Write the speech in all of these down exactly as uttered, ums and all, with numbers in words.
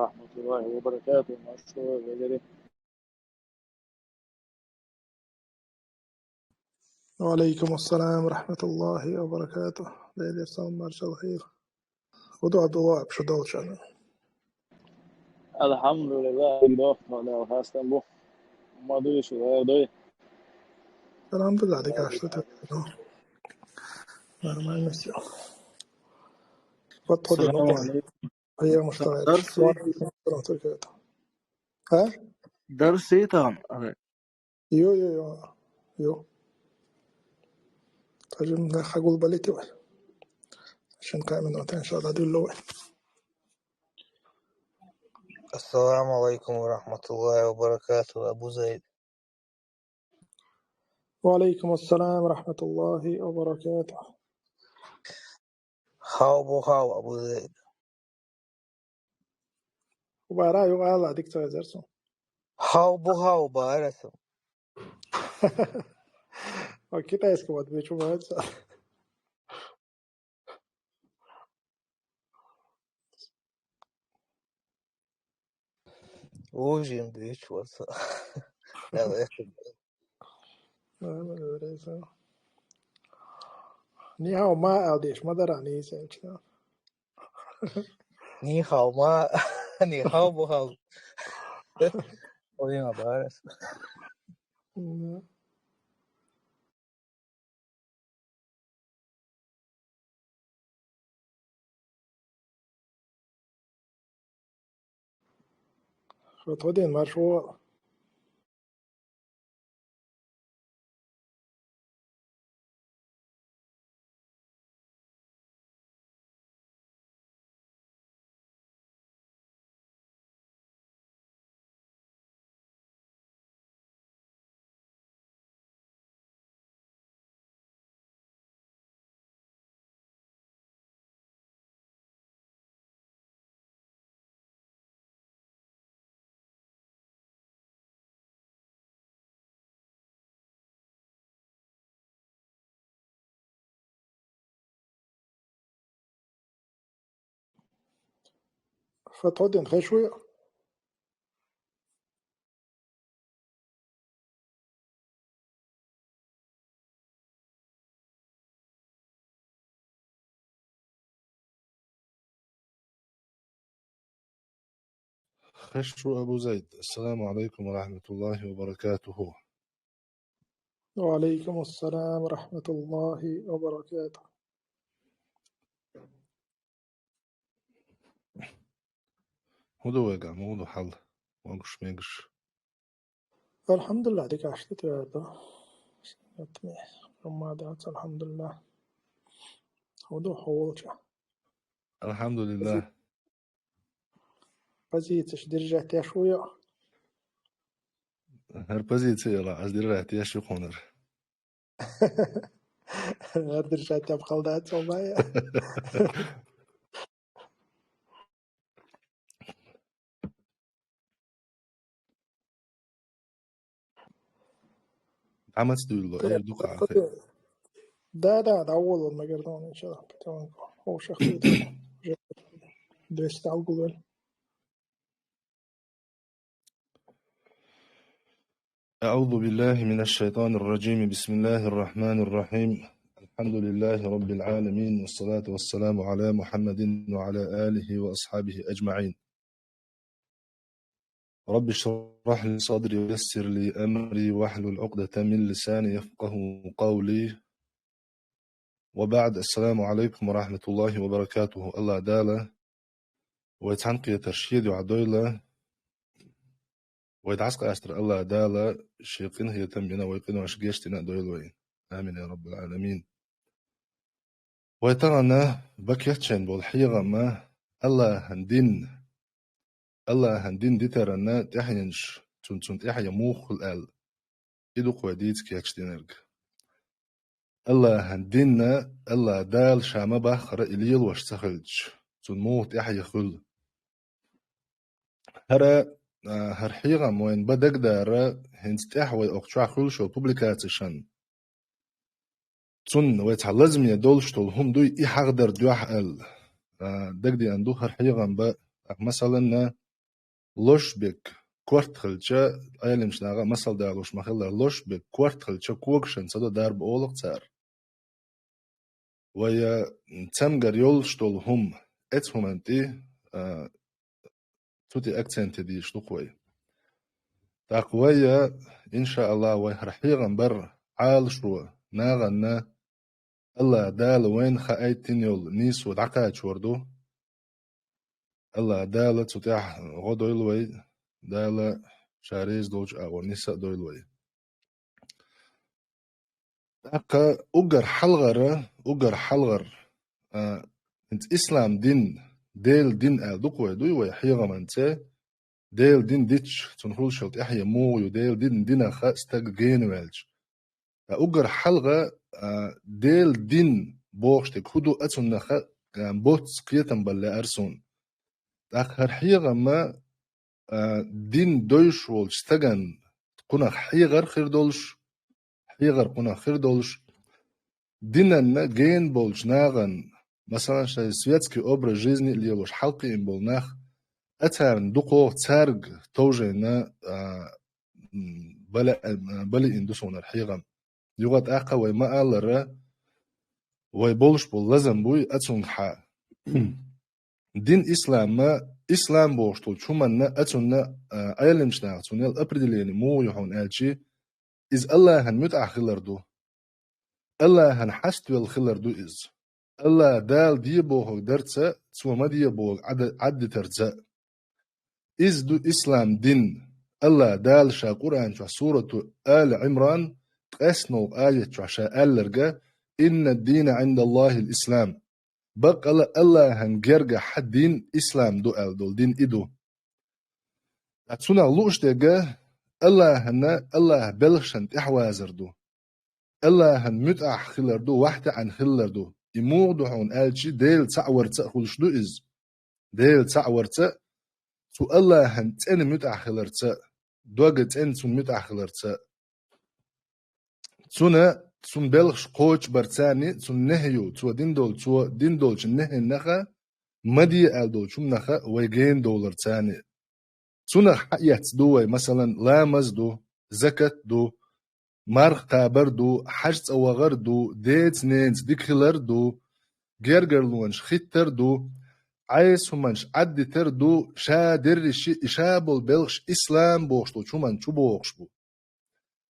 ورحمة الله وبركاته. Маршо валери. وعليكم السلام ورحمة الله وبركاته. Дела салам, маршал хир. Худо дуа пшудолчана. الحمد لله، дохтана хастам бу. Мадуш вадой. الحمد لله, дика, что ты? Ну, нормально всё. Вот ходи, ну, السلام عليكم. Аяму штайл. Дарс ит-, только это. А? Дарс ит-, а? Йо, йо, йо. Йо. Тажин да хагул балити вай. Шин кай минута, иншаллах, дулло вай. السلام عليكم ورحمة الله وبركاته, Абу Зайд. وعليكم السلام ورحمة الله وبركاته. Хьал бу хьал, Абу Зайд. Убара югала дик цайзерсон. Хьал бу хьал барасан. О, китайский вот бичу баца. Ужин бич варса. Я это. Ладно, говори, всё. Нихао ма алдиш, ма дара, не сенчна. Нихао ма, нихао бухал. Ой, ма барас. Да. Хо тодин маршо. Фатхудин хешуя. Хешуя Абу Зайд. السلام عليكم ورحمة الله وبركاته. وعليكم السلام ورحمة الله وبركاته. ХӀун ду вайгахь, муха ду хьал? Вагуш мегаш? الحمد لله, дика ашта тӀера ду. Ятми, Рамадан, الحمد لله. ХӀун ду хьо волча? الحمد لله. Позицеш держать еш вуй? ХӀара позици яла, аз держать еш ю хьунар. ХӀара держать яб халда цо бая. Амац дуйло, эр дукха ахи. Да, да, да, воло, наверное, он ещё потихоньку. О, щас будет. Уже двести алгулель. أعوذ بالله من الشيطان الرجيم. بسم الله الرحمن الرحيم. الحمد لله رب العالمين، والصلاة والسلام على محمد وعلى آله وأصحابه أجمعين. رب اشرح لي صدري ويسر لي أمري واحلل عقدة من لساني يفقهوا قولي. وبعد، السلام عليكم ورحمة الله وبركاته. АллахӀ Дала вай цхьаьнакхетар шен дуьхьа дойла, вай дӀасакъастар АллахӀ Дала шен къинхетам бина, вай къинош гечдина а дойла вайна. Амин, я Раббал Ӏаламин. Вай тахана баккхийчен болу хьехам а АллахӀан дин, АллахӀан дин дитаран тӀаьхьенаш, цун, цунна тӀаьхье муха хуьлу аьлла. И ду-кх вай дийца кечдинарг. АллахӀан дин а, АллахӀ Дала ша ма-баххара и лелош ца хилча, цунна муха тӀаьхье хуьлу. ХӀара, а, хӀара хьехам вайна бан дагадара, хӀинца тӀаьхьа вай окху чохь хуьлуш йолу публикацешан. Цунна вай цхьа лазаме долуш долу хӀума дуй и хьахадар дуьхьа аьлла, а, дагадеана ду хӀара хьехам бан. Ахьа, масалан, лош бег корта хилча, Ӏелимчу наха масал далуш ма-хиллара, лош бег корта хилча, когашан ца до дарба олу-кх цара. Вай, а, цамгар йолуш долу хӀума, эцу хӀуманна тӀе, а, цу тӀе акцент дийш ду-кх вай. ТӀаккха вай, а, иншааллахӀ, вай хӀара хьехам бар Ӏалашо, нахана АллахӀ Дала вайна хаийтина йолу нийсо дӀакхачор ду. АллахӀ Дала цу тӀехь гӀо дойла вай, Дала Ша реза долчу агӀор нисса а дойла вай. ТӀаккха уггар хьалхара, уггар хьалхара, а, хӀинца ислам дин, Делан дин аьлла ду-кх вай, дуй вай хьехаман цӀе, Делан дин дича, цунна хуьлуш йолу тӀаьхье муха ю, Делан дин динах стаг гена ваьлча. Ткъа уггар хьалха, а, Делан дин бохуш дерг хӀун ду, а цунах, а, боцца кхетам бала лаьара суна. ТӀаккха хӀара хьехам, а, дин девзаш волчу стагана кхунах хьехар хир долуш, хьехар кхунах хир долуш, динанна гена болчу нахана, масалан, шайн светский образ жизни а лелош хьалакхиъна болу нах, а царна дукхох цаьрга товжийна, а, м, бала-, а, балиъна ду суна хӀара хьехам. Юха тӀаккха вай ма-аллара, вай болуш болу лазам буй а цуьнгахьа. Дин ислам, ислам бохуш долчу хӀуманна а цунна, а, Ӏелимчу наха цунна ял определение муха ю хьуна аьлчи, иза АллахӀан муьтӀахь хилар ду. АллахӀан хьаставелла хилар ду иза. АллахӀ Дала де бохург дарца, Цо ма де бохург Ӏад-, Ӏаддитарца. Иза ду ислам дин. АллахӀ Дала Ша Къуръан чохь сурату Али Ӏимран ткъеснолгӀа аят чохь Ша аьлларга: «Инна ад-дина Ӏиндаллахил ислам». Баккъала АллахӀан гергахь дин ислам ду аьлла долу дин и ду. Ткъа цунах лууш дерг АллахӀана, АллахӀан белхашна тӀаьхьавазар ду. АллахӀан муьтӀахь хилар ду, вахь-таьӀна хилар ду. И муха ду хьуна аьлчи, Дела цхьаъ варца а хуьлуш ду иза. Дела цхьаъ варца а, цу АллахӀан цӀена муьтӀахь хиларца а, дога цӀена цунна муьтӀахь хиларца а. Цуьнан, цуьнан белхаш кхочушбарца а, цуьнан нехьа ю, цо дина долу, цо дина долчу нехьаннаха, ма де аьлла долчу хӀуманаха вай гена довларца а. Цунах хьаэцна ду вай, масалан, ламаз ду, закат ду, марха кхабар ду, хьаьж цӀа вахар ду, деца-ненаца дика хилар ду, гергарлонаш хӀиттар ду, Ӏеса хӀуманаш Ӏаддитар ду, ша дерриш а, и ша болу белхаш ислам бохуш долчу хӀуманна чу богӀуш бу.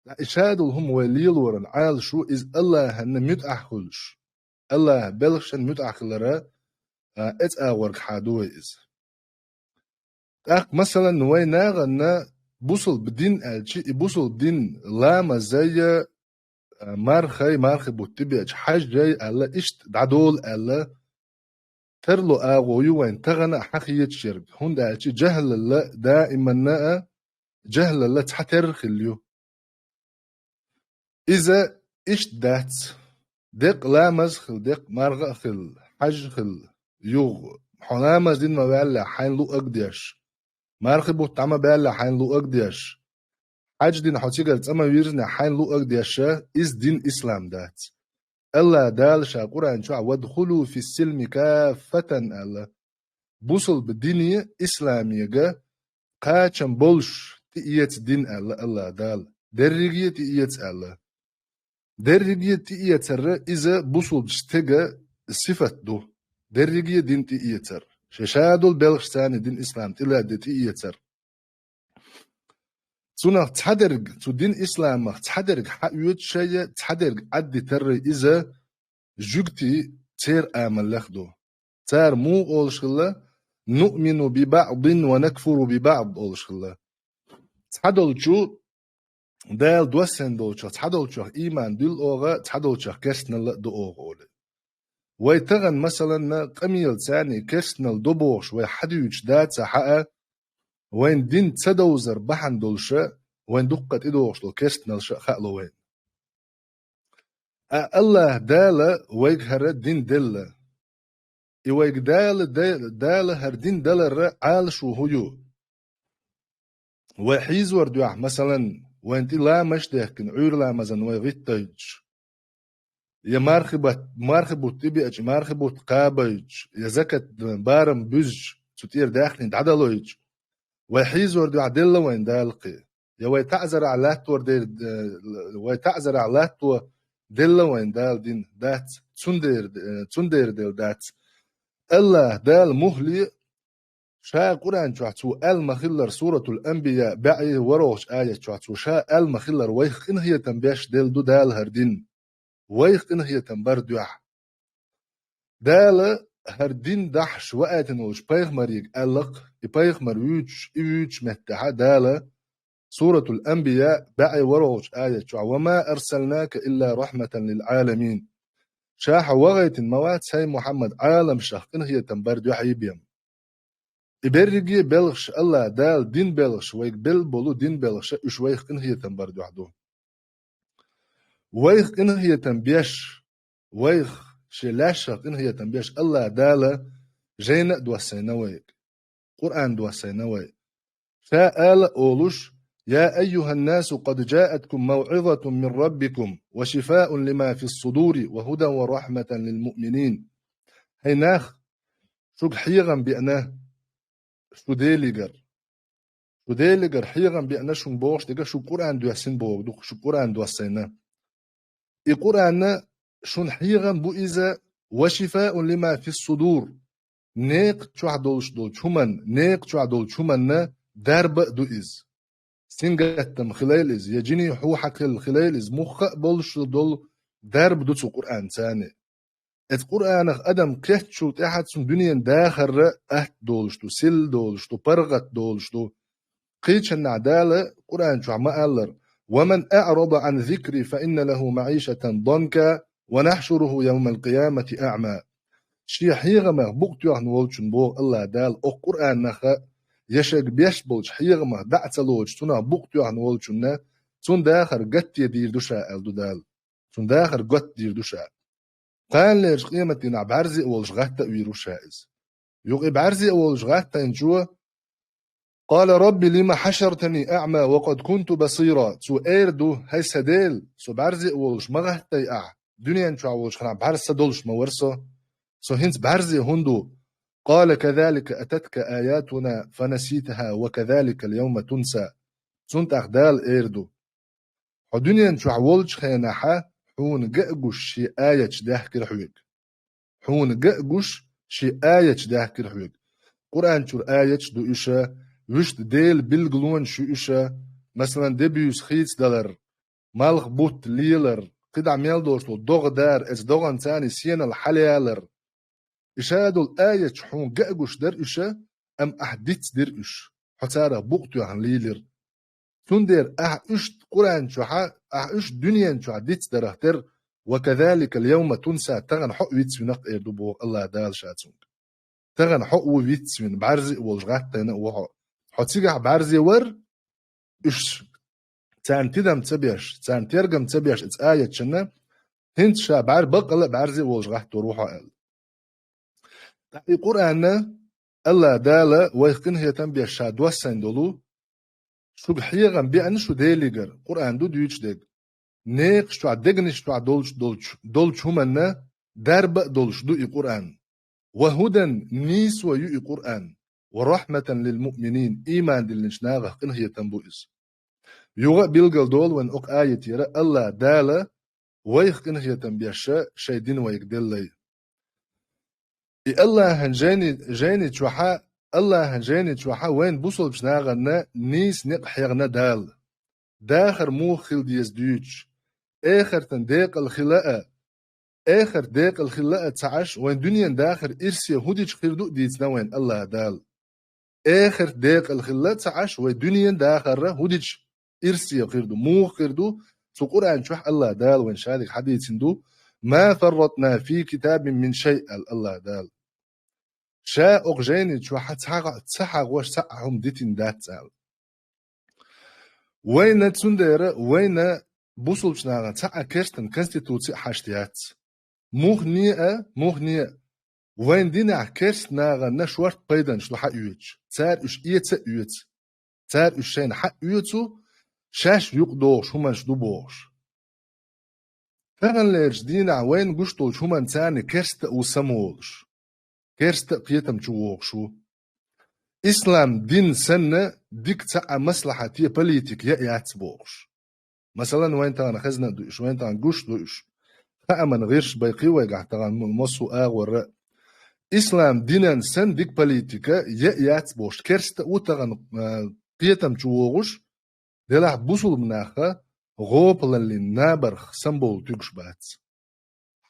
Ткъа и ша долу хӀума вай лелоран Ӏалашо иза АллахӀана муьтӀахь хуьлуш, АллахӀан белхашна муьтӀахь хилара, а, эцу агӀоргахьа ду вай иза. ТӀаккха, масалан, вай нахана бусалба дин аьлчи, и бусалба дин ламазай, а, мархай, мархи бутт тӀебеача хьаьжжай аьлла, иштта дӀадолу аьлла, тарло агӀо ю вайн тахана а хьан хеташ ерг, хӀунда аьлча жахӀлалла даиманна а, жахӀлалла цхьатерра хилла ю. Иза иштта дац. Деккъа ламаз а хила, деккъа марха а хила, хьаьж а хила, юха хьо ламаз дина ма ваьлла хьайна луъаг деш, мархи бутт дӀа ма баьлла хьайна луъаг деш, хьаьж дина хьо цигара цӀа ма вирзина хьайна луъаг деш, иза дин ислам дац. АллахӀ Дала Ша Къуръан чохь: «Вадхулу фис-силми каффатан», аьлла. Бусалба дине, исламега кхачам болуш тӀеэца дин аьлла АллахӀ Дала. Дерриге а тӀеэца аьлла. Дерриге а тӀеэцар иза бусалба стеган сифат ду. Дерриге а дин тӀеэцар. Шен ша долу белхашца а дин ислам тӀелаьдде тӀеэцар. Цунах цхьадерг, цу дин исламах цхьадерг хьаоьцуш а, цхьадерг Ӏаддитар а иза жуьгтий церан амалех ду. Цара муха олуш хилла: «Нуъмину би баъдин ва накфуру би баъд», олуш хилла. Цхьадолчу Дала доссийна долчух, цхьадолчух ийман дуьллу оха, цхьадолчух керстаналла а ду оха олий. Вай тахана, масалан, къамелаца а керстаналла до бохуш вай хьадуьйцуш дацахь а, вайн дин ца довзар бахьана долуш а, вайн дуккха тӀедогӀуш долу керстаналлаш а хаало вайна. А АллахӀ Дала вайга хӀара дин делла. И вайга Дала, Дала хӀара дин даларра Ӏалашо хӀун ю? Вай хьийзор дуьхьа, масалан, вайн тӀе ламазаш а дехкина, Ӏуьйра ламазан вай гӀиттойтуш, я мархи бат-, мархи бутт тӀебеача, мархи бутт кхабойтуш, я закат барам буьзча, цу тӀера даьхни дӀадалойтуш, Вай хьийзор дуьхьа делла вайн Дала кхе. Я вай таӀзарахь латтор дер, э, вай таӀзарахь латто делла вайн Дала дин дац, цундер, э, цундер дел дац. Аллах Дала мухле ша Къуръан чохь цо аьлла ма-хиллара, Суратул Анбия баьӀе ворхӀалгӀачу аят чохь цо ша аьлла ма-хиллара вайх къинхетам беш делла ду Дала хӀара дин. Вайх къинхетам бар дуьхьа. Дала хӀара дин дахьаш ваийтина волчу пайхамарига аьлла-кх, и пайхамар вуьйцуш, и вуьйцучу меттехь Дала Суратул Анбия баьӀе ворхӀалгӀачу аят чохь: «Ва ма арсалнака илла рахьматан лил Ӏаламин». Ша хьо вахийтина ма вац, хӀай Мухьаммад, Ӏаламашах къинхетам бар дуьхьа бен. И берриге а белхаш, Аллах Дала дин белхаш, вайга белла болу дин белхаш, уьш вайх къинхетам бар дуьхьа ду. Вайх къинхетам беш, вайх шен лаьшах къинхетам беш, Аллах Дала жайна а доссийна вайга, Къуръан доссийна вай. Ша ала а олуш: «Я айюханнасу, къад джаъаткум мавъизатун мин раббикум, ва шифаун лима фис-судури, ва хӀудан ва рахьматан лил муъминин». ХӀай нах, шуьга хьехам беана шу Делигара. Шу Делигара хьехам беана шуна бохуш дерг, шуьга Къуръан доьссина бохург ду, шуьга Къуръан доссийна. И Къуръан шуна хьехам бу иза, «ва шифаун лима фис-судур», некха чохь долуш долчу хӀуманна, некха чохь долчу хӀуманна дарба а ду иза. Сингаттам хилийла иза, я жиний хьу хьакхелла хилийла иза, мухха а болуш долу дарба ду цу Къуръанца. Эцу Къуръанах адам кхеттачул тӀаьхьа цунна дуьненан дахарра атта долуш ду, силла долуш ду, паргӀат долуш ду. Кхечаннахь Дала Къуръан чохь ма-аллара: «Ва ман аърада ан зикри, фа инна лаху маъишатан данка, ва нахьшуруху явмал къиямати аъма». Шен хьехамах букъ тоьхна волчунна, боху Аллах Дала, окху Къуръанах а, я шайга беш болчу хьехамах дӀа а ца лоцуш, цунах букъ тоьхна волчунна, цунна дахар гатде дийр ду ша, аьлла ду Дала. Цунна дахар гатде дийр ду ша. Кханалерчу къематдийнахь бӀаьрзе а волуш гӀатта а вийр ву ша иза. Юкъа и бӀаьрзе а волуш гӀаттийначо: «Къала рабби лима хьашартани аъма ва къад кунту басира». Цо эр ду: «ХӀай сан Дела, со бӀаьрзе а волуш ма гӀаттай ахь, дуьнен чохь волчу хенахь бӀаьрса долуш ма вара со. Со хӀинца бӀаьрзе хӀунда ву?» «Къала казалика ататка аятуна фанаситаха ва казаликал явма тунса». Цунна тӀаккха Дала эр ду: «Хьо дуьнен чохь волчу хенахьа хьуна ган а гуш шен аяташ даьхкира хьоьга. Хьуна ган а гуш шен аяташ даьхкира хьоьга». Къуръан чуьра аяташ ду уьш, вуьшта Делан билгалонаш ю уьш, масалан, де буьйса хийцадалар, малх бутт лелар, кхидӀа мел долуш долу догӀа дар, эцу догӀанца сенал хьалаялар. И ша долу аяташ хьуна ган а гуш дара уьш, амма ахь дицдира уьш, хьо царах букъ тоьхна лелира. Цундела ахь уьш Къуръан чохьа, ахь уьш дуьнен чохь дицдарах тера, «ва казаликал явма тунса», тахана хьо а вицвинарг эр ду боху Аллах Дала ша цуьнга. Тахана хьо а ву вицвина, бӀаьрзе а волуш гӀаттайна а ву хьо. Хьо цигахь бӀаьрзе вара, уьш царна тидам ца беш, царна тергам ца беш, иза аятчанна, хӀинца ша бӀаьр-, баккъала а бӀаьрзе а волуш гӀаттор ву хьо аьлла. Ткъа и Къуръанна Аллах Дала вайх къинхетам беш ша доссийна долу, шуьга хьехам беана шу Делигара, Къуръан ду дуьйцуш дерг. Некхаш чохь, дегнаш чохь долчу, долчу, долчу хӀуманна дарба а долуш ду и Къуръан. «Ва хӀудан», нийсо ю и Къуръан, «ва рахьматан лил муъминин», ийман диллинчу нахах къинхетам бу иза. Юха а билгал долу вайн окху аятера Аллах Дала вайх къинхетам беш шайн дин вайга деллай. И Аллахьан жайни-, жайни чохьа, Аллахьан жайни чохьа вайн бусалбачу нахана нийса некъ хьегна Дала. Дахар муха хила деза дуьйцуш, эхартан декъала хила а, эхарт декъала хила а ца Ӏаш, вайн дуьненан дахар ирсе хӀун дича хир ду а дийцина вайн Аллах Дала. Эхарт декъала хила а ца Ӏаш, вай дуьненан дахарра хӀун дича ирсе хир ду, муха хир ду, цу Къуръан чохь Аллах Дала вайн шадерг хьадийцина ду: «Ма фарратна фи китабин мин шай», аьлла Аллах Дала. Ша окху жайни чохь ца хьа-, ца хьагӀош цхьа а хӀума дитина дац аьлла. Вайна цундела, вайна бусалбачу нахана цхьа а керстан конституци а хьашт яц. Мухне а, мухне а, вайн динехь керст нахана шорта пайданаш ду хьаоьцуш, цара уьш эца а оьцу. Цара уьш шайна хьаоьцу, шаьш юкъадогӀуш хӀуманаш ду бохуш. Таханлерчу дийнахь вайна гуш долчу хӀуманца керста а ву самаволуш, керста а кхетам чу вогӀуш ву. Ислам дин санна, дика цхьа а маслахьате политика яа яц бохуш. Масалан, вайн тахана хезна а ду уьш, вайн тахана гуш а ду уьш. Хааман гӀирш байкхий вайгахь тахана м-, массо а агӀорра. Ислам динан санна дика политика яа яц бохуш, керста а ву тахана, а, кхетам чу вогӀуш, делахь бусулба наха гӀопалаллин набарх самбовла туьгуш бац.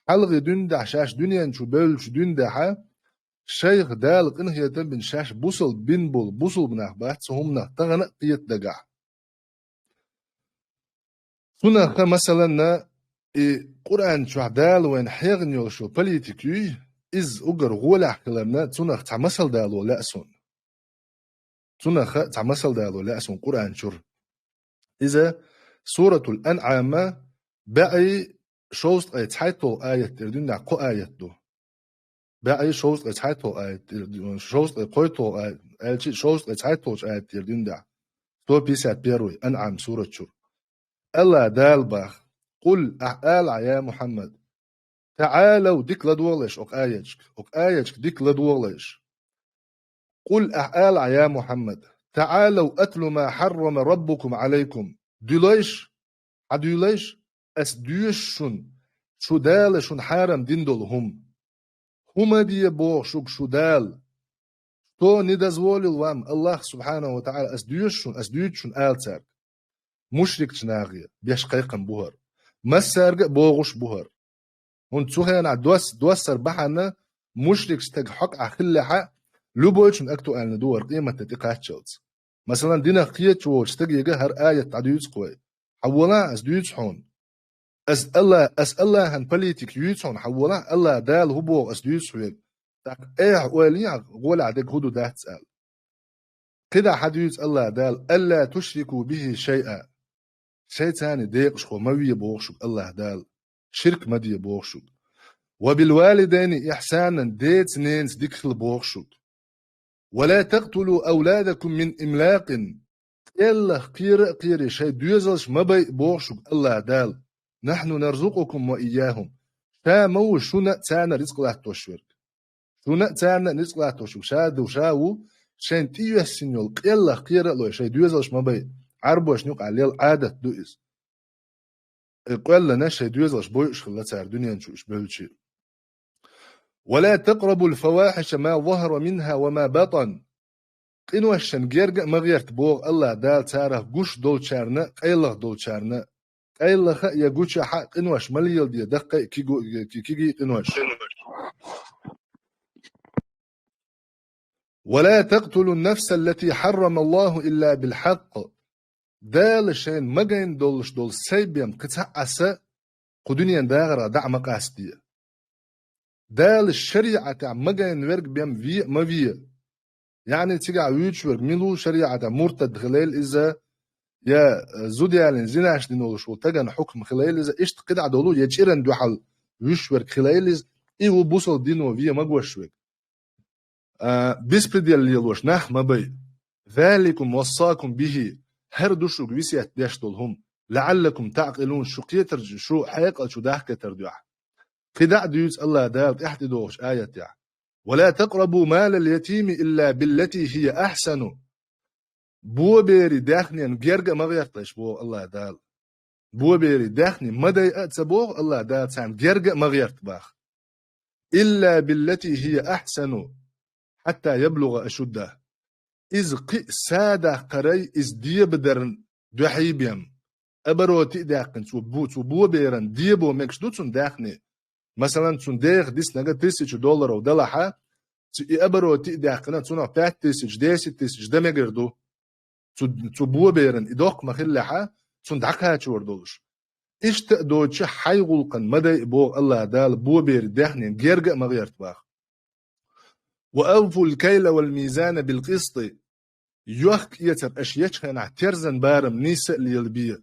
Хьалхе дуьнда, шаьш дуьнен чу бевллачу дуьнда, шайх Дала къинхетам бина шаьш бусалба бина болу бусулба нах бац цу хӀуманах тахана а кхета дагахь. Цунах, масалан, и Къуръан чохь Дала вайна хьехна йолуш йолу политика юй, иза уггар гӀолехь хиларна, цунах цхьа масал дало лаьа суна. Цунах цхьа масал дало лаьа суна Къуръан чуьра. Иза Суратул Анъама баьӀий шовзткъе цхьайтталгӀа аят тӀера дуьйна кхо аят ду. БаьӀий шовзткъе цхьайтталгӀа аят тӀера ду-, шовзткъе кхойтталгӀа аят, аьлчи шовзткъе цхьайтталгӀачу аят тӀера дуьйна. Сто пятьдесят первый, Анъам сурат чуьра. Алла Дала бах: «Къул», ахь ала, я Мухьаммад, «таӀалав», дика ладогӀалаш оха аяташка, оха аяташка дика ладогӀалаш. «Къул», ахь ала, я Мухьаммад, «таӀалав атлу ма хьаррама раббукум Ӏалайкум». Дуьлайш, хьан дуьлайш, ас дуьйш шуна, шу Дала шуна хьарам дина долу хӀума. ХӀума де боху шуьга шу Дала? Что не дозволил вам Аллах субхьанаху ва таӀала, ас дуьйш шуна, ас дуьйцу шуна ала цаьрга. Мушрикчу нахе беш кхайкхам бу хӀара. Массаьрга а богӀуш бу хӀара. ХӀунда цу хенахь дос-, доссар бахьана мушрик стаг хьокъехь хиллехь а, любойчун актуально ду хӀара къематде тӀекхаччалц. Масалан, динах кхеташ волчу стагега хӀара аят дӀадуьйцу-кх вай. Хьан волахь, ас дуьйцу хьуна. Ас Алла-, ас Аллахьан политика юьйцу хьуна, хьан волахь, Алла Дала хӀун боху ас дуьйцу хьоьга. ТӀаккха эхь ойла йи хьан, гӀолехь дерг хӀун ду дац аьлла. КхидӀа хьан дуьйцу Алла Дала: «Алла тушрику бихи шайъа». Шайца декъашхо ма ве боху шуьга Алла Дала. Ширк ма де боху шуьга. «Ва бил валидайни ихьсанан», деца-ненаца дика хила боху шуьга. «Ва ла такътулу авладакум мин имлакъин». КӀеллах кхера а кхерий, шайн доьзалш ма байъа боху шуьга Алла Дала. «Нахьну нарзукъукум ва ийяхум». Ша ма ву шуна а, царна а рицкъ латтош верг. Шуна а, царна а рицкъ латтош верг ша ду, ша ву, шайна тӀеоьссина йолу кӀеллах кхера а лой, шайн доьзалш ма байъа. Ӏарбошна юкъахь лела Ӏадат ду иза. И къоьллина шайн доьзалш бойуш хилла цара дуьнен чу уьш бевлчи. «Ва ла такърабул фавахиша ма захара минха ва ма батан». Къиношшан герга а ма гӀерта боху Алла Дала царах гуш долчарна а, къайлаха долчарна а. Къайлаха а я гучахь а къинош ма леладе, даккхий а, кигу-, ки-, кигий а къинош. «Ва ла такътулун нафсал лати хьаррамаллаху илла бил хьакъ». Дала шайна магийна долуш долу сайн бен кхин цхьа а са кху дуьнен дахарх дӀа а ма къастаде. Дала шариӀатехь магийна верг бен ве а ма ве. Яъни цигахь вуьйцуш верг мила ву шариӀатехь, муртад хилийла иза, я, э, зуда ялийна зинаш дина волуш волу стагана хьукам хилийла иза, иштта кхидӀа долу я чӀиран дуьхьал вуьйш верг хилийла иза, и ву бусалба дино ве магош верг. А, беспредел лелош нах ма бай. «Заликум вассакум бихи», хӀара ду шуьга весет деш долу хӀума, «лаӀаллакум таӀкъилун», шу кхетар, шу хьекъал чу дахкийтар дуьхьа. КхидӀа а дуьйцу Алла Дала тӀаьхьа тӀедогӀучу аятехь: «Ва ла такърабу малал ятими илла биллати хия ахьсану». Боберийн даьхнен герга а ма гӀерталаш, боху Алла Дала. Боберийн даьхни ма дайа а ца боху Алла Дала, царна герга а ма гӀерта баха. «Илла биллати хия ахьсану, хьатта яблугӀа ашудда». Иза кхин а садаккхарай, иза дебадарна дуьхьий бен. Обороте а даьккхина, цо бу-, цо боберан дебо мегаш ду цунна даьхни. Масалан, цунна деха диснарг тысяча долларов далахь, цу и обороте а даьккхина, цунах пять тысяч, десять тысяч дан мегар ду. Цу, цу боберан и доккха ма хиллехь, цунна дӀакхачор долуш. Иштта а доцуш хьайн гӀуллакхна ма дайа, боху Алла Дала, боберийн даьхнин герга а ма гӀерта баха. «Ва авфул кайла вал мизана бил къисти». Йохка-эцар аша ечу хенахь терзан барам нийса а лелабе.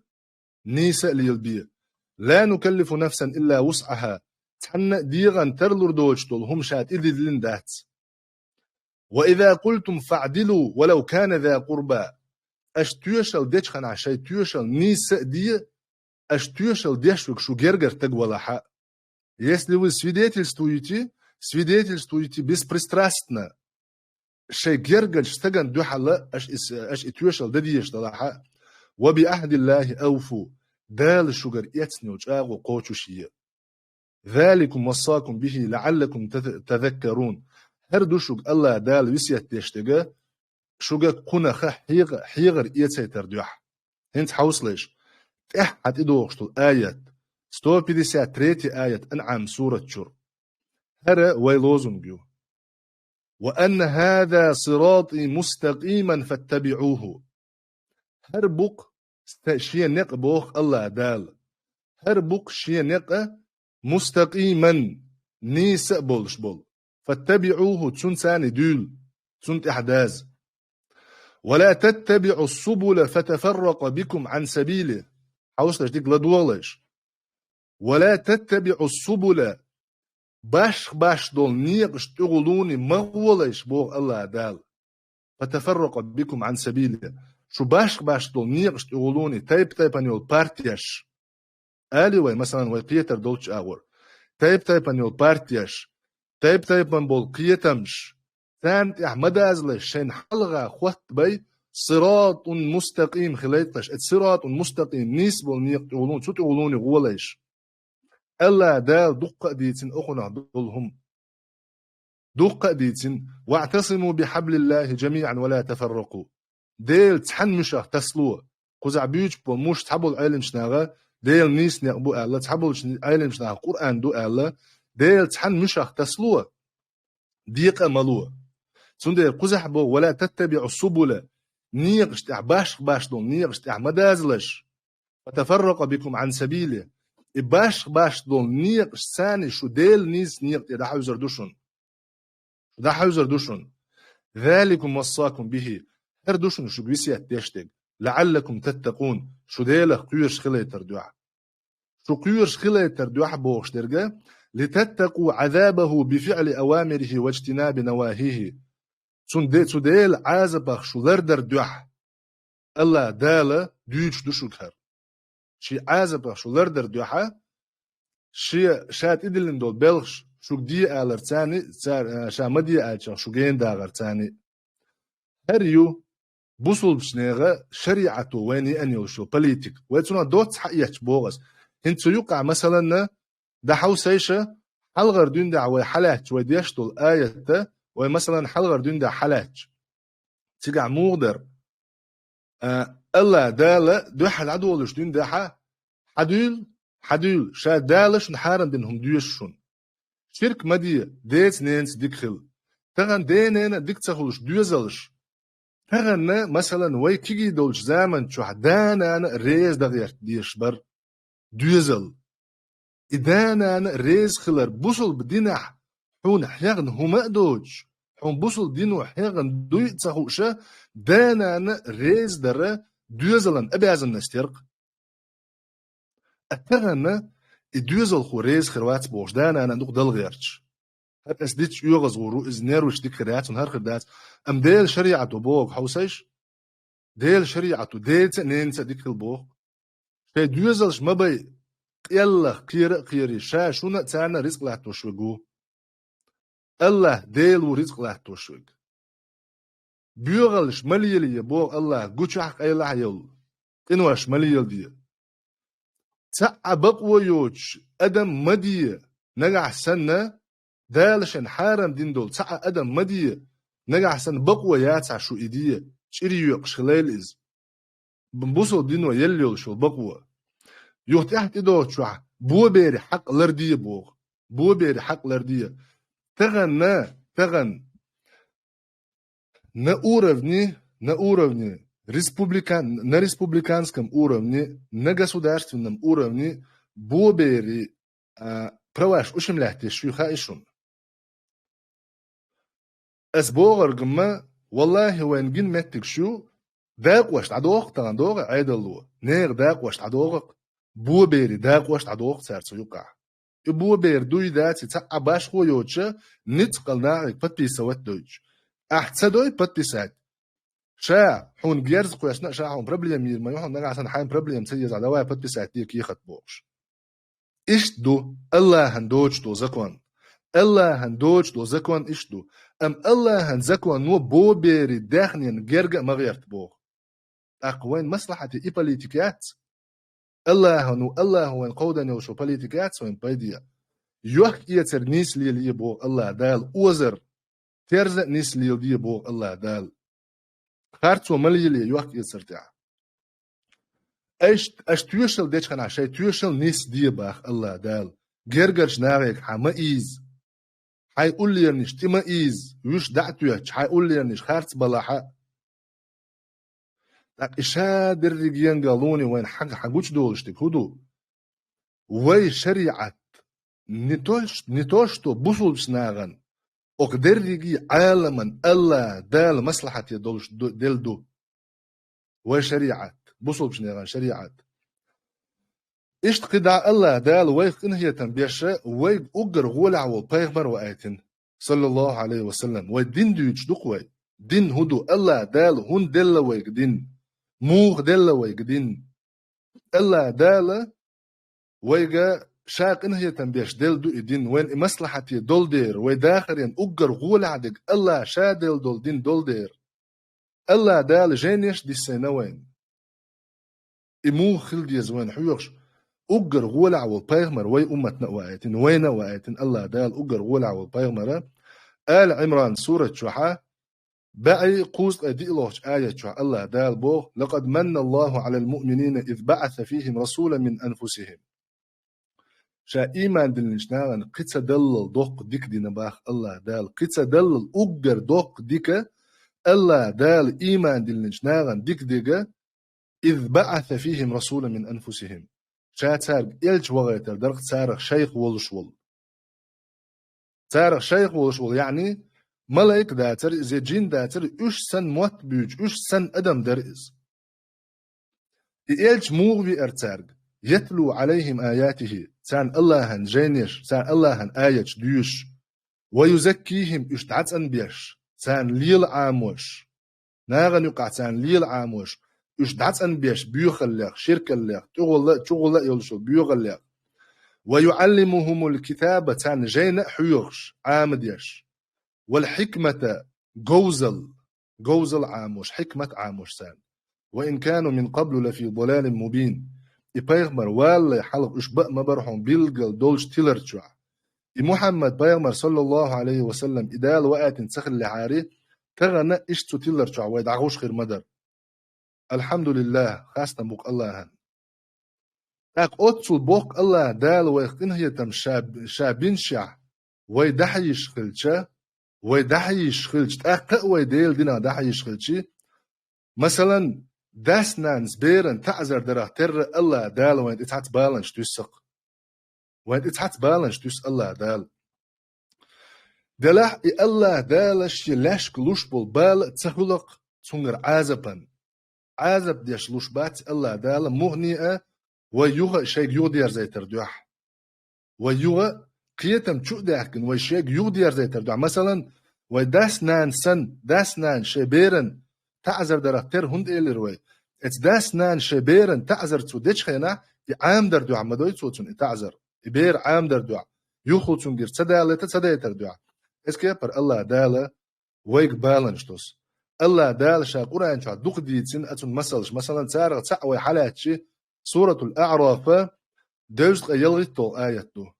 Нийса а лелабе. «Ла нукаллифу нафсан илла вусъаха». Цхьанна а дегӀан тарлур доцуш долу хӀума ша тӀедиллина дац. «Ва иза къултум фаъдилу, валав кана за къурба». Аша тоьшалла дечу хенахь шайн тоьшалла нийса а де, аша тоьшалла деш верг шу гергара стаг валахь а. Если вы свидетельствуете, свидетельствуйте беспристрастно. шайн гергарчу стагана дуьхьал аша и, аша и тоьшалла дан дезаш далахь а, «وبعهد الله أوفوا», Дала шуьгара эцна йолу чӀагӀо кхочушъе. «ذلكم وصاكم به لعلكم تذ-، تذكرون». ХӀара ду шуьга АллахӀ Дала весет деш дерг, шуьга кхунах хьегӀа-, хьегӀар эцайтар дуьхьа. ХӀинца хьовсалаш, тӀаьхьа тӀедогӀуш долу аят, сто пятьдесят третий аят Анъам сурат чуьра. ХӀара вайн лозунг ю. «وأن هذا صراطي مستقيما فاتبعوه». ХӀара бу-кх ста-, шен некъ, боху АллахӀ Дала. ХӀара бу-кх шен некъ мустакъиман, нийса а болуш болу. «فاتبعوه», цунна царний дуьйла, цунна тӀаьхьа даза. «ولا تتبعوا السبل فتفرق بكم عن سبيله». Хьовсалаш, дика ладогӀалаш. «ولا تتبعوا السبل», башха-башха долу некъаш тӀехула ма гӀолайша, боху АллахӀ Дала. «فتفرق بكم عن سبيله». Шу башха-башха долу некъаш тӀехула, тайп-тайпана йолу партеш. Али вай, масалан, вай кхетар долчу агӀор. Тайп-тайпана йолу партеш, тайп-тайпана болу кхетамаш, царна тӀехь ма дазалаш, шайна хьалха хоттабай, сиратун мустакъим хилайталаш, эцу сиратун мустакъим, нийса болу некъа тӀехула, цу тӀехула гӀолайша. АллахӀ Дала дуккха а дийцина окхунах долу хӀума. Дуккха а дийцина: «واعتصموا بحبل الله جميعا ولا تفرقوا». Делан цхьана муьшах тасало. Кхузахь буьйцуш болу муш цхьаболу Ӏеламчу наха Делан нийса некъ бу аьлла, цхьаболчу Ӏеламчу наха Къуръан ду аьлла, Делан цхьана муьшах тасало, декъа а ма ло. Цундела кхузахь боху: «ولا تتبعوا السبل», некъаш тӀехь, башха-башха долу некъаш тӀехь ма дазалаш. «فتفرق بكم عن سبيله». И башха-башха долу некъаш царний шу Делан нийса некъа тӀе дӀахьуьйзур ду шуна. Шу дӀахьуьйзур ду шуна. «ذلكم وصاكم به». ХӀара ду шуна шуьга весет деш дерг. «لعلكم تتقون». Шу Делах кхоьруш хилайтар дуьхьа. Шу кхоьруш хилайтар дуьхьа бохуш дерг, «لتتقوا عذابه بفعل أوامره واجتناب نواهيه». Цун де-, цу Делан Ӏазапах шу лардар дуьхьа. АллахӀ Дала дуьйцуш ду шуьга хӀара. Шен Ӏазапах шу лардар дуьхьа, шен, ша тӀедиллина долу белхаш шуьга де алар царний, цар-, ша ма де аьлча шу гена дагӀар царний. ХӀара ю бусулбачу нехан шариӀато вайна еана йолуш йолу политика. Вай цунах доцца хьаэцча боху ас. ХӀинца цу юкъахь, масаланна, дӀахьовсийша, хьалхара дуьнда вай хьалаьцча, вай деш долу аятта, вай, масалан, хьалхара дуьнда хьалаьцча. Цигахь муха дара? А, АллахӀ Дала дуьхьал дӀадолуш дуьнда хьа-, хьадуьйла, хьадуьйла, ша Дала шуна хьарам дина хӀума доьшу шуна. Ширк ма де, деца-ненаца дика хила. Тахана ден-ненан а дика ца хуьлуш доьзалш. Тахана, масалан, вай кегий долчу заман чохь да-нана а реза дан гӀерта дезаш бара доьзал. И да-нана а реза хилар бусулба динехь хьуна хьехна хӀума а доцуш, хьуна бусулба дино хьехна дуй а ца хууша, да-нана а реза дара доьзалан обязанность яра-кх. А тахана и доьзалхо реза хир вац бохуш, да-нана а дукха дала гӀерташ. ХӀара ас дитча оьгӀаз гӀур ву, иза нерваш дика хир яц, хӀара хир дац. Амма Делан шариӀато боху хьовсийша. Делан шариӀато деца а, ненаца а дика хила боху. Шайн доьзалш ма бай, къеллах кхера а кхерий, ша шуна а, царна а рицкъ латтош верг ву. АллахӀ Дела ву рицкъ латтош верг. БоьгӀалш ма лелае боху АллахӀа, гучахь а къайлахь а йолу къинош ма леладе. Цхьа а бакъо йоцуш адам ма де, нагахь санна, Дала шайна хьарам дина долу цхьа а адам ма де, нагахь санна бакъо яцахь шу и де, чӀир йоькъуш хилийла иза. Б-, бусулба дино елла йолуш йолу бакъо. Юха тӀаьхьа тӀедогӀучохь боберийн хьакъ ларде боху. Боберийн хьакъ ларде. Тахана, тахана на уровне, на уровне республикан-, на республиканском уровне, на государственном уровне боберийн, а, праваш ущемлять деш ю хаьий шуна? Ас бохург ма, валлахӀи, вайн гина меттигаш ю, дакъош дӀадоху тахана догӀу Ӏедало, нехан дакъош дӀадоху-кх, боберийн дакъош дӀадоху цара цу юкъахь. И бобер дуй дац, и цхьа а башхо йоцуша, ницкъала нахе подписывать дойтуш. Ахь ца дой подписать? Ша хьуна герз кхоьссина а, ша хьуна проблема йийр ма ю, хьуна нагахь санна хьайна проблема ца езахь, давай подписать де кехат бохуш. Иштта ду АллахӀан доцуш долу закон. Аллахьан доцуш долу закон иштта ду. Амма Аллахьан законо бобери даьхнина герга а ма гӀерта боху. ТӀаккха вайн маслахьате и политика яц. Аллахьан ву, Аллахьо вайн кховдийна йолуш йолу политика яц вайн пайде. Йохк-эцар нийса лелае боху Аллахь Дала, озар, терза а нийса леладе боху Аллахь Дала. Харцо ма лелае йохк-эцар тӀехь. Аша, аша тоьшалла дечу хенахь, шайн тоьшалла нийса де боху Аллахь Дала. Гергарчу нахе хьан ма ийза. Хьайн уллернаш тӀе ма ийза, вуьш дӀа а тоьттуш, хьайн уллернаш харц балахь а. ТӀаккха и ша дерриг енгал луни вайна хьан, хьан гучудолуш дерг хӀун ду? Вай шариӀат не то, не то что бусулбачу нахана, окху дерриге Ӏаламан Аллахь Дала маслахьате долуш ду, делла ду. Вай шариӀат, бусулбачу нахана шариӀат. Иштта кхидӀа Аллахь Дала вайх къинхетам беш, вайга уггар гӀолехь волу пайхамар ваийтина, саллаллаху Ӏалайхи ва саллам. Вай дин дуьйцуш ду-кх вай. Дин хӀун ду? Аллахь Дала хӀунда делла вайга дин? Муха делла вайга дин? Аллахь Дала вайга ша къинхетам беш делла ду и дин, вайна и маслахьате долу дера, вай дахаран уггар гӀолехь дерг Аллахь ша делла долу дин долу дера. Аллахь Дала жайнаш а диссийна вайна. И муха хила деза вайна хьоьхуш, уггар гӀолехь волу пайхамар вай умматна а ваийтина, вайна а ваийтина, Аллахь Дала уггар гӀолехь волу пайхамара. Ала Ӏимран сурат чохьа, бӀе кхузткъе диълагӀчу аят чохь Аллахь Дала боху: «لقد من الله على المؤمنين إذ بعث فيهم رسولا من أنفسهم». Ша ийман диллинчу нахана кхин ца даллал доккха дика дина боху Аллахь Дала. Кхин ца даллал уггар доккха дика Аллахь Дала ийман диллинчу нахана дика дерг, «إذ بعث فيهم رسولا من أنفسهم». Ша цаьрга элча вахийтар дара-кх царах шайх волуш волу. Царах шайх волуш волу, яъни малайк дацара иза, я джин дацара, уьш санна мотт буьйцу, уьш санна адам дара иза. И элча муха веара цаьрга? «يتلو عليهم آياته», царна Аллахьан жайнаш, царна Аллахьан аяташ дуьйцуш. «ويزكيهم», уьш дӀацӀанбеш, царна лела Ӏамош. Нахана юкъахь царна лела Ӏамош, уьш дӀацӀанбеш боьхаллех, ширкаллех, тӀехула а, чухула а йолуш йолу боьхаллех. «ويعلمهم الكتاب», царна жайна а хьоьхуш, Ӏамадеш. «والحكمة», говзалла, говзалла Ӏамош, хьикмат Ӏамош царна. «وإن كانوا من قبل لفي ضلال مبين». И пайхамар валале хьалха уьш баа ма бара хьуна билггал долчу тилар чохь. И Мухьаммад пайхамар, саллаллаху Ӏалайхи ва саллам, и Дала ваийтина ца хиллехьара, тахана иштта цу тилар чохь вай дӀагӀуш хир ма дара. Алхьамдулиллах, хастам бу-кх Аллахьан. ТӀаккха оццул боккха Аллахь Дала вайх къинхетам ша, ша бинчехь, вай дӀахьийзаш хилча, вай дӀахьийзаш хилча, тӀаккха а вай Делан динах дӀахьийзаш хилча, масалан, дас-нанас беран таӀзар дарах терра Аллахь Дала вайн тӀе цхьацца баланаш туьссу-кх. Вайн тӀе цхьацца баланаш туьссу Аллахь Дала. Делахь и Аллахь Дала шен лаьшка луш болу бала а ца хуьлу-кх цуьнгара Ӏазапан. Ӏазап деш луш бац Аллахь Дала муххале а вай юха а шайга юхадерзайтар дуьхьа. Вай юха а кхетам чу а даьхкина, вай шайга юхадерзайтар дуьхьа. Масалан, вай дас-нана санна, дас-нана шайн беран таӀзар дарах тера хӀунда элира вай? Эцу дас-нана шайн беран таӀзар цо дечу хенахь, и Ӏамадар дуьхьа ма дой цо цунна и таӀзар. И бер Ӏамадар дуьхьа. Юххе цуьнгара ца далийта, ца дайтар дуьхьа. Эцу кепара Аллахь Дала вайга баланаш туьссу. Аллахь Дала ша Къуръан чохь дукха дийцина оцунна масалш. Масалан, царах цхьаъ вай хьалаьцча, Суратул АӀрафа, дезткъе ялхитталгӀа аят ду.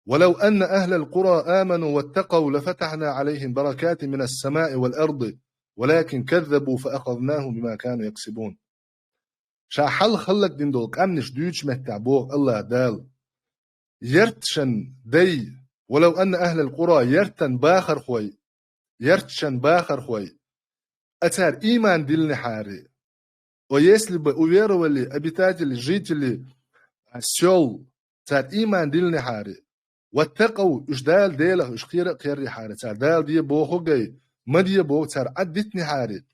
«ولو أن أهل القرى آمنوا واتقوا لفتحنا عليهم بركات من السماء والأرض ولكن كذبوا فأخذناهم بما كانوا يكسبون». Ша хьалха хӀаллакдина долу къаьмнаш дуьйцучу меттехь боху Аллахь Дала: «Ярташан дай, ولو أن أهل القرى», яртан бахархой, ярташан бахархой, а цара ийман диллинехьара, о, если бы уверовали обитатели, жители, а, сёл, цара ийман диллинехьара, «واتقوا», уьш Дала Делах уьш кхера а кхеррехьара, цара Дала де бохург а, ма де бохург цара Ӏадитинехьара,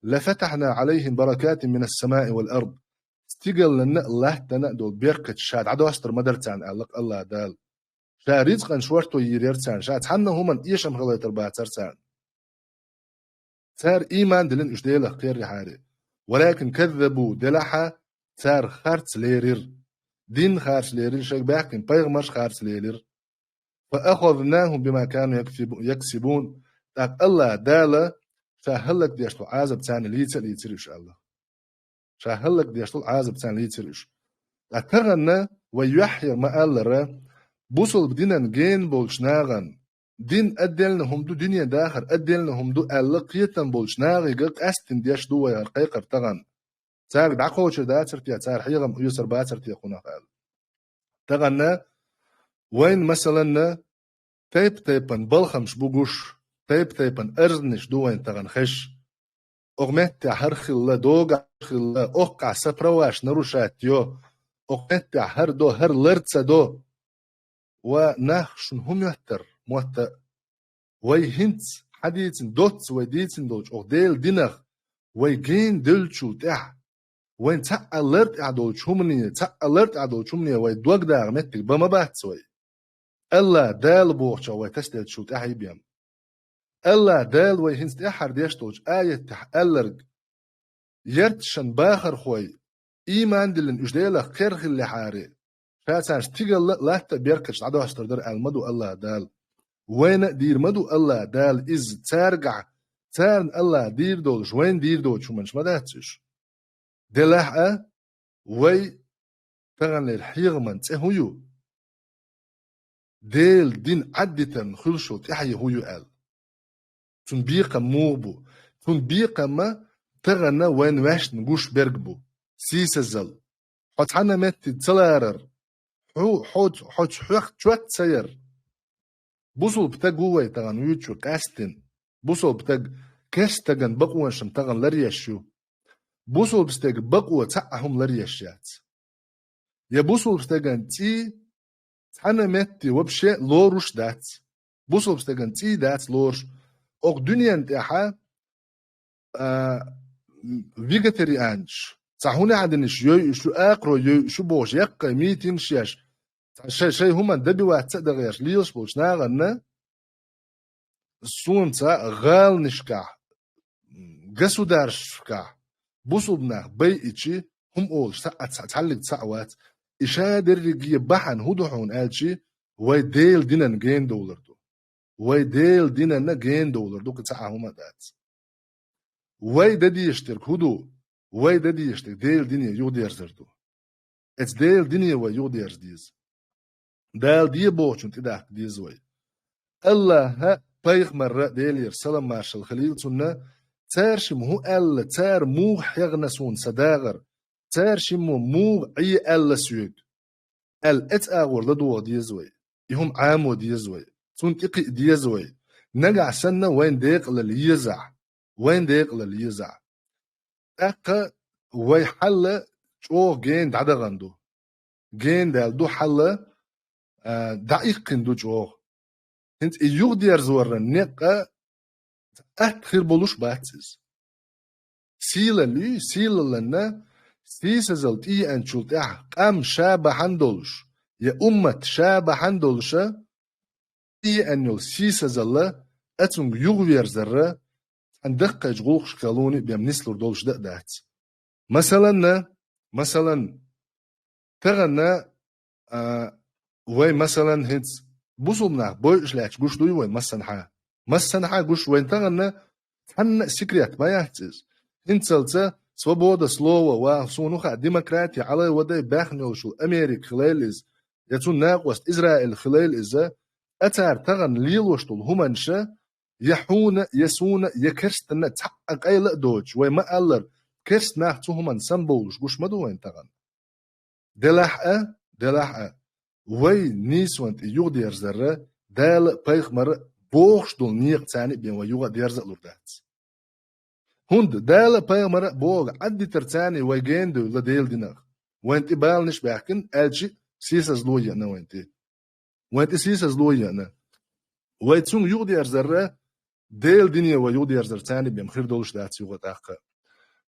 «لفتحنا عليهم بركات من السماء والأرض». Стигаллина а, латтана а долу беркаташ ша дӀадостур ма дара царна, аьлла-кх Аллахь Дала. Ша рицкъан шорто йийр яра царна, ша цхьанна а хӀуманна эшам хилийтар бацара царна. Цара ийман диллина уьш Делах кхеррехьара. «ولكن كذبوا», делахь а цара харц лерира. Дин харц лерира, шайга баьхкина пайхамарш харц лерира. فأخذناهم بما كانوا يكسبون. ТӀаккха АллахӀ Дала ша хӀаллакдеш долу Ӏазап царна лийца а лийцира уьш аьлла. Ша хӀаллакдеш долу Ӏазап царна лийцира уьш. Ткъа тахана вай юьхьера ма-аллара, бусалба динан гена болчу нахана, дин отдельно хӀума ду, дуьне дахар отдельно хӀума ду аьлла, кхетам болчу нахе къаьсттина деш ду вай хӀара кхайкхар тахана. Цаьрга дӀакхочур дацара те, цара хьехам оьцур бацара те кхунах аьлла. Тахана вайна, масаланна, тайп-тайпана балхамаш бу гуш, тайп-тайпана арзанаш ду вайна тахана хезаш. Окху меттехь хӀара хилла, догахь хилла, оккхахь сан праваш нарушать йо, окху меттехь хӀара до, хӀара лар ца до. Ва нах, шуна хӀун моьттура, мотта а? Вай хӀинца хьан дийцина, доцца вай дийцина долчу окху Делан динах вай гена девллачул тӀаьхьа, вайн цхьа а лар тӀехь долчу хӀумане, цхьа а лар тӀехь долчу хӀумане вай дог дагӀа меттиг бан ма бац вай. АллахӀ Дала бохучохь вай тасаделлачул тӀаьхьа бен. АллахӀ Дала вай хӀинца тӀаьххьара деш долчу аятехь аьлларг: «Ярташан бахархой, ийман диллина уьш Делах кхерхиллехьара, ша царна стигалла а, латта а беркаташ дӀадостур дара», аьлла ма ду АллахӀ Дала. Вайна а дийр ма ду АллахӀ Дала иза цаьргахь, царна АллахӀ дийр долуш, вайна дийр доцу хӀуманаш ма дац уьш. Делахь а, вай таханлера хьехаман цӀе хӀун ю? Делан дин Ӏаддитарна хуьлуш йолу тӀаьхье хӀун ю аьлла. Цунна бекхам муха бу? Цунна бекхамма тахана вайн ваьшна гуш берг бу. Сийсазал. Хьо цхьана меттиг ца ларар. Хьо, хьо, хьо хьоьх чот ца яр. Бусулба стаг ву вай тахана вуьйцуш къаьсттина. Бусулба стаг керста стаган бакъонашам тахана ларъеш ю. Бусулба стеган бакъо цхьа а хӀума ларъеш яц. Я бусулба стеган цӀий цхьана метте вообще лоруш дац. Бусулба стеган цӀий дац лоруш. Окху дуьненна тӀехьа, а, вегетарианцаш, цхьа хӀун аьлла динаш йойуш ю, акхарой йойуш ю бохуш, яккхий митингаш еш, цхьа шай, шай хӀуманна добиваться а дан гӀерташ лелаш болчу нахана, суна цхьа гӀаланашкахь, государствашкахь бусулба нах байичи, хӀума олуш цхьа а, цхьа, цхьаллиг цхьа а вац. И ша дерриге бахьана хӀун ду хьуна аьлчи, вай Делан динан гена довлар ду. Вай Делан динанна гена довлар ду, кхин цхьа а хӀума а дац. Вай дан дезаш дерг хӀун ду? Вай дан дезаш дерг Делан дине юхадерзар ду. Эцу Делан дине вай юхадерза деза. Дала де бохучунна тӀедаккха деза вай. АллахӀа, пайхамарра, Делера салам-маршалла хилийла цунна, цара шимма хӀун аьлла, цара муха хьегна суна сан дагӀар, цара шиммо муха Ӏе аьлла соьга аьлла, эцу агӀор ладогӀа деза вай. И хӀума Ӏамо деза вай. Цунна тӀекхиа деза вай. Нагахь санна вайн декъалалла езахь. Вайн декъалалла езахь. ТӀаккха вай хьал чӀогӀа гена дӀадахана ду. Гена даьлла ду хьал, а, дӀаиккхина ду чӀогӀа. ХӀинца и юхадерзоран некъ а атта хир болуш бац иза. Сийлалла ю, сийлалланна, сийсазалла тӀееанчул тӀаьхьа къам ша бахьана долуш, я уммат ша бахьана долуша, тӀееана йолу сийсазалла, а, цунга юхаверзарра, цхьана даккхийчу гӀуллакхашкахула бен нислур долуш дан а дац. Масаланна, масалан, тахана, а, вай, масалан, хӀинца бусулба нах бойуш лаьтташ гуш дуй вай массанхьа? Массанхьа гуш вайн тахана, цхьанна а секрет ма яц иза. ХӀинцалца свобода слова ва суна хаа демократи Ӏалай вадай баьхна йолуш йолу Америка хилайла иза, я цунна накъост Израиль хилайла иза, а, цара тахана лелош долу хӀуманша, я хьуна, я суна, я керстанна цхьа а къайла а доцуш, вай ма-аллара, керст нах цу хӀуманна самбовлуш гуш ма ду вайн тахана. Делахь а, делахь а, вай нийсонан тӀе юхадерзарра, Дала а, пайхамара а бохуш долу некъаца а бен вай юха а дерза а лур дац. ХӀунда Дала а, пайхамара а бохург Ӏаддитарца а вай гена девлла Делан динах. Вайн тӀе баланаш а баьхкина, аьлчи сийсазло а еана вайн тӀе. Вайн тӀе сийсазло а еана. Вай цунга юхадерзарра, Делан дине вай юхадерзарца а бен хир долуш дац юха тӀаккха.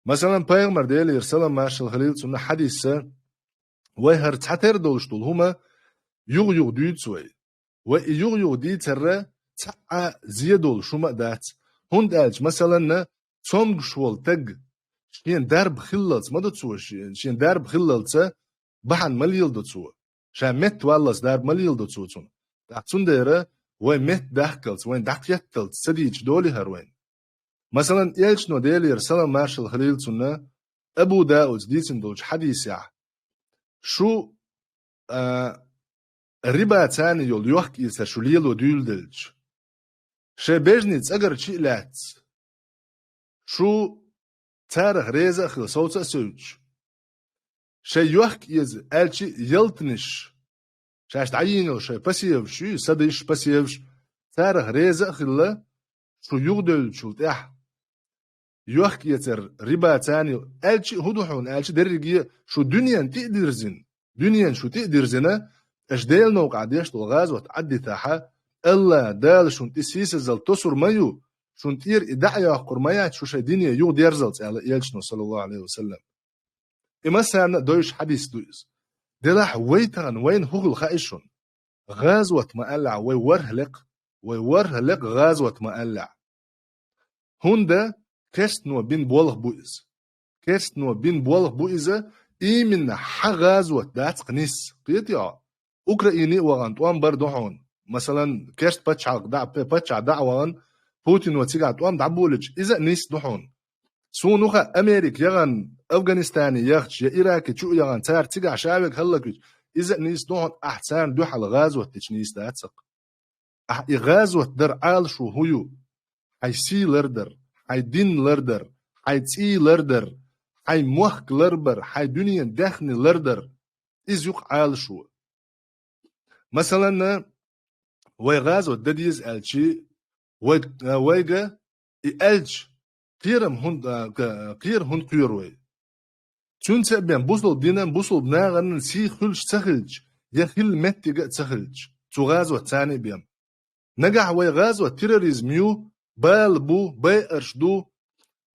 Масалан, пайхамар, Делера салам-маршалла хилийла цунна, хьадисса, вай хӀара цхьатера долуш долу хӀума юха-юха дуьйцу вай. Вай и юха-юха дийцарра цхьа а зе долуш хӀума а дац. ХӀунда аьлча, масаланна, цомгуш волу стаг шен дарба хиллалц ма ду цо, шен, шен дарба хиллалца бахьана ма леладо цо. Ша меттаваллалц дарба ма леладо цо цунна. ТӀаккха цундела вай метта дахкалц, вайн дӀакхетталц ца дийча долий хӀара вайна? Масалан, элчано, Делера салам-маршалла хилийла цунна, Абу Дауд дийцина долчу хьадисехь: «Шу, а, риба царна йолу йохк-эцар шу лело дуьйладелча, шайн бежнийн цӀагарчий а лаьцна, шу царах реза а хилла, совца а севча, шайн йохк-эца аьлча а ялтанаш, шаьш дӀайийна йолу шайн посеваш ю, садиш, посеваш, царах реза а хилла, шу юхадевллачул тӀаьхьа, йохк-эцар риба царна ю», аьлча а хӀун ду хьуна, аьлча а дерриге а шу дуьненна тӀе а дирзина, дуьненна шу тӀе а дирзина, аша Делан новкъахь деш долу гӀазот Ӏаддитахьа, АллахӀ Дала шуна тӀе сийсазалла тосур ма ю, шуна тӀера и дӀа а йоккхур ма яц шу шайн дине юхадерзалц, аьлла элчано, саллаллаху Ӏалайхи ва саллам. И массарна а девзаш хьадис ду иза. Делахь вай тахана, вайна хӀун хилла хаьий шуна? ГӀазот ма-аллехь, вай ворхӀ лекха, вай ворхӀ лекха гӀазот ма-аллехь. ХӀунда керстано бина болх бу иза. Керстано бина болх бу иза, именно хьан гӀазот дац-кх нис, кхетий хьо? Украине а вахана тӀом бар ду хьуна. Масалан, керст пачхьалкх дӀа а, пе-, паччахь дӀа а вахана, Путино цигахь тӀом дӀаболийча, иза а нис ду хьуна. Суна ву хаьа, Америка яхана Афганистане яхча, я Ираке чу а яхана, цара цигахь шаверг хӀаллаквича, иза а нис ду хьуна, ахь царна дуьхьал гӀазот дича нис дац-кх. Ахь и гӀазот дар Ӏалашо хӀун ю? Хьайн сий лардар, хьайн дин лардар, хьайн цӀий лардар, хьайн мохк ларбар, хьайн дуьненан даьхни лардар. Иза ю-кх Ӏалашо. Масалан, вай гӀазот дан деза аьлча, вай, вайга и аьлча, кхерам хӀунда, а, к-, кхера хӀунда кхоьру вай? Цуьнца а бен бусалба динан, бусалба нахана сий хуьлуш ца хилча, я хилла меттиг а ца хилча, цу гӀазот царна а бен. Нагахь вай гӀазот терроризм ю, бала бу, байарш ду,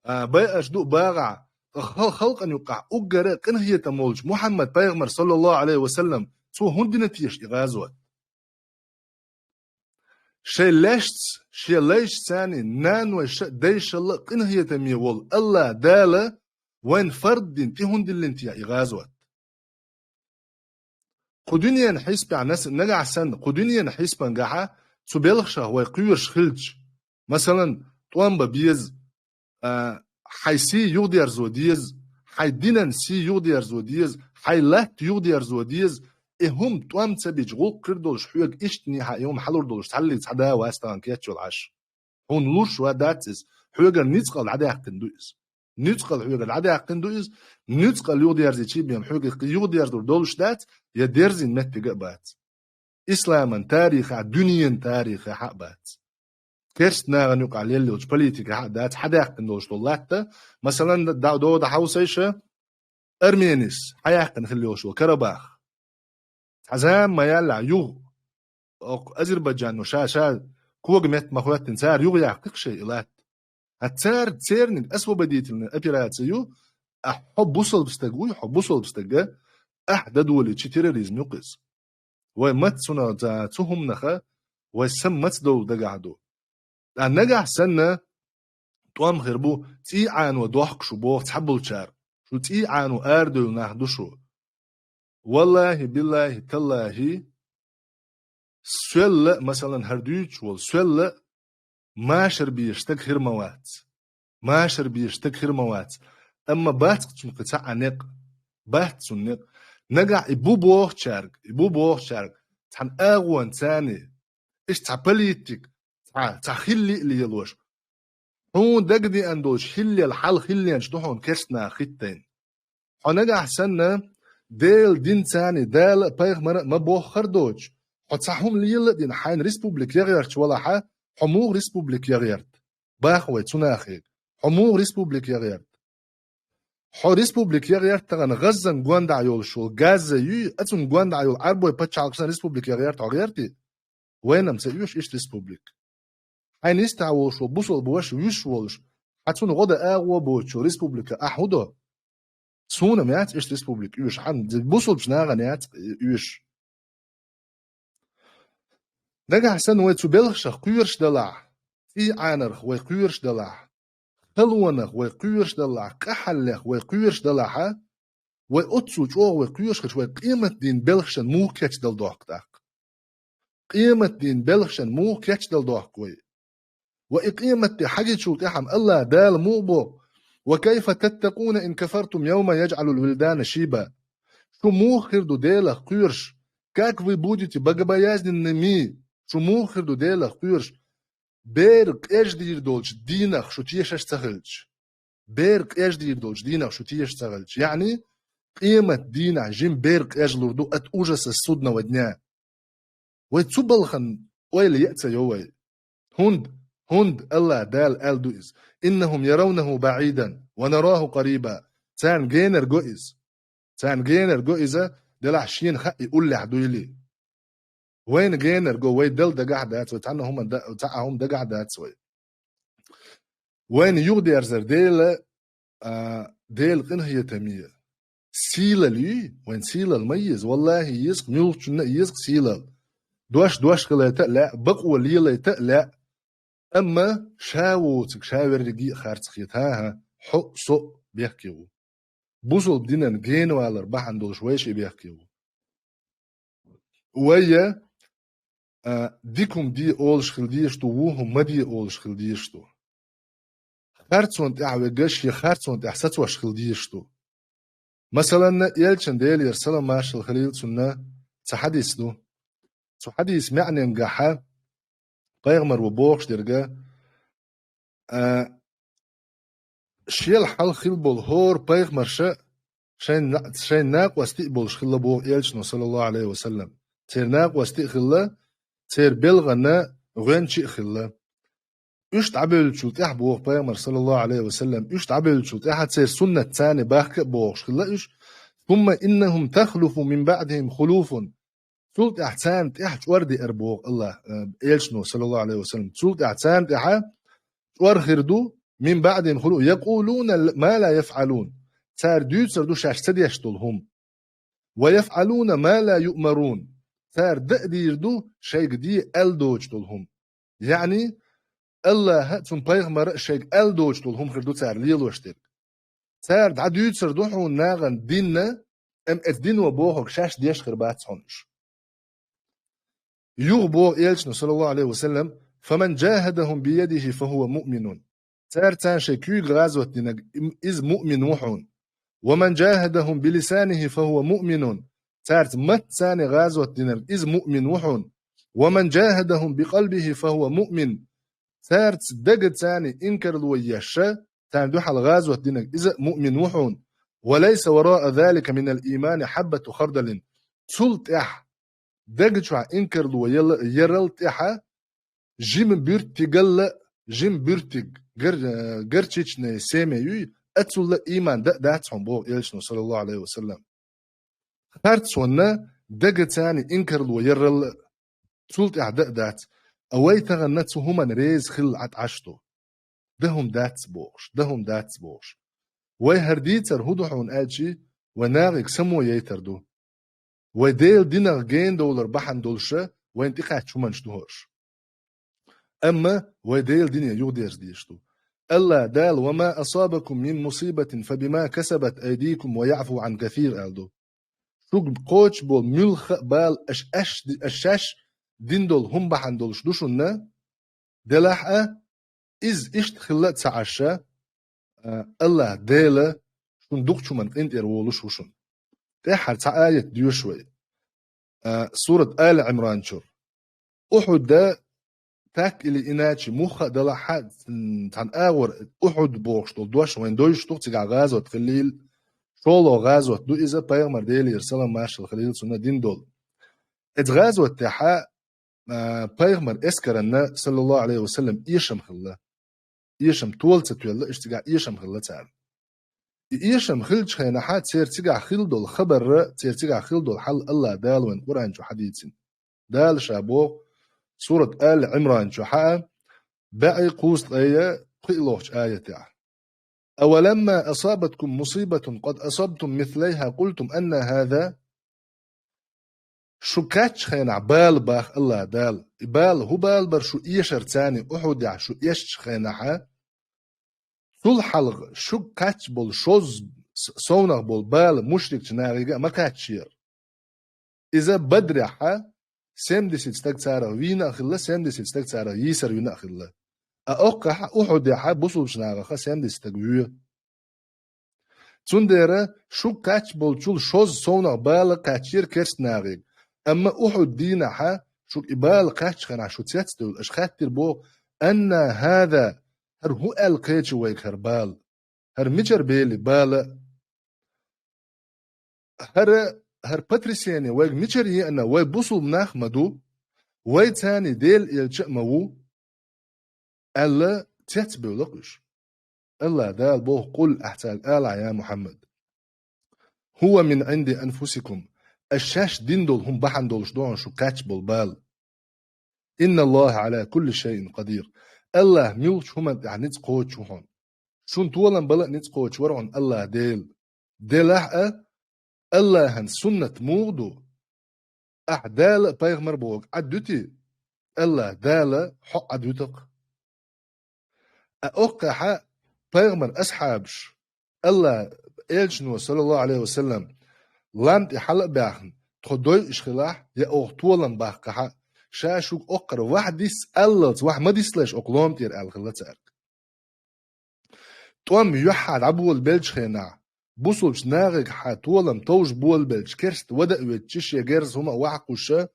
а, байарш ду а багӀахь, ткъа хал-, халкъана юккъахь уггара а къинхетам волчу Мухьаммад-пайхамар, саллаллаху Ӏалайхи ва саллам, цо хӀунда дина теша и гӀазот? Шайн лаьшца, шен лайшца царний, нанойша а, дайшалла а къинхетаме волу АллахӀ Дала вайна фард дина тӀе хӀунда диллина те и гӀазот? Кху дуьненан хьисапехь нас-, нагахь санна, кху дуьненан хьисапангахьа цу белхашах вай кхоьруш хилча, масалан, тӀом бан беза, а, хьайн сий юхадерзо деза, хьайн динан сий юхадерзо деза, хьайн латта юхадерзо деза, и хӀума тӀом ца бича гӀуллакх хир долуш хьоьга иштта нехьа и хӀума хьалур долуш цхьаллиг цхьа да вац тахана кечвелла Ӏаш. Хьуна луш ван дац иза, хьоьгара ницкъала дӀадаьккхина ду иза. Ницкъала хьоьгара дӀадаьккхина ду иза, ницкъала юхадерзийча бен хьоьга юхадерзор долуш дац, я дерзийна меттиг а бац. Исламан тарихехь, дуьненан тарихехь а бац. Керст нахана юкъахь лелла йолчу политикехь а дац, хьадаьккхина долуш долу латта, масалан, да-, догӀу дан хьовсийша, Арменис хьаяьккхина хилла йолуш йолу Карабах. Цхьа зама ма яьллехь юха, окху Азербайджано ша, ша кога метта ма хӀоьттина, цара юха яьккхи-кх шайн и латта. Хьан цара, церниг освободительная операция ю, ахь хьо бусалба стаг вуй, хьо бусалба стага, ахь дан долийча терроризм ю-кх иза. Вай маца цунах, цу хӀуманаха вай са маца довла дагахь ду. Ткъа нагахь санна тӀом хир бу, цӀий Ӏано дохку шу боху цхьаболчара. Шу цӀий Ӏано арадевлла нах ду шу. Валлахи, биллахи, таллахи, соьлла а, масалан, хӀара дуьйцуш волу соьлла а машар безаш стаг хир ма вац. Машар безаш стаг хир ма вац. Амма бац-кх цуьнан кхин цхьа а некъ. Бац цуьнан некъ. Нагахь и бу бохучаьрга, и бу бохучаьрга цхьана агӀонан царний, иштта цхьа политик, цхьа, цхьа хилли а лелош, хьуна дагадеана долуш хиллел хьал хилланаш ду хьуна керст наха хӀиттийна. Хьо нагахь санна, Делан дин царний, Дала а, пайхамара а ма боххура доцуш, хьо цхьа хӀума лела а дина, хьайна республика яхъярташ валахьа, хьо муха республика яхъярта? Баха вай цу нахега. Хьо муха республика яхъярта? Хьо республика яхъярта тахана ГӀаззан гондахь йолуш волу Газа юй, а цунна гондахь йолу Ӏарбой пачхьалкхашна республика яхъярта хьо, гӀерти? Вайна-м ца оьшу иштта республика. Хьайна йистехь волуш волу бусалба ваша вуьйш волуш, хьан цунна гӀо дан агӀо а боцуш йолу республика ахь хӀун до? Суна-м яц иштта республика оьшу, хьан бусалбачу нахана яц оьшу. Нагахь санна вай цу белхашах кхоьруш далахь, цӀий Ӏанарх вай кхоьруш далахь, халонах вай кхоьруш далахь, къахьаллех вай кхоьруш далахьа, вай оццул чӀогӀа вай кхоьруш хилча, вай къематдийнан белхашна муха кечдала дохку тӀаккха? къематдийнан белхашна муха кечдала дохку вай? Ва и къематде хьагичул тӀехьа-м АллахӀ Дала муха боху: «وكيف تتقون إن كفرتم يوما يجعل الولدان شيبا». Шу муха хир ду Делах кхоьруш? «Как вы будете богобоязненными», шу муха хир ду Делах кхоьруш, бер къеждийр долчу дийнах шу тешаш ца хилча? Бер къеждийр долчу дийнах шу тешаш ца хилча? Яъни, къематдийнахь жима бер къежлур ду от ужаса судного дня. Вай цу балхана ойла е а ца йо вай. ХӀунда, хӀунда АллахӀ Дала аьлла ду иза: «إنهم يرونه بعيدا ونراه قريبا». Царна генара го иза. Царна генара го иза, делахь шена хаьа и уллехь дуйли. Вайна генара го, вай Далла дагахь дац, вай цхьанна хӀума да-, цхьа а хӀума дагахь дац вай. Вайна юхадерзар Дела, а, Дела къинхетаме. Сийлалла юй, вайн сийлалла ма еза, валлахӀи, еза-кх, муьлххачунна а еза-кх сийлалла. Дош дош хилайта а лаьа, бакъо лелайта а лаьа. Амма ша воцург ша верриге а харц хета, хӀан-хӀа, хьо а, со а бехке ву. Бусалба динан генавалар бахьана долуш вай шиъ бехке ву. Вай, а, дика хӀума де олуш хила дезаш ду, вон хӀума ма де олуш хила дезаш ду. Харцонна тӀехь вегаш, я харцонна тӀехь сацош хила дезаш ду. Масалан, элчан, Делера салам-маршалла хилийла цунна, цхьа хьадис ду. Цу хьадисан маьӀненгахьа пайхамар ву бохуш дерга, а, шел хьалха хилла болу хӀора пайхамарша шайн, шайн накъостий а болуш хилла боху элчано, саллаллаху Ӏалайхи ва саллам. Церан накъостий а хилла, церан белхана гӀоьнчий а хилла. Уьш дӀабевллачул тӀаьхьа боху пайхамар, саллаллаху Ӏалайхи ва саллам, уьш дӀабевллачул тӀаьхьа церан суннат царна бахка а бохуш хилла уьш. «ثم إنهم تخلف من بعدهم خلوف». Цул тӀаьхьа царна тӀаьхьа чӀор деара боху АллахӀ, э, элчано, саллаллаху Ӏалайхи ва саллам. Цул тӀаьхьа царна тӀаьхьа чӀор хир ду, «من بعدهم خلوف يقولون ما لا يفعلون». Цара дуьйцур ду шаьш ца деш долу хӀума. «ويفعلون ما لا يؤمرون». Цара дан а дийр ду шайга де аьлла доцуш долу хӀума. Яъни, АллахӀа а, цуьнан пайхамара а шайга аьлла доцуш долу хӀума хир ду цара лелош дерг. Цара дӀадуьйцур ду хьуна нахана дин, амма оцу дино бохург шаьш деш хир бац хьуна уьш. Юха боху элчано, саллаллаху Ӏалайхи ва саллам: «فمن جاهدهم بيده فهو مؤمن». Цара царна шайн куьйга гӀазот динарг, им, иза муъмин ву хьуна. «ومن جاهدهم بلسانه فهو مؤمن». Царца матца царна гӀазот динарг, иза муъмин ву хьуна. «ومن جاهدهم بقلبه فهو مؤمن». Царца дага царна инкарло еш, царна дуьхьал гӀазот динарг, иза а муъмин ву хьуна. «وليس وراء ذلك من الإيمان حبة خردل». Цул тӀаьхьа дага чохь инкарло яла-, ярал тӀаьхьа жима буьртигалла, жима буьртиг, гар-, э, горчичное семя юй, ацулла иман дан а дац хьуна боху элчано, саллаллаху Ӏалайхи ва саллам. Харцонна дага царна инкарло яралла, цул тӀаьхьа дан а дац. А вай тахана цу хӀуманна реза хилла Ӏа тӀаш ду. Дан хӀума дац бохуш, дан хӀума дац бохуш. Вай хӀара дийцар хӀун ду хьуна аьлчи, вай нахега само яйтар ду. Вай Делан динах гена довлар бахьана долуша вайна тӀекхаьчча хӀуманаш ду хӀорш. Амма вай Делан дине юхадерза дезаш ду. АллахӀ Дала: «وما أصابكم من مصيبة فبما كسبت أيديكم ويعفو عن كثير», аьлла ду. Шуьга кхочуш болу муьлхха а бала аша, аша, аша шаьш дина долу хӀума бахьана долуш ду шуна, делахь а, иза иштта хилла а ца Ӏаш, а, АллахӀ Дела шуна дукхачу хӀуманна къинтӀера волуш ву шуна. ТӀаьххьара цхьа аят доьшу вай. А, сурат Али Ӏимран чуьра. Ухьуда, так или иначе, муха а далахь а, м, цхьана агӀор Ухьуд бохуш долу дош вайн дойзуш ду, цигахь гӀазот хиллийла. ШолгӀа гӀазот ду иза, пайхамар, Делера салам-маршалла хилийла цунна, дина долу. Эцу гӀазот тӀехь а, пайхамар эскаранна, саллаллаху Ӏалайхи ва саллам, эшам хилла. Эшам тола ца тоьлла, иштта цигахь эшам хилла царна. И эшам хиллачу хенахь а церан цигахь хилла долу хабар, церан цигахь хилла долу хьал АллахӀ Дала вайн Къуръан чу хьадийцина. Дала ша боху, сурат Али Ӏимран чу хьа, бӀе кхузткъе пхиъ лохучу аятехь: «أولما أصابتكم مصيبة قد أصبتم مثليها قلتم أنى هذا». Шу кхаьччу хенахь бала бах АллахӀ Дала. И бала, хӀун бала бара шу эшар царна, Ухьудехь шу эшчу хенахь а? Цул хьалха шуьга кхаьчча болу шозза с-, совнах болу бала мушрикчу нахега а ма кхаьччера. Иза Бадрехь а, семьдесят стаг царах вийна а хилла, семьдесят стаг царах йийсар вина а хилла. А оккхахьа Ухьудехьа бусулбчу нахаха семьдесят стаг вуьйу. Цундела шуьга кхаьчча болчул шозза совнах бала кхаьчнера керста нахе. Амма Ухьуд дийнахьа шуьга и бала кхаьчча хенахь шу цецдевлла, аша хаьттира боху: «Анна хӀаза?» ХӀара хӀун аьлла кхечи вайга хӀара бала? ХӀара мичара бели бала? ХӀара, хӀара потрясение вайга мичара еана, вай бусулба нах а ма ду, вай царний Дела элча а ма ву, аьлла, цецбевлла-кх уьш. АллахӀ Дала боху: «Къул», ахь цаьрга алахь, я Мухьаммад: «ХӀува мин Ӏинди анфусикум», аша шаьш дина долу хӀума бахьана долуш ду хьуна шу кхаьчча болу бала. «Инна Аллаха Ӏала кулли шайин къадир». АллахӀ муьлххачу хӀуманна тӀехь ницкъ кхочуш ву хьуна. Шуна толам бала а ницкъ кхочуш вара хьуна АллахӀ Дела. Делахь а, АллахӀан суннат муха ду? Ахь Дала а, пайхамар а бохург Ӏад вуьтий? АллахӀ Дала хьо Ӏад вуьту-кх. А оккхахьа пайхамар асхьабаш, АллахӀ элчано, саллаллаху Ӏалайхи ва саллам, лам тӀе хьала а баьхна, тхо дойуш хилахь, я оха толам баккхахьа, ша шуьга оккхара вахьа дисса аллалц, вахьа ма дисслайша окху лома тӀера аьлла хилла цаьрга. ТӀом юьххьехь дӀаболабелчу хенахь, бусулбчу нахе хьан толам товжа болабелча, керста вада а ветташ, шен герза хӀума а вахьа кхуьссуш,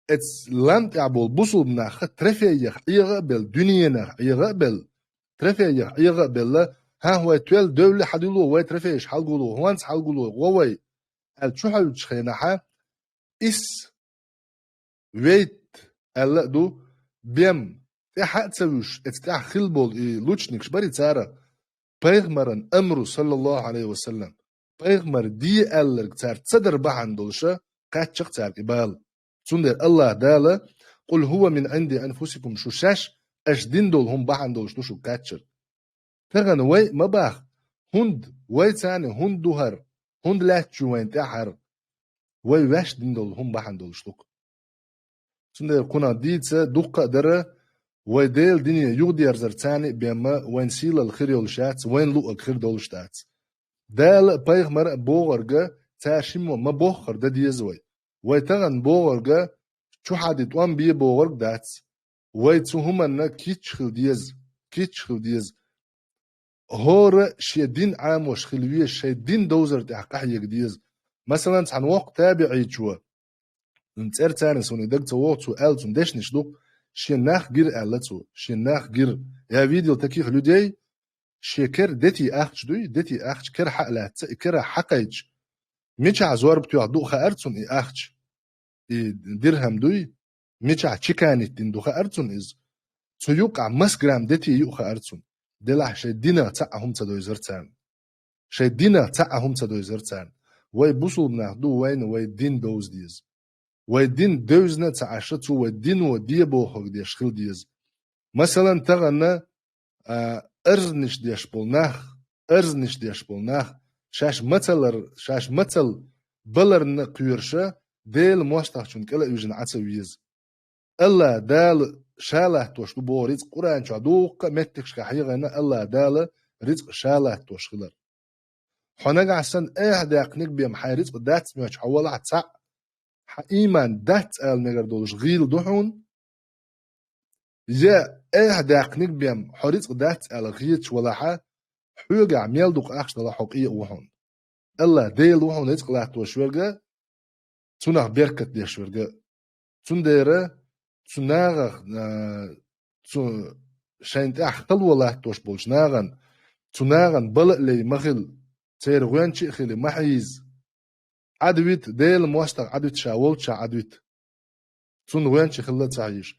эцу лам тӀехь болу бусулба нахха трофеях Ӏеха а белла, дуьненах Ӏеха а белла, трофеях Ӏеха а белла, хӀан, вай тоьлла девлла хьадуьлло, вай трофейш хьалгуло, хӀонца хьалгуло, гӀо вай, аьлла чухьевллачу хенахьа, ис вейт аьлла а ду, бен тӀаьхьа а ца вуьсуш, эцу тӀехь хилла болу и лучникаш барий цара, пайхамаран амру, саллаллаху Ӏалайхи ва саллам, пайхамар де аьлларг цара ца дар бахьана долуша, кхаьчча-кх цаьрга и бала. Цундела АллахӀ Дала: «Къул хӀува мин Ӏинди анфусикум», шу шаьш аша дина долу хӀума бахьана долуш ду шуьга кхаьччарг. Тахана вай а ма баха, хӀунда вай царна, хӀунда ду хӀара, хӀунда лаьтташ ю вайна тӀехь хӀара? Вай ваьш дина долу хӀума бахьана долуш ду-кх. Цундела кхунах дийца дуккха а дара, вай Делан дине юхадерзар царна а бен ма вайна сийлалла хир йолуш яц, вайна луъург хир долуш дац. Дала а, пайхамара а бохург цара шиммо ма боххура дан деза вай. Вай тахана бохург чухьа де, тӀом бе бохург дац. Вай цу хӀуманна кийча хила деза, кийча хила деза. ХӀора шен дин Ӏамош хила веза, шайн дин довзар тӀехь къахьега деза. Масалан, цхьана воккха табиӀичо, цӀера царна суна и дага ца вогӀу, цо аьлла, цуьнан дешнаш ду-кх, шен нах гира аьлла цо, шен нах гира. Я видел таких людей, шен кара дети ахча дуй, дети ахча кара хьа а лаьцна, и кара хьакхайча, мичахь зорба тоьхна ду хаьара цунна и ахча, и дирхам дуй, мичахь чеканить дина ду хаьара цунна иза. Цу юккъахь маса грамм дети ю хаьара цунна. Делахь шайн динах цхьа а хӀума ца довзара царна. Шайн динах цхьа а хӀума ца довзара царна. Вай бусулба нах ду, вайна вай дин довза деза. Вай дин девзина а ца Ӏаш, цо вай дино де бохург деш хила деза. Масалан, тахана, а, арзанаш деш болу нах, арзанаш деш болу нах, шаьш мацаллар, шаьш мацалла баларна кхоьруш, Делан мостагӀчунна кӀела а вижина Ӏа ца веза. АллахӀ Дала ша латтош ду боху рицкъ, Къуръан чохь дуккха а меттигашкахь хьехийна АллахӀ Дала рицкъ ша латтош хилар. Хьо нагахь санна айхьа даьккхинарг бен хьайн рицкъ дац моьттуш хьо валахь цхьаъ, хьан ийман дац ала мегар долуш гӀийла ду хьуна, я айхьа даьккхинарг бен хьо рицкъ дац ала хеташ валахьа, хьоьгахь мел дукха ахча далахь хьо къе а ву хьуна. АллахӀ Дела ву хьуна рицкъ латтош верг а, цунах беркат деш верг а. Цундела цу нахах, а, цу шайна тӀехь хало латтош болчу нахана, цу нахана бала а лей ма хила, церан гӀоьнча а хила ма хьийза. Ӏадвита, Делан мостагӀа Ӏадвита, ша волччохь Ӏадвита. Цунна гӀоьнча хилла ца хьийзаш.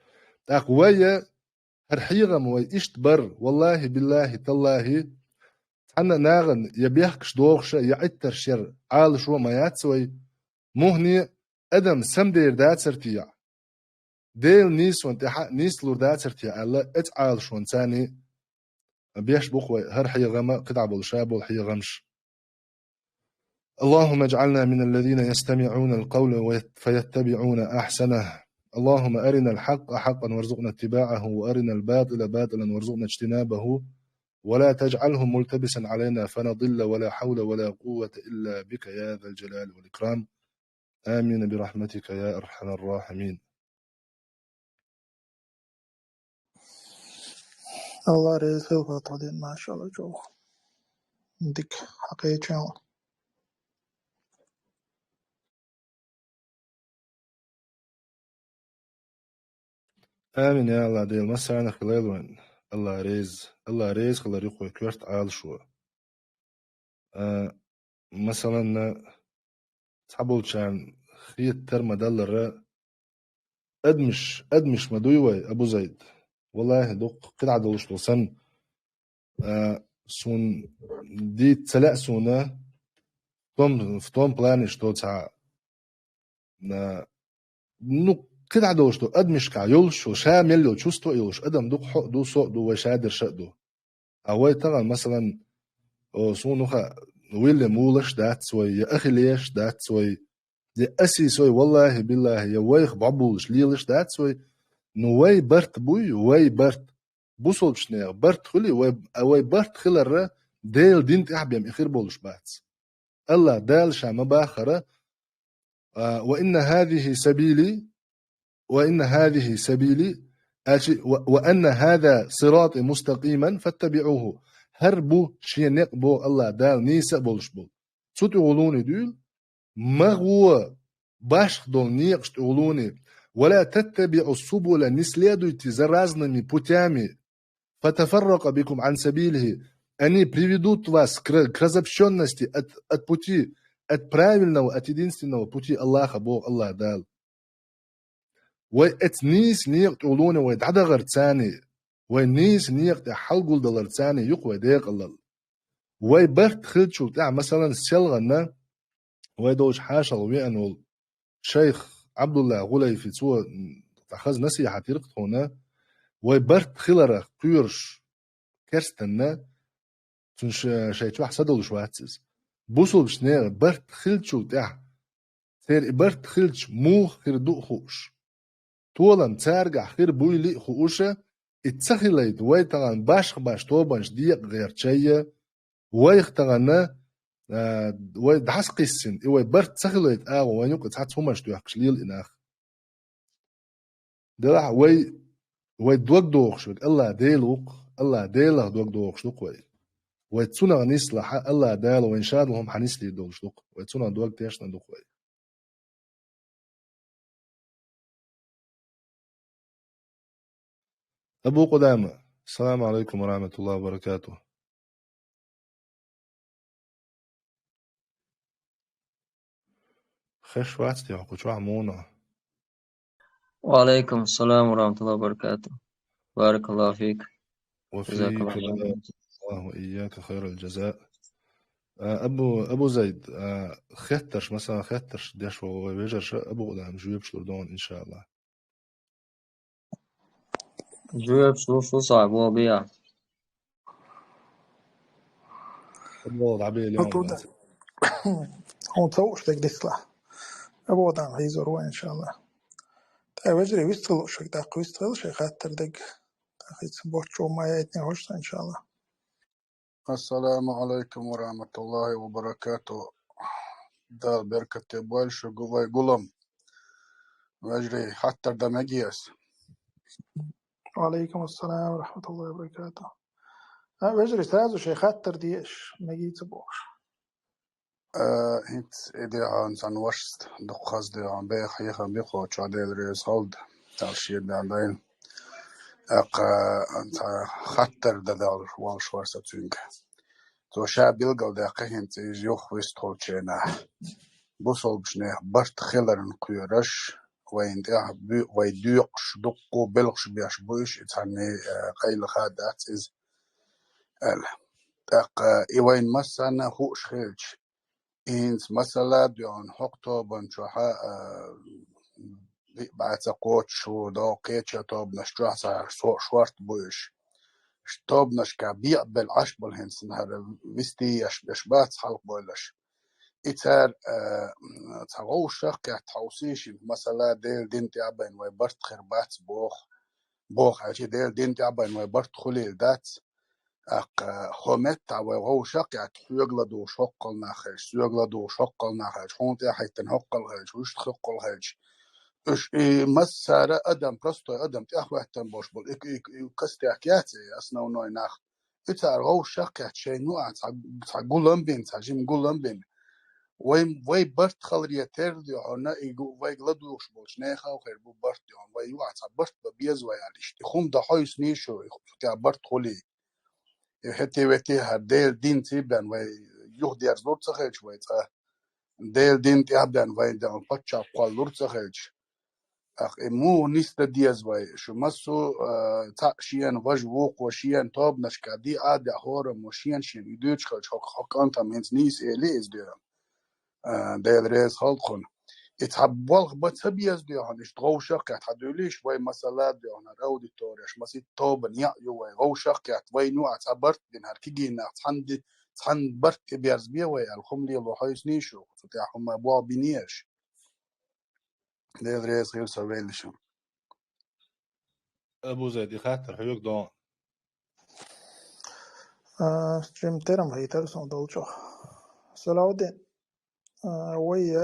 ТӀаккха вай а, хӀара хьехам вай иштта бар, валлахӀи, биллахӀи, таллахӀи, цхьана а нахана я бехкаш дохуш а, я Ӏиттарш яр Ӏалашо а ма яц вай. Муххале а адам самадер дацар те, Делан нийсонан тӀаьхьа а нийслур дацар те аьлла, эцу Ӏалашонца царний беш бу-кх вай хӀара хьехам а, кхидӀа болу ша болу хьехамаш. اللهم اجعلنا من الذين يستمعون القول ويت-، فيتبعون أحسنه. اللهم أرنا الحق حقا وارزقنا اتباعه، وأرنا الباطل باطلا وارزقنا اجتنابه، ولا تجعله ملتبسا علينا فنضل، ولا حول ولا قوة إلا بك يا ذا الجلال والإكرام. آمين برحمتك يا أرحم الراحمين. АллахӀ реза хилва тхоьгара, машалла, чӀоагӀа дика хьакхаьчав. Амин, я АллахӀ, Дела массарна хилийла вайна. АллахӀ реза, АллахӀ реза хилар ю-кх вай коьрта Ӏалашо. А, масалан, цхьаболчарна хетар ма-даллара, адамаш, адамаш ма дуй вай, Абу Зайд. ВаллахӀи, дукха кхидӀа долуш долу санна, а, суна дийца ца лаьа суна, в том, в том плане, что цхьа, а, ну, кхидӀа долуш долу адамашкахь йолуш, ша мел йолу чувство а йолуш адам дукха хьо а ду, со а ду, вай шадерш а ду. А вай тахана, масалан, о, суна хаьа, Уильям Улаш дац вай, я Ахиллеш дац вай, я Асис вай, валлахӀи, биллахӀи, я вайх бӀобулаш лелаш дац вай. Ну, вай барт буй, вай барт. Бусалбачу нехан барт хуьлий, вай, а вай барт хиларра Делан дин тӀехь бен и хир болуш бац. АллахӀ Дала Ша ма баххара, а, «Ва инна хӀазихӀи сабили, ва инна хӀазихӀи сабили», аьлчи, «ва, ва анна хӀаза сиратӀи мустакъиман фаттабиӀухӀу». ХӀара бу Шен некъ, боху АллахӀ Дала, нийса а болуш болу. Цу тӀехула дуьйла, ма гӀо башха долу некъаш тӀехула, «ва ла таттабиӀу субула», не следуйте за разными путями, «фатафарракъа бикум Ӏан сабилихӀи», они приведут вас к ра-, к разобщённости от, от пути, от правильного, от единственного пути Аллаха, боху АллахӀ Дала. Вай оцу нийса некъа тӀехула вай дӀадахарца, вай нийса некъа тӀехь хьалгулдаларца ю-кх вай декъалалла. Вай барт хиллачул тӀаьхьа, масалан, селхана, вай долчу хьошалгӀа веана волу шайх Ӏабдулла ГӀулайфи, цо, м, хаза насихьат йира-кх тхуна, вай барт хиларх кхоьруш керстанна, цуьнан ш-, шайн чохь са долуш вац иза. Бусалбачу нехан барт хиллачул тӀаьхьа, церан и барт хилча муха хир ду а хууш, толам цаьргахь хир буйла а хууша, и ца хилийта вай тахана башха-башха тобанаш декъа гӀертача, вайх тахана, а, вай дӀасакхиссина, и вай барт ца хилийта агӀо вайна юкъа цхьацца хӀуманаш тоьхкуш лела и нах. Делахь вай, вай дог дохуш верг АллахӀ Дела ву-кх, АллахӀ Делах дог дохуш ду-кх вай. Вай Цунах нислахь, АллахӀ Дала вайна шадолу хӀума хьанислийр долуш ду-кх, вай Цунах дог тешна ду-кх вай. Абу Къудама, ассаламу Ӏалайкум ва рахьматуллахӀи ва баракатухӀ. Хезаш вац те хьо кху чохь муха? Ва Ӏалайкум ассалам ва рахьматуллахӀи ва баракатухӀ. Баракаллаху фик. Ва фика баракаллаху. Джазакаллаху хайран. Аллаху ва ийяка хайрал джаза. А, Абу, Абу Зайд, а, хеттарш, масала, хеттарш деш ву вай вежарша, Абу Къудама жоьпаш лур ду хьуна, иншаАллахӀ. Жоьпаш луш ву со, бо биа. Абу Къудама. Хьуна ца хууш дерг дицлахь. Абу Къудама хьийзор ву, иншаАллахӀ. ТӀаккха вежарий вистхила лууш верг, тӀаккха вистхила шайн хаттар дерг. ТӀаккха хӀинца боччо ма яйтане хӀуш сан, иншаАллахӀ. Ассаламу Ӏалайкум ва рахьматуллахӀи ва баракатухӀ. Дала беркате бойла шу гу-, вай гулам. Вежарий, хаттар дан мегий ас? Ва Ӏалайкум ассалам ва рахьматуллахӀи ва баракатухӀ. А, вежарий, сразу шайн хаттар де аш, мегий ца бохуш. Э, хӀинца и де хьуна цхьана вашас дукха хаза де хьуна, беха хьехам бу кху чохь, Дела реза хуьлда, Дала шен дан дайна. ТӀаккха цхьа хаттар дан далуш волуш вара со цуьнга. Цо ша билгалдаьккхи хӀинца иза юха вистхуьлучу хенахь. Бусалбачу нехан барт хиларна кхоьруш, вайна тӀехь буь-, вай доькъуш, дуккха а белхаш беш бу уьш, и цхьанне, э, къайлаха дац иза, аьлла. ТӀаккха и вайна массарна а хууш хилча, и хӀинца масала а доьгӀна хӀокху тобанна чохь а, а, диъ бӀе ца кхочуш ву, догӀу кхечу тобанаш чохь цхьа шо-, шорта бу уьш. Ш-, тобанашкахь бекъабелла Ӏаш болу хӀинца хӀара вистий еш, еш бац хьалха бойлаш. И цара, а, цхьа вовшах а кхетта хьовсийша, масала, Делан дин тӀе а байна вай барт хир бац боху. Боху аьлча, Делан дин тӀе а байна вай барт хуьлийла дац. ТӀаккха хӀо меттахь вай гӀовшах а яьтта, хьоьга ладугӀуш хӀоккхул нах хилча, соьга ладугӀуш хӀоккхул нах хилча, хьуна тӀехьахӀиттина хӀоккхул хилча, вуьшта хӀоккхул хилча, уьш и массара адам, простой адам, тӀехӀоьттина болуш болу и, и, и костяк яц и, основной нах. И цара гӀовшах а яьтта, шайна юкъахь цхьа, цхьа гулам бина, цхьа жима гулам бина. Вай, вай барт халаре терра, дуй хьуна, и гу-, вайга ладугӀуш болчу нехан а хир бу барт, дуй хьуна, вай юкъахь цхьа барт бан беза вай аьлла иштта. И хӀума дан хьовсийша, и хӀу-, цу тӀехь барт хуьлий. И хӀетте-ветте хӀара Делан динца бен вай юхадерзалур ца хилча вай цкъа. Делан дин тӀехь бен вай дан паччалкх кхоллалур ца хилча. ТӀаккха и муха нисдан деза вай? Шу массо а, а, цхьаъ шена, важа вукхо шена, тобанашка диъ а диъ хӀораммо шена-шена и дуьйцуш хилча, хӀокху, хӀокху кӀантана хӀинца нийса эли иза дуьйна. А, Дела реза хилда хьуна. И цхьа болх бан ца беза дуй хьуна, иштта гӀовшах а яьтта, хьан дуьйлийша вай масала дуй хьуна, аудитореш, масийтта тобанан яа ю вай, гӀовшах а яьтта, вайна юкъахь цхьа барт бина, хӀара кегий нах цхьаьна ди-, цхьаьна барт тӀеберзабе вай аьлла, хӀума лело хьовсийша, цу тӀехь хӀума болх бинехь. Дела реза хила со веллачу. Абу-Зайд, и хаттар хьоьга догӀу. А, стрим терам хьийтар сон долчохь. Салавдин, а, вай,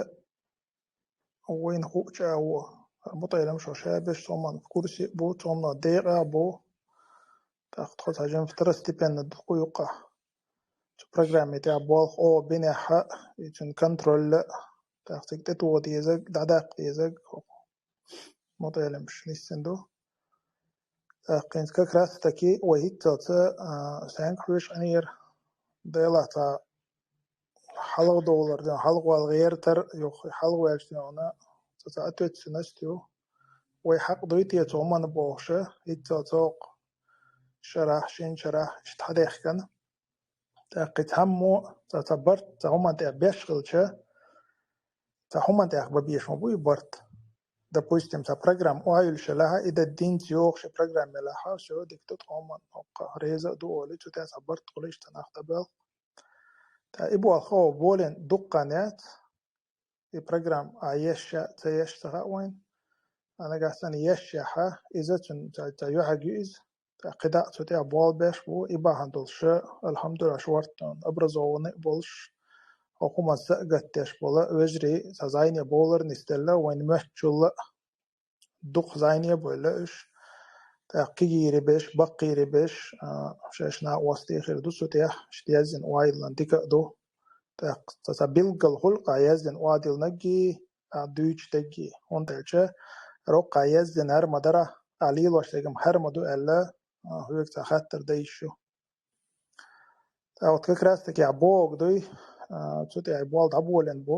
вайна хуучу а ву. ХӀара МутӀелам шо шабеш, цоман в курсе бу, цоман декъа бу. ТӀаккха тхо цхьа жимма второстепенно дукха юккъа. Цу программе тӀехь болх о бинехь а, и цуьнан контроль а, тӀаккха цига тӀетоха дезаг, дӀадаккха дезаг, МутӀелам шниссан ду. ТӀаккха хӀинца как раз таки вай хӀинццалца, а, сенга хьоьжуш Ӏанера, Делахь цхьа хьалха довлар, хьалха вала гӀертар, юха хьалха ваьлча хьуна, цхьа, цхьа ответственность ю. Вай хьакъ дуй те цу хӀуманна бохуша, хӀинццалца хӀокху шарахь, шина шарахь иштта хьадехкана. ТӀаккха и цхьаммо цхьа, цхьа барт, цхьа хӀуманна тӀехь беш хилча, цхьа хӀуманна тӀехь бан беш ма бу и барт. Допустим, цхьа программа охьайуьлуш елахь, и дан динца йогӀуш и программа елахь, всё, дика ду тхо хӀуманна, хӀокху реза а ду олий, цу тӀехь цхьа барт хуьлий, иштта нах тӀебоьлху. Ткъа и болх хӀо болийна дуккха хан яц, и программа а еш а, ца еш ца хаьа вайна. Ткъа нагахь санна еш яхь, иза цуьнан ца, ца юьхьиг ю иза. ТӀаккха кхидӀа а цу тӀехь болх беш бу, и бахьана долуш, алхьамдулиллахӀ, шортта образованный а болуш, хӀокху хӀуманца а гатдеш болу вежарий, цхьа зӀене бовлар а нисделла, вайна моьттучул а дукха зӀене а бевлла уьш. ТӀаккха кегийрий берш, баккхийрий берш, а, шаьш накъостий хир ду цу тӀехь, иштта яздина ойла дика а ду. ТӀаккха цхьа, цхьа билггал хуьлу-кх яздина ойла диллинарг а, дуьйцуш дерг а, хӀунда аьлча роккха яздина хӀара ма дара, а, лелош дерг-м хӀара ма ду аьлла, а, хьоьга цхьа хаттар дан йиш ю. ТӀаккха вот как раз таки ахь бохург дуй, а, цу тӀехь болх дӀаболийна бу.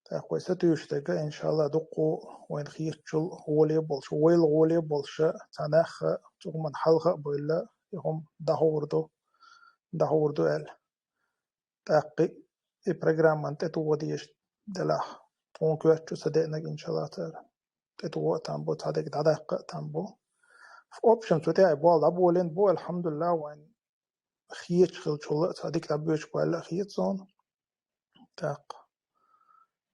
ТӀаккха вай сатуьйсуш дерг а, иншаллахӀ, дуккха вайна хетачул гӀоле а болуш, вайл гӀоле а болуш, цхьа нах а цу хӀуманна хьалха а бевлла, и хӀума дӀахьур ду, дӀахьур ду аьлла. ТӀаккха и программана тӀетоха дезаш делахь, тхуна коьрта чу ца деанарг, иншаллахӀ, цара тӀетоха а там бу, цхьа дерг дӀадаккха а там бу. В общем, цу тӀехь болх дӀаболийна бу, алхьамдулиллахӀ, вайна хеташ хиллачул а цхьа дика дӀабоьдуш бу аьлла а хета суна. ТӀаккха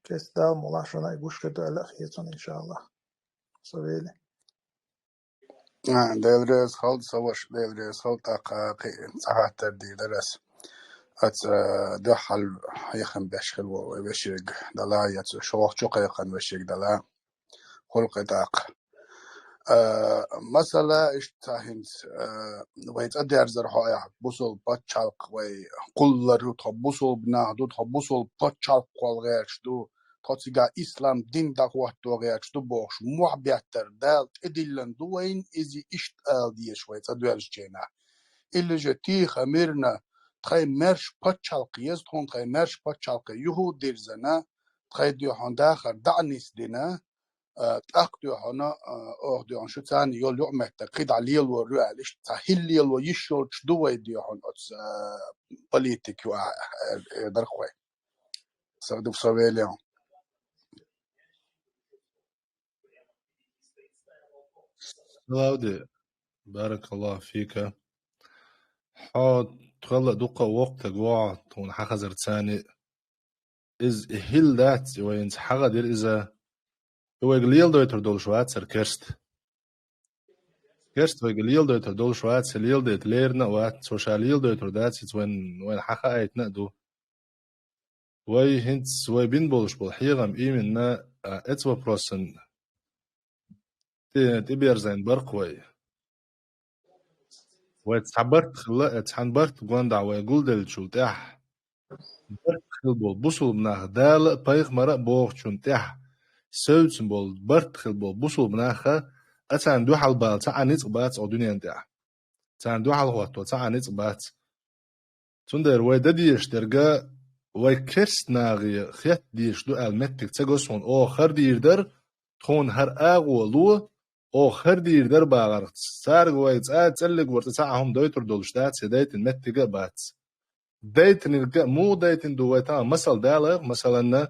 кеста Дала мукъ лахь шуна и гуш хир ду аьлла а хета суна, иншаллахӀ. Со вели. А, Дела реза хилда, со ваша, Дела реза хилда, тӀаккха кхин цхьа хаттар дийр дара ас. Аса, а, дуьххьал хьехам беш хилла волу вай вешерг дала, я цу шолгӀа чу кхайкхина вешерг дала. Хуьлу-кх и тӀаккха. А, масала, иштта цхьа хӀинца, а, вай цӀа дерзар хьо ахь, бусулба пачхьалкх вай кхуллар ю, тхо бусулба нах ду, тхо бусулба пачхьалкх кхолла гӀерташ ду, тхо цигахь ислам дин дӀахӀотто гӀерташ ду бохуш, мохь беттар Дала тӀедиллина ду вайна, иза иштта ала дезаш вай цӀа доьрзучу хенахь. Или же тихо, мирно, тхайн маьрша пачхьалкх еза тхуна, тхайн маьрша пачхьалкх юха а дирзина, тхайн дуьхьал дахар дӀа а нисдина, а, тӀаккха дуьхьал, а, оха дуьхьал шу царна йолу юкъаметтиг кхидӀа лелор ю аьлла, иштта цхьа хӀилла лело йиш йолчу ду вай дуьхьал оцу, а, политик ю а, а, а, дарх вай. Сагадув со велем. Салавди, баракаллаху фика. Хьо тхала дукха воккхаг вогӀа, тхуна хьан хазар цани. Иза и хӀилла дац, и вайнца хьагӀа дира иза. И вайга леладойтур долуш вацара керста. Керста вайга леладойтур долуш вац, леладайта лерина а вац, цо ша леладойтур дац, иза вайн, вайн хьахаайтина а ду. Вай хӀинца вай бина болуш болу хьехам именно, а, эцу вопросан тӀе-, тӀеберзийна бара-кх вай. Вай цхьа барт хилла, э, цхьана барт гондахь вай гулделлачул тӀаьхьа, барт хилла болу бусулба нах Дала а, пайхамара а бохучунна тӀаьхьа севцна болу барт хилла болу бусулба наха, а царна дуьхьал бала цхьа а ницкъ бац оха дуьнен тӀехь. Царна дуьхьал хӀотто цхьа а ницкъ бац. Цундела вай дан дезаш дерг, вай керста нахе хетта дезаш ду аьлла меттиг ца го суна. Оха хӀара дийр дара, тхуна хӀара агӀо ло, оха хӀара дийр дара бахарх. Цаьрга вай цӀа цӀеллиг вара цӀа цхьа а хӀума дойтур долуш дац, я дайтина меттиг а бац. Дайтинарг а муха дайтина ду вай тахана? Масал далайх, масаланна,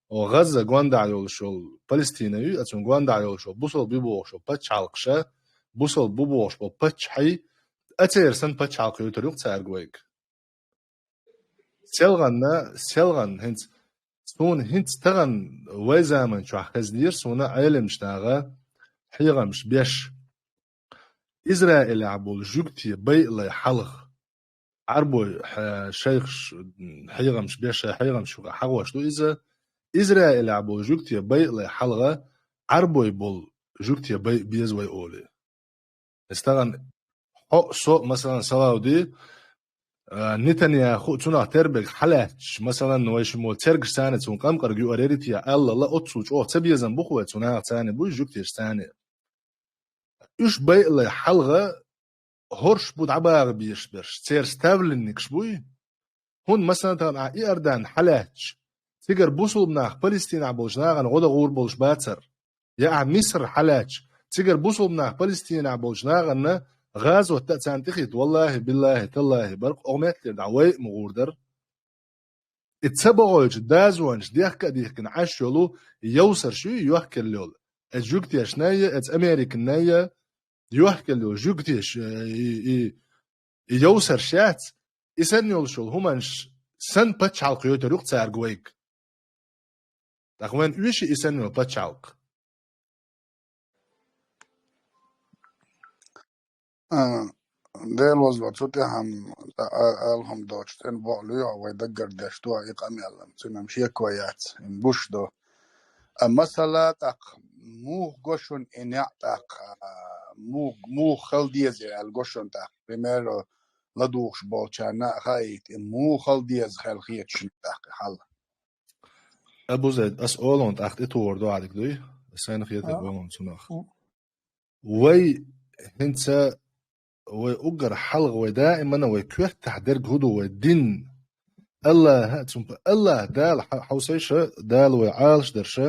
о, ГӀазза гондахь йолуш йолу Палестина ю, а цунна гондахь йолуш йолу бусалба ю бохуш йолу пачхьалкхаша, бусалба бу бохуш болу паччахьий, а церан санна пачхьалкх йойтур ю-кх цаьрга вайга. Селхана, селхана хӀинца, суна хӀинца тахана вай заман чохь хезнера суна Ӏеламчу наха хьехамаш беш. Израилехь болу жуьгти байалай хьалха, Ӏарбой хье-, шайхаш, хьехамаш беш, шайн хьехамаш юкъа хьахош ду иза, Израилехь болу жуьгти байалай хьалха Ӏарбой болу жуьгти бай беза вай олий. Стагана хьо а, со а, масалан, Салавди, а, Нетаньяху а, цунах тербег хьалаьтташ, масалан, вай шиммо цергаш царна цунна къамкъарг юар ярития аьлла, ла оццул чӀогӀа ца безам бу-кх вай цу наха царна буй, жуьгтеш царна. Уьш байалай хьалха хӀорш бу дӀабаха безаш берш, церан ставленникаш буй. ХӀунда, масалан, тахана ахь Иордан хьалаьтташ, цигара бусулба нах Палестинахь болчу нахана гӀо дан гӀур болуш бацара. Я ахь Миср хьалаьтташ, цигара бусулба нах Палестинахь болчу нахана гӀазот дан царна тӀехӀитта, валлахӀи, биллахӀи, таллахӀи, баркъ оха меттера дӀа вай а ма гӀур дара. И ца бохуьйтуш дозанаш дехка а дихкина Ӏаш йолу йовсарш ю йохкелла йолу. Эцу жуьгтешна я, эцу Американа я йохкелла йолу жуьгтеш, э, и, и, и йовсарш яц, и санна йолуш йолу хӀуманаш санна пачхьалкх йойтур ю-кх цаьрга вайга. ТӀаккха вайн оьший и санна йолу пачхьалкх? А, Дела возло цу тӀехь-м, а, а, алхам доцуш, цӀена бакъ луьйгӀа вай даггара деш ду, и къамел-м, цуьнан-м шеко яц, и-м гуш ду. А масала тӀаккха муха го шуна и неӀ тӀаккха, а, мух-, муха хила деза аьлла го шуна тӀаккха, примеру, ладугӀуш болчарна а хаийта, и муха хила деза хила хета шуна тӀаккха и хьал? Абу Зайд, ас олун тӀаккха тӀетухур ду, Ӏадика дуй? Сайна хетарг А? олун цунах. М. Вай хӀинца, вай уггар хьалха, вай даимана, вай коьртахь дерг хӀу ду, вай дин. Аллаха, цунпа, Аллаха Дала, хьа-, хьовсайша, Дала вай Ӏалаш дарша.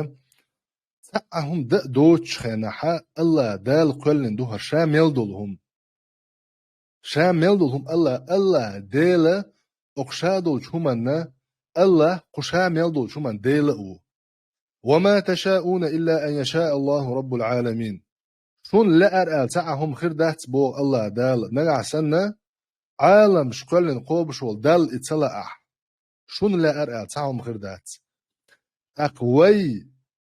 Цхьа а хӀума дан а доцучу хенахьа, Аллаха Дала кхоьллина ду хӀара ша мел долу хӀума. Ша мел долу хӀума Алла, Алла Дела, окху ша долчу хӀуманна, Алла кху ша мел долчу хӀуманна Дела а ву. «Ва ма ташаауна илла ан яшаа Аллаху раббул Ӏаламин». Шуна лаьара аьлла цхьа а хӀума хир дац, боху Алла Дала, нагахь санна, Ӏаламаш кхоьллина кхобуш волу Далла и ца лаахь. Шуна лаьара аьлла цхьа хӀума хир дац. ТӀаккха вай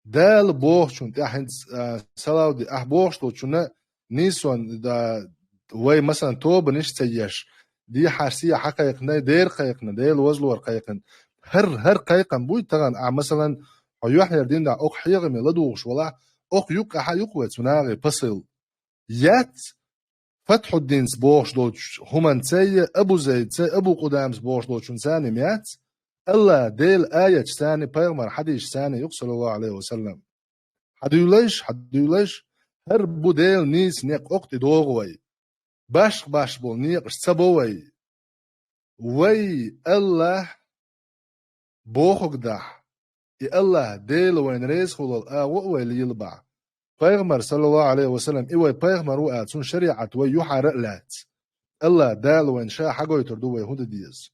Дала бохучунна тӀаьхьа хӀинца, а, Салавди, ахь бохуш долчунна нийсонна, да, вай, масалан, тобанаш ца еш, дехьара сехьа кхайкхина, дера кхайкхина, Дела возлора кхайкхина. ХӀара, хӀара кхайкхам буй тахана, ахь, масалан, хьо юьхьера дин дӀа окху хьехаме ладугӀуш валахь, окху юккъехьа ю-кх вай цу нахе посыл. Яц, Фатхьуддинца бохуш долчу хӀуманца я, Абу Зайдца, Абу Къудамас бохуш долчунца ма яц, Алла Дела аяташ царна, пайхамар хьадисаш царна ю-кх, саллаллаху Ӏалайхи ва саллам. Хьадуьйлайш, хьадуьйлайш, хӀара бу Делан нийса некъ, окху тӀе догӀу вай. Башха-башха болу некъаш ца бо вай. Вай Аллахь бохург дахь, и Аллахь Дела вайна реза хуьлал агӀо а вай лелабахь. Пайхамар, саллаллаху Ӏалайхи ва саллам, и вай пайхамар ву аьлла, цунна шариӀат вай юьхьара а лаьцна. Аллахь Дала вайна ша хьагойтур ду вай хӀун дан деза.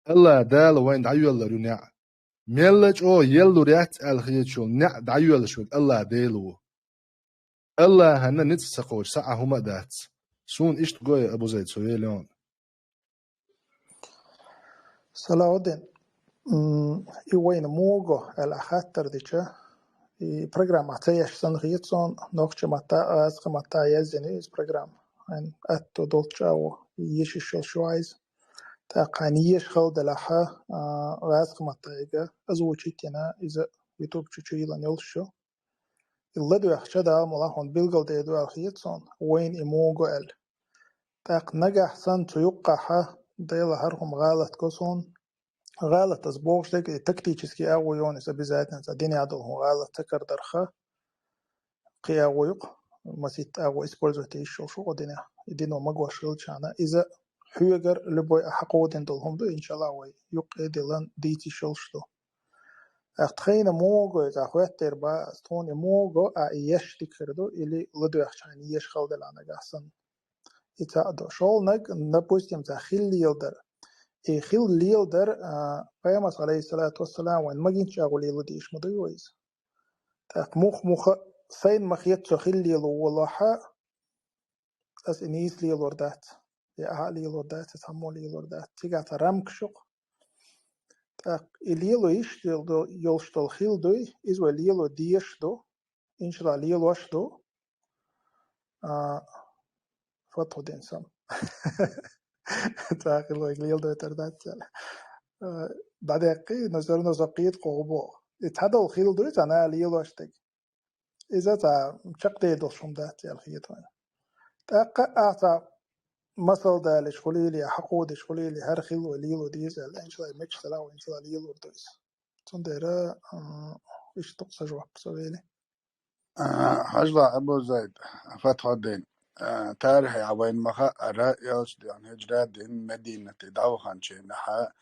Аллахь Дала вайна дӀайоьллур ю неӀ. Мелла а чӀогӀа еллур яц аьлла хеташ йолу неӀ дӀайоьллуш верг Аллахь Дела ву. Аллахьанна ницкъ ца кхочуш цхьа а хӀума а дац. Суна иштта го, Абу Зайд, со веллехь. Салавуддин, м, и вайна муха го аьлла хаттар дича, и программа ца еш санна хета суна, нохча матта, гӀазкхи матта яздина иза программа. хьайна атто долчча агӀо еш йиш йолуш ю иза. ТӀаккха хьайна еш хала делахь, а, гӀазкхийн маттахь иза озвучить йина, иза YouTube чу чу йиллина йолуш ю. И ладоьгӀча Дала мукъ лахь хьуна билгалдер ду аьлла хета суна, вайна и муха го аьлла. ТӀаккха нагахь санна цу юккъехь Дала хӀара хӀума гӀалат го суна, гӀалат ас бохуш дерг, и тактический агӀо йоцу иза обязательно, цхьа динехь долу хӀума гӀалат ца карадарх, кхин агӀо ю-кх, масийтта агӀо использовать йиш йолуш ву-кх динехь. И дино магош хилчахьана, иза хьоьгара любой а хьакховдийна долу хӀума ду, иншаллахӀ, вай юккъе диллина дийца йиш йолуш ду. ТӀаккха тхайна муха го иза хоьттур бац ас, тхуна и муха го, а и еш дика хир ду, или ладоьгӀча хьайна еш хала делахь нагахь санна. И цхьаъ ду. ШолгӀаниг, допустим, цхьа хила леладар. И хила леладар, а, Пайхамарс, алейхиссалату вассалам, вайн магинчу агӀо лело дийш ма дуй вай иза. ТӀаккха мух-муха сайна ма хета цо хила лело волахь, ас и нийса лелор дац, я ахьа а лелор дац, я цхьаммо лелор дац. Цигахь цхьа рамкаш ю-кх. ТӀаккха и лело йиш йол-, йолуш долу хила дуй, иза вай лело дезаш ду, иншалла лелош ду. А, фатху ден сам. Цхьа хила вайга леладойтар дац аьлла. А, дӀадаьккхи, но всё равно со кхета кхо боху. И цхьадолу хила дуй, цхьа нана лелош дерг. Иза цхьа чекхдер долуш хӀума дац аьлла хета вайна. ТӀаккха а цхьа масал далийча хуьлийла, хьакховдийча хуьлийла, хӀара хила вай лело деза аьлла, иншалла, мегаш ца лахь вай, иншалла, лелор ду иза. Цундела, а, иштта ду-кх сан жоп, со вели. А, хьажал, Абу Зайд, фатхӀуддин, а, тарихьехь вайна ма хаъара, элча дуьхьал хьижра дина Мединате дӀаваханчу хенахь,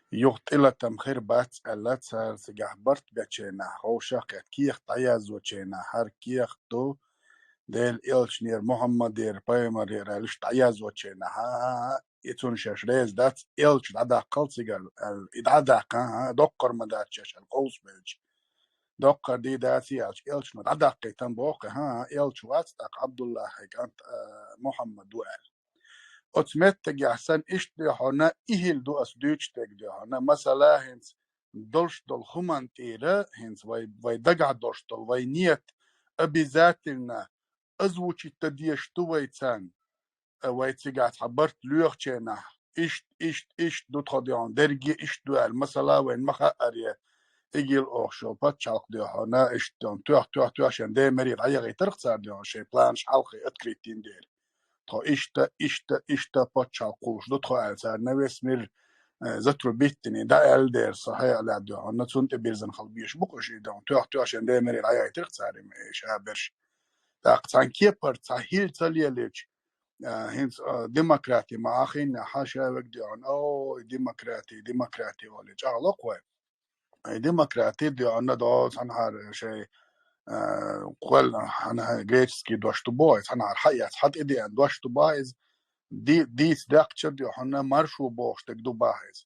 юха тӀелатам хир бац аьлла, цара цигахь барт бечу хенахь, ховшах кхетта кехат дӀаяздечу хенахь, хӀара кехат ду, Делан элчанера, Мухьаммадера, пайхамарера аьлла, иштта дӀаяздечу хенахь, и цунна шаьш реза дац, элча дӀадаккхал цигара аьлла, и дӀадаккха, а, доккхар ма дац шаьш аьлла, къовсабелча. Доккхар дий даций аьлча, элчано дӀадаккхийтина боху-кх, хӀан, элча вац тӀаккха, Ӏабдуллахьан кӀант, а, Мухьаммад ву аьлла. Оцу меттигехь санна иштта дуьхьал и хила ду ас дуьйцуш дерг дуьхьал. Масала, хӀинца долуш долу хӀуманна тӀера, хӀинца вай, вай дагахь долуш долу, вай ният обязательно озвучить дан дезаш ду вай царна. А вай цигахь цхьа барт лоьхучу хенахь, иштта, иштта, иштта ду тхо дуьхьал, дерриге иштта ду аьлла. Масала, вайна ма хаъара, ИГИЛ олуш йолу пачхьалкх дуьхьал, иштта дуьхьал, тоьхь, тоьхь, тоьхь, шайн Даймаре дӀаяхийтира-кх цара дуьхьал, шайн планаш хьалххе открыть дина дера. Тхо иштта, иштта, иштта пачхьалкх кхуллуш ду тхо аьлла, цара на весь мир, э, затрубить дина, дӀааьлла дера со хьекъалехь дуьхьал, цунна тӀе бирзина хила безаш бу-кх уьш, и дуьхьал, тоьхь, тоьхь, шайн Даймаре дӀаяхийтира-кх цара и ша берш. ТӀаккха цхьана кепара цхьа хила ца лелийча, а, хӀинца, а, демократи ма Ӏа хиъна, хьан ша вега дуьхьал, о, и демократи, демократи олий, чӀагӀло-кх вай. И демократи дуьхьал до цхьанхьара шайн, а, кхоьллина, хьан греческий дош ду боху, цхьанхьара хьаэц, хьан тӀедеана дош ду боху иза, ди-, дийца даьккхича дуьхьал маршо бохуш дерг ду боху иза.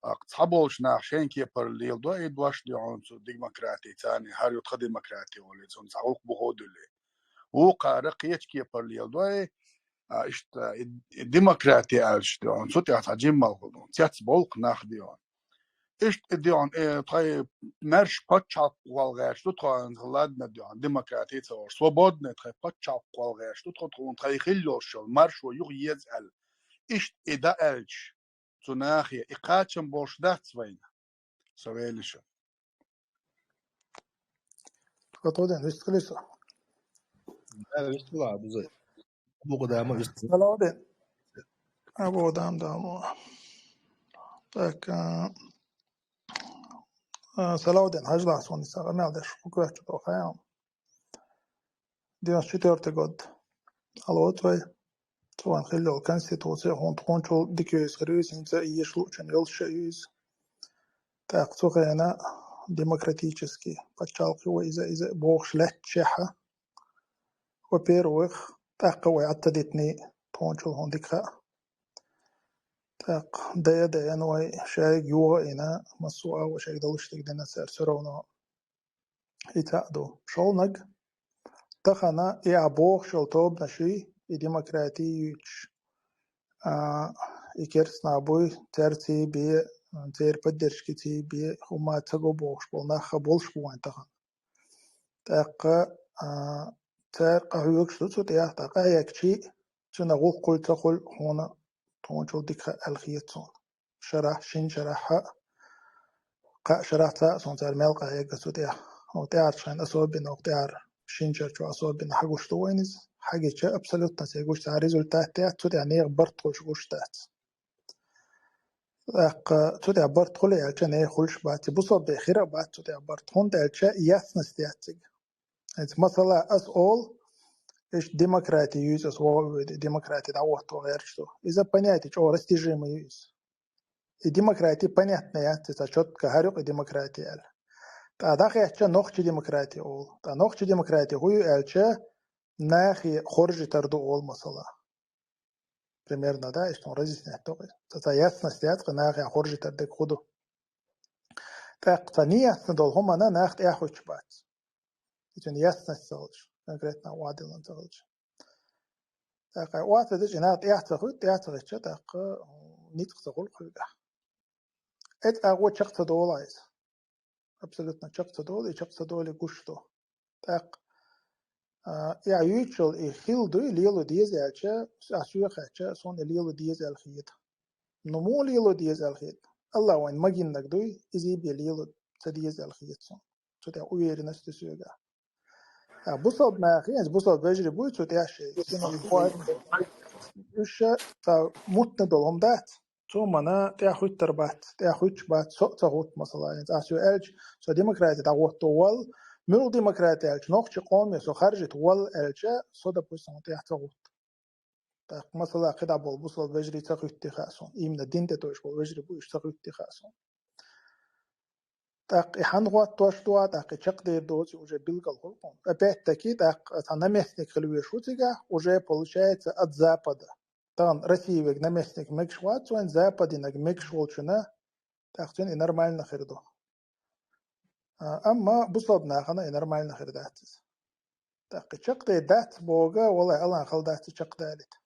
ТӀаккха цхьаболчу наха шайн кепара леладо и дош дуьхьал цу демократи, царна хӀара ю тхан демократи олий, цунна цхьа гӀуллакх бухо а дуьллий. Вукхара кхечу кепара леладо и, а, иштта и, и демократи аьлча дуьхьал, цу тӀехь цхьа жиммал хуьлу, цецболу-кх нах дуьхьал. Иштта и дуьхьал, э, тхайн маьрша пачхьалкх кхолла гӀерташ ду тхо, ладно дуьхьал, демократи ца олуш, свободный тхайн пачхьалкх кхолла гӀерташ ду тхо, тхуна тхайн хила йолуш йолу маршо юха еза аьлла. Иштта и дӀааьлча, цу нахе и кхачам болуш дац вайна. Со велиша. Фатхуддин, вистхилий со? Да, вистхила, Абу Зайд. Абу Къудама вистхила. Салавдин. Абу Къудам, да, Абу. Так, а, а, Салавдин, хьажал суна, сан къамел деш, хӀун коьртачу тоху хьаям. Девяносто четвёртый год. Алло, твой. Цу вайн хилла йолу конституция, хӀун тхуна чул дика ю иза, хир ю иза, хӀинца а еш луучун йолуш а ю иза. ТӀаккха цу хенахь демократический пачхьалкх ю вай иза, иза бохуш лаьтташехь. Во-первых, тӀаккха вай Ӏаттадитиний тхуна чул хӀун дика хаьа. ТӀаккха дая а даян вай шайга юха а йина, массо а агӀо шайга далуш дерг дина цара, всё равно. И цхьаъ ду. ШолгӀаниг, тахана и ахь бохуш йолу тобанаш юй, и демократи юьйцуш, а, и керстанаш буй, церан ций бе, церан поддержки ций бе, хӀумма ца го бохуш болу нах а болуш бу вайн тахана. ТӀаккха, а, цара къахьоьгуш ду цу тӀехь, тӀаккха къахьегчий, Цуьнан гӀуллакх хуьлу ца хуьлу хьуна, тхуна чул дика хаьа аьлла хета суна. Шарахь, шина шарахь а, кхаа шарахь цхьаъ суна цара мел къахьегна цу тӀехь. Хьо тӀаьхьарчу хенахь особенно, хьо тӀаьхьара шина шарчохь особенно хьагуш ду вайна иза. Хьагича абсолютно ца гуш, цхьа результат яц, цу тӀехь нехан барт хуьлуш гуш дац. ТӀаккха цу тӀехь барт хуьлу аьлча, нехан хуьлуш бац, и бусалба бен хир а бац цу тӀехь барт. ХӀунда аьлча ясность яц цига. ХӀинца масала ас олу, иштта демократи юьйцу ас вогӀу, демократи дӀахӀотто гӀерташ ду. Иза понятие чӀогӀа растяжимое ю иза. И демократи понятно яц, цхьа чётко хӀара юкъа и демократи аьлла. ТӀаккха дӀахецча нохчи демократи олу. ТӀаккха нохчи демократи хӀун ю аьлча, нахе хоржуьйтур ду олу масала. Примерно, да, иштта хьуна разъяснять до-кх иза. Цхьа, цхьа ясность яц-кх нахе хоржуьйтур дерг хӀун ду. ТӀаккха цхьа неясно долу хӀуманна нах тӀаьхьахӀуьттуш бац. И цуьнан ясность ца хилча, конкретно охьадиллина ца хилча. ТӀаккха охьа ца дича, и нах тӀаьхьа ца хуьтту, тӀаьхьа ца хӀуьттича, тӀаккха ницкъ ца хуьлу кхуьнгахь. Эцу агӀо чекх ца долу иза. Абсолютно чекх ца долу, и чекх ца доле гуш ду. ТӀаккха, а, и ахь юьйцуш йолу и хила дуй, лело деза аьлча, ахь соьга хаьттича, суна и лело деза аьлла хета. Ну, муха лело деза аьлла хета? АллахӀ вайна магийнарг дуй, иза бен лело ца деза аьлла хета суна. Цу тӀехь уверенность ду соьгахь. А бусалба нахе, иза бусалба вежарий буй, цу тӀехь шайн. Уьш ша цхьа муттана долу хӀума дац. Цо мана тӀаьхьахӀуьттур бац, тӀаьхьахӀуьттуш бац, со а ца хӀутту, масала, хӀинца ас ю аьлча, со демократи дӀахӀотто воллу, муьлха демократи аьлча, нохчи къоме со харжуьйту воллу аьлча, со, допустим, тӀаьхьа ца хӀутту. ТӀаккха, масала, кхидӀа болу бусалба вежарий ца хӀуьтту хаьа суна, именно дин тӀе тоьуш болу вежарий бу, уьш ца хӀуьтту хаьа суна. ТӀаккха и хьанна хӀоттош ду, тӀаккха и чекхдер доций уже билггал хуьлу хьуна. Опять-таки, тӀаккха цхьа наместник хила везаш ву цигахь, уже получается от Запада. Тахана Россия верг наместник мегаш вац вайн, Западинаг мегаш волчунна, тӀаккха цуьнан и нормально хир ду. А, амма бусалба нахана и нормально хир дац иза. ТӀаккха и чекхдер дац боху, валлахӀи, Аллахьан хала дац и чекхдалийта.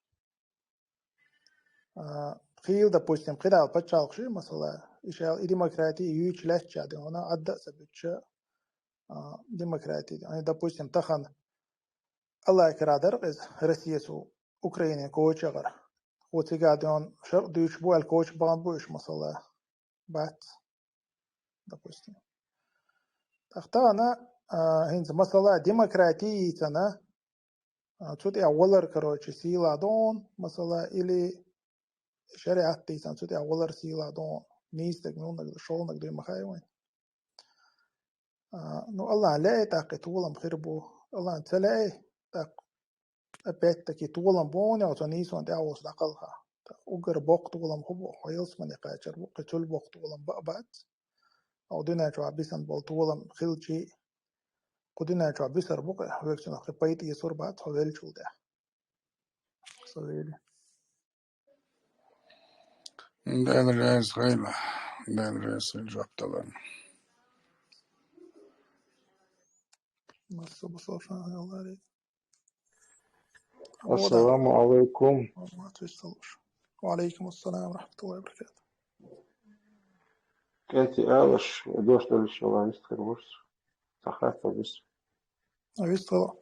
А, хийла, допустим, кхидӀа пачхьалкхаш ю, масала, и шаьлла и демократи юьйцуш лаьттача дина, Ӏадда а ца буьтуш, а, демократи. Ай, допустим, тахана Аллахьан кара дара иза, Россия цу Украинин коча яхар. Хьо цигахь дина шаръ дуьйцуш бу аьлла коча бахана бу уьш, масала. Бац. Допустим. ТӀаккха тахана, а, хӀинца масала демократи йийцина, а, цу тӀехь валар, короче, сийлахь ду хьуна, масала, или шариӀат дийцина, цу тӀехь валар сийлахь ду хьуна, нийсаниг, муьлханиг, шолгӀаниг дуй ма хаьа вайна. А, ну, Аллахьан лаьий, тӀаккха и толам хир бу. Аллахьан ца лаьий, тӀаккха опять-таки толам бу хьуна, оцу нийсонан тӀаьхьа волуш дӀакхалха. ТӀаккха уггар боккха толам хӀун бу, хьо ялсамане кхачар бу, кхин цул боккха толам бан а бац. Хьо дуьнен чохь бисина болу толам хилчий, кху дуьнен чохь бисар бу-кх, векцунах кхин пайда эцур бац хьо веллачул тӀаьхьа. Со вели. Дала раьза хуьлда. Дала раьза хуьлда жоп даларна. Масса бусалба нах яллари. Ассаламу алайкум. Ва алайкум ассалам ва рахматуллахи ва баракатух. КӀентий алаш, дош далаш, Алла вистхир вурс. Сахат вис. Вистхила.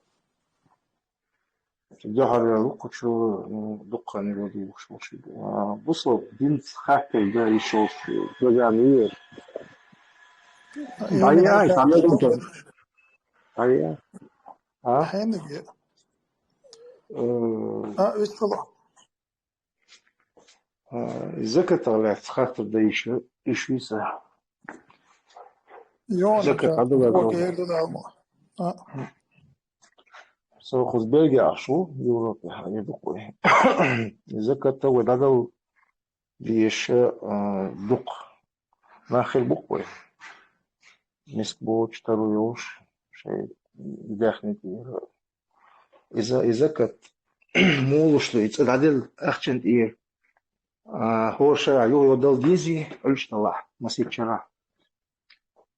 Дуьхьал вукхучу, ну, дуккха не буду вукхуш вукхуш. А, бусалба динца хаттар дан йиш йолуш дагана вер. Даяй, тамадута. Даяй. А? Хьениг. Э, А, вистхила. А, закатах лаьцна хаттар дан йиш, йиш виса. Йона, закат хьадула окей, ду далма. А. Со кхуз Бельгия ахь шу, Европе хьан дуккхой. Закат вай дадал деш, а, дуккха. Нах хир буккхой. Миск боцуш, таро йолуш, шайн дехне тӀера. Иза, иза кат молуш ду, и цӀа дӀаделла ахчан тӀера. А, хӀора шарахь юха йодал дезий, Ӏуьллуш далахь, масийтта шарахь.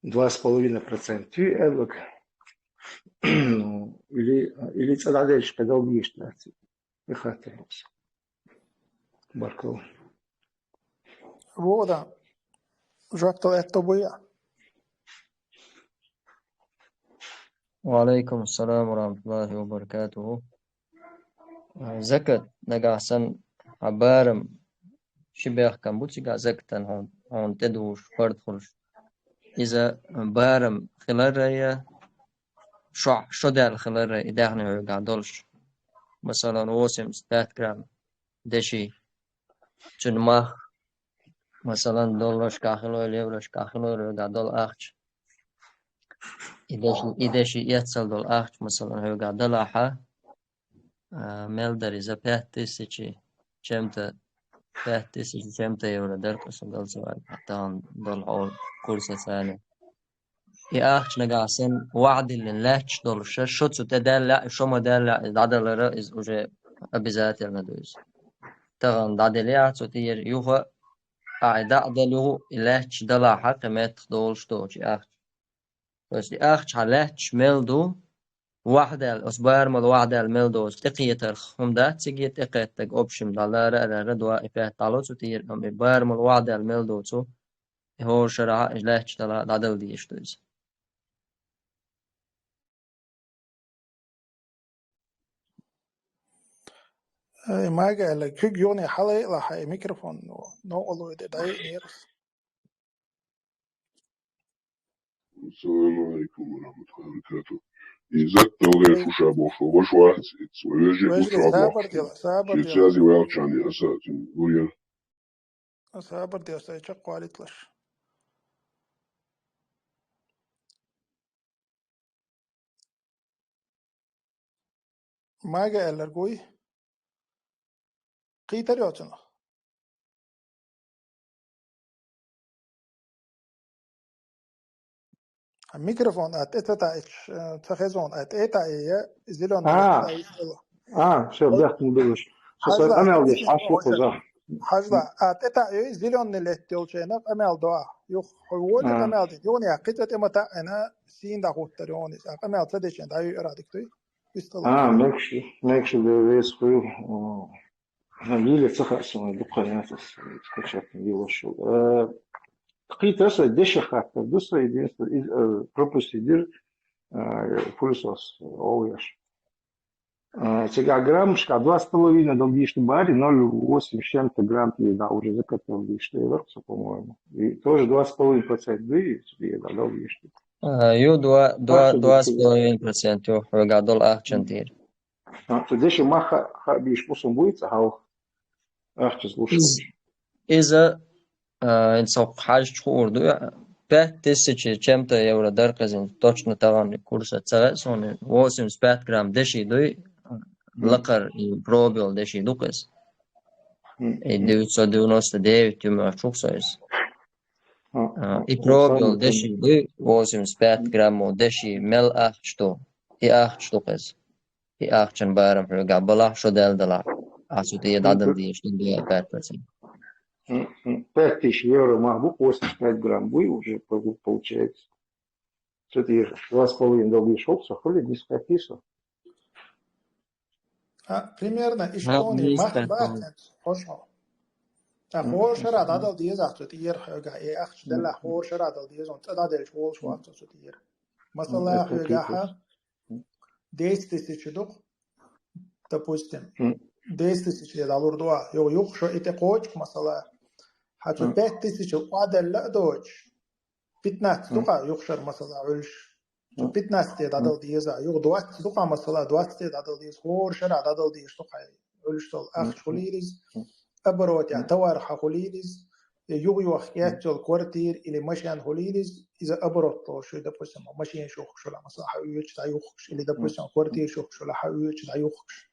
Два с половиной процента. Туьй аьлларг. Ну, или, или цӀа дӀаделлаш кхидал дезаш дац. И хаттар бу-кх. Баркалла. Вода. Жоп дала аьтто буй? Ва алайкум ассалам ва рахматуллахи ва баракатуху. Закат нагахь санна хьан барам ши бехкам бу цигахь закатан хьуна, хьуна тӀедугӀуш, фард хуьлуш. Иза барам хиларра я, шо, шо даьлла хиларра, и даьхни хьоьгахь долуш. Масалан, восемьдесят пять грамм деши, цуьнан мах, масалан, долларшкахь хилойла, еврошкахь хилойла хьоьгахь долу ахча. И деши, и деши эццал долу ахча, масалан, хьоьгахь далахьа, а, мел дара иза пять тысяч чем-то, пять тысяч чем-то евро дара, къуьсур дала ца ваьлла, тахана долу хьолан курсаца. И ахча нагахь санна ваӀда диллина лаьтташ долуш, шо цу тӀе даьлла, шо ма даьлла, иза дӀадалара, иза уже обязательно ду иза. Тахана дӀаделла яхьа цу тӀера юха, а, и дӀа а делла юха, и лаьтташ далахьа кхин меттах долуш доцу и ахча. То есть и ахча хьан лаьтташ мел ду, ваӀда даьлла, оцу барамал ваӀда даьлла мел доцу тӀекхетарх хӀума дац цига, тӀекхеттарг общем дӀалара а лара, два и пять дӀало цу тӀера, амма и барамал ваӀда даьлла мел доцу, и хӀора шарахь а, и лаьтташ далахь а дӀадала дезаш ду иза. Ай, Мага аьлла, куьг юхане хьалаайалахьа, и микрофон, ну, новкъарло де дӀаайинера. Ассаламу алейкум ва рахматуллахи ва баракатух. И закат далла лераш ву ша бохуш, ваша вац, вай вежарий бу ша бохуш. Сабар дела, сабар дела. Шен цази ваьлчани аса цуьнан гур яра. Сабар дела, сай чекхвалийталаш. Мага аьлларг вуй? Кхийтар йоцунах? Микрофон а тӀе ца таӀийча, э, ца хезон а тӀе таӀийя, зелёный. А, а, всё, бехк ма билаш. Со сан къамел деш, хьаш ву кхуза. Хьажла, а тӀе таӀийя, зелёный летта йолчу хенахь къамел до ахь. Юха хьо волу къамел дина. Юха кхин цӀа тӀе ма таӀийна, сийна дӀахӀуттар йони. А къамел ца дечен дӀаюьйур а дика дуй? Вистала. А, мегаш, мегаш де вес хуьлу. О, йиле ца хаьа суна, дукха яц ас, кхачат йилаш йолу. Э, кхийта аса дешех хаттар ду со, единственное, из, э, пропустить дира, э, пылесос, э, овъеш. Э, цигахь граммашка два с половиной дал дийшна бари, ноль восемь с чем-то грамм тӀе да уже закатал дийшна, со, по-моему. И тоже два с половиной процент дуй, тӀе да дал дийшна. А, ю два, два, два с половиной процент ю, хьоьгахь долу ахчан тӀера. А, цу деши мах ха-, хаа бийш бусун буй цӀа хьалха? Ахчаза луш. Из-, иза, а, хӀинца хьо хьаьжча хуур ду, пять тысяч чем-то евро дара кхеза, точно тахана курса ца хаьа суна, восемьдесят пять грамм деши дуй, лакхара и пробел деши ду кхеза. И девятьсот девяносто девять ю моьттуш ву со иза. А, и пробел деши дуй, восемьдесят пять граммо деши мел ахча ду, и ахча ду кхеза. И ахчан барам хьоьгахь балахь, шо даьлла далахь. Ахча тӀе дӀадала дезаш ду, двадцать пять процент. М, м, пять тысяч евро мах бу, восемьдесят пять грамм буй уже, по-, получается. Цу тӀера два с половиной дал дийш хӀокху со, хуьлий, нисбаьхкий со? А, примерно, иштта мах бац, хьо шо. Ткъа хӀора шарахь дӀадала деза ахча цу тӀера хьоьгахь, и ахча делахь хӀора шарахь дала деза, цӀа дӀаделча волуш вац цу тӀера. Масала, хьоьгахь десять тысяч ду-кх, допустим, десять тысяч де дӀалур ду ахь, юха юха шо и тӀе кхочу-кх, масала, хьан цу пять тысяч охьаделла а доцуш, пятнадцать ду-кх юха шар, масала, Ӏуьллуш. Цу пятнадцать де дӀадала деза, юха двадцать ду-кх, масала, двадцать де дӀадала деза, хӀора шарахь дӀадала дезаш ду-кх, Ӏуьллуш долу ахча хуьлийла иза, оборотехь товар хьан хуьлийла иза, я юхайохка эцна йолу квартира или машен хуьлийла иза, иза оборот долуш ю, допустим, машенаш юхкуш хуьлу, масала, хьан оьцуш дӀаюхкуш, или, допустим, квартираш юхкуш хуьлу, хьан оьцуш дӀаюхкуш.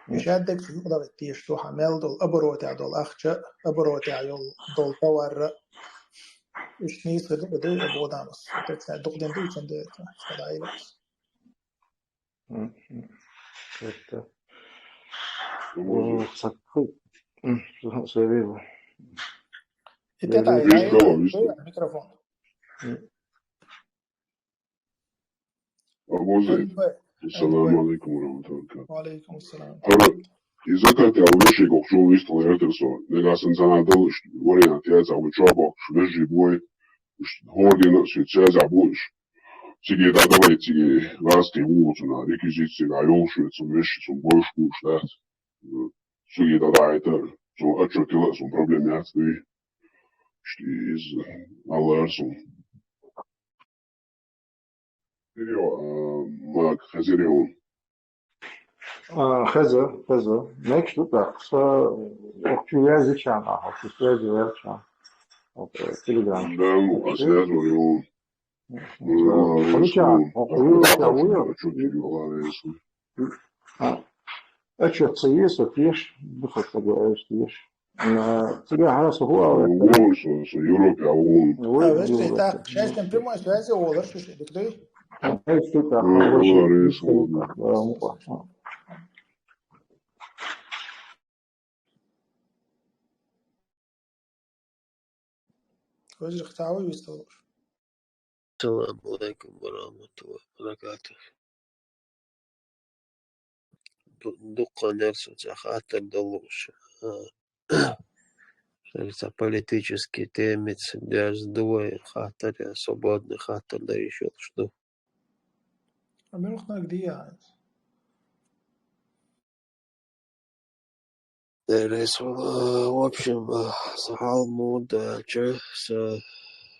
И шадерг цу юкъа дагӀиттийша ду хьан мел долу оборотехь долу ахча, оборотехь йолу, долу товар а. Иштта нийса хир ду, дуй, Богданус. Дукха дина ду, ицан де, ца дӀаайла. Мгм. Это. М, сакху. М, с-, с-, Итте тай, микрофон. М. Абу Зайд. Ассаламу алейкум ва рахматуллахи ва баракатух. Ва алейкум ассалам. ХӀара, и закат ял вешега охчул вистал гӀертар со. Нагахь санна цхьана далуш вариант яц, а вай чохь бохкуш, вежарий бой, уьш хӀора дена а соьца цаьрзахь бу уьш. Циге дӀадавай, циге гӀазкхий ву цунах, реквизит цига йолуш ву, цунна веши, цунна бойш бу уьш дац. Цуьнга дӀадахьийтар, цунна отчёт йила а суна проблема яц дуй. Иштта иза алар суна. Хезир ю, а, Мак, хезир ю. А, хеза, хеза. Мекаш ду тӀаккха, со охчу вязи чан ахьа, со связи вяз чан. Вот, э, Telegram. Да, ну, а связь у него. Ну, Ханича, ну, охуй, а охуй, охуй. А чё ты говоришь? А, а чё, ты есть, вот ешь, дыхать поговоришь, ты ешь. Э, тебя раз угу, а вот. Угу, со, со Европе, а угу. Ой, а, весь Европе. Так, сейчас там прямой связи, о, дальше что, ты кто? Ай, что так, ну, очень говорю, интересно, что, да, ну, а. Хозир хтави висталуш. Ассаламу алейкум ва рахматуллахи ва баракатух. Ду-, дуккха нерсо ца хаттар долуш. А, ца политический темица, дерз ду вай хаттар, я свободный хаттар даиш йолуш ду. Амирхнаг дия. Деррис, в общем, сан хьал муха ду аьлча, сан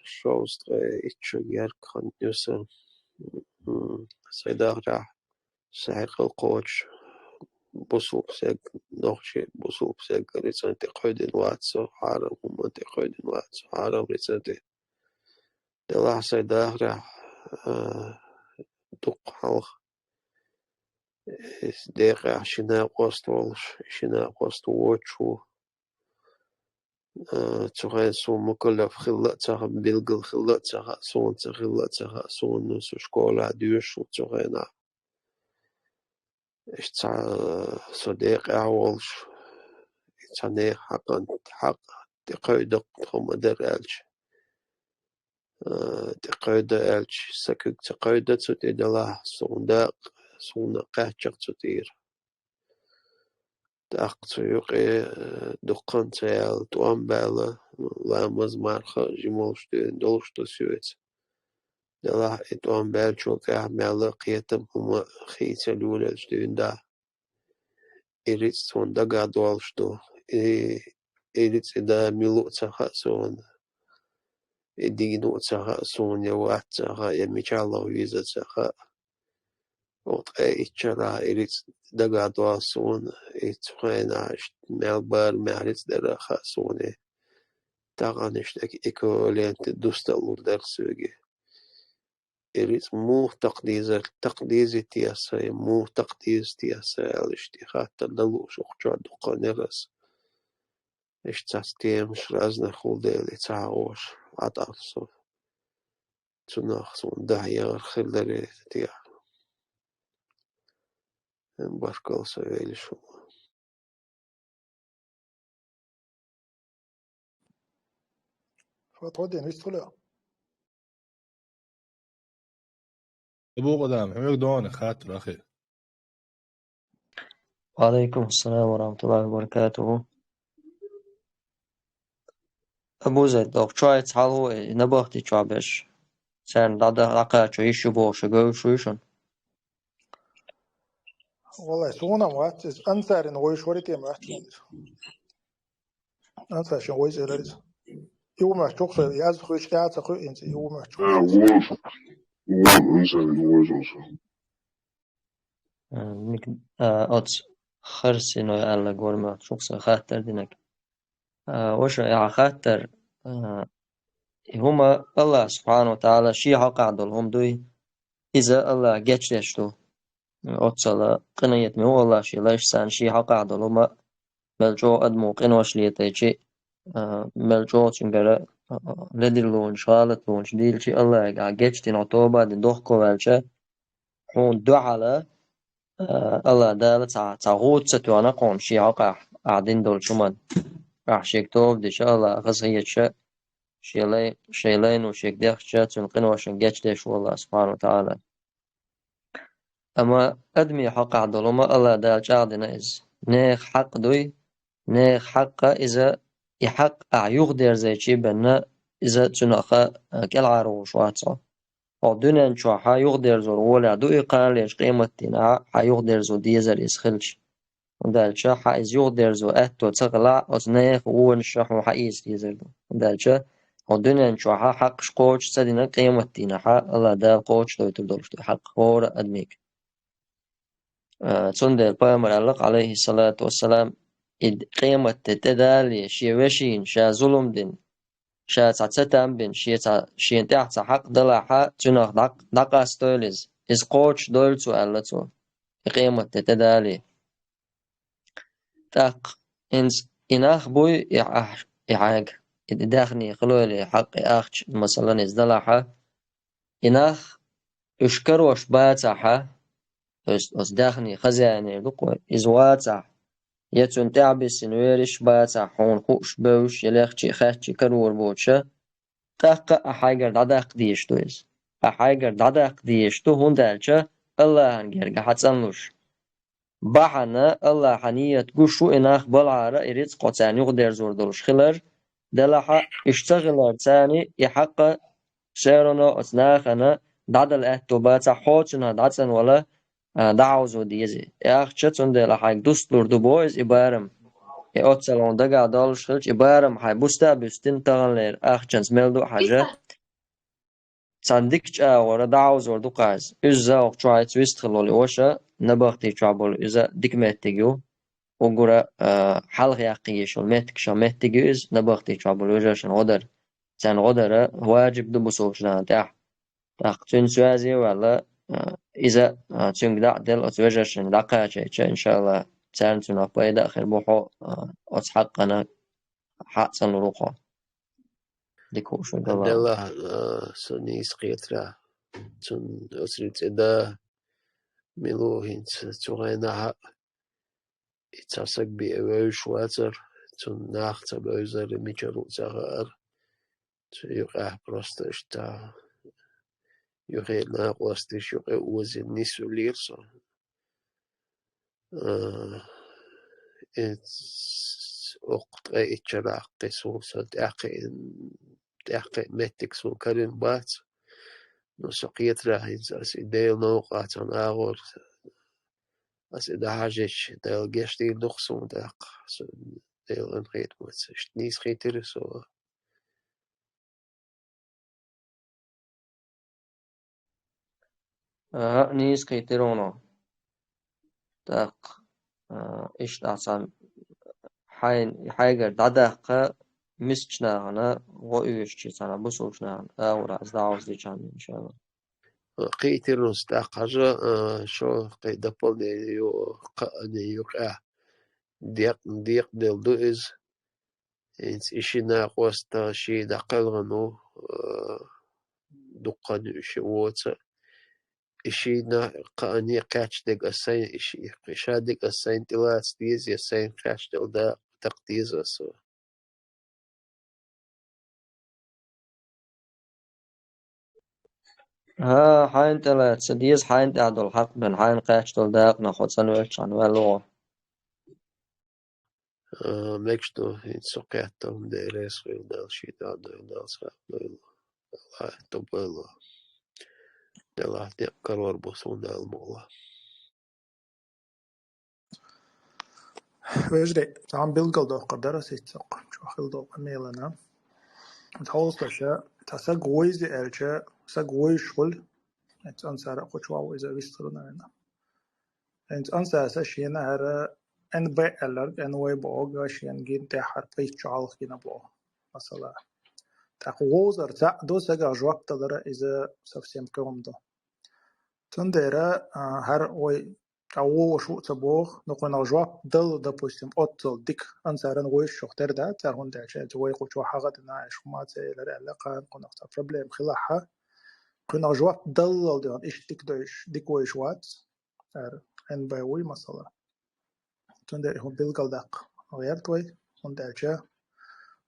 шовзткъе итт шо герга хан ю сан. М, сайн дахарехь, сан хьекъал кхочуш, бусулба стаг, нохчи бусулба стаг рицкъан тӀе кхойдина вац со, хьарам хӀуманна тӀе кхойдина вац со, хьарам рицкъан тӀе. Делахь сайн дахарехь, а, дуккха хьалха, э, декъехь ши накъост волуш, ши накъост воцуш ву. А, цу хенахь суна мукаллаф хилла а ца хаьа, билггал хилла а ца хаьа, суна ца хилла а ца хаьа, суна, со школехь доьшуш ву цу хенахь. Иштта цхьа, со декъехь волуш, цхьа нехан хьакъан, хьакъ тӀе кхойдаккха хӀума дара аьлча, а, тӀе кхойда аьлча, сан куьг ца кхойда цу тӀе, делахь, суна дакъа, суна кхаьчча цу тӀера. ТӀаккха цу юкъе, а, дуккха ца яьлла, тӀом баьлла, ламаз, марха а жима волуш дуьйна долуш ду соьца. Делахь и тӀом баьллачул тӀаьхьа мелла а кхетам, хӀума хийцалуьйлалчу дуьйна дахь. И рицкъ суна дагахь долуш ду. И, и рицкъ и да мила ву ца хаьа суна. И дийна ву ца хаьа суна, я вац ца хаьа, я мичахь лохвийза ца хаьа. Оцу ткъе итт шарахь и рицкъ дагахь долу суна, и цу хенахь иштта мел барамехь рицкъ дара хаьа суна. Тахана иштта эк-, эквивалентный дусталур дара соьга. И рицкъ муха такъдизар, такъдизи теса, муха такъдизи теса аьлла, иштта и хаттар дан лууш охьачохь дуккха нерас. Иштта цхьацца темаш разных хӀулла дела, и ца хьагӀош, ӀатӀахь со. Цунах суна дахьа яхар хир дара техьа. Баркалла, со веллаш ву. Фатхьуддин, вистхуьлу? Абу Къудама, хьоьга догӀу хаттар ахи. Ва алейкум ассалам ва рахматуллахи ва баракатуху. Абу Зайд, доккху чохь хьалхо и набахти чохь берш, царна дӀа-, дӀа-, дӀакхачо йиш ю бохуш, говш вуй шуна? Валлай, суна-м вац иза, ансарина вуйш вара тӀе моьттуш вара иза. Ансар шен вуйза элира иза. И ву моьттуш ву со, и аз хуьйш кӀа ца хуьйинца, и ву моьттуш ву со. А, вон, вон, ансарина вуйза со. А, мик-, а, оцу харсиной аьлла гур моьттуш ву со хаттар динарг. А, ваша, яхьа хаттар, а, и хӀума Аллах субхьанаху ва тагӀала шен хьокъехь долу хӀума дуй, иза Аллах гечдеш ду. Оццала къинхетаме ву Аллах шен лайшца, шен хьокъехь долу хӀума, мел чӀогӀа адамо къинош летийча, а, мел чӀогӀа цуьнгара, а, ледарлонаш, гӀалатлонаш дийлча, Аллахьига ахь гечдина, хьо тоба а дина, дохко ваьлча, хьуна дуьхьала, а, Аллах Дала цхьа, цхьа гӀуда ца тоьхна хьуна шен хьокъехь ахь дина долчу хӀуманна. Ахь шега тоба дича, Аллах хазахеташ, шен лай-, шен лайно шега дехча, цуьнан къиношна гечдеш ву Аллах субхьанаху ва тагӀала. Амма адамийн хьокъехь долу хӀума Аллах Дала чӀагӀдина иза. Нехан хьакъ дуй, нехан хьакъ иза, и хьакъ ахь юхадерзийча бенна, иза цуьнах, а, кӀелхьарволуш вац хьо. Хьо дуьнен чохь хьан юхадерзор волехь ду и, кхана лечу къематдийнахь хьан юхадерзо дезар иза хилча. ХӀунда аьлча хьан иза юхадерзо аьтто ца хилахь, оцу нехан вонаш хьуна хьаэца дезар ду. ХӀунда аьлча хьо дуьнен чохь хьакъаш кхочуш ца дина, къематдийнахь Аллах Дала кхочушдойтур долуш ду хьакъ хӀора адамийн. А, цундела пайхамар аьлла, алейхиссалату вассалам, и къематде тӀедале, шен вешина, ша зулум дина, ша цхьа цатам бина, шен цхьа, шена тӀехь цхьа хьакъ далахь, цуьнах дӀа-, дӀакъастойла иза. Иза кхочушдойла цо, аьлла цо, и къематде тӀедале. ТӀаккха хӀинца и нах буй, и ахь-, и хьайга, и даьхни хилойла, и хьакъ, и ахча, масалан, иза далахь, и нах уьш карош бацахь, то есть оцу даьхни хозяинера ду-кх вай, иза вацахь, я цунна тӀаьхьабиссина вериш бацахь, хьуна хууш, бевзаш, я лехча а, хаьттича а карор боцуша, тӀаккха а хьайгара дӀадаккха дезаш ду иза. Ахь хьайгара дӀадаккха дезаш ду, хӀунда аьлча Аллахьан герга хьан цӀанлуш. Бахьана Аллахьа ният гуш ву и нах балхьара, и рицкъ оцарна юхадерзор долуш хилар, делахь а, уьш ца хиларца и хьакъ все равно оцу нахана дӀадала аьтто бацахь, хьо цунах дӀацӀанвала, а, дӀахьовзо деза. И ахча, цундела хьайга дусталур ду боху иза и барам. И оццул хьуна дагахь долуш хилча, и барам хьайн буста а буьстина, таханлера ахчанца мел ду а хьажа, цхьана дика чӀагӀора дӀахьовзор ду-кх иза. Иза завгӀа чохь хьайца вистхила волу и ваша, набахти чохь болу иза дика меттиг ю. Уггара, а, хьалха яккха йиш йолу меттигашах меттиг ю иза, набахти чохь болу вежаршна гӀо дар. Царна гӀо дара ваджиб ду бусулбачу нахана тӀехь. ТӀаккха цуьнан соьза а ваьлла, а, иза, а, цуьнга дӀа а делла, оцу вежаршна дӀакхачийча, иншаАллахӀ, царна цунах пайда а хир бу, хьо, а, оцу хьакъана хьа а цӀанлур ву хьо. Дика хууш ву Аллах. Делахь, а, со нийса кхетарехь, цунна оцу рицкъа да мила ву хӀинца цу хенахь а, и цхьа саг бен вевзаш вацара, цунна нах ца бевзара, мичара ву ца хаьара. Цу юкъахь просто иштта юххе накъосташ юкъе озийна нисвеллера со. А, и ц-, оккха ткъе итт шарахь кхин суна со тӀаьхьакхиъна, тӀаьхьакхиъна меттиг суна карийна бац. Но со кхетарехь хӀинца аса и Делан новкъахь цхьана агӀор, аса и дӀахьажийча, Дала гечдийр ду-кх суна тӀаккха. Со Делан къинхетамца иштта нийса кхийтира со. Ага, нийса кхийтира хьуна. ТӀаккха, а, иштта ахь цхьана хьайн, хьайгара дӀадаккха мискачу нахана гӀо оьшучу цхьана бусулбачу нахана агӀора иза дӀахьовзийча, иншаАллахӀ. Кхийтира хӀинца тӀаккха хьажа, а, шо кхин дополнение ю, кхаъни юкъахь декъ-, декъаделла ду иза. ХӀинца и ши накъост шен дӀакхелхина ву, а, дуккха а ши воцу. И шина кхаъне кхаьчдерг аса сайн, и ши-, и ша дерг аса сайна тӀелаца деза, я сайна кхаьчделла дакъа такха деза аса. ХӀа, хьайна тӀелаца деза, хьайна тӀехь долу хьакъ бен, хьайна кхаьчдолу дакъанах хьо цӀанвелчхьана ваьлла ву хьо. А, мегаш ду, хӀинца со кхетта хӀума дера, реза хуьлда Дала, шен тӀаьхьа дойла, Дала схьа а дойла. Аллах тӀе бойла. Делахь декъа карор бу суна Дала мукъалахь. Вежарий, цхьа хӀума билгалдоккхур дара аса хӀинца, чохь хила доккху мелана. Хьовсалаш, цхьа саг вуйзи аьлча, саг вуйш хуьлу, хӀинца ансара а кхучу ву иза вистхуьлу, наверное. ХӀинца ансаса шена хӀара Н Б аьлларг, Н В бохург, шена гина тӀехь хӀара пхийтта чу хьалха гина боху, масала. ТӀаккха вовзар цхьаъ ду, сагах жоп далара иза совсем кхин хӀума ду. Цундела, а, хӀара вай тӀе вовзуш ву а ца боху, но кхунах жоп дала, допустим, оццул дика ансаран вуйш чух тера дац цара, хӀунда аьлча вай кхучу хьагӀа дина, аьлла, хӀума ца элира аьлла, кхана кхунах цхьа проблема хилахь, кхунах жоп даллал дуьхьал иштта дика дойуш, дика вуйш вац. Цара Н Б вуй, масала. Цундела хӀума билгалдаккха гӀерта вай, хӀунда аьлча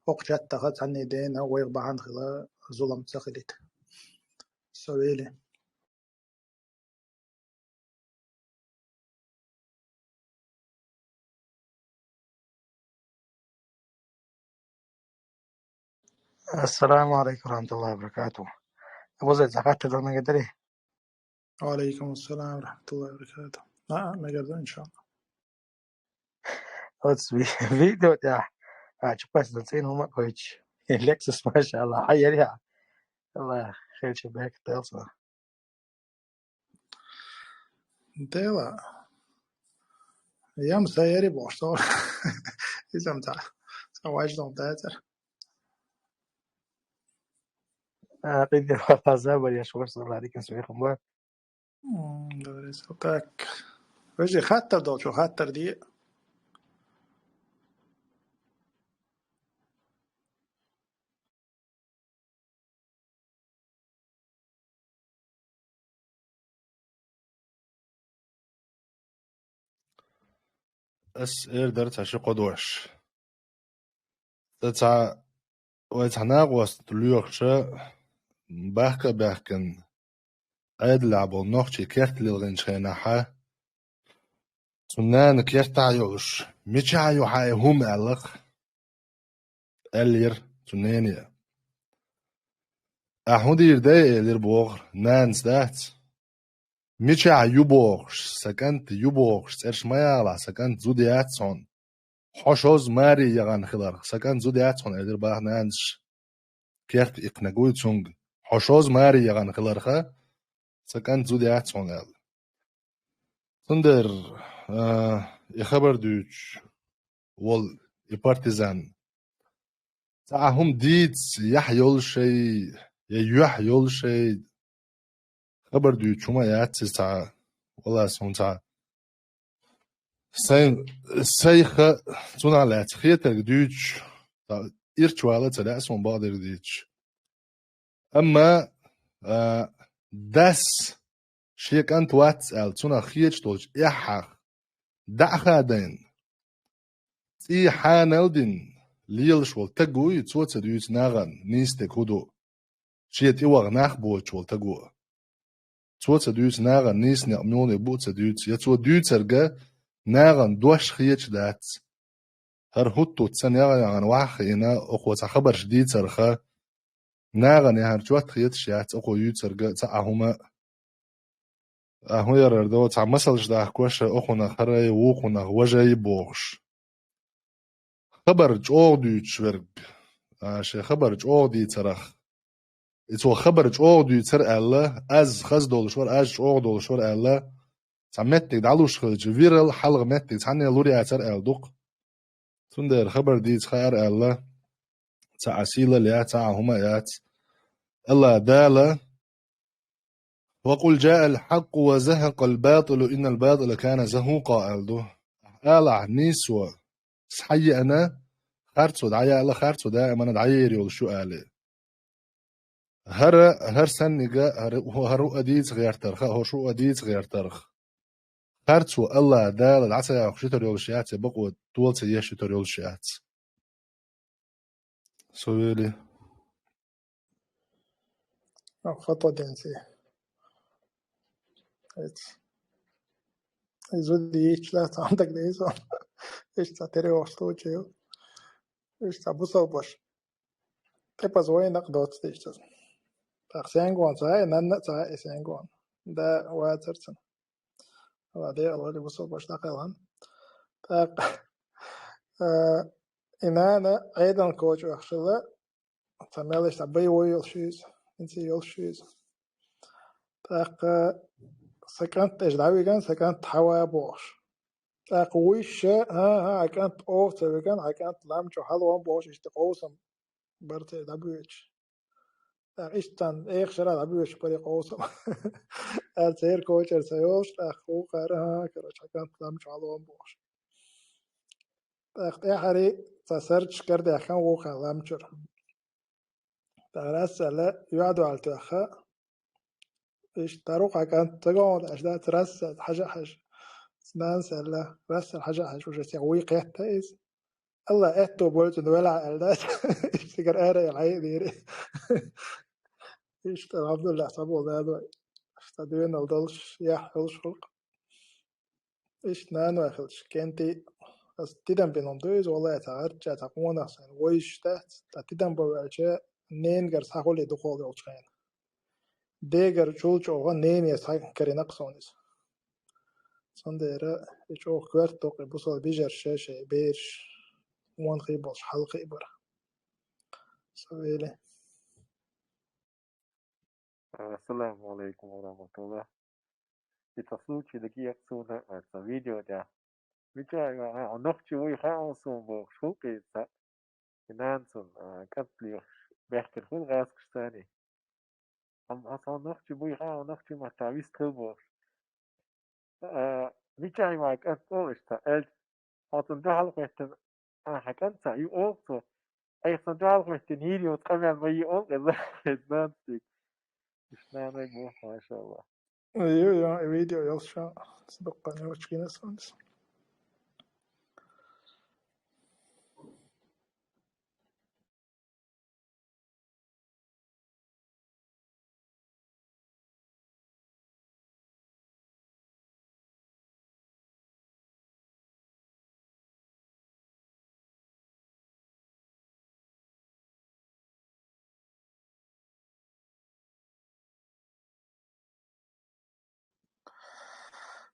хӀокху чаттаха цхьанний дена вайх бахьана хила зулам ца хилийта. Со вели. السلام عليكم ورحمة الله وبركاته. أبو زيد، زكاة تدعو مقدري؟ وعليكم السلام ورحمة الله وبركاته. نعم، مقدر إن شاء الله. Оцу ви-, видео тӀехь, а, чу пасна цӀийна хӀума а кхоьчуш. Лексус, машалла, хьан яри хьан? Алла, хелча бехк тел со. Дела. Ям са яри бохуш со. Изам ца. Ца вайш дом дацар. А, къиддер вала забар яш варсалла дикин смехум бар. М, говорится, так. Вежи хаттар долчу, хаттар ди. Ас эр дара цхьа ши кхо дош. Ца цхьа, вай цхьа накъост лоьхуша, бахка а баьхкина, Ӏедалехь болу нохчий керт лилгӀинчу хенахьа, цу нана кертахь йолуш, мичахь ю хьан и хӀума аьллакх, аьллера цу нене. Ахь хӀун дийр дай, элира бохура, нанас дац. Мичахь ю бохуш, сан кӀант ю бохуш, цӀераш ма яхалахь, сан кӀант зуда яц хьуна. Хьо шозза маре яхана хиларх, сан кӀант зуда яц хьуна, элира баха нанас. Керт икхнаг вуй цунга, хьо шозза маре яхана хиларха, сан кӀант зуда яц хьуна аьлла. Цундела, а, и хабар дуьйцуш волу и партизан. Цхьа а хӀума дийца яхь йолу шай, я юьхь йолу шай, хабар дуьйцуш хӀума яц иза цхьа, валлахӀи, суна цхьа. Сайн, сайха цунах лаьцна хетарг дуьйцуш, цхьа ирча вала ца лаьа суна бакъдерг дийцуш. Амма, а, дас шен кӀант вац аьлла, цунах хеташ долчу эххьах, дӀа а хадайна, цӀий хьанал дина лелаш волу таг вуй, цо ца дуьйцу нахана нийса дерг хӀун ду, шен тӀе ваха нах боцуш волу таго. Цо ца дуьйцу нахана нийса некъ муьлханиг бу а ца дуьйцу, я цо дуьйцург нахана дош хеташ дац. ХӀара хӀуттуц ца нега яхана ваха а хиъна, окхо цхьа хабарш дийцарха, нахана яхьар чот хеташ яц, окхо юьйцург цхьа а хӀума а. А хӀун ярар до, цхьа масалш дахкош, окхунах хӀарай, вукхунах важай бохуш. Хабар чӀогӀа дуьйцуш верг, а, шен хабар чӀогӀа дийцарах. И цо хабар чӀогӀа дуьйцар аьлла, аз хаза долуш вара, аз чӀогӀа долуш вара аьлла, цхьа меттиг дӀалуш хилча, вирал хьалха меттиг цхьанне лур яцар аьлла ду-кх. Цундела хабар дийца хаар аьлла, цхьа а сийлалла яц, цхьа а хӀума яц. Алла Дала: «Ва къул жаал хьакъу ва захакъал батӀилу, иннал батӀила кана захукъа», аьлла ду. Алахь, нийсо схьаеана, харцо дӀаяьлла, харцо даимана дӀаер йолуш ю, али. ХӀара, хӀара саннига, хӀара, хӀара а дийца гӀертарха, хӀорш а дийца гӀертарха. Харцо Алла Дала дӀа ца яхуш йитар йолуш яц, я бакъо тола ца еш йитар йолуш яц. Со вели. А, фото денси. Эц. Изу дийч ла, там так дейсо. Ишта терео случаю. Ишта бусал бош. Тепаз вайнак доц дейсо. Так, сенгон цай, нанна цай, сенгон. Да, вацарцан. Ладе, алали бусал бош такалан. Так. Э, и нана Ӏедална кочу ахшала, ца мелаш ца боевой йолуш иза, инци йолуш иза. ТӀаккха сан кӀант тӀеш дӀавиган, сан кӀант хьава бохуш. ТӀаккха вуйша, хӀа, хӀа, хьан кӀант оха ца виган, хьан кӀант лам чу хьалон бохуш, иштта къовсам бар церан дӀабоьдуш. ТӀаккха иштта царна эха шарахь дӀабоьдуш пари къовсам. Ара церан кочара ца йолуш, тӀаккха вукхара, хӀа, короче, хьан кӀант лам чу хьалон бохуш. ТӀаккха тӀаьхьарий цхьа сарчаш карадаьхкина вукхарна лам чуьра. ТӀаккха рассалла юьхь-дуьхьал тоьхна, иштта тару хьан кӀант ца гонах аьлла дац, рассалла хьажа а хьажа. Нанас аьлла, рассалла хьажа а хьажа, уже цхьа вуй кхетта иза. Алла аьтто бойла цунна велахь аьлла дац. Иштта цигара ара яла хьайа а дийри. Иштта, Ӏабдулла, цхьаболу дадой. Иштта доьналла долуш, яхь йолуш хуьлу-кх. Иштта наной хилча, кӀентий, аса тидам бина хӀума ду иза, валлай, цхьа гӀарчча, цхьа къонах сайна вовзаш дац, ткъа тидам бан ваьлча, ненагара схьахуьлий дукхах йолчу хенахь. Дегара чул чӀогӀа нене схьакарийнакх суна иза. Цундела и чӀогӀа коьрта доккхий бусалба вежарий шаьш-шаьш бераш, вон хи болуш хьалхе а бара. Со вели. Ассаламу алейкум ва рахматуллах. И ца случай дагийхьа суна, а, ца видео тӀехь. Мичахь а, а, нохчи вуй хаьа суна бохуш, хӀун кхийца? И нана цунна, а, кӀант лоьхуш, бехкира хуьлу гӀазкхаш царий. Амма аса хьо нохчи буй хаьа, хьо нохчи маттахь вист хила бохуш. А, мичахь ван кӀант олу иштта, аьлча, хьо цунна дуьхьал хӀоьттина, а, хьан кӀант ца ю олу цо. Айхьа цунна дуьхьал хӀоьттина, йийр йоцу къамел ма йий олу, иза, иза нанас дика. Иштта нанай боху, машалла. Ю, ю, видео йолуш, ца дуккха не очкина сонс.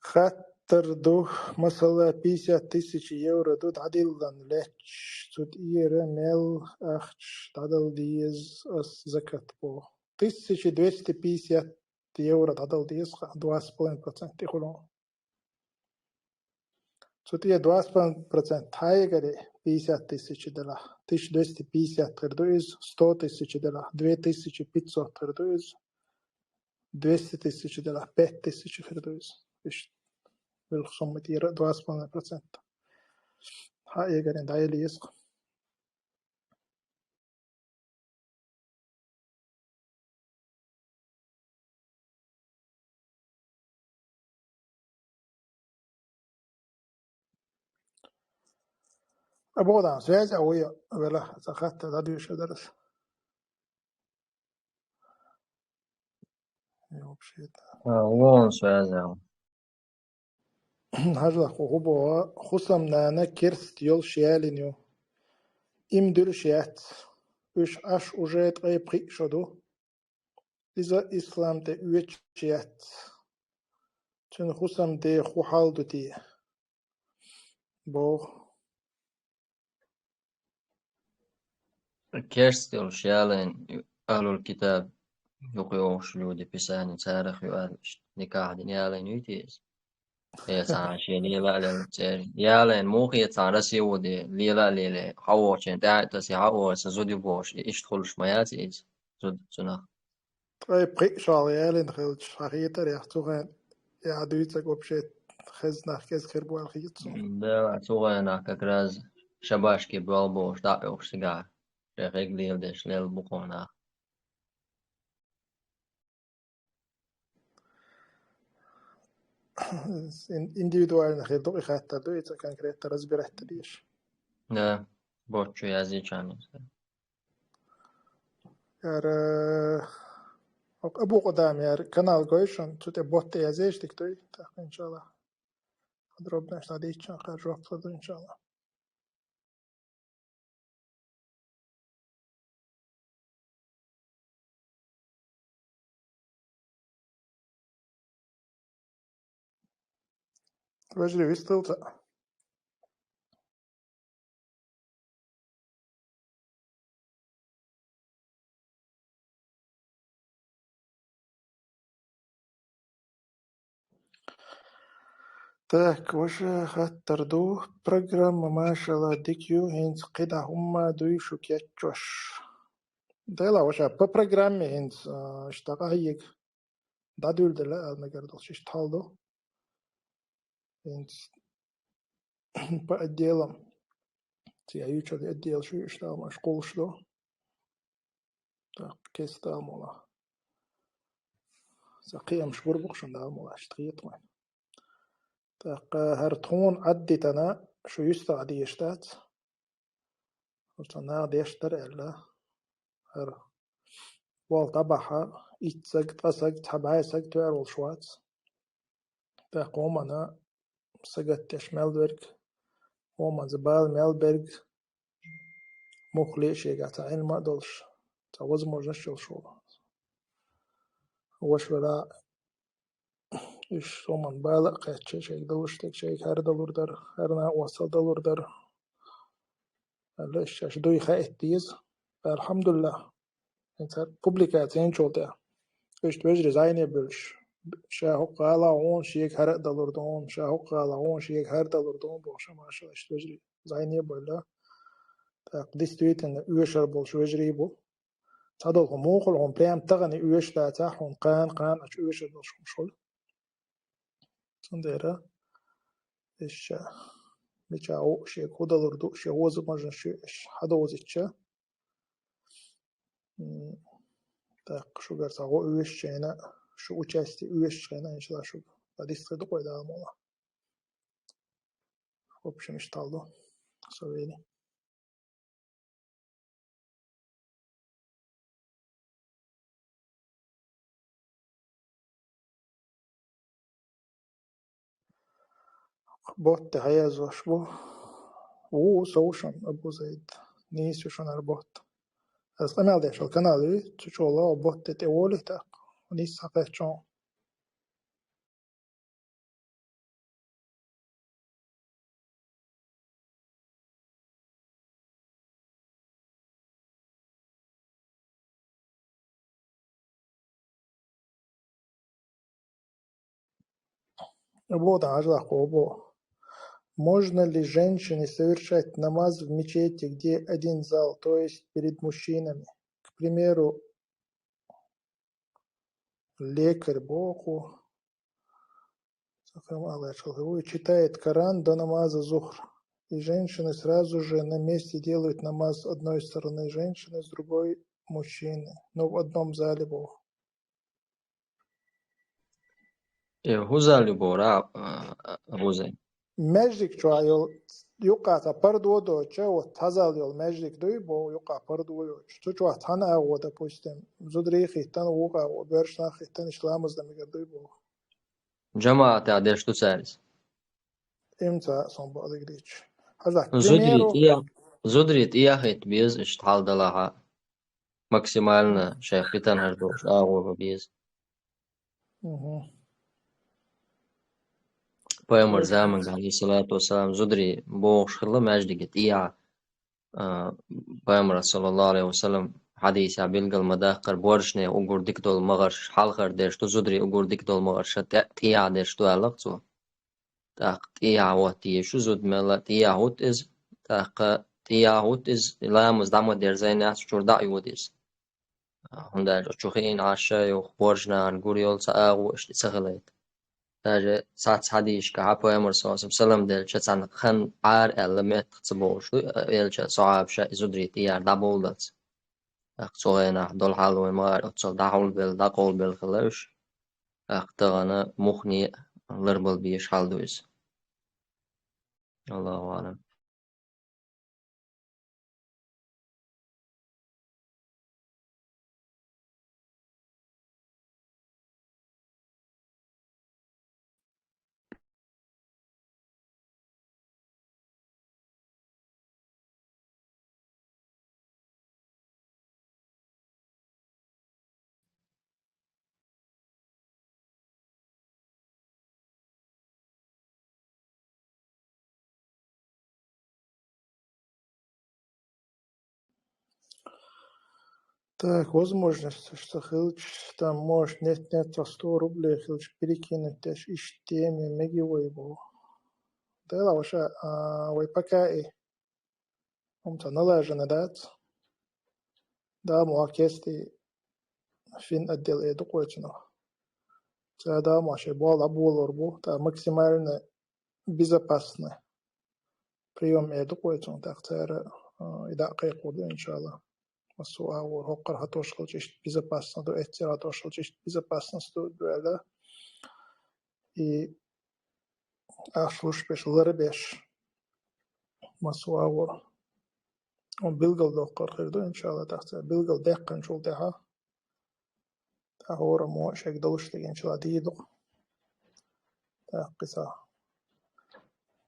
Хаттар ду, масала, пятьдесят тысяч евро ду дӀадиллан лаьтташ, цу тӀера мел ахча дӀадала деза ас закат боху. Тысяча двести пятьдесят евро дӀадала деза, ха, два с половиной процента тӀехула. Цу тӀе два с половиной процент хьаегаре пятьдесят тысяч делахь, тысяча двести пятьдесят хир ду иза, сто тысяч делахь, две тысячи пятьсот хир ду иза, двести тысяч делахь, пять тысяч хир ду иза. Иштта. Вилха сумма тӀера два с половиной процент. Хьаегаре дӀаяла еза. Абу Адам, связь а вуй, вела, ца хатта дӀадуьйша дара ас. И вообще-то. А, вон связь а ву. Хьажал, кху хӀун боху, хӀусамнана керст йолуш ялийна ю. Им дуьлуш яц. Уьш Ӏаш уже ткъе пхиъ шо ду. Иза ислам тӀе оьцуш яц. Цуьнан хӀусамде хӀун хьал ду те? Боху. Керст йолуш ялийна, ахьлул китаб юкъа йогӀуш люди писани царах ю аьлла, иштта никахь дина ялийна юй те иза? Э, цхьана шен лела а лела церан. Ялийна муха, э, цхьана Россия вуди, лела а леле, хьан вохучен тӀаьхьа а тасий, хьан вохучу зуда ю бохуш, и иштта хуьлуш ма яц иза, зуда цунах. Ткъе пхиъ шо ялийна хилча, хьан хетарехь, цу хенахь яа дуьйцург вообще хезна нах кӀезиг хир бу аьлла хета суна. Да, цу хенахь как раз шабашке боьлла бохуш, дӀа а оьхуш цигахь, шайн хӀега леладеш лелла бу кху нах. Ин-, индивидуально хир ду, и хаттар ду, и ца конкретно разбирать дан дезаш. Да, бот чу язйича. Яра, ок, Абу Къудам, яра, канал гой шуна, цу тӀе бот тӀе язъеш дика дуй, тӀаккха, иншаллах. Подробно дӀадийцича, кхара жоп лур ду, иншаллах. Вежарий, вистхилла цхьаъ? Так, ваша хаттар ду. Программа, машалла, дика ю, хӀинца кхидӀа хӀумма дуй шу кечъеш? Дела, ваша, по программе хӀинца, а, иштта къахьега. ДӀадуьйладелла аьлла мегар долуш иштта хьал ду. ХӀинца по отделам. Цигахь юьйцург отдел шу, иштта ма аша кхуллуш ду. ТӀаккха кеста Дала мукъ лахь. Сан кхиамаш гур бу-кх шуна, Дала мукъ лахь, иштта хета вайн. ТӀаккха хӀара тхуна Ӏаддитана шу юьстах дезаш дац. ХӀара цхьа наха деш дара аьлла. ХӀара вал дӀабахьа, итт саг, ткъа саг, цхьа бӀе саг тоьар волуш вац. ТӀаккха хӀуманна сагатдеш мел верг, хӀуманца бала мел берг, муххале а шегахь цхьа Ӏилма а долуш, цхьа возможность йолуш волу. Ваша велахь, Уж соман бала а кхаьчча, шайга далуш дерг шайга хьарадалур дар, хьарна а оссал далур дар. Аьлла, иштта шаьш дуй хаийта деза. Алхьамдулиллахь. ХӀинца публикаци йинчул тӀехьа. Иштта вежарий зӀайне а буьллуш. Ша хӀокху гӀала гӀуна шега хьара а далур ду хьуна, ша хӀокху гӀала гӀуна шега хьара а далур ду хьуна бохуш, машалла, иштта вежарий зӀайне а бевлла. ТӀаккха действительно оьшур болуш вежарий бу. Цхьадолу хӀума муха хуьлу хьуна, прям тахана оьшуш дацахь хьуна, кхана, кхана а чу оьшур долуш хӀумаш хуьлу. Цундела иштта мичахь ву, шега хӀун далур ду, шен возможность ю, иштта хьадовзуьйтуш. М, тӀаккха шуьгара цхьа гӀо оьшучу хенахь, шу участие оьшучу хенахь, иншалла, шуьга дӀадисса дукъой Дала мукъ лахь. В общем, иштта хьал ду. Со вели. Ботта хьаязош бу. Ву, со ву шуна, Абу Зайд. Нийса ю шуна хӀара ботта. Аса къамел деш йолу канал ю, цу чохь ботта тӀе волий тӀаккха. Нийса схьакхаьчча. Абу Дажа, Абу, можно ли женщине совершать намаз в мечети, где один зал, то есть перед мужчинами? К примеру, лекарь боху, Сахрам Аллахьчул хир ву, читает Коран до намаза зухр. И женщины сразу же на месте делают намаз с одной стороны женщины, с другой мужчины. Но в одном зале боху. Э, хӀун зал ю боху, а, а, а, хӀун зал? Маьждиг чохь йолу юккъа цхьа пардо доцуча, вот хьан зал йолу маьждиг дуй боху, юккъа пардо йоцуш. Цу чохь цхьана агӀо, допустим, зударий хӀиттана, вукху агӀо, боьрша нах хӀиттана, иштта ламаз дан мегар дуй боху. ЖамаӀатехь деш ду цара иза? Имца сон бакъдерг дийцча. Хьажа, к примеру, зударий тӀе, зударий тӀе а хӀитта беза, иштта хьал далахь а. Максимально шайн хитан хӀара долуш агӀо бан беза. Мгм. Пайхамар заманга, алейхиссалату вассалам, зударий бохуш хилла маьждиге тӀехьа, а, Пайхамара, саллаллаху алейхи ва саллям, хьадийсехь билгал ма даккхара, боьршане угур дика долу магӀарш хьалхара деш ду, зударий угур дика долу магӀарш тӀе-, тӀехьа деш ду аьлла цо. ТӀаккха тӀехьа хӀоттийша зуда мелла, тӀехьа хӀутту иза, тӀаккха тӀехьа хӀутту иза, ламаз дӀа ма дерзайна, цу чуьра дӀа а йоду иза. ХӀунда аьлча чу хиъна Ӏаш а юха боьрша нахана гур йолу цхьа агӀо иштта ца хилийта. Даже цхьацца хьадийшкахь Пайхамар, саллаллаху алейхи ва саллям, салам делча, цхьана хан Ӏара аьлла меттах ца бовлуш ду, элча сахьабаша и зударий тӀехьара дӀабовллалц. ТӀаккха цу хенахь долу хьал вайн ма-, оццул дӀахьулбелла, дӀакъовлабелла хилла уьш. ТӀаккха тахана муххале а ларбала безаш хьал ду иза. Аллаху аӀлам. Так, возможность, что хилча, там, может, нет, нет, за сто рублей хилча перекинуть, деш, иш теме меги вай бу. Дела ваша, а, вай пока и. Хьуна ца налажана дац. Да, мо кести фин отдел э дукъойцунах. Ца да, мо шей бол а болор бу, та максимально безопасный приём э дукъойцунах, так цара, а, и да кхайкхур ду, иншалла. Массо а вор хӀокхара хатош хилча иштта безопасно ду, эццера хатош хилча иштта безопасность ду, дуьйла. И ахча луш беш, лара беш, массо а вор. Он билгал доккхар хир ду, иншалла, тахца. Билгал деккханчул тӀаьхьа. Та хӀора мо шег долуш дерг, иншалла, дийр ду. Так, кхиса.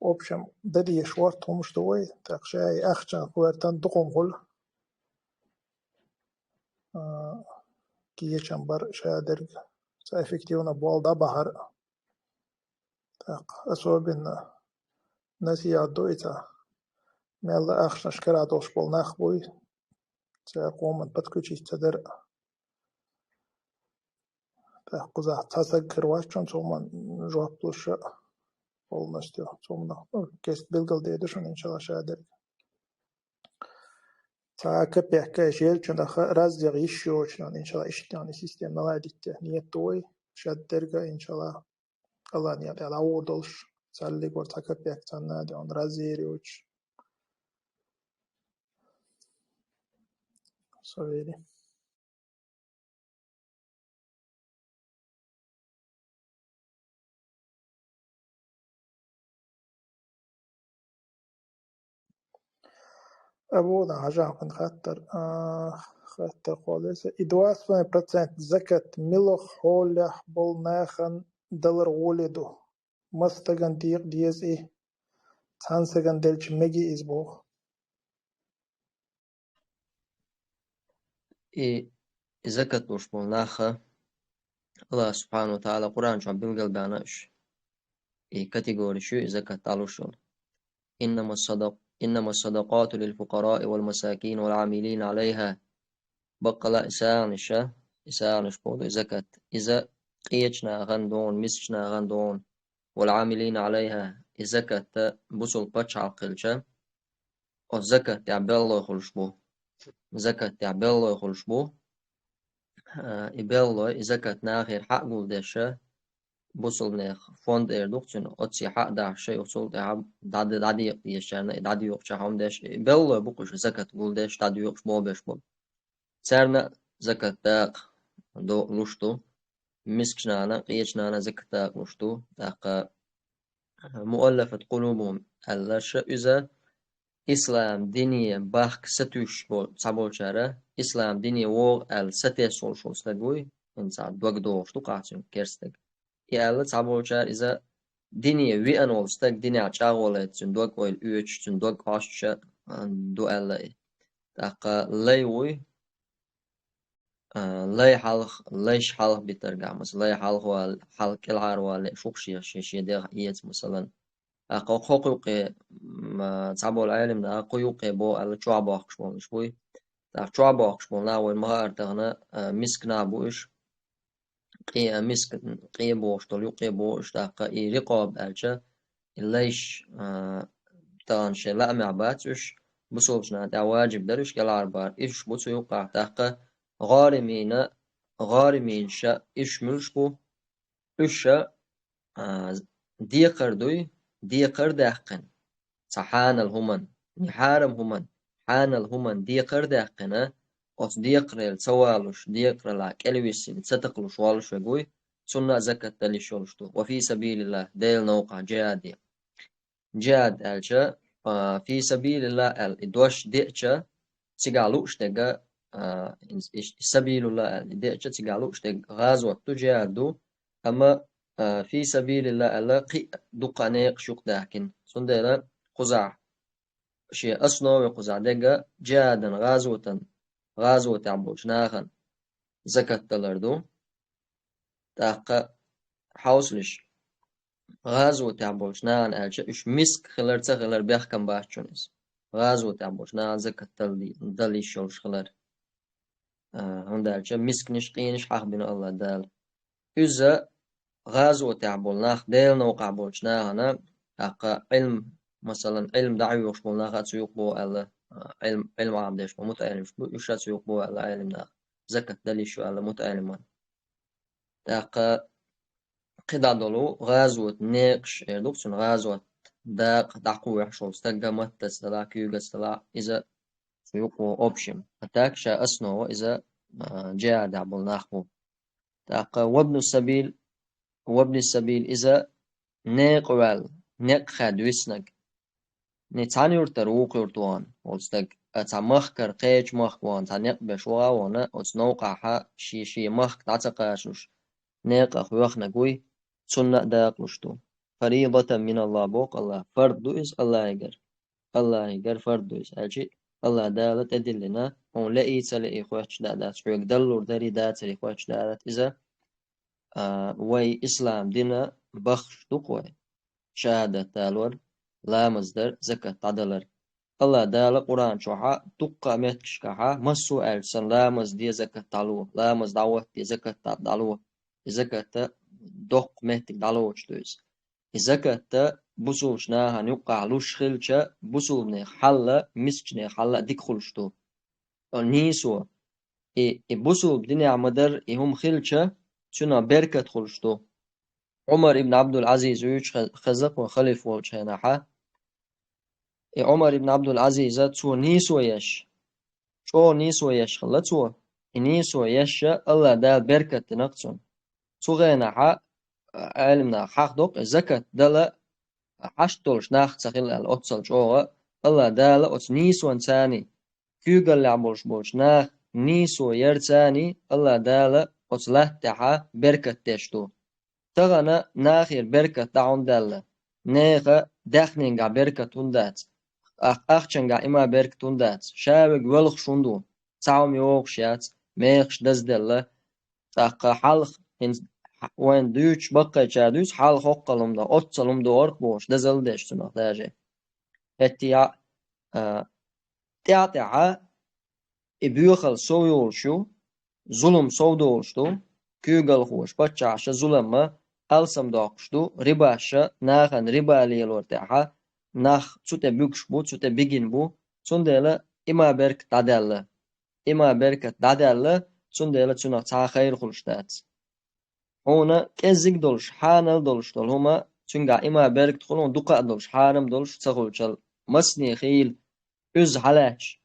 В общем, дан дезаш ворт хӀумаш ду вай, так, шаьи ахчан кхоьртан дукха хӀума хуьлу. А, кечам бар ша дерг, ца эффективно бол дӀабахьар. Так, особенно насихьат ду и цхьа. Мелла ахчанаш кара долуш болу нах буй, цара къоман подключиться дар. ТӀаккха кхузахь цхьа саг хир вац шуна цу хӀуманна жоп луш полностью. Цу хӀуманах, ну, кест билгалдер ду шуна, иншалла, ша дерг. Цхьа капекка шелчунах раззех йиш йоцуш, иншалла, иштта система наладить де ниет ду вай, шадерга, иншалла. Аллахьан ниет Ӏела гӀо долуш, цхьаллиг вара цхьа капек цхьанна а де, он раззер йоцуш. Со вери. Абу, дан хьажахьа хаттар, а, хаттар кхоллаелла. И двадцать процент закат муьлха хьолехь болу нахана далар гӀоле ду? Маса стагана декъа деза и? Цхьана стагана делча мега иза боху? И, и закат луш болу нах, Аллах субхьанаху ва тагӀала Къуръан чохь билгалбаьхна уьш. И категориш ю и закат дӀалуш йолу. إنما الصدق-، إنما الصدقات للفقراء والمساكين والعاملين عليها. Баккъала и сагӀанаш, и сагӀанаш боху и закат. Иза къечу нахана ду, мискачу нахана ду. والعاملين عليها. И закат бусул пачхьалкх хилча, оцу закат тӀехь белхалой хуьлуш бу. Закат тӀехь белхалой хуьлуш бу. А, и белхалой, и закат нахера хьа а гулдеш, бусулнех фонд эр ду-кх цуьнан, оцций хьа а дахьаш, оцул тӀехь дӀа-, дӀадекъа дезачарна, и дӀадоькъучу хьуна деш, и белхалой бу-кх уьш закат гулдеш, дӀадоькъуш, бохбеш болу. Царна закат дакъа ду, луш ду, мискачу нахана, къечу нахана закат дакъа луш ду, тӀаккха مؤلفة قلوبهم аьлла, ша иза ислам дине бахка сатуьйсуш болу цхьаболчара, ислам дине вогӀу аьлла сатесна волуш волу стаг вуй, хӀинца дог догӀуш ду-кх цуьнан керстаг. И аьлла цхьаболчара, иза дине веана волу стаг, динехь чӀагӀо лайта цуьнан дог, ойла оьцуш, цуьнан дог хьоьстуш а, ду аьлла и. ТӀаккха лай вуй, а, лай хьалха, лайш хьалха битаргахь, масала, лай хьалха вал-, хьалха кӀелхьарвалале, шух шен, шен, шен дегӀ эца, масалан. ТӀаккха кху юккъе, м, а, цхьаболу Ӏелам наха кху юккъе бо аьлла чохь бохкуш болуш буй. ТӀаккха чохь бохкуш болу нах вайна ма хаара тахана, а, миска нах бу уьш. Къе, а, миска, къе бохуш долу юккъе бо уьш, тӀаккха и рикъоб аьлча, и лайш, а, тахана шайн лаамехь бац уьш, бусулбачу наха тӀехь важиб дара уьш кӀелхьарбар. Уьш бу цу юккъехь, тӀаккха гӀаримина, гӀариминаш уьш муьлш бу? Уьш, а, декхар дуй, декхар даьккхина. Цхьа хьанал хӀуман, не хьарам хӀуман, хьанал хӀуман декхар даьккхина, оцу декхарел ца валуш, декхаралла кӀелвиссина ца такхалуш волуш верг вуй, цунна а закат дала йиш йолуш ду. Ва фи сабилиллахь, Делан новкъахь джихӀад е. Джихад аьлча, а, фи сабилиллахь аьлла, и дош деача, цигахь лууш дерг, а, и, и, и сабилуллахь аьлла, и деача, цигахь лууш дерг гӀазот ду, джихад ду, амма, а, фи сабилиллахь аьлла, кхин а дуккха а некъаш юкъадаьхкина. Цундела кхузахь шен основе кхузахь дерг джихадан, гӀазотан, гӀазотехь болчу нахана закат далар ду. ТӀаккха хьовсалаш, гӀазотехь болчу нахана аьлча, уьш миска хилар, ца хилар бехкам бац шуна иза. ГӀазотехь болчу нахана закат дала, дала йиш йолуш хилар. А, хӀунда аьлча мисканаш, къенаш хьахбина Аллах Дала. Иза гӀазотехь болу нах, Делан новкъахь болчу нахана, тӀаккха Ӏилм, масалан, Ӏилм дӀахьоьхуш болу нах а цу юкъа бо аьлла, а, Ӏилм, Ӏилм Ӏамадеш болу мутаӀеллимаш бу, уьш а цу юкъа бо аьлла Ӏелам наха. Закат дала йиш ю аьлла мутаӀеллиман. ТӀаккха кхидӀа долу гӀазот некъаш, эр ду-кх цунна, гӀазот дакъа дӀакхоьхьуш волу стаг, маттаца делахь, куьйгаца делахь, иза цу юкъа общем. А так ша основа иза, а, джихадехь болу нах бу. ТӀаккха вабну сабил, вабни сабил иза некъа ваьлла, некъ хаьдда виснаг. Ни цхьана юьртара вукху юрта вахана волу стаг, а цхьа махкара кхечу махка вахана, цхьа некъ беш ваха а вахана, оцу новкъахь шен, шен махка дӀа ца кхачалуш, некъах воьхнаг вуй, цунна а дакъа луш ду. Фаридатан миналлахь боху Аллах, фард ду иза Аллахьигара. Аллахьигара фард ду иза. Аьлчи Аллах Дала тӀедиллина, хьуна лаьий, ца лаьий хоьттуш да дац, хьоьга даллур дарий, дацарий хоьттуш да дац иза, а, вай ислам дина баххаш ду-кх вай. шахӀадат далор, ламаз дар, закат дӀадалар. Аллах Дала Къуръан чохьа дуккха а меттигашкахьа, массо а аьлча санна, ламаз де, закат дӀало, ламаз дӀаотта де, закат дӀа-, дӀало, и закат доккха меттиг дӀалоцуш ду иза. И закат бусулбачу нахана юккъахь луш хилча, бусулбанех хьалла, мискачунех хьалла а дика хуьлуш ду. Нийсо, и, и бусулба динехь ма-дарра и хӀума хилча, цуьнан беркат хуьлуш ду. Ӏумар ибн Ӏабдул-Ӏазиз вуьйцуш хеза-кх вайн халифа волчу хенахьа. И Ӏумар ибн Ӏабдул-Ӏазиза цо нийсо еш, чӀогӀа нийсо еш хилла цо. И нийсо еш, Аллах Дала беркат дина-кх цунна. Цу хенахьа, а, Ӏеламнаха хьахдо-кх, и закат дала хьашт долуш нах ца хилла аьлла, оццул чӀогӀа Аллах Дала оцу нийсонцаний, куьйгаллехь болуш болчу наха нийсо ярцаний Аллах Дала оцу латта тӀехьа беркат деш ду. Тахана нахера беркат дӀа хӀунда даьлла? Нехан даьхнингахь беркат хӀунда дац? Ах-, ахчангахь има беркат хӀунда дац? Ша верг воьлхуш хӀунда ву? Цхьа хӀума йогӀуш яц, мехаш дазделла. ТӀаккха хьалха, хӀинца вайна дуьйцуш баккхийчара дуьйцу, хьалха хӀоккхул хӀума ду, оццул хӀума догӀург бохуш, дазалла деш цунах даже. ХӀетте а, а, тӀаьхь-тӀаьхьа и боьхалла сов йолуш ю, зулам сов долуш ду, куьйгалхоша, паччахьаша зуламна алсамдоккхуш ду, рибаша нахана риба лелор тӀехьа, нах цу тӀе буьгуш бу, цу тӀе бигина бу, цундела има беркат дӀадаьлла. Има беркат дӀадаьлла, цундела цунах цхьа а хайр хуьлуш дац. Хьуна кӀеззиг долуш, хьанал долуш долу хӀума, цуьнгахь има беркат хуьлу, дукха а долуш, хьарам долуш ца хуьлучул, масане хийла, уьзза хьалаьцча,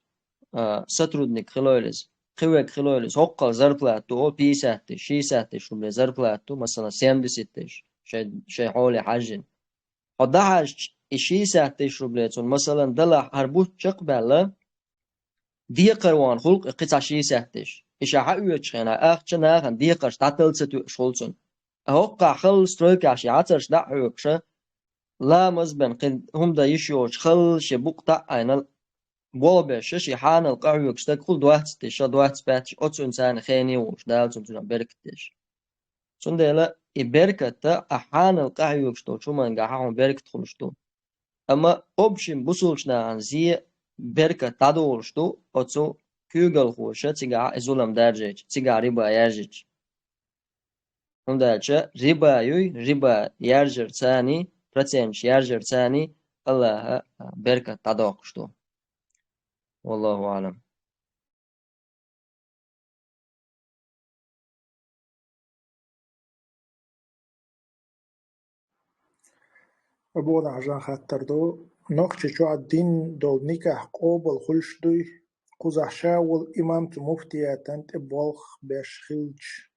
а, сотрудник хилойла иза, кхин верг хилойла иза, хӀоккхул зарплата ду, о, пятьдесят тысяч, шестьдесят тысяч рублей зарплата ду, масала, семьдесят тысяч, шайн, шайн хьоле хьаьжжина. Хьо дӀахьаьжча, и шестьдесят тысяч рублей цунна, масалан, далахь, хӀара бутт чекхбаьлла, декхар вахана хуьлу-кх и кхин цхьа шестьдесят тысяч. И ша хьаоьцучу хенахь, ахча нахана декхарш дӀатала ца тоьуш хуьлу цунна. Ткъа хӀоккхахь халла стройкахь шен хьацарш дӀа а хьоькхуш, ламаз бен кхин хӀума дан йиш йоцуш халла шен букъ таӀийна, болх беш, шен хьанал къахьоьгуш стаг хуьлу двадцать тысяч, двадцать пять тысяч, оцунна царна хене а волуш, Дала цунна цуьнан беркат деш. Цундела и беркат а хьанал къахьоьгуш долчу хӀумангахьа хьуна беркат хуьлуш ду. Амма общем бусулбачу нахана зе, беркат дӀадолуш ду оцу куьйгалхоша цигахь и зулам даржийча, цигахь риба яржийча. ХӀунда аьлча риба юй, риба яржарцаний, проценташ яржарцаний Аллаха беркат дӀадоккхуш ду. Валлаху аӀлам. Абу Нахьжан хаттар ду: Нохчийчохь дина долу никахь къобал хуьлуш дуй, кхузахь ша волу имам цу муфтиятан тӀе болх беш хилча?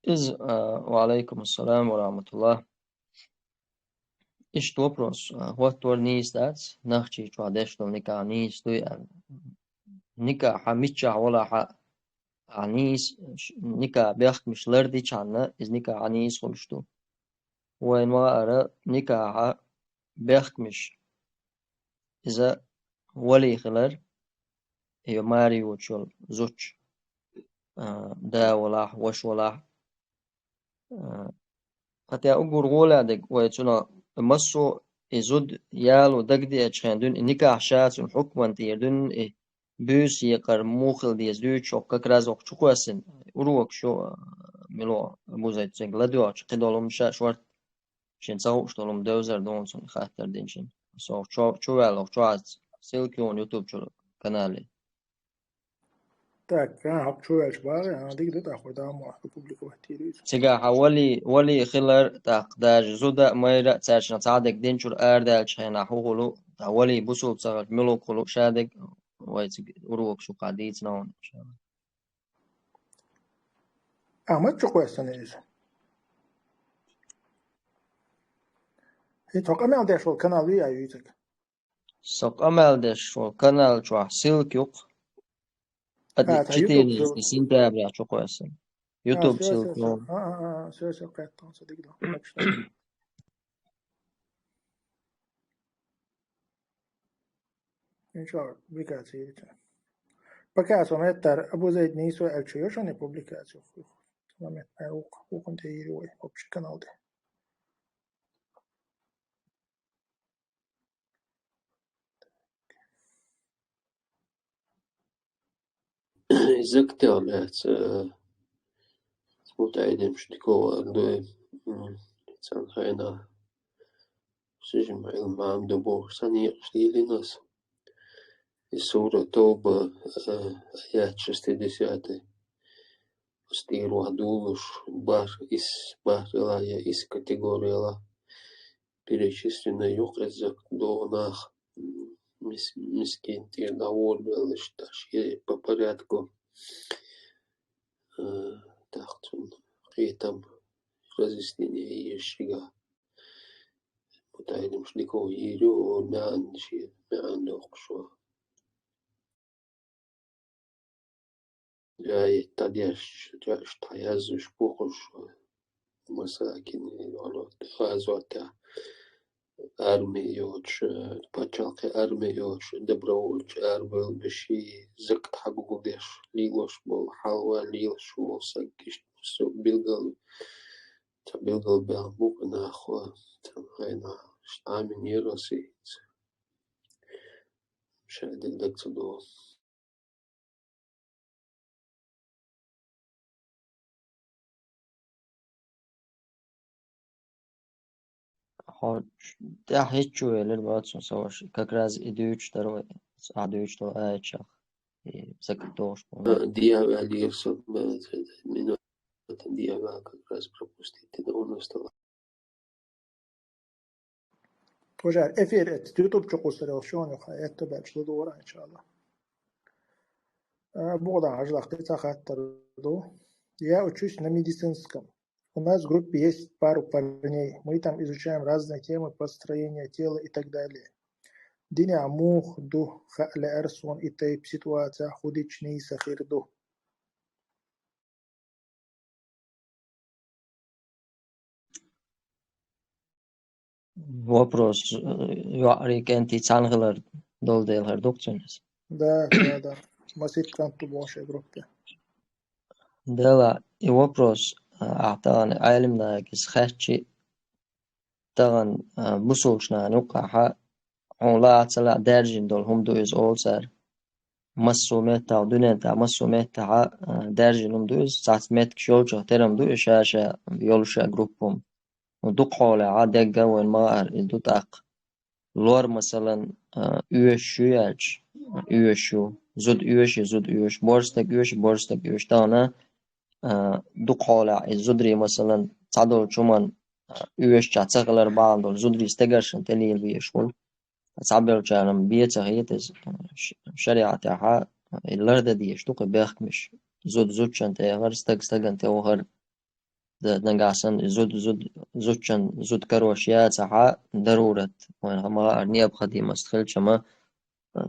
Иза, а, ва Ӏалайкум ассалам ва рахматуллах. Иштта вопрос, а, хӀоттор нийса дац, Нохчийчохь деш долу никахь нийса дуй аьлла. Никахь хьан миччахь валахь а, а, нийса, ш-, никахь бехкамаш лардичхьана, иза никахь хьан нийса хуьлуш ду. Вайн ма-, ара никахь хьан бехкамаш иза вали хилар, я маре йоцуш йолу зудчун, а, да валахь, ваша валахь. А, хӀетте уггар гӀоле дерг вай цунах массо а и зуда яло дагадеачу хенахь дуьйна и никахь ша цуьнан хьукман тӀера дуьйна и буьйса екъар муха хила деза дуьйцуш, хӀокху как раз хӀокху чу кхоьссина урокаш ю, а, мила ву, Абу Зайд, цуьнга ладоьгӀча кхидолу хӀума ша шорта. Шен ца хууш долу хӀума девзар ду хьуна цунна хаттар динчун. Со чу-, чуваьлла, чу вац, ссылка ю хьуна YouTube чуьра канале. Так, а, хьо чуваьлча бахьа, а, дика ду тӀаккха, вай дама хьо публиковать йийр ю иза. Цигахь хьан вали, вали хилар, тӀаккха даже зуда а, майра а цаьршиннах цхьа а дерг динчуьра арадаьллачу хенахь хӀун хуьлу, тӀаккха вали бусулба ца хилча муьлха хуьлу, ша дерг вай цига урокаш юкъахь дийцина хьуна, иншалла. Ахьмад, чу кхоьссина иза? ХӀинца хьо къамел деш волу канал вий а юьйцург? Со къамел деш волу канал чохь ссылка ю-кх. Ткъа а, цхьа YouTube четырнадцатого сентября чу кхоьссина. А, YouTube всё, ссылка всё, всё. А, а, а, всё, всё, кхетта, со дика ду. Ничего, публикация есть. Пока со меттара Абу Зайд нийсо аьлча йо шуна публикацию. Момент, а, вукх-, вукхун тӀе йийр вай, общий канал тӀе. Из закат яц, э, мутаӀалимаш дика вар ду, м, царна хьайна. Сижим Ӏилма Ӏамда бохуш цхьа некъаш лелийнас. И сура Тавба, э, аят шестидесятый. Оцу тӀера ваха долуш, бархӀ ис, бархӀ ила я ис категорияла перечисленный ю-кх иза закат догӀу нах, м, мис-, мискин тӀера дӀаволабеллаш, тӀаккха шен по порядку, э, тӀаккха цунна кхетам, разъяснение езаш шига. МутаӀалимаш дика йийр ю, маьӀна шен, маьӀна доккхуш ву. Ай, тадеш, тадеш, тхьаяззаш бохуш, масакин, гӀазотехь арми йоцуш, пачхьалкхе арми йоцуш, добровольчу арабевлла беший, закат хьагулдеш, лелош болу, хьалха лелаш волу саг, иштта со билгал, ца билгал баьхна бу-кх нах, ца хьайна, Ӏамийнера аса иза. Ша дерг даг ца догӀу. Хьо тӀаьхьа хӀинца чу велира, бацун, со ваша, как раз и дуьйцуш дара вай, ахь дуьйцуш долу аятах, и закат догӀуш болу. А, дехьа ваьллера со, бац, минута дехьа ваьлла как раз пропустить дина у нас там. Пожар, эфир это, YouTube чу кхуссур йолуш, шуна юха это баьчча ладогӀара, иншалла. А, бухадан хьажа лахкхи цхьа хаттар ду. Я учусь на медицинском. У нас в группе есть пару парней. Мы там изучаем разные темы построения тела и так далее. Динехь муха ду хаа лаьара суна и тайпа ситуацехь хӀу дича нийса хир ду? Вопрос, э, йоӀарий кӀентий цхьаьна хилар долу дела хир ду-кх цуьнан иза? Да, да, да. Масийтта кӀант ду боху шайн группе. Дела, и вопрос, а, ахь тахана Ӏелимнахе иза хаьттича, тахана, а, бусулбачу нахана юккъехь, хьуна лаахь а ца лаахь а даьржина долу хӀума ду иза, олу цара. Массо а меттехь, дуьнен тӀехь массо а меттехь, а, даьржина хӀума ду иза, цхьацца меттигаш йолчух тера хӀума ду иза, ша-ша йолуш а группа хӀума. Ну, дукха хьолехь а дегга а вайн ма-, ара, и ду тӀаккха. Лор, масалан, а, оьшуш ю аьлча, оьшуш ю, зуда оьшу, зуда оьшу, борз стаг оьшу, борз стаг оьшу. Тахана, а, дукха хьолехь иза зударий, масалан, цхьадолчу хӀуманна, а, оьшучохь ца хилар бахьана долуш, зударий стегаршна тӀелийла безаш хуьлу. Цхьаболчарна бен ца хета иза, ш-, шариӀатехь, а, и лардан дезаш ду-кх и бехкамаш. Зуда зудчунна тӀе яхар, стаг стагана тӀе вахар. Д-, нагахь санна и зуда, зуда, зудчун, зуда карош яцахь а, дарурат, вайн хӀама а необходимость хилча-м,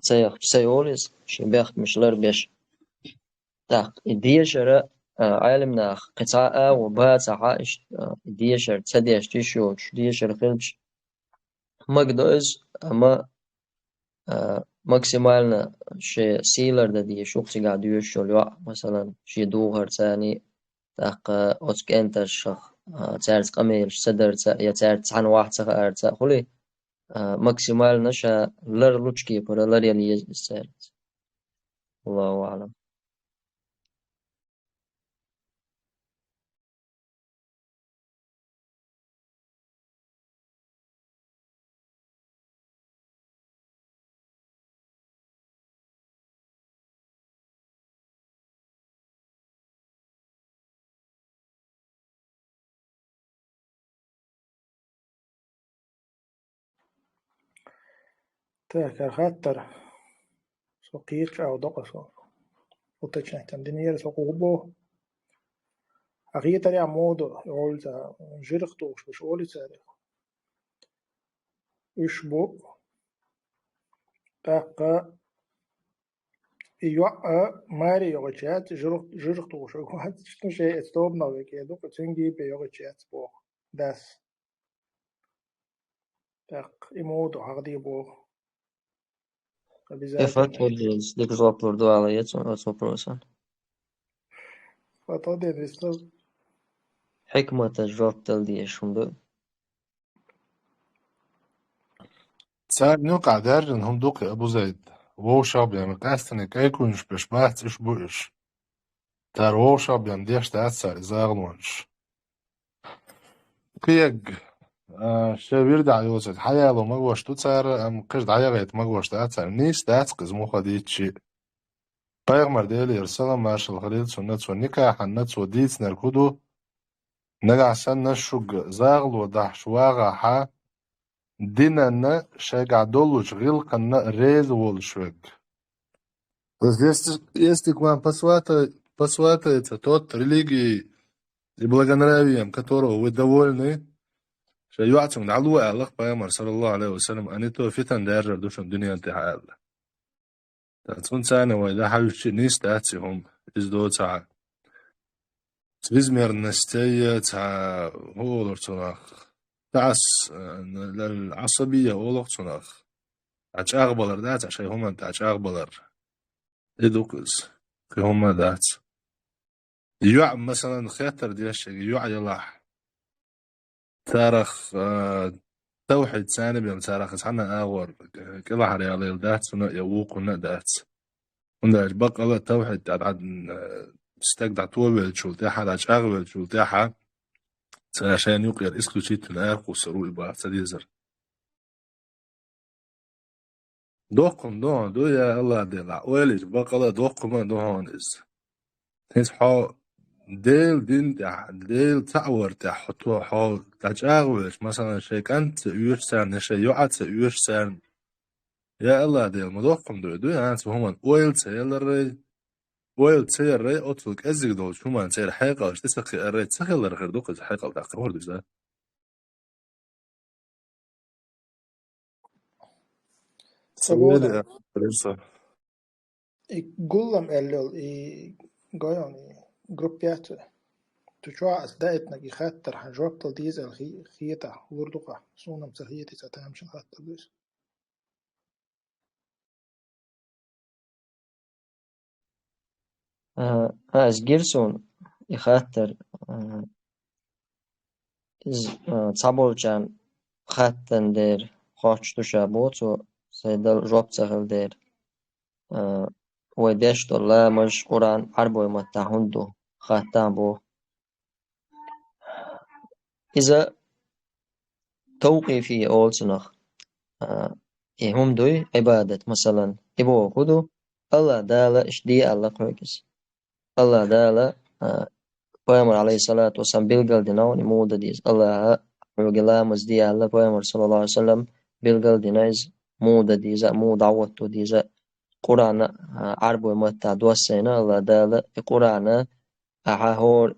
ца яхча ца йолу иза, шен бехкамаш ларбеш. ТӀаккха и дешар, а, Ӏелимнаха кхин цхьа а агӀо бацахь а, иштта, а, и дешар ца деш йиш йоцуш, дешар хилча, магадо иза, амма, а, максимально шен сий лардан дезаш ю-кх цигахь доьшуш йолу йоӀ, масалан, шен духарца а, тӀаккха оцу кӀенташах, а, цаьрца къамелаш ца дарца а, я цаьрца цхьаьна вахь ца хаарца а, хуьлий, а, максимально ша лар лучу кепара ларъян еза иза цаьрца. Аллаху аӀлам. Так, а хаттар. Со кхечча а докъа со. Уточнять там динера со къугӀу боху. А хетарехь моду, олу цара, жирх тухуш беш олу цара. Уьш бу. ТӀаккха и йоӀ а маре йогӀучу яц, жирх, жирх тухуш вац, ну, шайн эца тобанах веке ду, цуьнга бен йогӀучу яц боху. Дас. Так, и моду хьахаде боху. Обязательно. Фатва деза, дика жоп лур ду ала яц оцу вопросан. Фатва деза, виснав. хьикматаш жоп дала дезаш хӀума ду. Царна юкъахь даьржина хӀума ду-кх, Абу Зайд. Вовшах бен къаьстина кӀайкхуьнаш беш бац, уьш бу уьш. Цара вовшах бен деш дац цара и загӀалонаш. Кхиерг, а, шайн вирдахь йоцург хьаяло магош ду цара, амма кхиш дӀаяхийта магош дац цара. Нийса дац-кх иза муха дийцча а. Пайхамар, Делера салам-маршалла хуьлийла цунна, цо никахьана цо дийцинарг хӀун ду? Нагахь санна шуьга загӀало дахьаш вагӀахьа, динанна, шайгахь доллучу гӀиллакханна реза волуш верг. То есть, если, если к вам посвата-, посватается тот, религией и благонравием которого вы довольны, шайн йоӀ цунга дӀало аьлла-кх пайхамар, саллаллаху алейхи ва саллям, а не то фитан даьржар ду шуна дуьнен тӀехь аьлла. Ткъа цунна царна вай дан хьаьвсича нийса дац и хӀума, иза доцахьа. Безмерностей, цхьа, хӀун олура цунах, тӀас, э, лал Ӏасабия олу-кх цунах. Цхьа чӀагӀбалар дац, цхьа шайн хӀуманна тӀехь чӀагӀбалар. И ду-кх иза. Кхин хӀумма дац. ЙоӀ, масалан, хеттар деш, йоӀ ялахь. Царах, а, тавхьид царна бен, царах цхьана агӀор кӀелхьараяла дац, цунна я вукхунна а дац. ХӀунда аьлча баккъала а тавхьид тӀе дӀа, а, стаг дӀатовеллачул тӀаьхьа, дӀачӀагӀвеллачул тӀаьхьа, цара шайна юкъера исключительно аракхуссур ву и бахар ца дезар. Доккхун ду хьуна, ду, я АллахӀ Дела, ойла йича, баккъала а доккхун ма ду хьуна иза. ХӀинца хьо Делан дин тӀехь, Делан цхьаъ вар тӀехь хьо то-, хьо дӀачӀагӀвелча, масалан, шайн кӀант ца оьшу царна, я шайн йоӀ ца оьшу царна, я АллахӀ Дела, ма доккхун ду и, ду, яц хӀуманна ойла ца яларай, ойла ца яррай, оццул кӀеззиг долчу хӀуманна церан хьекъалш тӀе ца кхиаррай, ца хилар хир ду-кх иза хьекъал тӀаккха, хӀора дуза. Ца Ца вуьйла вуьйла, Риса. И гулам аьлла йолу, и гойон, и группа яц вай. Цу чохь ас даийтинарг и хаттар хьан жоп дала деза аьлла хи-, хета, лур ду-кх, суна-м ца хета, ца тамашийна хаттар ду иза. А, а, ас гира суна и хаттар, а, иза, а, цхьаболчарна хаттан дера хоттуш ду ша боху цо, сайн дала жоп ца хила дера. А, вай деш долу ламаз, Къуръан Ӏарбой маттахь хӀунда ду, хаттахь боху. Иза тавкъифия олу цунах. А, и хӀума дуй, Ӏибадат, масалан, и боху хӀун ду, АллахӀ Дала иштта де аьлла хьоьга иза. АллахӀ Дала, а, Пайхамар, алейхиссалату вассалам, билгал дина хьуна и муха дан деза. АллахӀа хьоьга ламаз де аьлла, Пайхамар, саллаллаху алейхи ва саллам, билгал дина иза, муха дан деза, муха дӀахӀотто деза. Къуръан, а, Ӏарбой маттахь доссийна АллахӀ Дала, и Къуръан ахьа хӀора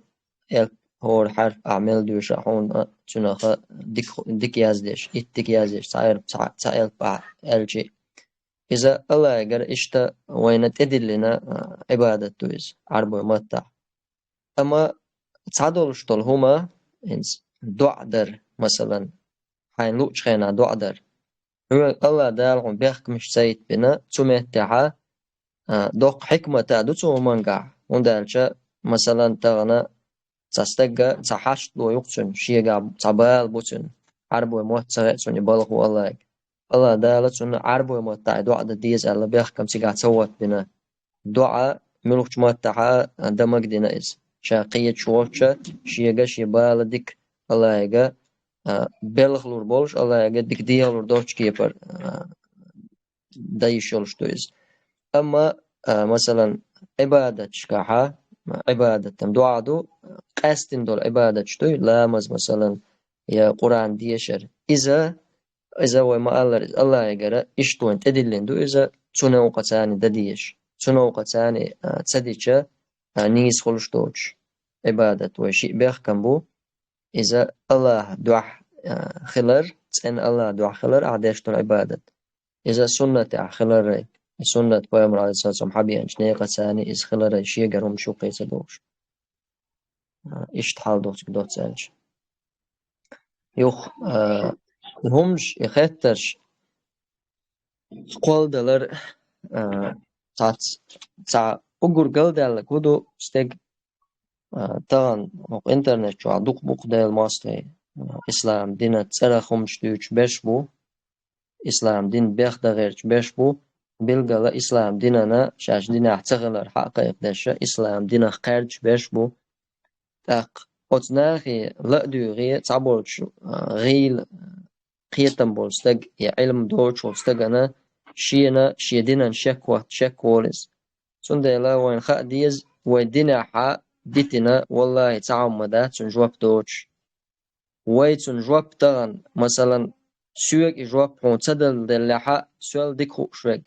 элп, хӀора хьарф ахьа мел доьшу хьуна, цуьнах дика, дика яздеш, итт дика яздеш, цхьа элп, цхьа, цхьа элп ахьа аьлчи. Иза АллахӀегара иштта вайна тӀедиллина, а, Ӏибадат ду иза, Ӏарбой маттахь. Амма цхьадолуш долу хӀума, хӀинца доӀа дар, масалан, хьайна луучу хенахь доӀа дар. Хьоьга АллахӀ Дала хьуна бехкамаш ца йитбина, цу меттехьа, а, доккха хьикмат а ду цу хӀумангахь, хӀунда аьлча, масалан, тахана цхьа стагга цхьа хьашт ло юкъ цуьнан, шегахь цхьа бала бу цуьнан, Ӏарбой мотт ца хаьа цунна и балха ву АллахӀега. АллахӀ Дала цунна Ӏарбой маттахь и доӀа дан деза аьлла бехкам цигахь ца хӀоттабина. ДоӀа муьлхачу маттахьа дан магадина иза. Ша кхеташ воцча, шега шен бала дика АллахӀега, а, белхалур болуш, АллахӀега дика дехалур долчу кепара, а, дан йиш йолуш ду иза. Амма, а, масалан, Ӏибадаташкахьа, Ӏибадатан доӀа ду, къаьстина долу Ӏибадаташ дуй, ламаз, масалан, я Къуръан дешар. Иза, иза вай ма-аллара, иза АллахӀегара иштта вайна тӀедиллина ду иза, цу новкъа царна дан дезаш. Цу новкъа царна, а, ца дича, а, нийса хуьлуш доцуш. Ӏибадат вай шиъ бехкам бу, иза АллахӀ дуьхьа, а, хилар, цӀена АллахӀ дуьхьа хилар, ахьа деш долу Ӏибадат. Иза суннатехь хиларай, и суннат Пайхамар, алейхиссалату вассалам, хьабеанчу некъаца иза хиларай, шегара хӀума шух кхийса долуш. А, иштта хьал доцург доццаьлча. Юха, а, хӀумаш, и хеттарш кхолладалар, а, цхьац-, цхьа уггар галдаьлларг хӀун ду, стеган а, тахана хӀокху интернет чохь дукха бу-кх Делан мостагӀий, а, ислам динан цӀарах хӀуманаш дуьйцуш берш бу, ислам дин бехдахарчу берш бу, билггала ислам динана шаьш динехь ца хилар хьа а кхайкхадеш, ислам динах кхаьрдаш берш бу. ТӀаккха оцу нахе ла а дуьйгӀий, цхьаболчу, а, гӀийла кхетам болу стаг я Ӏилма доцуш волу стагана шена шен динан шек хӀотта шек волу иза. Цундела вайна хаа деза, вай динехьа дитина, валлахӀи, цхьа хӀума ма дац цунна жоп доцуш. Вай цунна жоп тахана, масалан, соьга и жоп хьуна ца дала деллехьа, соьл дика хууш верг,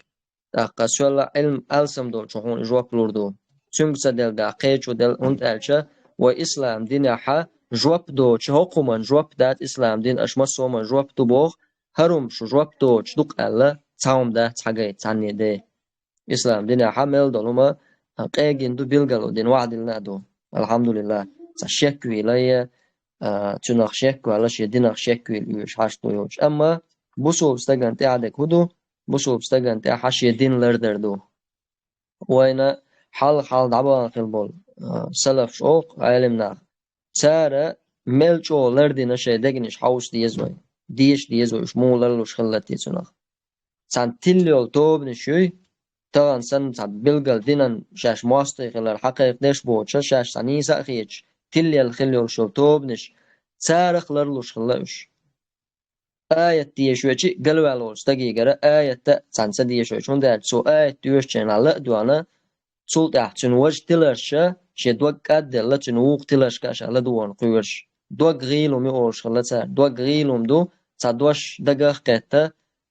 тӀаккха соьлла Ӏилма алсам долчу хьуна и жоп лур ду. Цуьнга ца делгахь, кхечо делла, хӀунда аьлча вай ислам динехьа жоп доцу, хӀокху хӀуманна жоп дац ислам дин, аша массо а хӀуманна жоп ду боху, хӀара хӀума шу жоп доцуш ду-кх аьлла, цхьа хӀума дац хьагайта цхьанне де. Ислам динехьа мел долу хӀума, а, къегина ду, билгало дина, ваьхьа диллина а ду. АлхьамдулиллахӀ, цхьа шек вийла я, а, цунах шек ваьлла, шен динах шек вийла оьшу хьашт ду йолуш. Амма бусулба стагана тӀехь дерг хӀун ду? Бусулба стагана тӀехь шен дин лардар ду. Вайна хьалха-хьалха дӀабахана хилла болу, а, салафаш олу-кх, Ӏелам нах. Цара мел чӀогӀа лардина шайн дегнаш хьовса деза вай. Деша деза вай, уьш муха ларлуш хилла те цунах. Цхьана тилла йолу тобанаш юй, тахана санна цхьа билггал динан шаьш мостагӀий хилар хьакхайкхадеш боцуша, шаьш цхьа нийса а хеташ, тилла елла хилла йолуш йолу тобанаш, царах ларлуш хилла уьш. Аят деша вечи галваьлла волчу стагигара аятта цхьаьна ца деша вечи, хӀунда аьлча цо аят доьшучу хенахь ла а доьгӀна, цул тӀаьхьа цуьнан важа тиларша шен дог кӀадделла, цуьнан вукху тиларшка а ша ладогӀарна кхоьруш. Дог гӀийла хӀума ю олуш хилла цара. Дог гӀийла хӀума ду, цхьа дош дагах а кхетта,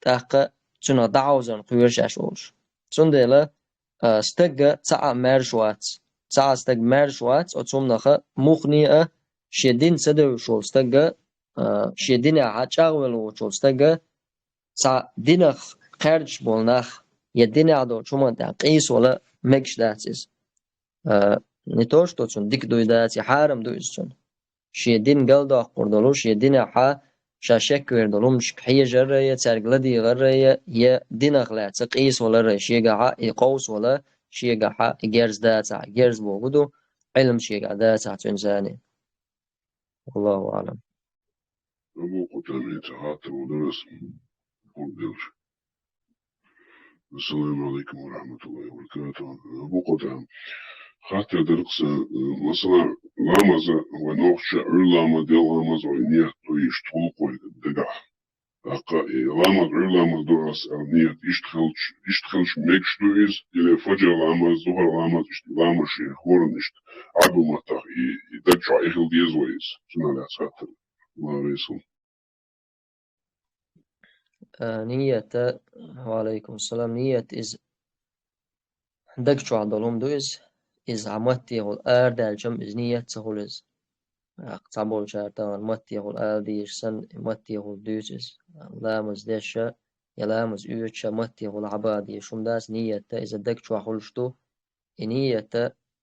тӀаккха цуьнах дӀахьовзарна кхоьру шаьш олуш. Цундела, а, стагга цхьа а маьрша вац. Цхьа а стаг маьрша вац оцу хӀуманаха, муххале а шен дин ца девзаш волу стагга, а, шен динехьа чӀагӀвелла воцу волу стагга, цхьа динах кхаьрдаш болу нах, я динехь долчу хӀуманна тӀехь къийсавала мегаш дац иза. А, не то, что цунна дика дуй дац, я хьарам ду иза цунна. Шен дин галдоккхур долу, шен динехьа ша шек вер долу хӀуманашка хьежар а я, цаьрга ладегӀар а я, я динах лаьцна къийсавалар а я, шегахьа и къовсавала, шегахьа и герз дацахь, герз боху ду, Ӏилма шегахь дацахь цуьнан зани. Валлаху аӀлам. Абу Къутамица хаттар ву дара ас, хӀун делча. Ассаламу алейкум ва рахматуллахи ва баракатуху. Абу Къутам, хаттар дара-кх сан, э, масала, ламаза, вай нохча, Ӏуьйра ламаз, Делан ламаз, вай ният ду иштта гӀуллакх вай дагахь. ТӀаккха и ламаз, Ӏуьйра ламаз ду ас аьлла ният иштта хилча, иштта хилча мегаш ду иза, или фаджр ламаз, зухар ламаз, иштта ламаз шен хӀоранна иштта Ӏаьрбийн маттахь и, и даг чохь и хила деза вай иза? Цунах лаьцна хаттар. Аллах весал. А, ният, ва алейкум салам, ният иза даг чохь долу хӀума ду иза. Иза хьан маттехула арадаьлча-м иза ният ца хуьлу иза. ТӀаккха цхьаболчара тахана маттехула ала дезаш санна, маттехула дуьйцу иза. Ламаз деш а, я ламаз оьцуш а маттехула хьабаха дезаш хӀума дац, ният иза даг чохь хуьлуш ду. И ният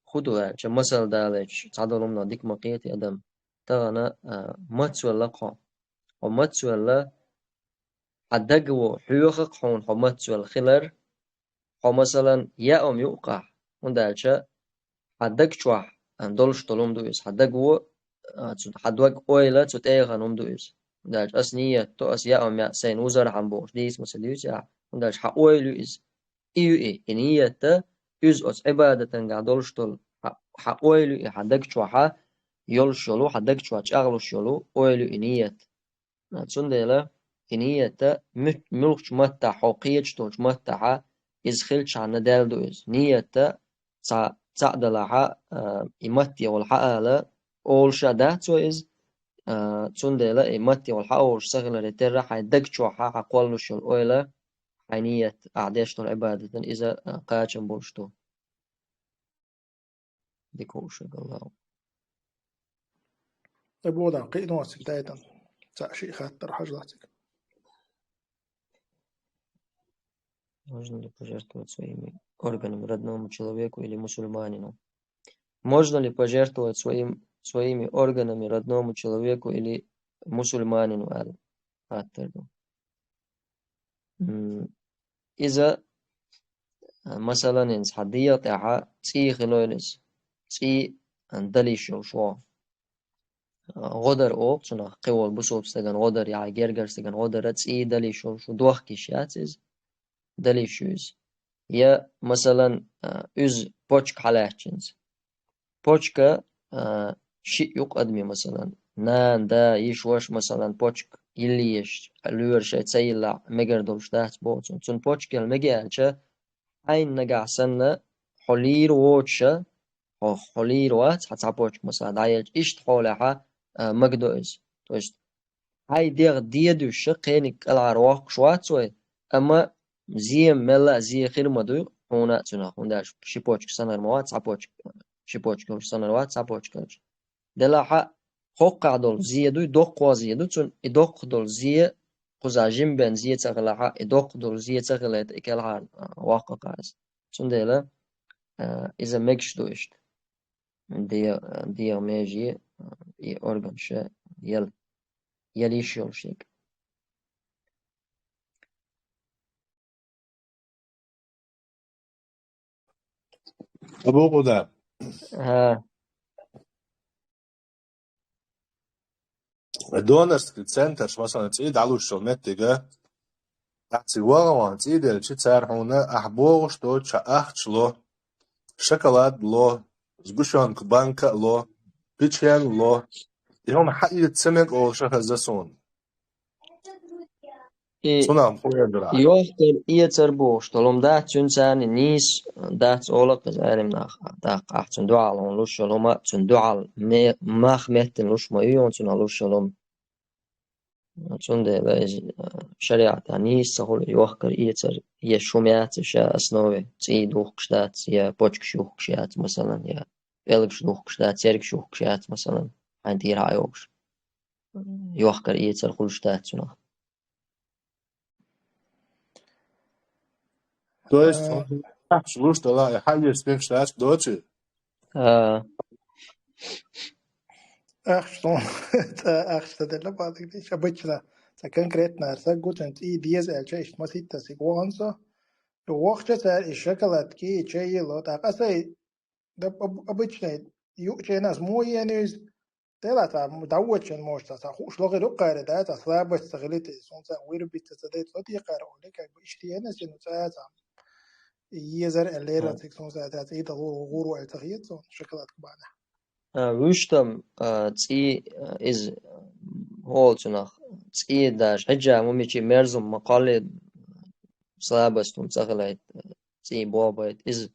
хӀун ду аьлча, масал далийтуш, цхьадолу хӀуманах дика ма кхетий адам. Тахана, а, мацвелла-кх хьо. Хьо мацвелла, хьан даг ву хьоьху-кх хьуна хьо мацвелла хилар, хьо, масалан, яа хӀума юкъахь, хӀунда аьлча хьан даг чохь, а, долуш долу хӀума ду иза. Хьан даг ву, а, цу, хьан дог ойла цу тӀе яхана хӀума ду иза. ХӀунда аьлча ас ният до, ас яа хӀума яа, сайна вузархьама бохуш дийца ма ца дуьйцу ахь, хӀунда аьлча хьан ойла ю иза. И ю и, и ният, иза оцу Ӏибадатангахь долуш долу, хьан, хьан ойла ю и, хьан даг чохьа йолуш йолу, хьан даг чохь чӀагӀлуш йолу ойла ю и ният. Цундела и ният муьт-, муьлххачу маттахь, хьо кхеташ долчу маттахьа иза хилчхьана даьлла ду иза. Ният цхьа, цхьаъ далахьа, а, и маттехула хьаала олуш а дац вай иза, а, цундела и маттехула хьаолуш ца хиларе терра, хьайн даг чохьа хьан кхоллалуш йолу ойла, хьайн ният, ахь деш долу Ӏибадатан иза, а, кхачам болуш ду. Дика хууш верг Аллаху. Э, Богдан, кхин а цига дайтан. Цхьаъ шиъ хаттар хьажа лац цига. Можно ли пожертвовать своими органами родному человеку или мусульманину? Можно ли пожертвовать своим, своими органами родному человеку или мусульманину, аьлла хаттар ду. М, иза, а, масалан, хӀинца хьан дегӀа тӀехьа цӀий хилойла иза. ЦӀий, дала йиш йолуш вогӀу. ГӀо дар оха цунах, кхин волу бусалба стагана гӀо дар, я гергара стагана гӀо дар, цӀий дала йиш йолуш ву, дохка йиш яц иза, дала йиш ю иза. Я, масалан, а, уьзза почка хьалаьцча хӀинца. Почка, а, шиъ ю-кх адамийн, масалан, нана, да, йиша, ваша, масалан, почка йилла езаш, лоьраш шайн ца йиллахь, мегар долуш дац боху цунна. Цунна почка яла мега аьлча, хьайна нагахь санна, хьо лийр воцуша, хьо, хьо лийр вац, хьан цхьа почка, масала, дӀаелча, иштта хьолехьа, а, магадо иза. То есть, хьайн дегӀ дедуьйша кхениг кӀалхьара воккхуш вац вай, амма зе мелла а зе хир ма дуй хьуна а цунах, хӀунда аьлча ши почка санар ма вац, цхьа почка, ши почка йолуш санар вац, цхьа почка йолуш. Делахь а, хӀоккхахь долу зе дуй, доккхо зе ду, цунна и доккха долу зе, кхузахь жима бен зе ца хилахь а, и доккха долу зе ца хилийта, и кӀелхьара, а, воккху-кх иза. Цундела, а, иза мегаш ду иштта. Де-, дегӀан меже, а, и органаш яла, яла йиш йолуш ерг. Абу Къуда. ХӀа. Донорский центраш, масалан, цӀий дӀалуш йолу меттига, ахь цига ваха ван цӀий делча, цара хьуна ахь бохуш доцуш ахча ло, шоколад ло, сгущёнка банка а ло, печень ло. И хӀума хьаэца ца мега олуш хезна суна. И цунах хӀун эр дара? Йохкар-эцар бохуш долу хӀума дац, цуьнан царна нийса дац олу-кх иза, Ӏелам наха. ТӀаккха ахь цунна дуьхьал хьуна луш йолу хӀума, цунна дуьхьал ме-, мах меттина луш ма ю хьуна цунах луш йолу хӀума. Цундела иза, а, шариӀатехь нийса ца хуьлу йохкар-эцар, я шума яц ша основе, цӀий духкуш дац, я почкаш юхкуш яц, масалан, я пӀелгаш духкуш дац, цергаш юхкуш яц, масалан, хьайн тӀера хьайогӀуш. Йохкар-эцар хуьлуш дац цунах. То есть, ахча луш делахь, и хьаэца мегаш дац, доций? А. Ахча цунна, цкъа ахча ца делла, бакъдерг дийцича, обычно, цхьа конкретно стаг ву, цуьнан цӀий деза аьлча, иштта масийтта стаг ву хьуна со. И воккхача цара и шоколадки, и чай ло, тӀаккха аса и Да, об-, обычный, юученас мо йену иза, тела ца, м, дӀавочун, может, ца, ца хууш лохир ю кхаре, да, ца слабость ца хилита, сунца вырубиться ца дайта, со тӀекхара оле, как бы, иштта йену, сину ца, ца, езар, э, лера, а, цик, сунца, ца, ца, ида гур-, гуру, э, ца хиет, сон, шоколадка бана. А, вуьштам, а, цӀий, а, иза, а, хьол цунах, цӀий даже, хьиджа, ма мичи мерзум, ма кхолли, слабость, ма ца хилайт, а, цӀий бобайт, иза,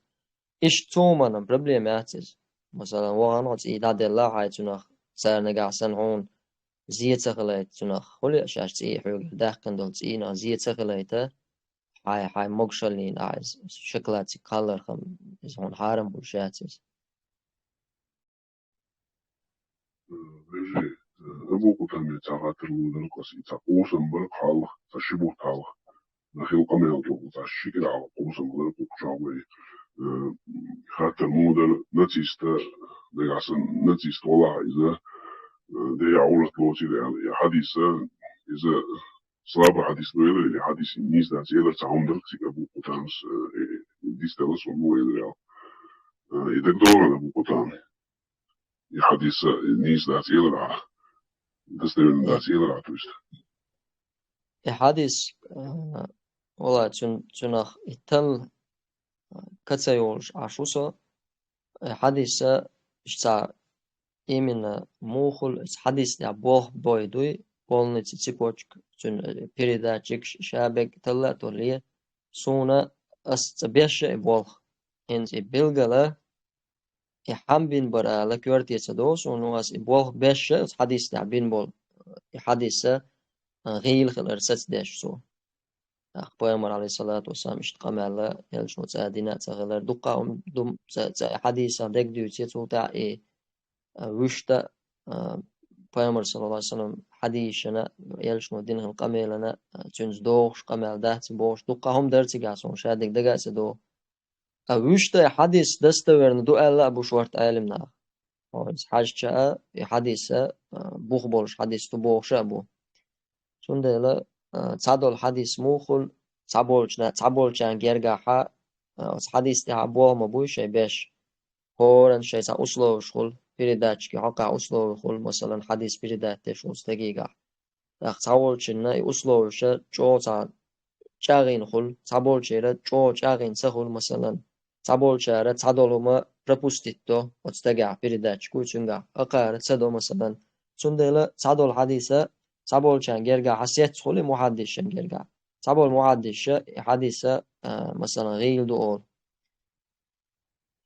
Иштта цу хӀуманан проблема яц иза. Масалан, вахана хьо цӀий дӀаделла хьайн цунах, цара нагахь санна хьуна зе ца хилайта цунах, хуьлу шаьш цӀий хьоьгара даьккхина долу цӀийнах зе ца хилайта, хьайн, хьайн могушаллина ахь иза шоколадчик кхаллархьама, иза хьуна хьарам хуьлуш яц иза. Э, вежарий, э, Абу Къутаме цхьа хаттар лударг аса, и цхьа къовсам бара хьалха, цхьа ши бутт хьалха. Нах хила къамел тӀехула цхьа ши кӀира хьалха къовсам бара кху чохь вай. Э, хаттар муха дара, нациста, нагахь санна нацист валахь иза, э, дехьа Ӏурат лоцийла аьлла. И хьадиса, иза слабый хьадис ду элира, или хьадис нийса дац элира, цхьа хӀума дара цига Абу Къутамас, э, э, дицделла суна бу элира аьлла. Э, и дагадогӀу Абу Къутаме. И хьадис, э, нийса дац элира ахь. Достоверно дац элира ахь, то есть. И хьадис, э, вала цун-, цунах и тал, э, каца йолуш Ӏаш ву со. Э, хьадиса иштта именно мухул, хьадис тӀехь болх бой дуй, полный ци-, цепочка, цуьнан, э, передатчик ш-, ша бег талла а толле, суна ас ца беш и болх. ХӀинца и билгала, и хьан бин бара ала коьрте ца догӀу суна, ну ас и болх беш оцу хьадис тӀехь бин болу, и хьадиса, а, гӀийла хилар сацдеш цо. ТӀаккха пайхамар, алейхиссалату вассалам, иштта къамел а, элчано цӀа дина а ца хилар, дуккха а хӀума ду-, ца, ца хьадисах дегдуьйцу цул тӀаьхьа и, а, вуьшта, а, пайхамар, саллаллаху алейхи ва саллям, хьадисашна, элчано дина хилла къамелана, а, цуьнца догӀуш къамел дац бохуш, дуккха а хӀума дара цигахь суна, ша дерг дага а ца догӀу. Ткъа вуьшта и хьадис достоверно ду аьлла а бу шорта Ӏелам наха. Хьо иза хьаьжча а, и хьадис а, а, бух болуш хьадис ду бохуш а бу. Цундела, а, цхьадолу хьадис мухул, цхьаболчна-, цхьаболчарна гергахьа, а, оцу хьадис тӀехьа болх ма буй шайн беш. ХӀоранна шайн цхьа условаш хуьлу. передатчике хьокъехь условий хуьлу, масалан, хьадис передать деш волу стегийгахь. ТӀаккха цхьаволчунна и условиша чӀогӀа цхьа чӀагӀйина хуьлу, цхьаболчеран чӀогӀа чӀагӀйина ца хуьлу, масалан, цхьаболчара цхьадолу хӀума пропустить до оцу стагехь, передатчике цуьнгахь, хӀокхара ца до, масалан. Цундела цхьадолу хьадиса цхьаболчарна гергахь хьан сецна хуьлу, и мухьаддисшна гергахь. Цхьаболу мухьаддисша и хьадиса, а, масалан, гӀийла ду олу.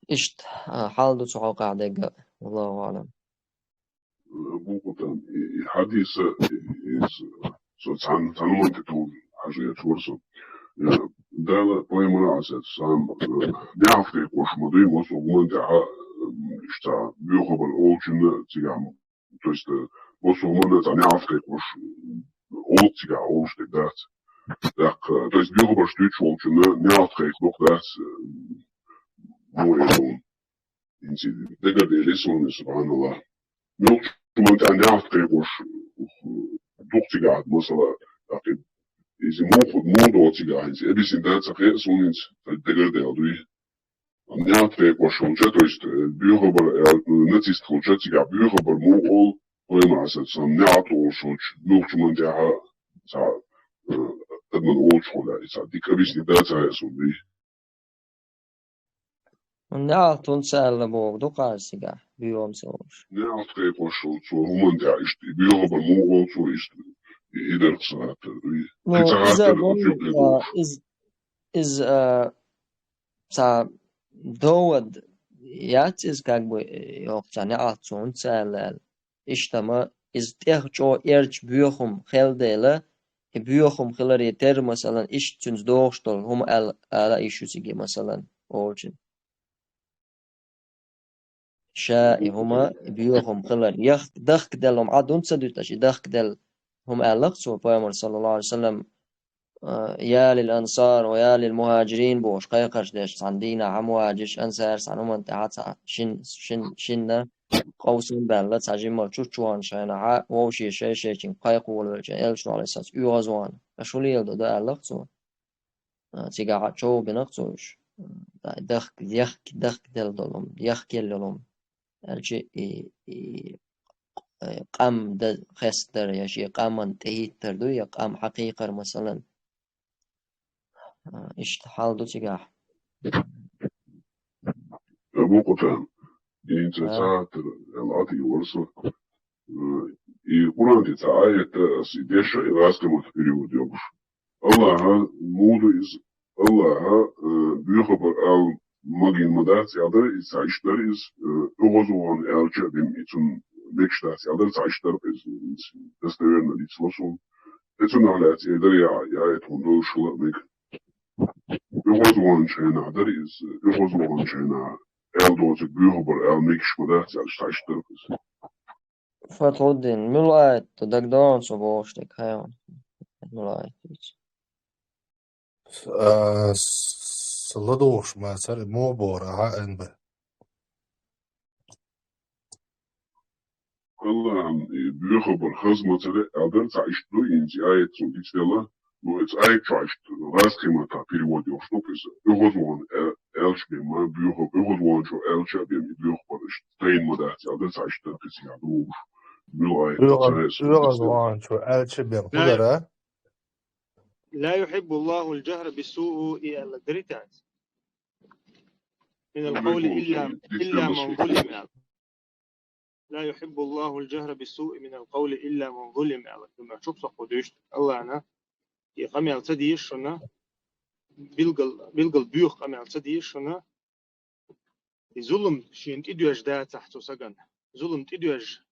Иштта, а, хьал ду цу хьокъехь дерг а, валлаху аӀлам. Абу Къутам, и, и хьадиса, и, и, со, со цхьана, цхьана хӀуманна тӀе тухуш хьажа гӀерташ вара со. Э, Дала, пайхамара, Ӏалайхиссалату вассалам, э, неӀалт кхайкхош ма дуй, массо а хӀуманна тӀехь, э, иштта боьха хабар олучунна цигахь ма, то есть, э, массо а хӀуманна цхьа неӀалт кхайкхош олу цигахь, олуш дерг дац. ТӀаккха, то есть, боьха хабарш дуьйцуш волчунна неӀалт кхайкхо дерг дац, э, мо э, хӀинца дагардели суна, субханаллахӀ. Муьлххачу хӀуманна тӀехь неӀалт кхайкхош ду-кх цигахь, масала, тӀаккха иза муха, муха до цигахь, хӀинца объяснить дан ца хета суна, хӀинца дагардели дуй. НеӀалт кхайкхош хилча, то есть, э, боьха хабар, э, нацист хилча, цигахь боьха хабар муха олу, пайхамара, Ӏалайхиссалату вассалам, неӀалт олуш хилча, муьлххачу хӀуманна тӀехь цхьа, э, адамна олуш хуьлу, и цхьа дика объяснить дан ца хета суна дуй. НеӀалт хӀунда ца аьлла бохург ду-кх иза цигахь, боьха хӀума ца олуш? НеӀалт кхайкхош волу цо хӀуманна тӀехь иштта, и боьха хабар муха олу цо иштта, и, и дара-кх сан хаттар. Ну, кхин цхьа иза хаттар ду, а, иза, иза, а, цхьа довод яц иза, как бы, йоккха цхьа неӀалт цо хӀунда ца аьлла аьлла. Иштта-м иза тӀех чӀогӀа эрча боьха хӀума хилла дела, и боьха хӀума хиларе терра, масалан, иштта цуьнца догӀуш долу хӀума аьлла, ала йиш ю цига, масалан, олучун. Ша и хӀума, и боьха хӀума хилар, яхк-, дахкаделла хӀума Ӏад хӀунда ца дуьту аша, и дахкаделла хӀума аьлла-кх цо, пайхамара, саллаллаху Ӏалайхи ва саллам, а, «Я лил ансар ва я лил мухаджирин» бохуш, кхайкхарш деш, цхьана дийнахь мухаджирш, ансарш цхьана хӀуманна тӀехь цхьа шин, шин, шинна къовсам баьлла, цхьа жимма чу чуваханчу хенахь, вовшийн шай-шайчуьнга кхайкхо волавелча, элчано, Ӏалайхиссалам, оьгӀазвахана. Аша хӀун леладо ду аьлла-кх цо. А, цигахь чов бина-кх цо уьш. А, дахк-, яхк-, дахкаделла долу хӀума, яхкаелла йолу хӀума. Аьлча и, и, э, къам дан хестадар, я шен къаман тӀехӀиттар ду, я къам хьакхайкхар, масалан. А, иштта хьал ду цигахь. Абу Къутам, хӀинца, а, цхьа хаттар аьлла, Ӏатийна вара со. Э, и Къуръан тӀе цхьа аят, ас и дешна, и гӀазкхи маттахь перевод йогӀуш. АллахӀа, муха ду иза, АллахӀа, э, боьха хабар ала магийна ма дац аьлла дара иза, цхьа иштта дара иза, э, оьгӀазвахана аьлча а бен, и цунна мегаш дац аьлла дара, цхьа иштта дара иза, достоверно дицло суна. И цунах лаьцна эр дара, я, я аят хӀун долуш хила а мега. ОьгӀазваханчу хенахь дара иза, оьгӀазваханчу хенахь аьлла доцург боьха хабар ала мегаш ма дац аьлла, цхьа иштта дара иза. Фатхуддин, муьлха аят ду дагадогӀу цо бохуш дерг, хьайван? Муьлха аят ду иза? А, с-, ладугӀуш мацара, муха бохура, хьа, Н Б? АллахӀан, э, боьха хабар хаза мацара аьлла дара, цхьа иштта ду, хӀинца аят цунна дицделла, ну, иза аят чохь иштта, гӀазкхи маттахь перевод йолуш ду-кх иза, оьгӀазвахана а-, аьлча бен ма боьха, оьгӀазваханчо аьлча а бен и боьха хабар иштта тайна ма дац аьлла дара, цхьа иштта дара кхин цигахь догӀуш. Муьлха аят ду, цхьа а, оьгӀазваханчо аьлча бен хӀун дара? «لا يحب الله الجهر بالسوء» и аьлла дерриг а. «من القول إلا، إلا من ظلم» аьлла. «لا يحب الله الجهر بالسوء من القول إلا من ظلم» аьлла. Ду ма чух сокхо дуьйцу. АллахӀна и къамел ца дезаш шуна, билггал, билггал боьха къамел ца дезаш шуна, и зулам шена тӀедоьжна дацахь цу сагана. Зулам тӀедоьжна,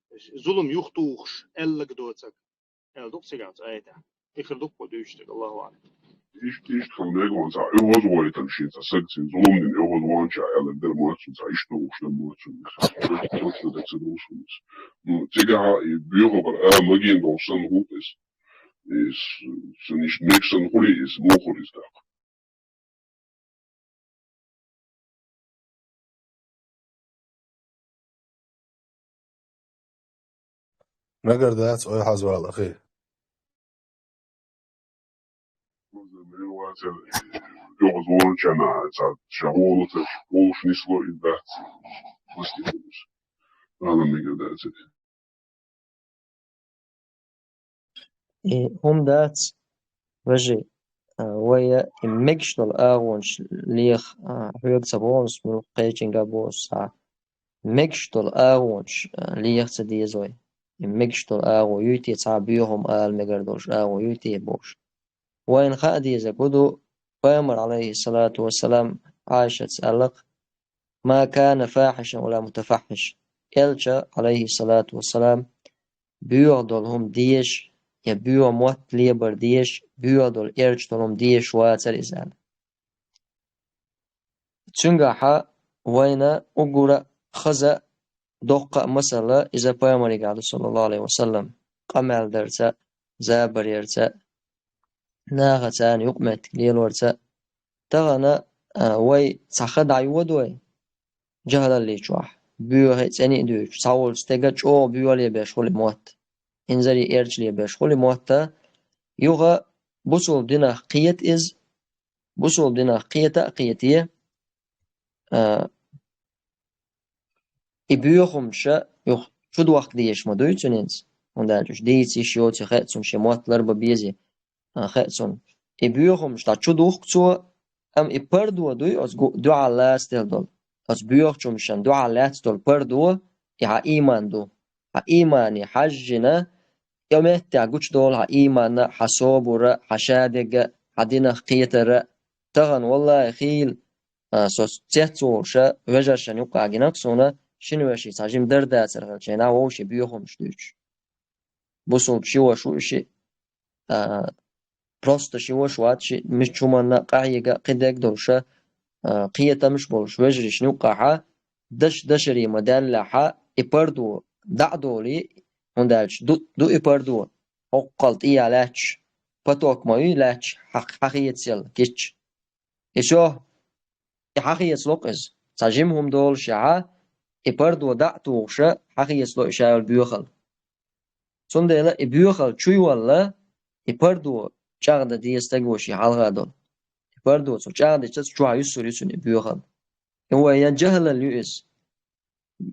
зулам юхатухуш аьлларг доцург. Аьлла ду-кх цигахь цу аятехь. И хир ду-кх кхо дуьйцуш дерг, АллахӀу аӀлам. Иштта, иштта хила мега вайна цхьа оьгӀазвахийтина шен цхьа саг цуьнан зулам дина оьгӀазваханчохь аьлларг дара ма дац цунна, цхьа иштта догӀуш дан ма дац цунна. Точно дерг ца долуш хила иза. Ну, цигахь и боьха хабар ала магийна долуш санна хӀутту иза. Иза, цунна иштта мегаш санна хуьлий иза, муха хуьлу иза тӀаккха? Мегар дац, ой, хьазвала, ахи. ОьгӀазваханчохь цхьа ша волуш, волуш нисло и дац. ала мегар дацар. И хӀума дац, вежарий, а, вай и мегаш долу агӀонаш леха, а, хьоьга ца боху ас, муьлхха кхечуьнга а боху ас, цхьа мегаш долу агӀонаш, а, леха ца деза вай. И мегаш долу агӀо юй те цхьа боьха хӀума ала мегар долуш, агӀо юй те бохуш. Вайна хаа дезарг хӀун ду, Пайхамар, Ӏалайхиссалату вассалам, Ӏайшас аьлла-кх: «Ма кана фахьишан ва ла мутафаххьиш». Элча, Ӏалайхиссалату вассалам, боьха долу хӀума дезаш, я боьха мотт лебар дезаш, боьха долу, эрча долу хӀума дезаш вацара иза аьлла. Цуьнгахьа вайна уггара хаза, доккха а масала иза Пайхамарегахь ду, саллаллаху Ӏалайхи ва саллам, къамел дарца, забар ярца, нахаца царна юкъаметтиг лелорца. Тахана, а, вай цхьа ха дӀайодой, жахӀалалли чохь, боьха а, цӀена а дуьйцуш, цхьаволчу стеган чӀогӀа боьхале беш хуьлу мотт, инзаре эрчале беш хуьлу мотт, юха бусулба динах кхета иза, бусулба динах кхета а кхете, а, и боьха хӀумаш юха чудохка дезаш ма дуй цуьнца, хӀунда аьлча уьш дийца йиш йоций хаьа цунна, шен мотт ларбан безий, а, хаьа цунна. И боьха хӀумаш дӀа чудухку цо, амма и пардо дуй, оцу гу-, дуьхьал лацделла долу, оцу боьхачу хӀуманна дуьхьал лаьцна долу пардо, и хьан ийман ду. Хьан иймане хьаьжжина, и меттехь гучудолу хьан ийманна, хьан собарра, хьан шадерг, хьан динах кхетарра. Тахана, валлахӀи, хийла, а, со цецволуша вежаршна юккъехь гина-кх суна, шина вешин цхьа жима дар дацар хилча, вовшийн боьха хӀумаш дуьйцуш. Бусулба ши ваша ву и шиъ, а, просто ши ваша вац шиъ, мичча хӀуманна къахьега, кхидерг долуша, а, кхетамаш болуш вежаршна юккъехьа, даш-дашаре ма даьллехьа, и пардо дӀа а долий, хӀунда аьлча ду, ду и пардо, хӀоккхул тӀехьа лаьтташ, поток ма юй лаьтташ, хьан, хьан хецаелла кийча. И со, и хьан хецало-кх иза. Цхьа жима хӀума долушехьа, и пардо дӀа а тухуша, хьан хецало и ша йолу боьхалла. Цундела и боьхалла чу йолла, и пардо чӀагӀдан деза стага шен хьалха долу. И пардо цо чӀагӀдича, чохь юьсур ю цуьнан и боьхалла. И вай ян жахӀалалла ю иза.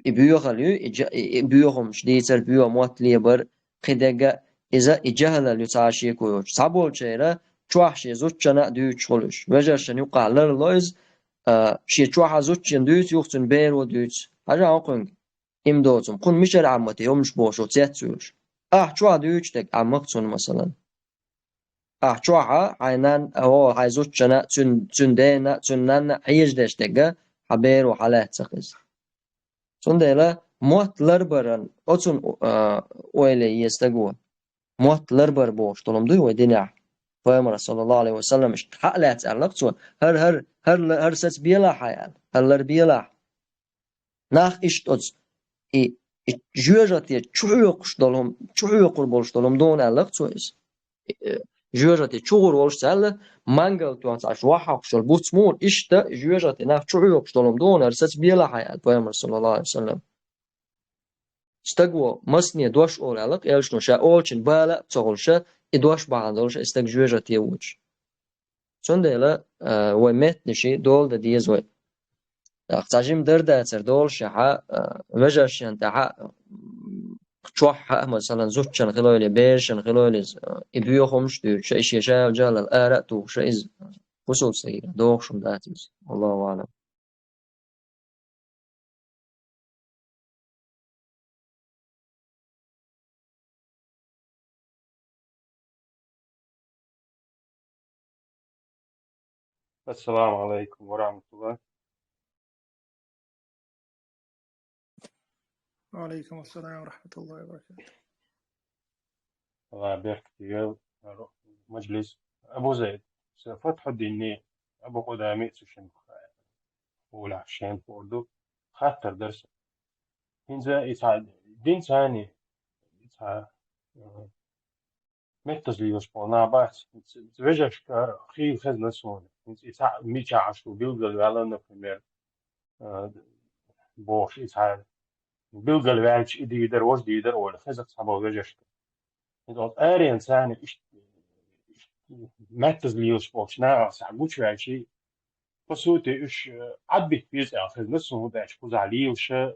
И боьхалла ю, и жа-, и, и боьха хӀумаш дийцар, боьха мотт лебар, кхидерг, иза и жахӀалалла ю цхьа а шеко йоцуш. Цхьаболчеран чохь шен зудчунна а дуьйцуш хуьлу уьш. Вежаршна юккъехь ларло иза, а, шен чохь а зудчунна дуьйцу, юха цуьнан беро дуьйцу. Хьажа хьо кхуьнга. Иман доцург, кхунна мичара Ӏамма те хӀуманаш бохуш цецвуьйлуш. Ахь чохь дуьйцуш дерг Ӏамма-кх цунна, масалан. Ахь чохь а хьайн нанна, хьо, хьайн зудчунна, цуьнан, цуьнан дена, цуьнан нанна хьежадеш дерг, хьан беро хьалаьцна-кх иза. Цундела мотт ларбаран оцунна, а, ойла е стага. Мотт ларбар бохуш долу хӀума дуй вай динехь. Пайхамара, саллаллаху Ӏалайхи ва саллам, иштта хьа а лаьцна аьлла-кх цо: «ХӀара, хӀара, хӀара ла-, хӀара саца белахь хьайн», аьлла. «ХӀара ларбелахь». Нах иштта оцу, и, и жоьжахате чухьоькхуш долу хӀума, чухьоькхур болуш долу хӀума ду хьуна аьлла-кх цо иза. Э, жоьжахате чугӀур волуш ца аьлла, мангал тоьхна цхьа аш вахьахкуш йолу буц муха, иштта жоьжахате нах чухьоькхуш долу хӀума ду хьуна, хӀара саца белахь хьайн аьлла Пайхамара, саллаллаху Ӏалайхи ва саллам. Стага массане дош олу аьлла-кх элчано, ша олучун бала а ца хуьлуш, и дош бахьана долуш и стаг жоьжахате воьдуш. Цундела, а, вай меттанаш дола дан деза вай. ТӀаккха цхьа жима дар дацар долушехьа, а, вежаршна тӀехьа, м, чохь а, масалан, зудчун хилойла, берашна хилойла иза, а, и боьха хӀумаш дуьйцуш, и шен ша йолу жахӀалалла ара а тухуш, иза бусулба стагана догӀуш хӀума дац иза. Аллаху аӀлам. السلام عليكم ورحمة الله. وعليكم السلام ورحمة الله وبركاته. الله يبارك فيك. مجلس. أبو زيد، فتح الدين، أبو قدامة، سوشن، ولا شين فوردو، خاطر درس. ХӀинца и цхьа дин царни, и цхьа, э, меттаза лелаш болу нах бац. Вежаршка хийла хезна суна. ХӀинца и цхьа мичахь аш ду билгалваьлла, например, э, бохуш, и цхьа билгалваьлча, и дийр дара, важа дийр дара, олий, хеза цхьаболу вежаршка. ХӀинца оцу аренца царна иш-, иш-, меттаза лелаш болчу нахах схьа гучуваьлча, по сути, уьш, э, Ӏадбитта беза аьлла хезна суна, хӀунда аьлча кхузахь лелаша, э,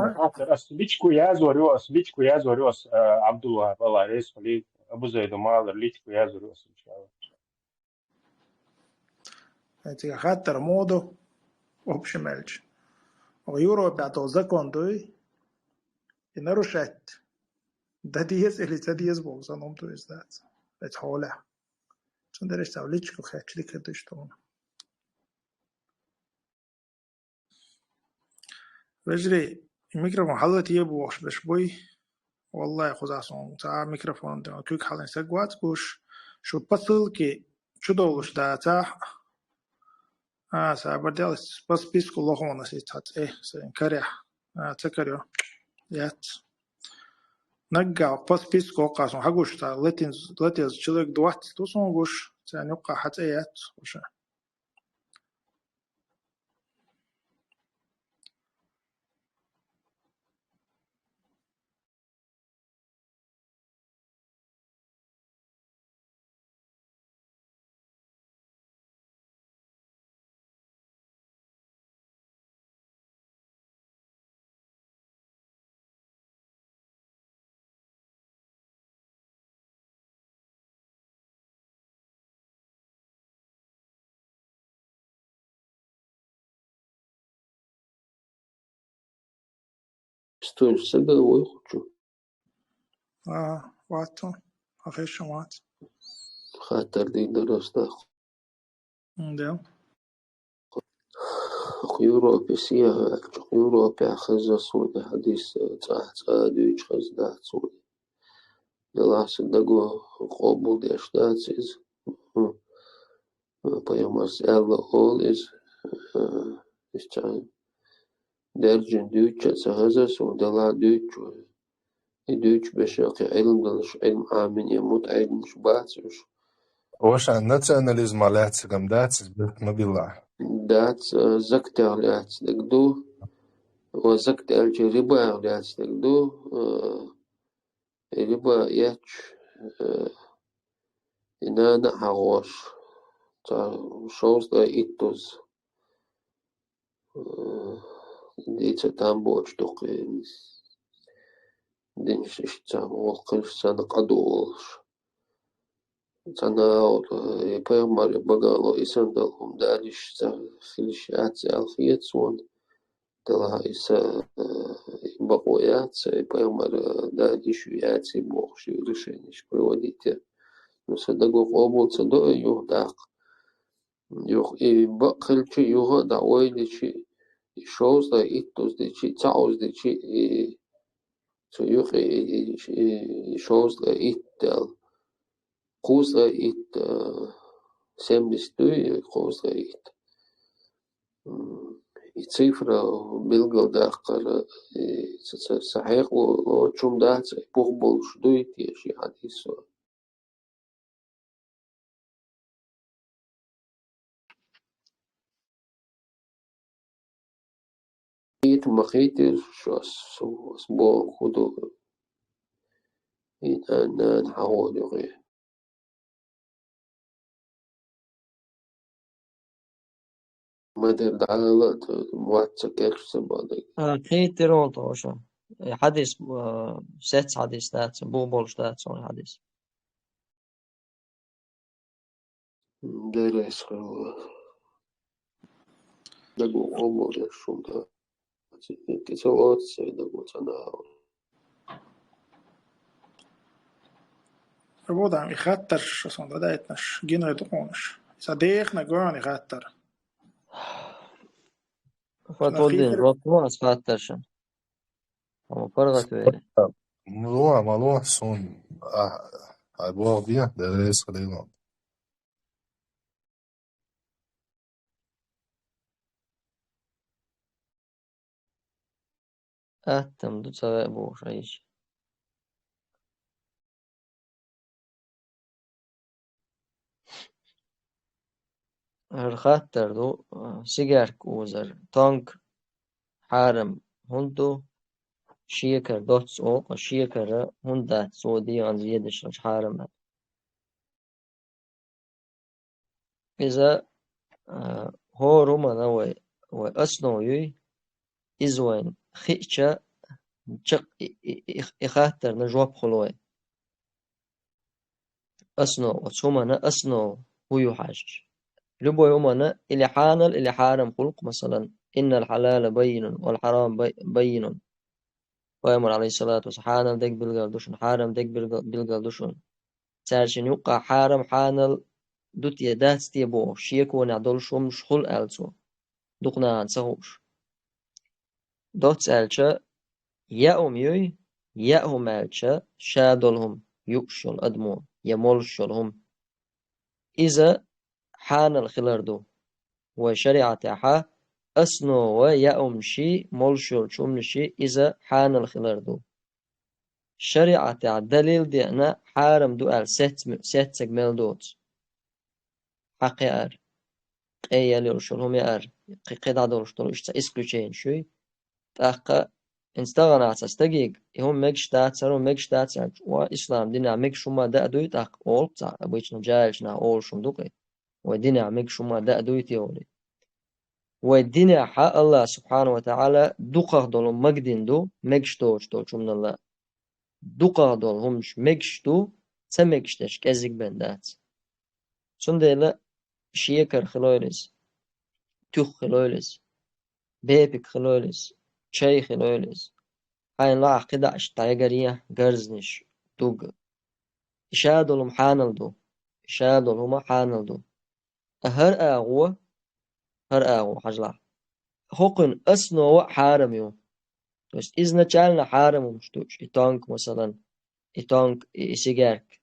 Ага. Ас личку язвар ю, ас личку язвар ю, ас, э, Абдулла, Алла реза хуьлийла, Абу Зайду Малар личку язвар ю, ас, иншалла. Цига хаттар мо ду, в общем, аьлча. Европе то закон дуй, и нарушать. Да деза или ца деза боху сан ум дуй иза дац. Эт хьолехь. Цундела иштта личку хетча дика хир ду иштта хьуна. Вежарий, микрофон хьалатебохуш берш буй? Валлахи, кхузахь суна цхьа микрофон тӀе куьг хьалийна саг вац гуш, шу посылки чудовлуш дацахь, а, сабар дел, по списку лохонас и цхьа цӀе сайн карехь. А, ца карайо. Яц. Наггахь по списку оккха суна хьагуш цхьа латин-, латинский человек двадцать ду суна гуш, царна юккъахь хьан цӀе яц, уша. Стуж сага вуй хучу. А, вату. Афешин ват. Хаттар дийна ростах. М, да. Европе сиягӀа, Европе хеза суна хьадис, цӀа, цӀа дуьйцу хеза дац суна. Делахь сан дагахь къобалдеш дац иза. Пайхамарс аьлла олу иза, э, иза цхьа даьржина дуьйцуш а ца хеза суна, делахь дуьйцуш ву. И дуьйцуш берш кхин Ӏилма долуш, Ӏилма Ӏамийна мутаӀеллимаш бац уьш. Ваша национализма лаьцна гам дац иза, бехк ма билла. Дац, э, закатех лаьцнарг ду, ва закат аьлча рибаех лаьцнарг ду, э, и риба эцча, э, и нана а хьагӀош, цхьа шовзткъе иттаза. Э, дийца там боцу дукха динаш иштта цхьа воккхалш санна къа ду волуш. Цхьана а, э, и пайхамар багало и санна долу хӀума далиш ца хилиш яц аьлла хета суна. Делахь и са, э, и бакъо яц, и пайхамар, э, далиш ю яц и бохуш, и решенеш приводить. Ну, сан дагахь къобал ца до и юха тӀаккха. Юха и бакъ хилча, юха а дӀаойличи, и шовзткъе иттаза дичи, цхьаъаза дичи, и цу юкъе и, и, и, и шовзткъе итт аьлла. Кхузткъе итт, а, семьдесят дуй, и кхузткъе итт. М, и цифра билгалдаккхара, и ца, ца, ца хьекъо, о, чум дац, и бух болуш дуй те ши хьадисо. хийтта ма хийтта шо, ас, ас боху ду. И нана хьагӀо дуьхе. Ма дер дӀала а, ца, вац ца кечса бадаг. А, хийттира волу тхо шу. И хьадис, а, сец хьадис дац, бу болуш дац хьуна хьадис. Деррес хилла. Дагу хӀумма деш шуна. Ки ца воцу церан дагу ца нахьа. Абу Адам, и хаттарш, сан дӀадайтинарш, гиной дукъонаш. Сан дехна гони хаттар. Фатваддин, хийтира. Жоп ма ас хаттаршан. Амма паргӀат ве. Ма ло, ма ло, сон, а, а, боху бе, деррес хилла. Аттам ду ца веа бохуш Ӏийча. ХӀара хаттар ду, а, сигарка узар, тонг хьарам хӀунда ду, шекар доцца оха, шекара хӀунда дац цо дегӀан зедаш хилча хьарам аьлла. Иза, а, хӀора хӀумана вай, вай основа юй, иза вайн хиъча, чакх и, и, и, и хаттарна жоп хуьлу вай. Основа, оцу хӀумана основа хӀун ю хьаьжча. Любой хӀумана или хьанал, или хьарам хуьлу-кх, масалан, «Иннал хьалала баййинун, вал хьарам бай-, баййинун». Пайхамар, алейхиссалату вассалам, хьанал дерг билгал ду шуна, хьарам дерг билгал, билгал ду шуна. Цаьршинна юккъахь хьарам, хьанал ду те, дац те бохуш, шеконехь долуш хӀуманаш хуьлу аьлла цо, дукха нахана ца хууш. Доцца аьлча, яа хӀума юй, яа хӀума аьлча, ша долу хӀума юуш йолу адамо, я молуш йолу хӀума. Иза хьанал хилар ду. Вай шариӀатехьа основа яа хӀуманаший, молуш йолчу хӀуманаший иза хьанал хилар ду. ШариӀатехь далил деана хьарам ду аьлла сецме-, сеццаг мел доцу. Хьакха яар, къе ял йолуш йолу хӀума яар, кхин кхидӀа долуш долу иштта исключение шуй. ТӀаккха хӀинца тахана цхьа стаге, и хӀума мегаш дац, хӀара хӀума мегаш дац аьлча, ва ислам динехь мегаш хӀума даа дуй тӀаккха олу цхьа, обычно жаьлча наха олуш хӀума ду-кх и. Вай динехь мегаш хӀума даа дуй те олий. Вай динехьа Аллах субхьана ва таӀала дукхах долу магадина ду, мегаш доцуш долчу хӀуманал а. Дукхах долу хӀуманаш мегаш ду, ца мегаш дерш кӀезиг бен дац. Цундела шекар хилойла иза, туьха хилойла иза, бепиг хилойла иза, чай хилойла иза. Хьайна лаахь кхидӀа иштта дӀаягар е, гарзанаш, дуга. И ша долу хӀума хьанал ду, и ша долу хӀума хьанал ду. ХӀара агӀо, хӀара агӀо хьажалахь. ХӀокхуьнан основа а хьарам ю. То есть изначально хьарам хӀумаш ду уьш, и тонг, масалан, и тонг, и, и сигарка,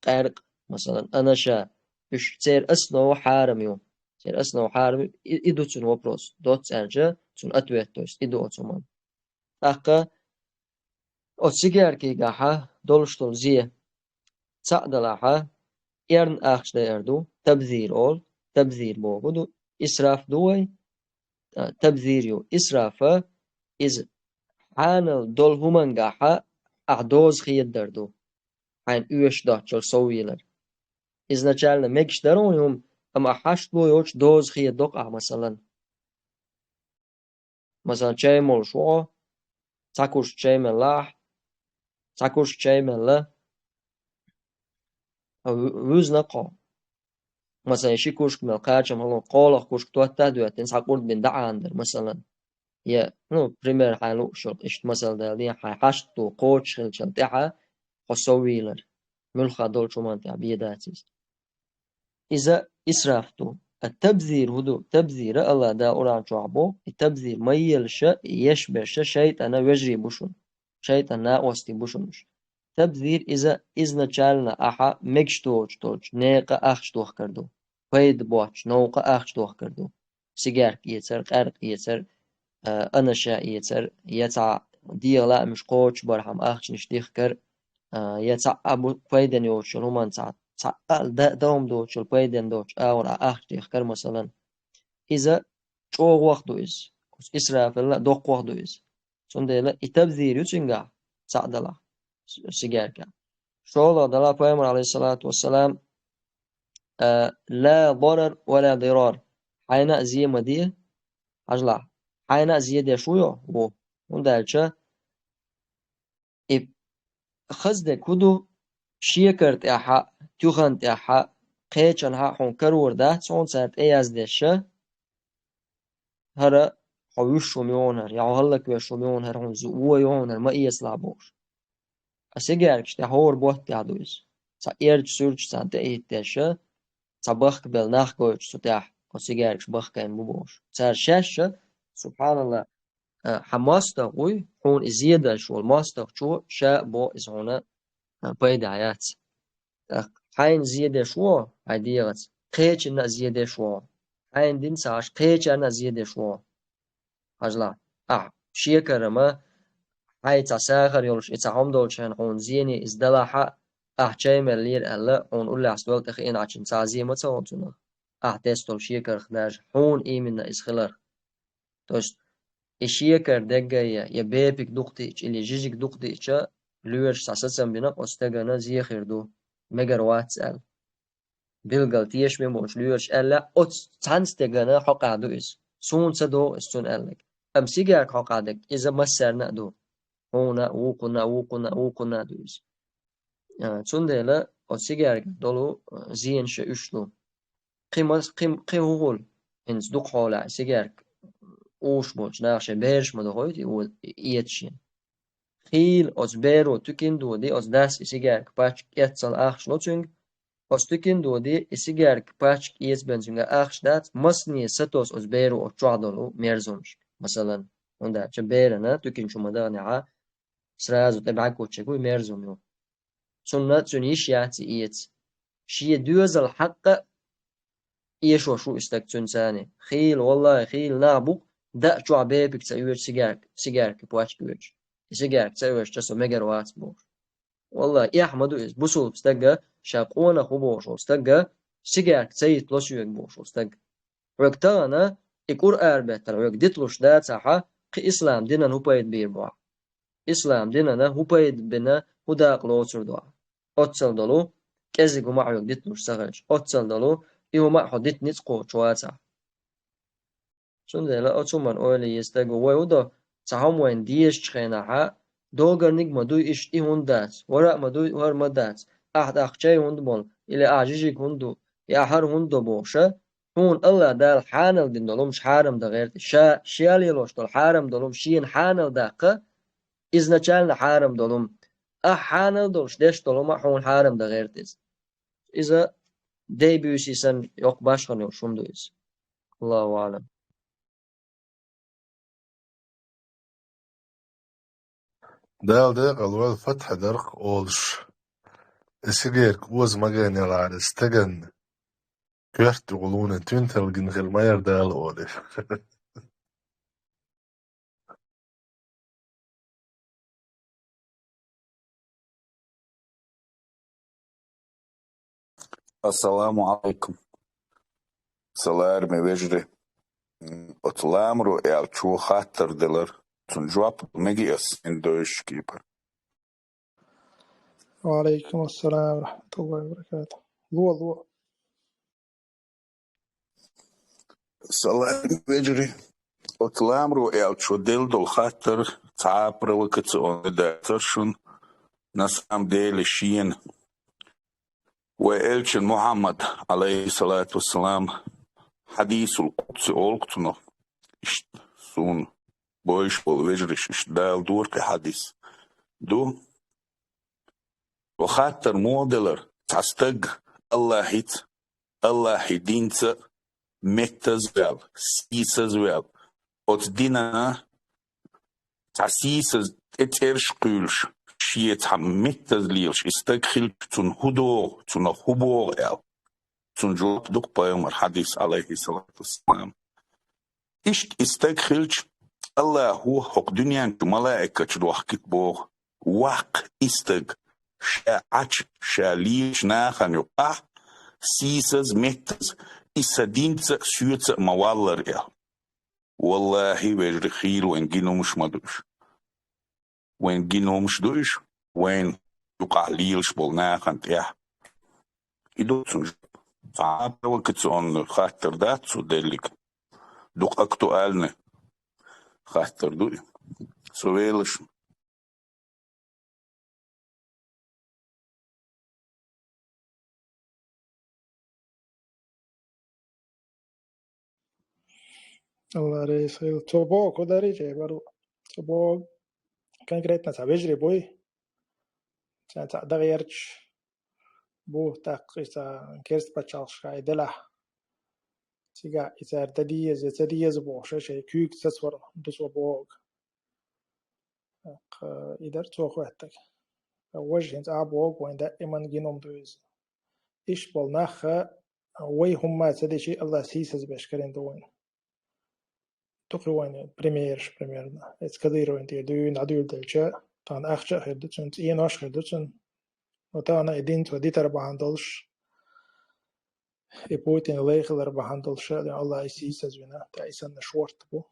къаьркъа, масалан, анаша, уьш церан основа хьарам ю. Церан основа хьарам ю, и, и ду цуьнан вопрос. Доцца аьлча, цуьнан ответ, то есть, и ду оцу хӀуманан. ТӀаккха оцу сигаркигахьа долуш долу зе цхьаъ далахьа, эрна ахча дайар ду, табзир олу, табзир боху ду, исраф ду вай, а, табзир ю. Исрафа иза хьанал долу хӀумангахьа ахь доза хедадар ду, хьайна оьшуш доцучул соввийлар. Изначально мегаш дара хьуна хӀума, амма ахь хьашт ло йоцуш доза хедадо-кх ахь, масалан. Масалан, чай молуш ву хьо, цхьа куршка чай мелла ахь, цхьа куршка чай мелла, а ву-, вуьзна-кх хьо. Масалан, ши куршка мелла кхачам хьалха кхоалгӀа куршка тоттахь а доьттина, цхьа къурд бина дӀа Ӏанадара, масалан. Я, ну, пример хьайна лууш йолу, иштта масал дала ден, хьайн хьашт ду кхочуш хилчал тӀаьхьа, хьо соввийлар. Муьлхха долчу хӀуманна тӀехь бен дац иза. Иза исраф ду. А табзир хӀун ду? Табзира Аллах Дала Къуръан чохь боху, и табзир ма елаша, и еш берша шайтӀана вежарий бу шуна. ШайтӀан накъостий бу шуна уьш. Табзир иза изначально ахьа мегаш доцуш долчу некъа ахча дохкар ду. Пайда боцчу новкъа ахча дохкар ду. Сигарка эцар, къаьркъа эцар, а, анаша эцар, я цхьа дегӀан лаамаш кхочушбархьама ахчанаш дихкар, а, я цхьа а бу-, пайдана йоцуш йолу хӀуманна цхьа, цхьа а да-, дан хӀума доцуш йолу пайдана доцуш агӀор ахча дихкар, масалан. Иза чӀогӀа ваха ду иза. Исрафилла доккхох ду иза. Цундела и табзир ю цуьнгахь, цхьаъ далахь, с-, сигаркехь. ШолгӀа далахь, пайхамар, алейхиссалату вассалам, а, «ла дарар ва ла дирар». Хьайна а зе ма де, хьажалахь, хьайна а зе деш ву йо, ву. ХӀунда аьлча и хаза дерг хӀун ду, шекара тӀехь а, туьхан тӀехь а, кхечанхьа а хьуна карор дац хьуна цара тӀеяздеш, хӀара хьо вуьйш хӀума ю хьуна хӀара, я хьо хӀаллаквеш хӀума ю хьуна хӀара, хьуна зу-, вон ю хьуна хӀара, ма эцалахь бохуш. А сигаркаш тӀехь хӀора ботт тӀехь ду иза. Цхьа эрча суьрташ царна тӀе а хӀиттеш, цхьа бахкабелла нах гойтуш цу тӀехь, оцу сигаркаш бахкийна бу бохуш. Цара шаьш а, субханаллах, а, хьан мостагӀа вуй, хьуна и зе деш волу мостагӀчо ша а боху иза хьуна, а, пайда яц. ТӀаккха хьайна зе деш ву, хьайн дегӀаца, кхечанна а зе деш ву. Хьайна динца а, кхечарна а зе деш ву. Хьажалахь, ахь шекара ма, хьайн цхьа сахар йолуш, и цхьа хӀума долчу хенахь хьуна зене иза далахь а, ахь чай меллера аьлла, хьуна уллехь стола тӀе хиъна Ӏачун цхьа а зе ма ца волу цунах. Ахь тесна долу шекарх даже, хьуна именно иза хиларх. То есть, и шекара деггайя, я бепиг дукха диъча, или жижиг дукха диъча, лоьраша цхьа сацам бина, оцу стегана зе хир ду, мегар вац аьлла. Билггал тешаме болчу лоьраша аьлла, оцу цхьана стегана хьокъехь ду иза. Суна ца догӀу иза цунна аьлларг. Амма сигарка хьокъехь дерг, иза массарна а ду. Хьуна а, вукхунна а, вукхунна а, вукхунна а ду иза. А, цундела оцу сигарках долу, а, зенаш уьш ду. Кхин ма-, кхин, кхин хӀун хуьлу? ХӀинца дукха хьолахь и сигарка уьш болчу наха шайн бераш ма дохуьйту и о-, и эца шена. Хийла оцу беро туькина доде, оцу дас и сигарка паччахь эццал ахча ло цуьнга, оцу туькина доде, и сигарка паччахь эцабен цуьнга ахча дац, массане сатосу оцу беро оцу чохь долу мерзумашка. Масалан, хӀунда аьлча берана туькина чу ма-, даханехьа, сразу тӀе бӀаьрг кхоччуш вуй, мерза хӀума ю. Цунна цуьнан йиш яц и эца. Шен доьзал хьакъа эшош ву и стаг цуьнан царна. Хийла, валлахӀи, хийла нах бу-кх, даа чохь бепиг ца оьцуш сигарка, сигарка паччахь оьцуш. И сигарка ца оьцуча со мегар вац бохуш. ВаллахӀи, эхь ма ду иза. Бусулба стага, ша къонах ву бохуш волу стага, сигарка ца йита ло соьга бохуш волу стага. Хьоьга тахана и Къуръан беттара хьоьга диталуш дацахьа, кхин ислам динан хӀун пайда бийр бу ахь? Ислам динана хӀун пайда бина, хӀун дакъа лоцур ду ахь? Оццал долу кӀезиг хӀума хьоьга диталуш ца хилча, оццал долу и хӀума а хьо дита ницкъ кхочуш вацахь. Цундела оцу хӀуманна ойла е стаг ву, вай хӀун до, цхьа хӀума вайна дезачу хенахьа, догарниг ма дуй иштта и хӀунда дац, вара а ма дуй хӀара ма дац, ахь тӀаккха чай хӀунда болу, или ахь жижиг хӀунда ду, и ахь хӀара хӀунда до бохуша, хьуна АллахӀ Дала хьанал дина долу хӀумаш хьарам дан гӀерта, ша, ша лелош долу хьарам долу хӀума шена хьанал даккха, изначально хьарам долу хӀума, ахь хьанал долуш деш долу хӀума хьуна хьарам дан гӀерта иза. Иза дей буьйсий санна йоккха башхана йолуш хӀума ду иза. Аллаху аълам. Дала декъал вала фатхьа дарх олуш. И сигарка оза ма гайна ялахьара стагана коьрта юкъа луна туьнталгина хир ма яра Дала олий. Ассаламу алайкум. Сан лараме вежарий. М, оцу ламаро аьллачо хаттар делар. Цунна жоп мега ас, ин доьшуш кепара. Ва алайкум ассалам ва рахматуллахи ва баракатух. Ло, ло. Салам, вежарий. Оцу ламаро аьллачо делла долу хаттар цхьа а провокационный дацара шуна, на самом деле шена. Вай элчан Мухьаммад, алейхиссалату вассалам, хьадисул къудси олу-кх цунах, иштта суна бойуш болу вежарий, иштта Дала дора кхин хьадис ду. Ва хаттар муха делар, цхьа стаг Аллахьица, Аллахьи динца меттазваьлла, сийсазваьлла, оцу динана цхьа сийсаз тӀе цӀераш кхуьйлуш, шен цхьа меттаз лелаш и стаг хилча, цунна хӀун догӀу, цунах хӀун богӀу аьлла. Цунна жоп ду-кх пайхамар хьадис, алейхиссалату вассалам. Иштта и стаг хилча, Аллахьо хӀокху дуьнен чу малаикаш дохкийта боху, ваккха и стаг, ша Ӏачу, ша лелачу нахана юкъахь, сийсаз, меттаз, и сан динца а, соьца а ма валлара аьлла. Валлахьи, вежарий, хийла вайн гинумаш ма ду уьш. Вайн гинумаш ду уьш, вайн юкъахь лелаш болу нахана тӀехь. И ду цунна жоп. Цхьа а провокационный хаттар дац цо деллиг. Дукха актуальный хаттар ду и. Со велаш. Алла реза хуьлда. Цо боху, ку дарий, чӀе бару. Цо боху, конкретно цхьа вежарий буй. Цхьа, цхьа дагӀерча бу, тӀаккха иза керста пачхьалкхашкахь и делахь. Цигахь и цара дан деза, ца деза бохуш, шайн куьйга сацавар ду цо боху. ТӀаккха и дара цо хоьттаг. Важа хӀинца а боху, вайн даиман гином ду иза. Иштта болу нах, вай хӀумма ца дичи, Аллах сийсазбеш карийна ду вайна. Дукха вайна примераш, примерно. Эцу Кадыровна тӀера дуьйна дӀадуьйладелча, тахана ахча а хир ду цунна, цӀенош а хир ду цунна. Но тахана и дин цо дитар бахьана долуш, и Путин лай хилар бахьана долуш, Аллах и сийсазвина, тӀаккха и санна шорта бу.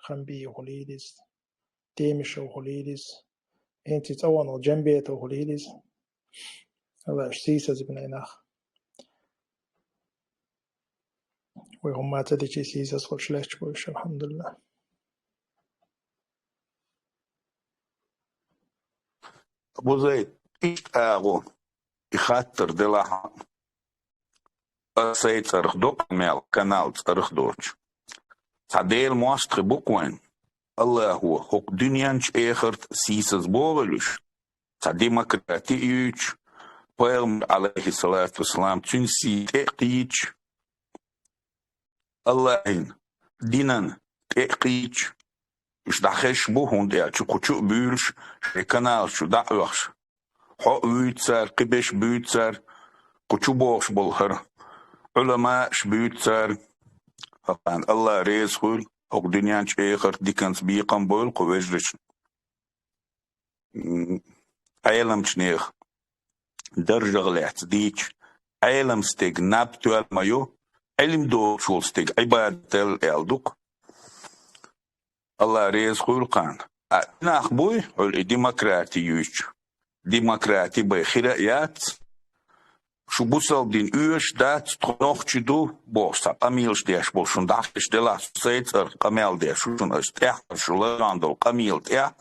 Хамби а хуьлийла иза, Демишев хуьлийла иза, хӀинца и цӀа ван волу Джамбетов хуьлийла иза. Аллах уьш сийсазбина и нах. Вай хӀумма ца дичи сийсаз хуьлуш лаьтташ бу уьш, алхьамдулиллахӀ. Абу Зайд, иштта агӀо, и хаттар делахь, аса сайн цӀарах до къамел, канал цӀарах доцуш. Цхьа Делан мостагӀий бу-кх вайн. Аллахо хӀокху дуьнен чу эхарт сийсазбохуьйлуш, цхьа демократи а юьйцуш, пайхамар, алейхиссалату вассалам, цуьнан сий тӀе а кхийдаш, Аллахьин динан тӀе а кхийдаш, уьш дӀахезаш бу, хӀунда аьлча кху чу а буьйлуш, шайн каналаш чу дӀа а оьхуш, хьо а вуьйцу цара, кхиберш а буьйцу цара, кху чу бохуш болу хӀара Ӏуламааш а буьйцу цара. Аллах реза хуьлда, хӀокху дуьнен чу эхарт диканца бекхам бойла кху вежаршна. М, Ӏеламчу нехан даржах лаьцна дийцича, Ӏелам стеган наб тоьлла ма ю, Ӏилма доцуш волу стеган Ӏибадатал аьлла ду-кх. Аллах реза хуьлда кхарна. А и нах буй, хьуьлла и демократи юьйцуш. Демократи бен хир а яц. Шу бусалба дин оьшуш дац, тхо нохчий ду, бохуш цхьа къамелаш деш болу шуна дӀахезаш делахь, со сайн цӀарах къамел деш ву шуна, аса тӀаьххьара шу ларъян долу къамел тӀехь,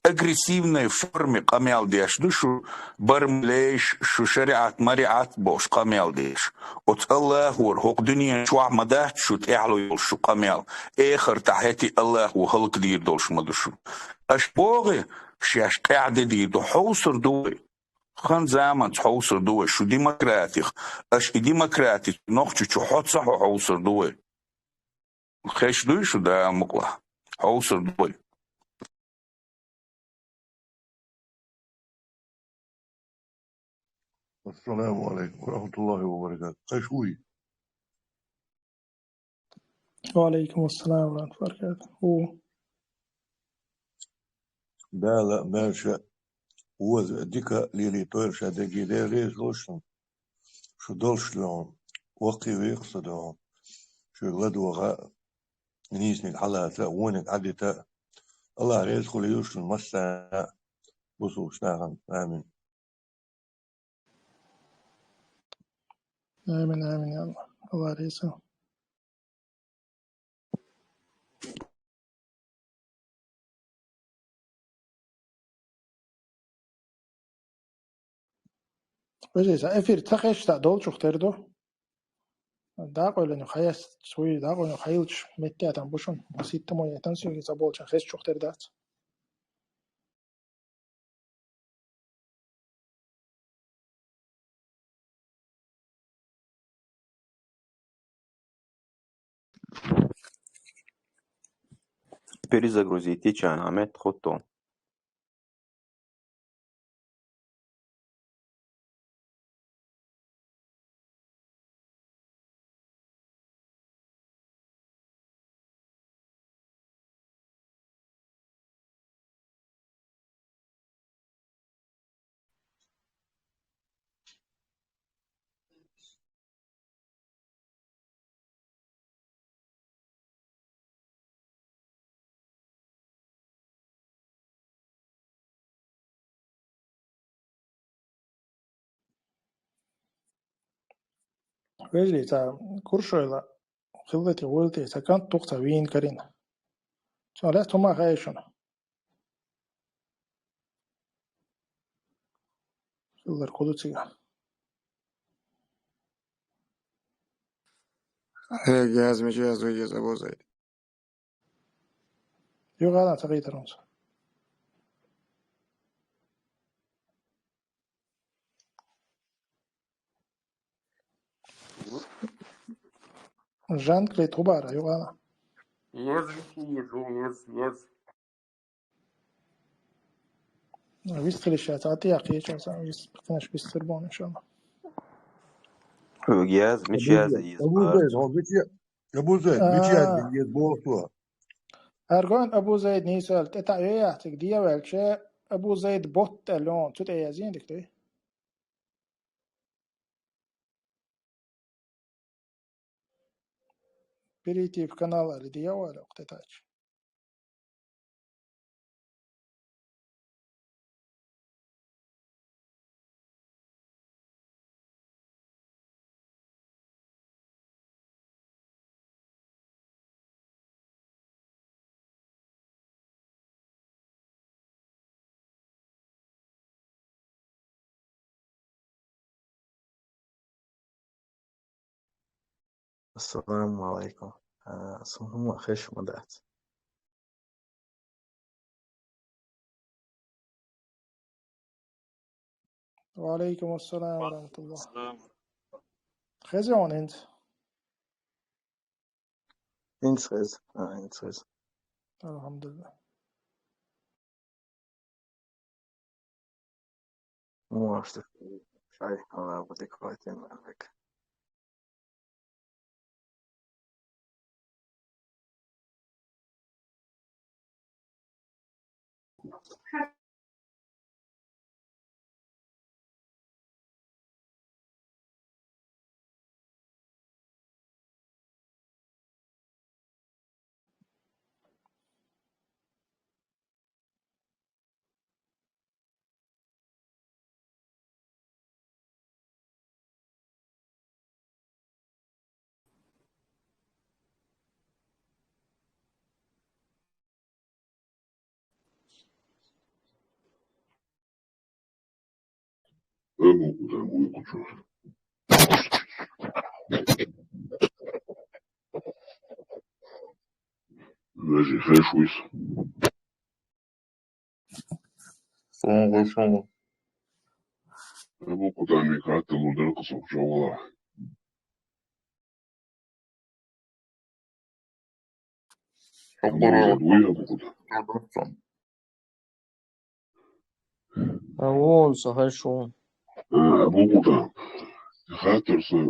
агрессивной форме къамел деш ду шу, бармалейш, шу шариӀат-мариӀат бохуш къамел деш. Оцу Аллахора хӀокху дуьнен чохь ма дац шу тӀаьхьало йолуш шу къамел, эхартахь хӀетте Аллахо хӀаллакдийр долуш ма ду шу. Аша бохий, шаьш къаьхьа де дийр ду, хьовсур ду вай. Хан заманца хьовсур ду вай шу демократих. Аша и демократи нохчи чу хьо ца хьо хьовсур ду вай. Хезаш дуй шу, Дала мукъалахь? Хьовсур ду вай. Ассаламу алейкум ва рахматуллахи ва баракатух. Хезаш вуй? Ва алейкум ассалам ва рахматуллахи ва баракатух. Дала маьрша, вовза, дика лелийтойла ша дерриге, Дела реза хуьлда шуна. Шу долуш дуьйна ваккхий векъа со дуьйна. Шуьга ладогӀа, нийсаниг хьалаца, вониг хьадита. Аллах реза хуьлийла шуна массарна а, бусулба нахана. Амин. Амин, амин, я Аллах. Аллах реза. Вежарий, сан эфир ца хезча, сан долчух тера ду. Дакъойланиг хьаэц, цуьнан дакъойланиг хьаилча, метта а там бу шуна. Маситтамо яйтан соьга, ца болчун хезчух тера дац. Перезагрузите, чан Ахмед, хӀутту. Вежарий, цхьа куршойла хилла те, вуйла те, цхьа кӀант туху цхьа вийна карийна. Цунах лаьцна хӀума хаьий шуна? Хиллар кху ду цига. Хьега язма чу язва еза бозай. Югана ца гайтарунца. Жан-Клод хӀубара югана. Ез, ез, ез, ез. Вистхилиша ца тӀе яхъе часа, вис-, конечно, вистхир бон, иншалла. Хьега язма чу яза еза. Абу Зайд, хьо мича, Абу Зайд, мича яза еза боху? Аргон Абу Зайд нийсвелла тӀе таӀа йояц, цига дӀаваьлча, Абу Зайд бот аьлла, цу тӀе язйина дика дуй? Перейти в канал али дӀавала, охтетача. Ассаламу алейкум. А, сунма хеш ма дац. Ва алейкум ассалам ва рахматуллах. Хеза он хӀинца? ХӀинца хеза. А, хӀинца хеза. Алхьамдулиллах. Может, шай, она вот и квартира, наверное. Абу Кутан, Абу Кутан. Вежарий, хеш вуйса. Сона гӀо шуна. Абу Кутан, микрофон лурдар кху сох чогӀала. Абу Зайд вуй, Абу Кутан? А, вон со хеш ву. А, Абу Кутан. Хаттар сан,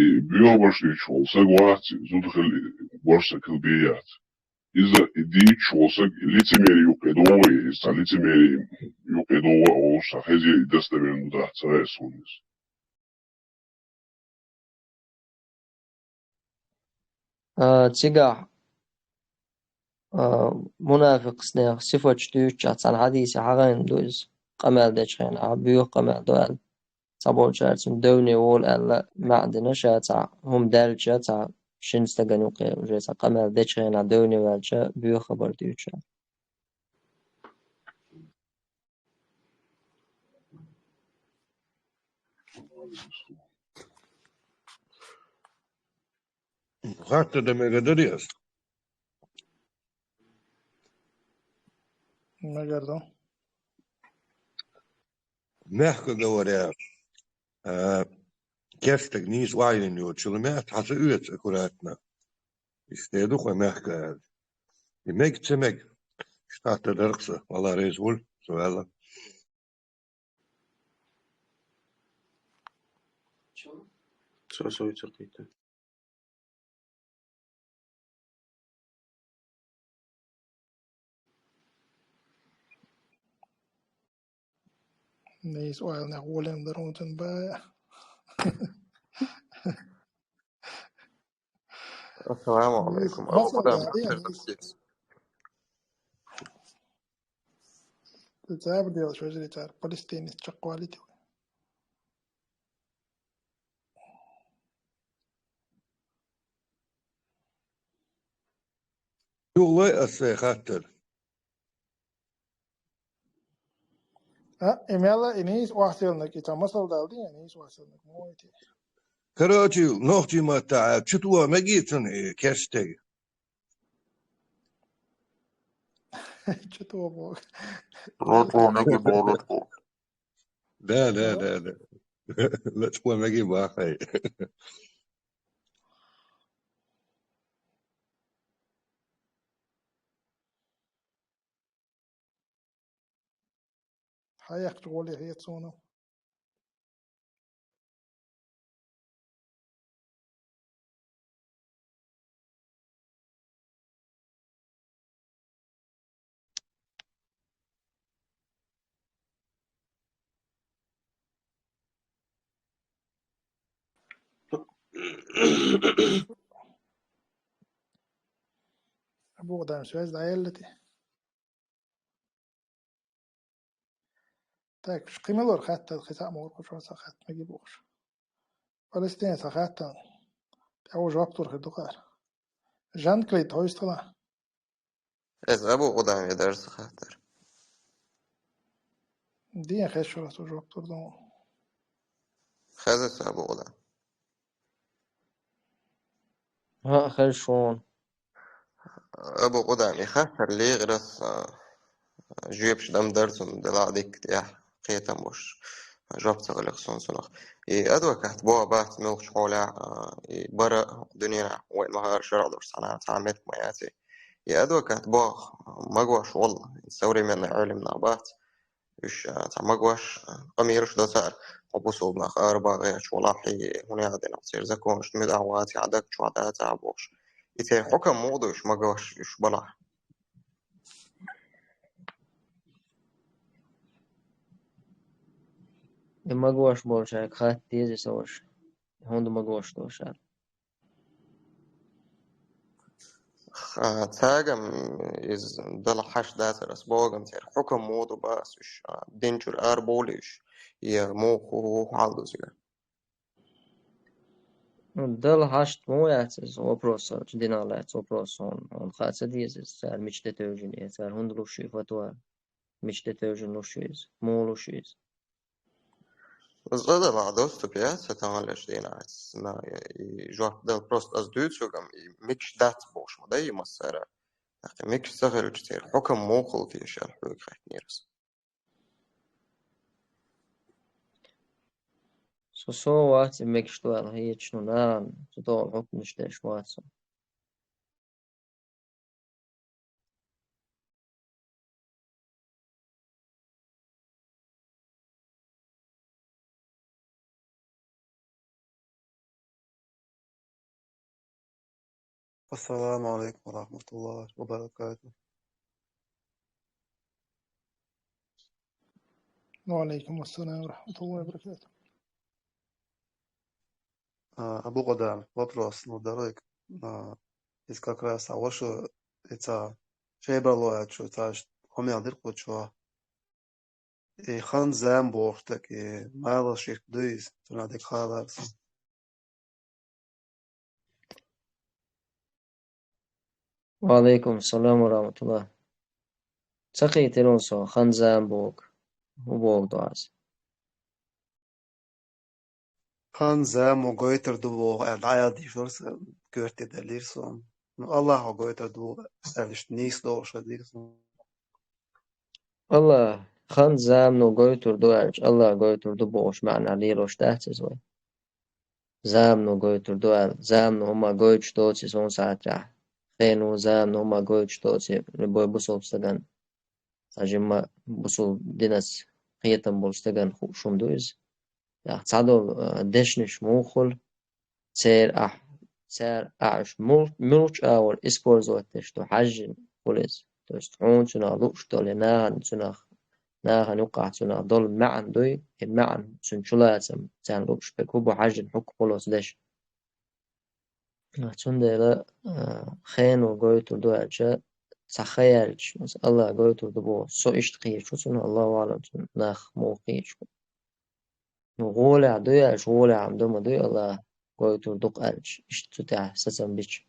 и, боьха барш дийцаш волу саг вац, зуда хила барш саг хила бен яц. Иза и дийцаш волу саг лицемерие юккъе догӀу, иза цхьа лицемерие юккъе догӀу а олуш, цхьа хеза и достоверно дац, ца ваьа суна иза. А, цигахь, а, мунафикъ нехан сифаташ дуьйцучохь цхьана хьадисе хьахийна ду иза, къамел дечу хенахь, боьха къамел до аьлла. Цхьаболчара цунна девне волу аьлла маьӀна дина, ша цхьа хӀума даьлча, цхьа шина стагана юккъе уже цхьа къамел дечу хенахь девне ваьлча, боьха хабар дуьйцуш. Хаттар дан мегар дарий ас? Мегар ду. Мягко говоря, а, кест стаг нийса охьайина йоцуш йолу метта хьан ца оьцу аккуратно. Иштта ду хьо мягко аьлча. И мега, ца мега? Иштта хаттар дара-кх сан, Алла реза хуьлда, со ваьлла. Со сой ца кхийтта. Нийса ойла, нах волем дар вон цун бай. Ассаламу алейкум. Абу Кутан, ца бу делаш, вежарий, цара палестинец чекхвалийта. Юхалой ас сай хаттар. А, и мел а, и нийса охьаселларг, и цхьа масал дала дий, и нийса охьаселларг, мо и те. Короче, нохчийн маттахь чу тоха мегий цунна и керста стаг? Чу тоха боху. Чу тоха мегий боху. Да, да, да, да. Лачкъо мегий боху хьай. Хьаяккхачу гӀоле хета суна. Абу Адам, связь дӀаяьлла те? Так, кхин мила вара хаттар, кхин цхьаъ ма вара кху чохь цхьа хатта мегий бохуш. Палестина цхьа хаттар. ТӀаьхьо жоп лур хир ду-кх ара. Жан-Клод, хьо йист хила? Иза Абу Къудаме дара сан хаттар. Ден хезаш вара цо жоп лур ду. Хеза сан Абу Къудам. ХӀаъ, хеза шуна. Абу Къудам, и хаттар легӀира ас, а, жоьпаш дан дара цунна, делахь дикка тӀехь кхетам болуш, жоп ца хилира суна цунах. И адвокат боху бац муьлххачу хьолехь, а, и бара дуьненахь вайн ма-хӀара шарахь долуш цхьана цхьа а меттиг ма яц и. И адвокат боху, а, магош волу, современный Ӏелам нах бац. Уьш, а, цхьа магош, а, къамелаш до цара, хьо бусулба нах арабагӀа гӀерташ валахь, и хӀун яхь дина, церан законашна муьтӀахь вац, хьан даг чохь дац ахь бохуш. И церан хьукам муха ду уьш магош, уьш балахь? И магош болчаьрга хатта деза сан ваша. ХӀунда магош ду уьш аьлла? Ха, цаьргахь иза дала хьашт дацара ас боху, церан хьукам муха ду боху ас уьш, а, дин чуьра арабовлий уьш, я муха хӀу-, хӀу-, хьал ду цигахь? Ну, дала хьашт муха яц иза вопрос, цу динах лаьцна вопрос, хьуна, хьуна хаа ца деза иза, цара мича тӀе тевжина, я цара хӀунда луш ю фатва, мича тӀе тевжина луш ю иза, муха луш ю иза? Иза далахь доступ яц сан таханлерчу дийнахь ас, на, и жоп дала, просто ас дуьйцург-м, и мегаш дац бохуш ма дай и массара. ТӀаккха мегаш ца хилча, церан хьукам муха хуьлу теша аьлла хьоьга хаьттинера ас. Со, со вац и мегаш ду аьлла хеташ, ну, нахана цу тӀехула хьукмаш деш вац со. السلام عليكم ورحمة الله وبركاته. وعليكم السلام ورحمة الله وبركاته. А, Абу Къудам, вопрос, ну, дорогой. А, из как раз, а ваша, это, шайбалоя, что, та, хумел дыр кучо. И хан зам бохтак, и мало ширк дуй, цуна дек халарс. Ва алейкум салам ва рахматуллах. Ца кхийтира со, хан зам боху. ХӀун боху ду ас? Хан зам мо гойтур ду боху, аьлла, дӀаяла дийшура сан, коьрте даллийра суна. Ну, Аллахьо гойтур ду, аьлла, иштта нийса догӀуш хезира суна. Аллах, хан замано гойтур ду аьлча, Аллах гойтур ду бохуш маьӀна лелош дац иза вай. Замано гойтур ду аьлла, замано хӀума гойтуш доцу иза хӀун сахьтехь. Хено, замано хӀума гойтуш доцу любой бусулба стаган. Сан жимма бусулба динас кхетам болу стаган хууш хӀума ду иза. Яха цхьадолу, а, дешнаш муха хуьлу, церан ахь, церан ахь уьш мул-, муьлхачу агӀор использовать деш ду хьаьжжина хуьлу иза. То есть хьуна цунах лууш долу, я нахана цунах, нахана юккъахь цунах долу маьӀна дуй, и маьӀна цуьнан чулацам, царна лууш берг хӀун бу хьаьжжина хьукма хуьлу оцу дешан. Цундела, а, хено гойтур ду аьлча, цхьа хан яьлча, Аллах гойтур ду боху, со иштта кхеташ ву цунах, Аллаху аълам, цунах нах муха кхеташ ву. Ну, гӀолехь дуй аьлча, гӀолехь-м ду ма дуй, Аллах гойтур ду-кх аьлча, иштта цу тӀехь сацам бича.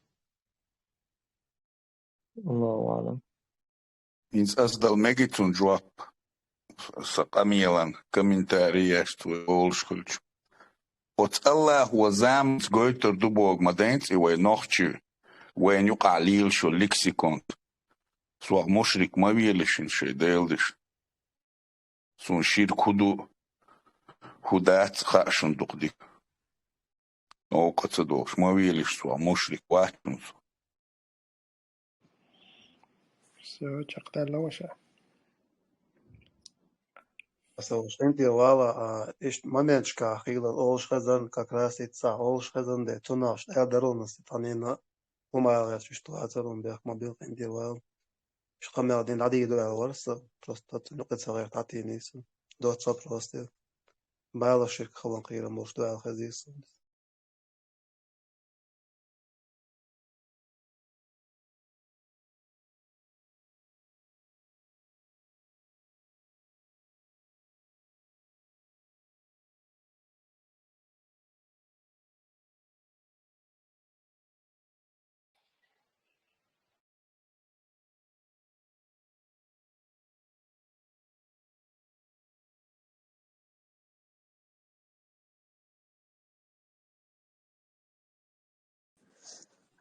Аллаху аълам. ХӀинца ас дала мега цунна жоп, сан къамелан комментарий еш цо олуш хилча. Оцу Аллахо заманца гойтур ду боху ма дайна цӀе вай нохчий, вайна юкъахь лелаш йолу лексикон. Сох мушрик ма велаш хӀинца шайн Делан дешна. Суна ширк хӀун ду, хӀун дац хаа шуна дукха дика. Новкъа ца дохуш, ма велаш сох, мушрик вац хӀинца со. Всё, чекхдалла ваша. Аса шен тӀе вала, а, иштта моменташкахь хийла олуш хезарна, как раз иццахь олуш хезарна де, цунах аьлла даронаш тхьанийна хӀума ала гӀерташ иштта вацар, хӀума бех ма билла хӀинца вала. Иштта къамел дина дӀадийр ду аьлла вара со, просто цунна юкъа ца гӀерта дӀатийний со. Доцца просто. Бала ширк хилан кхерам болуш ду аьлла хезий со.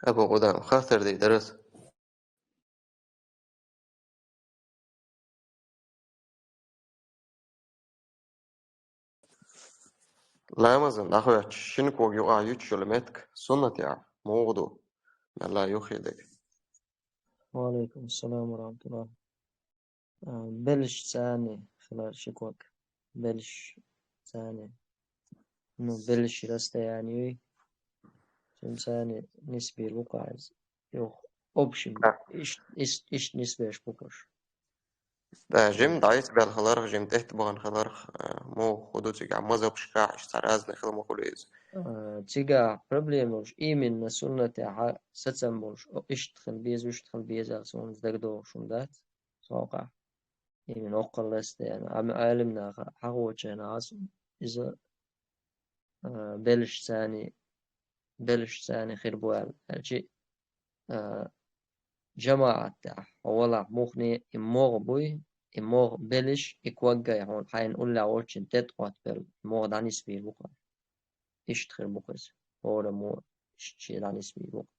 Абу Къудам, хаттар дийр дара ас. Ламазан дӀахӀоьттича, шина кога юкъахь юьтуш йолу меттиг суннатехь муха ду, мелла юххе дерг? Ва алейкум ассалам ва рахматуллах. А, белшца хилар ши ког. Белшца. Ну, белш расстояние юй. Цуьнца нисбийр бу-кх иза. Юха общем, да, иш-, иш-, иштта нисбеш бу-кх уьш. Да, жимма дӀасабаьлла хиларх, жимма тӀетта бахана хиларх, а, муха хӀун ду цигахь, мазхабашкахь иштта цхьа разный хила ма хуьлу иза. А, цигахь проблема долуш, именно суннатехь сацам болуш, о, иштта хила беза, иштта хила беза аьлла, суна дагадогӀуш хӀума дац, сокъахь. Именно оккхул расстояние. Амма Ӏелам наха хьахочу хенахь иза, а, белшца, белшца хир бу аьлла. Аьлча, а, жамаӀат тӀехь хьо валахь муххале, и могӀа буй, и могӀа белш, и ког а хьуна хьайна уллехь волчун тӀе тӀе Ӏоттабелла, и могӀа дӀанисбийр бу-кх. Иштта хир бу-кх иза. ХӀораммо иштта шен дӀанисбийр бу-кх.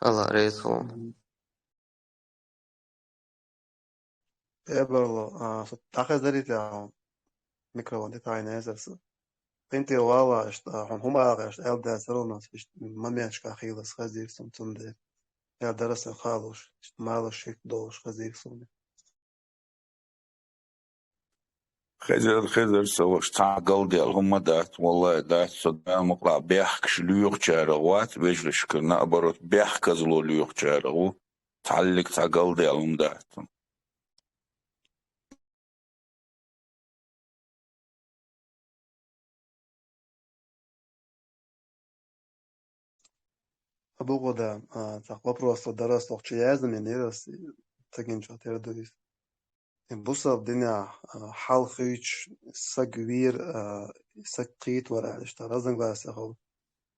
Алла реза хуьлда. Эбарло, а, со дӀахезарий те, а, микрофон де тайна эзар со. ХӀинца вала иштта, а, хьуна хӀума ала гӀерташ аьлла дацара, у нас иштта моменташкахь хийла ас хезийра суна цундела. Я дара сан халуш, иштта мала ширк долуш хезийра суна. Хезар, хезар, сан ваша, цхьа галдаьлла хӀума дац, валлахӀи дац, со Дала мукъалахь бехкаш лоьхучарах вац, вежаршкара, наоборот, бехказло лоьхучарах ву, цхьаллиг цхьа галдаьлла хӀума дац. Абу Къудам, а, цхьа вопрос дара ас, охча яздан мен дара ас, ца гинчохь тера ду иза. И бусалба динехь, а, хьал хуьйцуш, саг вийр, а, саг кхетавар аьлла, иштта разногласия хилла.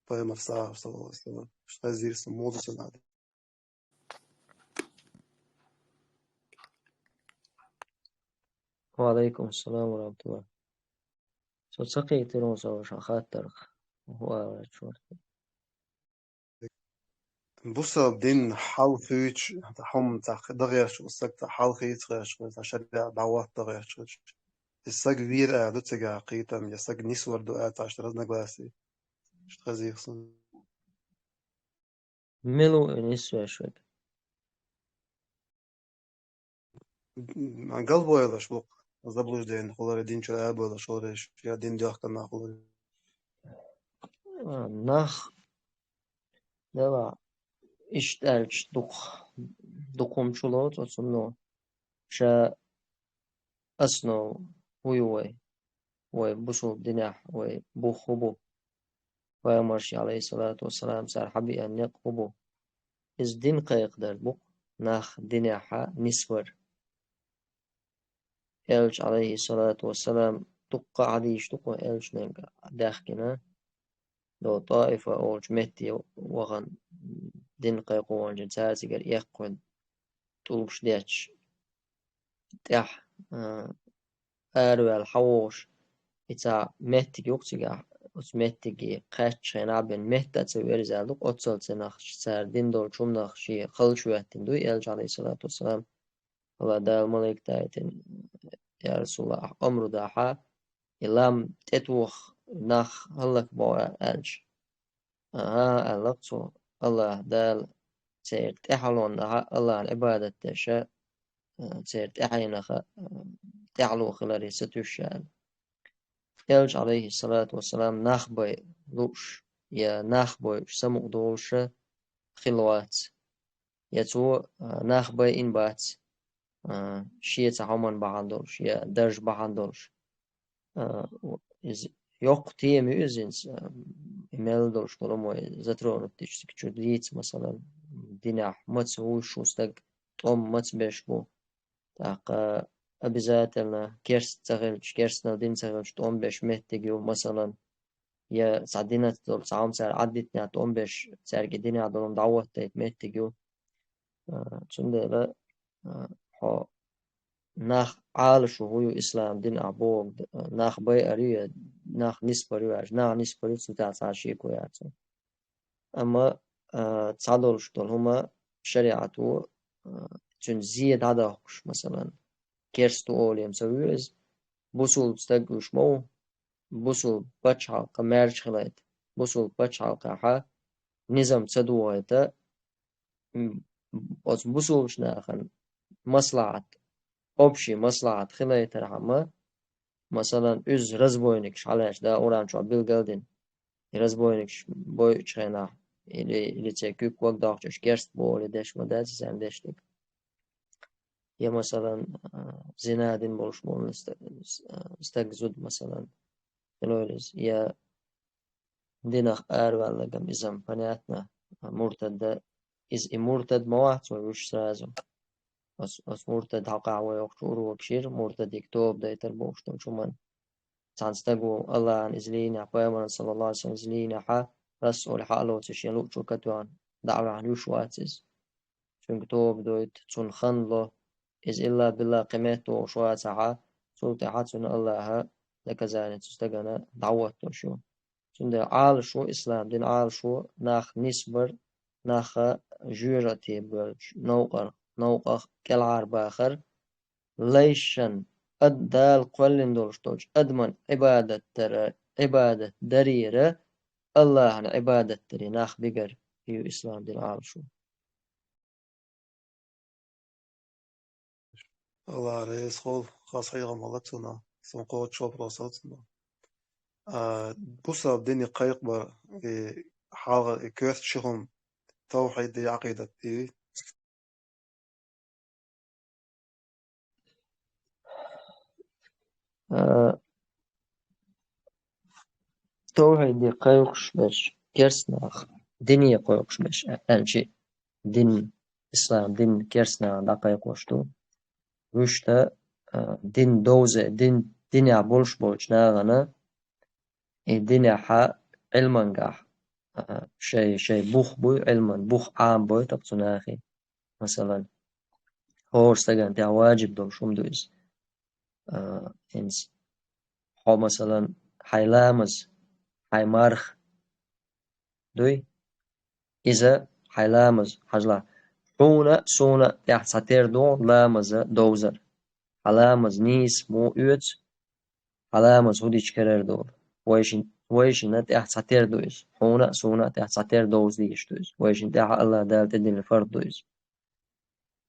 Пайхамар сахьаба, саллаллаху алейхи ва саллям. Иштта хезийра суна, муха ду цунах. Ва алейкум ассалам ва рахматуллах. Со ца кхийтира хьуна, со ваша хаттарх. ХӀун ала гӀерташ вара? Бусалба дин хьал хуьйцуш, хьуна цхьа дан гӀерташ ву, саг цхьа хьал хийца гӀерташ ву, цхьа шариӀат дӀахӀотта гӀерташ ву. И саг вийр аьлла ду цигахь кхетам, я саг нисвар ду аьлла цхьа разногласия. Иштта хезийра суна. Мила ву и нисвеш верг? М, галбойлаш бу-кх, заблуждение хиларе, дин чуьра арабойлаш хиларе, я дин доьхкина нах хиларе. А, нах, дела, иштта аьлча дукха, дукха хӀума чулоцу оцунна. Ша основа хӀун ю вай? Вай бусалба динехь вай бух хӀун бу? Пайхамарша, алейхиссалату вассалам, цара хьабеана некъ хӀун бу? Иза дин кхайкхадар бу-кх, нах динехьа нисвар. Элча, алейхиссалату вассалам, дуккха а хьадисаш ду-кх вайн элчанга даьхкина, до ТӀоифа олучу метте вахана, дин кхайкхо ваханчу цара цигара эккхийна тӀулгаш детташ, тӀаьхьа, а, араваьлла хьавогӀуш, и цхьа меттиг ю-кх цигахь, оцу меттиге кхаьчча хенахь бен метта а ца верза аьлла ду-кх, оццул цхьа нах, цара дин долчу хӀуманах шен халчахӀоьттина ду и элча, Ӏалайхиссалату вассалам. АллахӀ Дала малайк дайтина: «Я Расулаллах, ахь омра до хьа, и лам тӀетоха нах хӀаллакбо», аьлча. «АхӀа», аьлла-кх цо, «АллахӀ Дала церан тӀаьхьалонна хьа АллахӀна Ӏибадат деш а, церан тӀаьхьенах а, тӀаьхьало хиларе сатуьйсуш», аьлла. Элча, Ӏалайхиссалату вассалам, нах бай лууш я нах бойуш самукъадолуш а хилла вац. Я цо, а, нах байина бац, а, шен цхьа хӀуманна бахьана долуш, я даржа бахьана долуш. А, иза йоккха тема ю иза, а, и мел долуш долу мо затронуть дича цига чу дийца, масалан, динехь маца вуьйш ву стаг, тӀом маца беш бу. ТӀаккха обязательно керста ца хилча, керстанал дин ца хилча, тӀом беш меттиг ю, масалан, я цхьа динаца долу цхьа хӀума цара Ӏадитинехь, тӀом беш, цаьрга и динехь долу хӀума дӀахӀоттайта меттиг ю. А, цундела, а, хьо нах Ӏалашо хӀун ю ислам динехь боху, нах байар ю я нах нисбар ю аьлча, нах нисбар ю, цу тӀехь цхьа шеко яц. Амма, а, цхьадолуш долу хӀума шариӀато, а, цуьнан зе дӀадоккхуш, масалан, керста ву олий-м ца вуьйр иза, бусулба стаг вуьйш ма ву, бусулба пачхьалкх маьрша хилийта, бусулба пачхьалкхехь низам ца дохийта, м, оцу бусулбачу нахана маслахьат, общий маслахьат хилийтархьама, масалан, уьзза разбойникаш хьалаьцна, да, Къуръан чохь билгал а дина. И разбойникаш бойучу хенахь, или, или церан куьг ваг доккхучу, аша керста бу олий деш ма дац, царна деш дерг. Я, масалан, а, зина дина болуш болу ста-, а, стаг, зуда, масалан, хилойла иза. Я динах араваьлларг-м иза-м, понятно, муртад а, иза и муртад ма вац вай вуьйш сразу. Оцу, оцу муртад хьокъехь вай йоккхучу урокашкахь муртадиг тоба дайтар бохуш долчу хӀуманна. Цхьана стага АллахӀана иза лийнехь, пайхамарна, саллаллаху Ӏалайхи ва саллам, иза лийнехь, Расуле хьа а лоций, шен луъучух катоьхна, дӀа а ваьхьна, вуьйш вац иза. Цуьнга тоба дойту, цунна хан ло, иза илла-билла кхин метта вогӀуш вацахь, цул тӀаьхьа цунна АллахӀа наказание цу стагана дӀахӀоттош ю. Цундела Ӏалашо, ислам дин Ӏалашо, нах нисбар, нах жоьжахате боьлча новкъар-, новкъах кӀелхьарбахар, лайшан ад-, Дала кхоьллина долуш долчу адаман Ӏибадат дара, Ӏибадат дарера, АллахӀна Ӏибадат даре нах бигар ю ислам дин Ӏалашо. АллахӀ реза хуьлда, хаза хьехам хилла цунах, суна кхочуш вопрос хилла цунах. А, бусалба дине кхайкхабар, и хьалха, и коьрта ши хӀума, тавхьид я Ӏакъидат, и? А, тавхьиде кхайкхаш берш керста нах, дине кхайкхаш берш, а-, аьлча, дин, ислам дин керста нахана дӀакхайкхош ду. Вуьшта, а, дин довза-, дин, динехь болуш болчу нахана, и динехьа Ӏилмангахь, а, шай, шай бух буй, Ӏилман бух Ӏамабойту-кх цу нахе. Масалан, хӀора стагана тӀехь ваджиб долуш хӀума ду иза. А, хӀинца хьо, масалан, хьайн ламаз, хьайн марха дуй? Иза хьайн ламаз, хьажал, хьуна а, суна а тӀехь цхьатера ду ламаза довзар. Хьан ламаз нийса муха оьцу, хьан ламаз хӀун дича карара долу. Вайшин-, вайшинна тӀехь цхьатера ду иза. Хьуна а, суна а тӀехь цхьатера довза дезаш ду иза. Вайшинна тӀехь АллахӀ Дала тӀедиллина фард ду иза.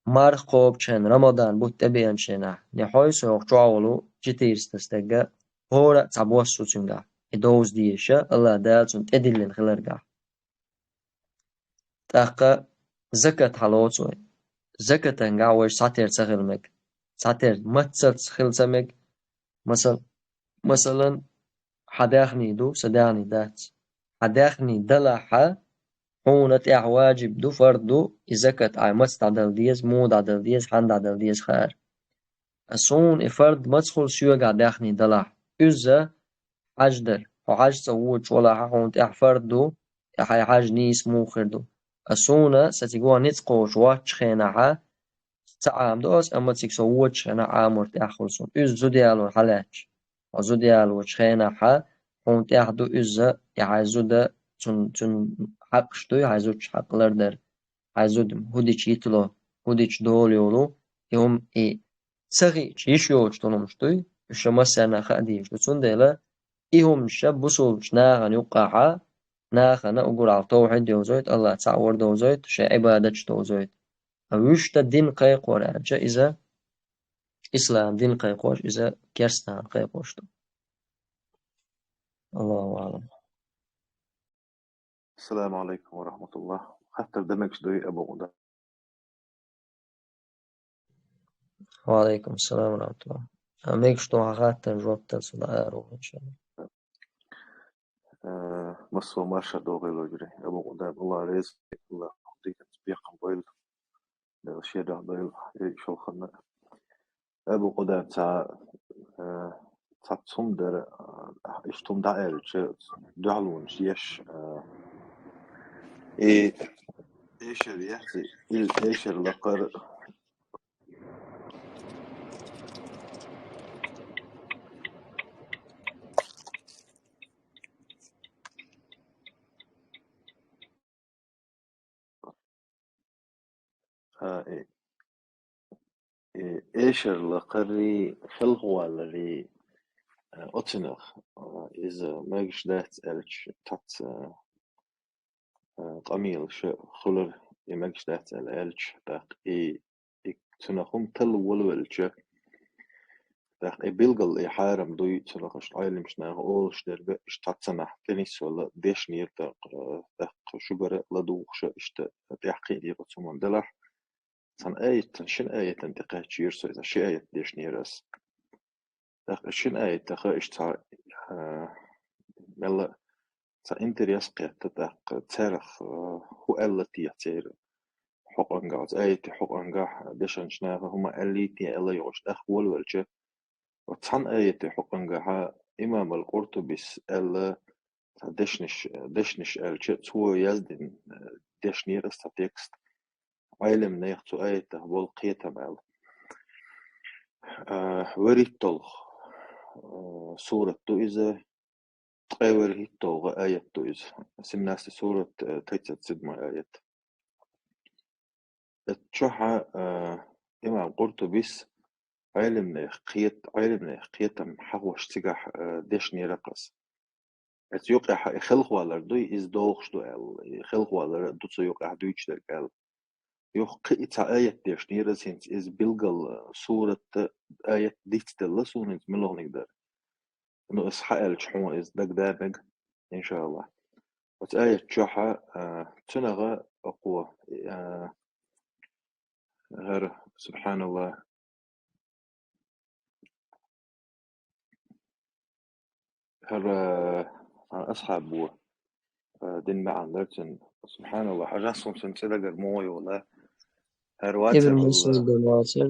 Марха кхобучу хенахь, Рамадан бутт тӀебеанчу хенахь, не хьой со йоккху чохь волу четыреста стагга хӀора а цхьа бос ю цуьнгахь, и довза дезаша, АллахӀ Дала цунна тӀедиллина хиларгахь. ТӀаккха закат хьалоцу вай. Закатангахь вайша цхьатера ца хила мега. Цхьатера маццалц хила ца мега. Масал-, масалан, хьан даьхний ду, сан даьхний дац. Хьан даьхний далахьа, хьуна тӀехь ваджиб ду, фард ду, и закат Ӏай маца дӀадала деза, муха дӀадала деза, хьанна дӀадала деза хаар. Ткъа суна и фард маца хуьлу соьгахь даьхний далахь, Иза хьаж дар. Хьо хьаж ца воьдуш валахь, хьуна тӀехь фард ду, хьайн хьаж нийса муха хир ду. Ткъа суна, сан цига ницкъ кхочуш воцучу хенахь, ца Ӏамадо ас, амма цига со воьдучу хенахь Ӏамор тӀехь хуьлу суна. Иза зуда ялор хьалаьцча. Хьо зуда ялочу хенахь, хьуна тӀехь ду иза, и хьайн зуда, цун, цун хьакъаш дуй, хьайн зудчун хьакъ лардар. Хьайн зуда хӀун дича йитало, хӀун дича дола йолу, и хӀума и ца хиъча йиш йоцуш долу хӀумаш дуй, уьш ша массарна а хаа дезаш ду. Цундела и хӀумаш ша бусулбачу нахана юккъахьа, нахана угурахьа тавхьид йовзойту, АллахӀ цхьаъ вар довзойту, шайн Ӏибадаташ довзойту. Ткъа вуьшта дин кхайкхор аьлча, иза ислам дин кхайкхош, иза керстанан кхайкхош ду. Аллаху аълам. Ассаламу алейкум ва рахматуллах. Хаттар дан мегаш дуй, Абу Къудам? Ва алейкум ассалам ва рахматуллах. А, мегаш ду хьан хаттар, жоп дала ца дӀа аьлла, иншаллах. Э, массо марша догӀийла вежарий. Абу Къудам, Аллах реза, Аллах диканца бекхам бойла. Дала шен дуьхьа дойла, и шолханна. Абу Къудам, цхьа, э, цхьацца хӀума дара, э, иштта хӀума дӀааьлча, дуьхьалонаш еш, э, и эшар яц, и эшар лакхара. А, э, э, эшар лакхарий, хелхаваларий, э, оцунах, э, иза мегаш дац аьлча, цхьацца, э, къамелаш хуьлура, и мегаш дац аьлла аьлча, тӀаккха и, и цунах хӀума талла волавелча, тӀаккха и билггал и хьарам дуй, цунах иштта Ӏеламчу наха олуш дерг, иштта цхьацца нах тӀенисвелла дешнера, тӀаккха, тӀаккха шуьгара ладугӀуш, иштта тӀаьхьакхиънера оцу хӀуманна делахь, цхьана аятан, шина аятан тӀе кхаьчира со, иза ши аят дешнера ас. ТӀаккха шина аятах иштта цхьа, а, мелла цхьа интерес кхетта, тӀаккха царах, а, хӀун аьлла те церан хьокъангахь, оцу аятан хьокъангахь дешначу наха хӀума аьллий те аьлла йогӀуш тӀаккха волавелча, оцу цхьана аятан хьокъангахьа имам ал-Къуртубис аьлла цхьа дешнаш, дешнаш аьлча, цо яздина, а, дешнера ас цхьа текст. Ӏеламнех цу аятах болу кхетам аьлла. А, вуьрхӀитталгӀа, а, сурат ду иза, ткъе вуьрхӀитталгӀа аят ду иза. Семнадцатый сурат, а, тридцать седьмой аят. Эцу чохь, а, имам Къуртубис Ӏеламнех кхет-, Ӏеламнех кхетам хьахош цигахь, а, дешнера ас. Эцу юкъехь и хелхавалар дуй, иза догӀуш ду аьлла, и хелхавалар ду цу юкъехь дуьйцуш дерг аьлла. Юха кхин а цхьа аят дешнера ас, хӀинца иза билггал, а, сурат, аят дицделла суна, хӀинца муьлханиг дара. Ну, ас хьааьлча хьуна иза дагадоуьйту, иншаллах. Оцу аят чохь, а, цунах а кхо, а, хӀара, субханаллах, хӀара, а, асхьабо, а, дина маьӀна дара цуьнан. Субханаллах, хьажахь суна цуьнан цӀе дагара муха йолу. ХӀара вацар Ибн хьула. МасӀуд бин вацар.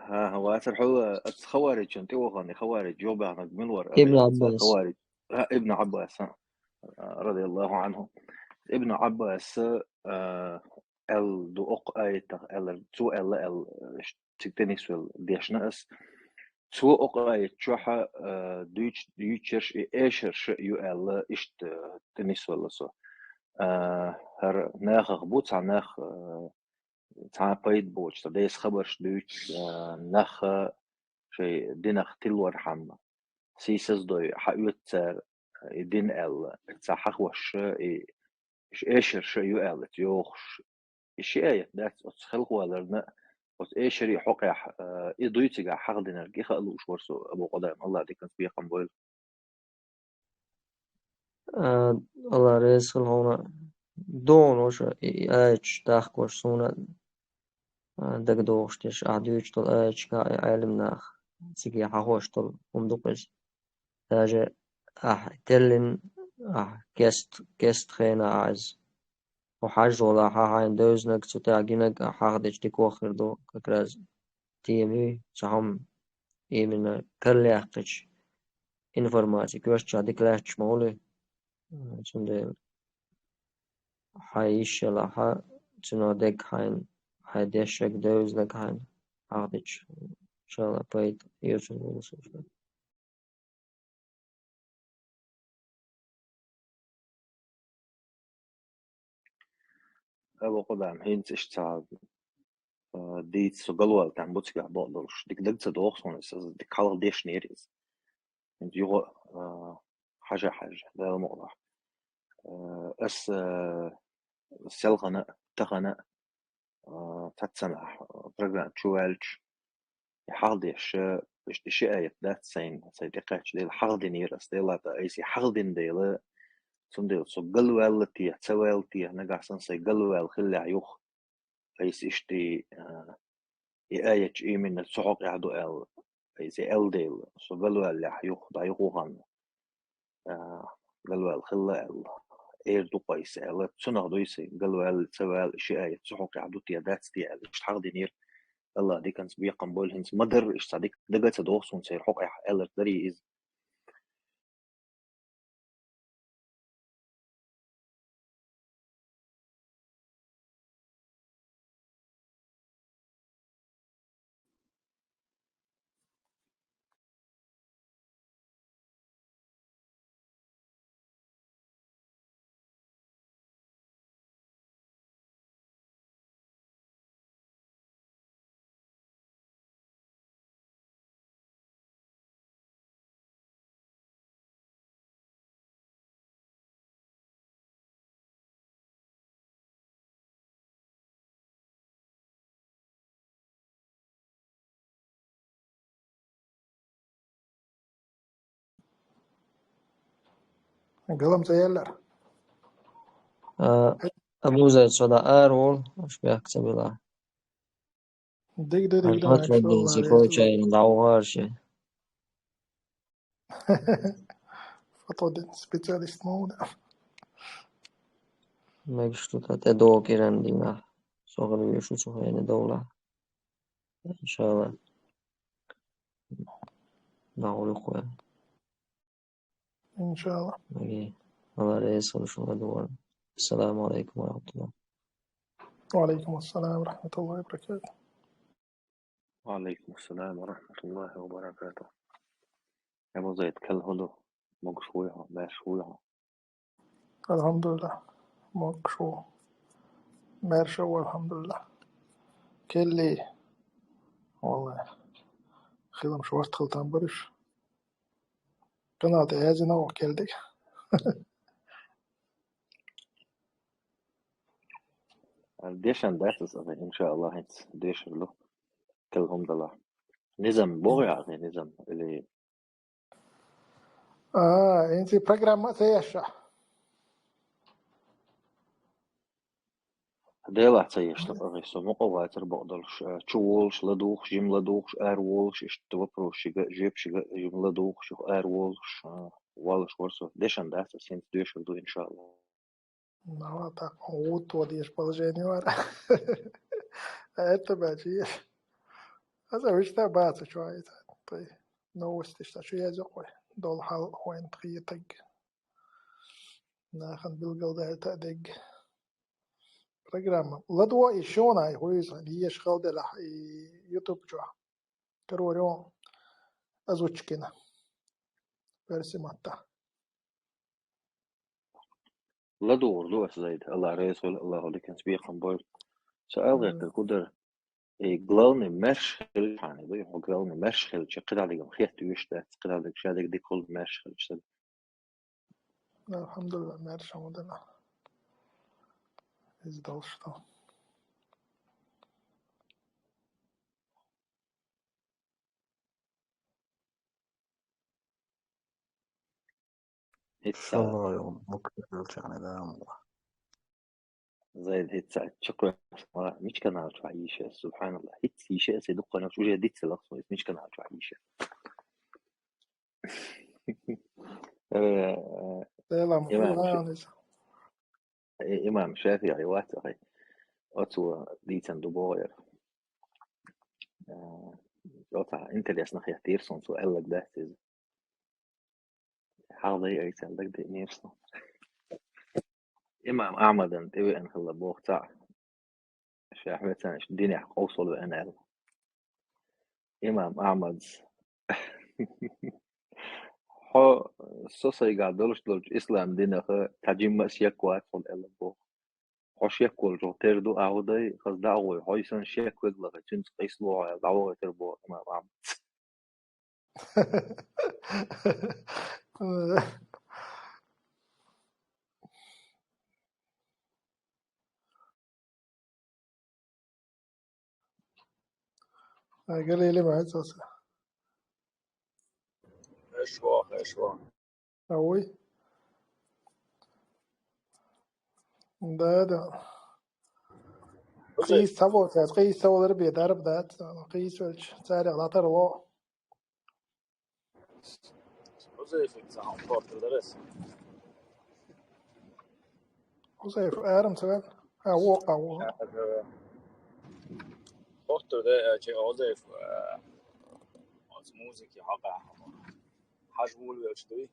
ХӀан, хӀан, вацар хьула, аса хаваричун тӀе вахана, хаварич, жоп баьхнарг мила вара? Ибн Аса Ӏаббас. Хаварич. ХӀа, Ибн Ӏаббас, хӀа. Радияллаху Ӏанху. Ибн Ӏаббас, а, аьлла ду окху аятах аьлларг, цо аьлла аьлла, ш-, цига тӀенисвелла дешна ас. Цо окху аят чохь, а, дуьйцу-, дуьйцуш ерш и эшарш ю аьлла, иштта тӀенисвелла со. А, хӀара нахах бу, цхьа нах, а, цхьа пайда боцуш, цхьа деза хабарш дуьйцуш, а, нах, а, шайн динах тилорхьама, сийсаздой, хьаоьцу цара и дин аьлла, цхьа хьахош, и, и эшарш ю аьлла, цу йохуш. И ши аят дац оцу хелхаваларна, оцу эшарийн хьокъехь, а, и дуй цигахь хьахдинарг, и хаа лууш вара со, Абу Къудам, Аллах диканца бекхам бойла. А, Аллах реза хила хьуна. ДогӀун ваша, и, и аяташ дахкош суна, а, дагадогӀуш дерш, ахь дуьйцуш долу аяташкахь и Ӏеламнах цига хьахош долу хӀума ду-кх иза. Даже ахь теллина, ахь кест-, кест хенахь ахь иза. Хьо хьажа валахь, хьайна девзинарг, цу тӀехь гинарг ахь хьахдича дика ваха хир ду, как раз тема ю, цхьа хӀума именно карла яьккхича, информаци коьртача дика лаьтташ ма хуьлий. Цундела хьайн йиш ялахь, цунах дерг хьайна, хьайн дешшаг девзалга хьайна хьахдича, иншалла, пайда эцун волу со. Алло, Къудам, хӀинца иштта ца, а, дийца со галваьлла там бу цигахь бакъдолуш. Дика даг ца доху суна иза, дика хьалха дешнера иза. ХӀинца юха, а, хьажа-хьажа, Дала мукъалахь. А, ас, а, селхана, тахана, а, цхьаццанахь, а, программа чу ваьлча, и хьахдеш, а, иштта ши аят дац сайна, сайн тӀекхаьчча дела, хьахдинера ас, дела тӀа айса и хьахдина дела, цундела со галваьлла те, ца ваьлла те, нагахь санна сайн галваьлла хиллехь юха, айса иштта, а, и аят именно цу хьокъехь ду аьлла, айса аьлла дела, со галваьллехь юха, дӀа юха хан, а, галваьлла хилла аьлла, эр ду-кх айса аьлла, цунах дуй сайн галваьлла, ца ваьлла, и ши аят цу хьокъехь ду те, дац те аьлла, иштта хьахдинера. Алла диканца бекхам бойла, хӀинца ма-дарра иштта цхьа дика дага ца доху суна церан хьокъехь аьлларг дарий иза. Галам ца еллара. А, Абузар, со дӀа ара волу, аша бехк ца била. Диг ду, диг ду, Ахмат Вадин, Сикочаевна, дӀа вахара ши. Фотоден специалист ма ву. Мегаш ду тӀе догӀу кӀиран дина. Со хила везаш ву цу хенахь довла. Иншалла. ДӀагӀур ю кхуьнан. Иншалла. Окей. Алла реза хуьлда шуна дуьйна. Ассаламу алейкум ва рахматуллах. Ва алейкум ассалам ва рахматуллахи ва баракатух. Ва алейкум ассалам ва рахматуллахи ва баракатух. Абузар, кхел хӀун ду? Могуш вуй хьо, маьрша вуй хьо? Алхьамдулиллах. Могуш ву. Маьрша ву, алхьамдулиллах. Келлий? Валлахи. Хиламаш варт хила там бараш. Канал тӀе яздина ву келдиг. Дешан дац аса, иншааллах, хӀинца дешар ду. Кхел хӀума далахь. Низам боху яхьа, низам, или? А, хӀинца программа а ца еш ша? Делахь ца еш, тӀаккха со мукъа вацар бакъдолуш, а, чу волуш, ладугӀуш, жима ладугӀуш, ара волуш, иштта вопросашка, жоьпашка жима ладугӀуш, юха ара волуш, а, валуш вара со. Дешан дац аса, хӀинца дешар ду, иншааллах. Ну, а так, вот, вот есть положение вара. Это бачи. Аса вишта баца чуайта. Тай новости шта шу языкъой. Дол хьал хойн тхийтаг. Нахан билгал дайта дег. Программа. ЛадугӀу и шуна, и хуьйса, и еш халделахь, и YouTube чу. Карорион озвучкина. Перси матта. ЛадугӀур ду аса, Зайд. Алла реза хуьлда, Аллаху диканца бекхам бойла. Со алгӀертар хӀу дара? И главный маьрша хилча хьан ду, хьо главный маьрша хилча, кхидӀа дигам хетта вуьш дац, кхидӀа диг ша диг дика хуьлу маьрша хилча. Алхьамдулиллах, маьрша ма дара. Иза долуш ду. ХӀинца. Шалла йолу мукъ хилчахьана, да, амма. Зайд, хӀинца чекхвеш ма, мича канал чохь йийши ас, субханаллах. ХӀинца йийши ас, и дуккха нах уже диццалах со, мича канал чохь йийши ас. Э, Селам, имам Иван Ша-, иза. Э, имам ШафиӀи вац ахьа. Оцо дийцан ду боху яра. Э, оцхьа интересно хеттира суна, цо аьлларг дац иза. Ӏадай айцал дагадеънера со. Имам Ахьмадан тӀевеана хилла боху цхьаъ. Ша хьоьцанаш динехь къовсал веана аьлла. Имам Ахьмадс: «Хьо со сайгахь долуш долчу ислам динах цхьа жимма а шек вац хьуна», — аьлла боху. «Хьо шек волчух тера ду ахь, хӀу дай, хаза дӀа а гӀой, хьо и санна шек вегалахь, цуьнца къийсало хьо», — аьлла, дӀавахийтира боху имам Ахьмадс. Ай, Галиле ма хьаьца аса. Эшо, эшо. Ой. Да, да. Окей. Къийса ца волу, цаьрца къийса ца волура бен дарба дац, къийса велча, царах латар ло. Хузайфа цхьа хӀума хоттур дара аса. Хузайфа арам ца вен? А, воккха, воккха. Ага. Хоттур де, а, чи Хузайфа, а, оцу музыки хьокъехь хьажа волавелча дуй?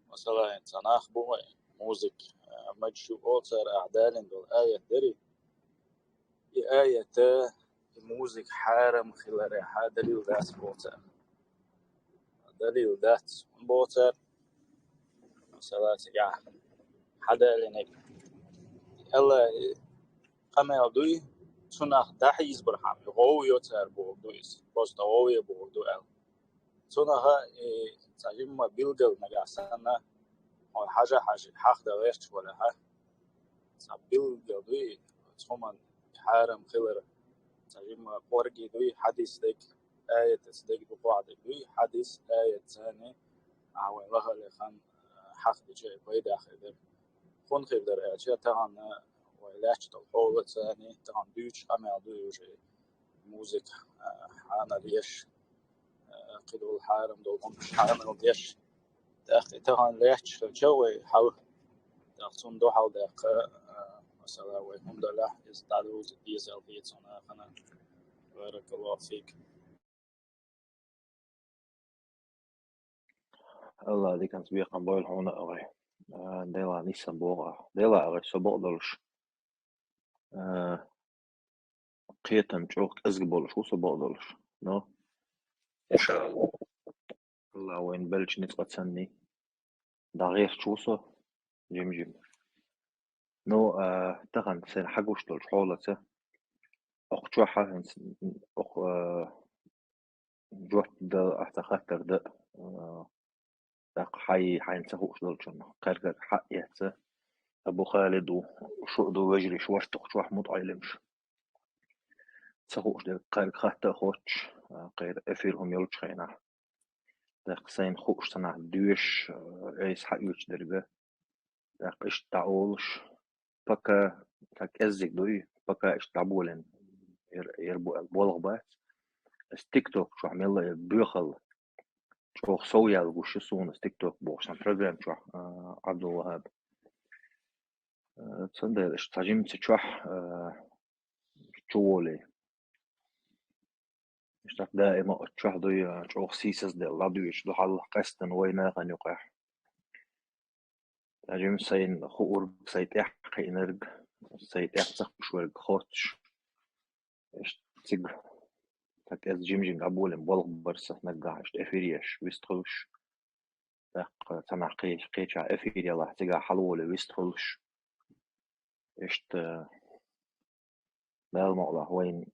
Масала, хӀинца нах бу вай, музыка, а, мачу оцара ахь далийна долу аят дарий? И аята, и музыка хьарам хиларехьа далил дац боху цара. Далил дац, хӀун боху цара? Масала, цигахь хьадалийнарг. Алла, и къамел дуй, цунах дӀахьийзабархьама, и гӀовгӀа йо цара бохург ду иза. Просто гӀовгӀа бохург ду аьлла. Цунах и цхьа жимма билггал нагахь санна, хьо хьажа-хьажа, хьахдан гӀерташ валахьа, цхьа билггал дуй, цхьа хӀуман хьарам хилар, цхьа жимма кӀорги дуй, хьадис дерг, аятаца дерг дукхахь дерг дуй, хьадис, аят царний, а вайн лахале хан хьахдича пайда хир дара. ХӀунда хир дара аьлча, тахана вай лаьтташ долу хьолаца царний, тахана дуьйцуш къамел дуй уже. Музыка, а, хьанал еш, а, кхидолу хьарам долу хӀуманаш хьанал деш. ТӀаккха и тахана лаьтташ хилча вай хьал, тӀаккха цунна дуьхьал даьккха, а, масала, вай хӀума далахь, иза дӀадуза дезал хета суна ахана. Баракаллаху фик. Алла диканца бекхам бойла хьуна, агӀой. А, Дела нийса боху ахь. Дела, агӀой, со бакъдолуш. А, кхетам чӀогӀа кӀезиг болуш ву со бакъдолуш. Но, иншаалла, Алла вайна беллачу ницкъаца санний, дӀагӀерташ ву со, жим-жим. Ну, а, тахана сайна хьагуш долчу хьолаца, окху чохь а хӀинца, окху, а, жоп дан, ахьа ца хаттар дан, а, тӀаккха хьай, хьайна ца хууш долчунна кхаьргара хьаэца, Абу Халид ву, шу а ду вежарий, ваьш тахчохь мутаӀеллимаш. Ца хууш дерг кхаьрга хатта а хоттуш, а, кхайра эфир хӀума йолчу хенахь. ТӀаккха сайна хууш санахь доьшуш, а, айса хьаоьцуш дерг а, тӀаккха иштта дӀаолуш, пока, ца кӀеззиг дуй, пока иштта дӀаболийна, яр, яр бу аьлла болх бац. Ас TikTok чохь мелла а яр боьхалла. ЧӀогӀа сов ял гуш ю суна ас TikTok бохуш сан программа чохь, а, Абдул-Вахаб. А, цундела иштта цхьа жимца чохь, а, чу волий. Иштта даима оцу чохь дуй, а, чӀогӀа сийсазделла, ладуьйчу ду хьал къаьстина вай нахана юкъахь. Тажим сайна хуург, сай тӀехь кхиънарг, сай тӀехь ца хууш верг хоттуш. Иштта цига, так эс жим-жим дӀаболийна болх бар сан наггахь, иштта эфир еш, вистхуьлуш. ТӀаккха цхьанхьа кхеча, кхечахь эфир ялахь, цигахь хьалаволий вистхуьлуш. Иштта, Дала мукъалахь, вайна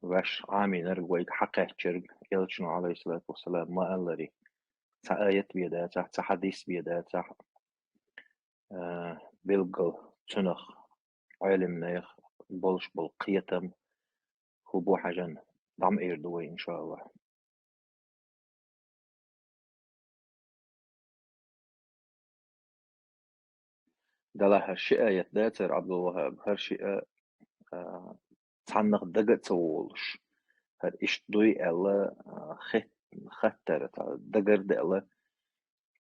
ваьш Ӏамийнарг, вайга хьакхаьчнарг, элчано, Ӏалайхиссалату вассалам, ма-аллара, цхьа аят бен дацахь, цхьа хьадис бен дацахь, а, билггал цунах, Ӏелимнех болуш болу кхетам, хӀун бу хьажан, дӀа ма эр ду вай, иншааллахӀ. Делахь хӀара ши аят дацара, Абдул-ВахӀаб, хӀара шиъ, а, цхьаннах дага а ца волуш, хӀара иштта дуй аьлла, а, хет-, хаттар, цхьа дагар а даьлла,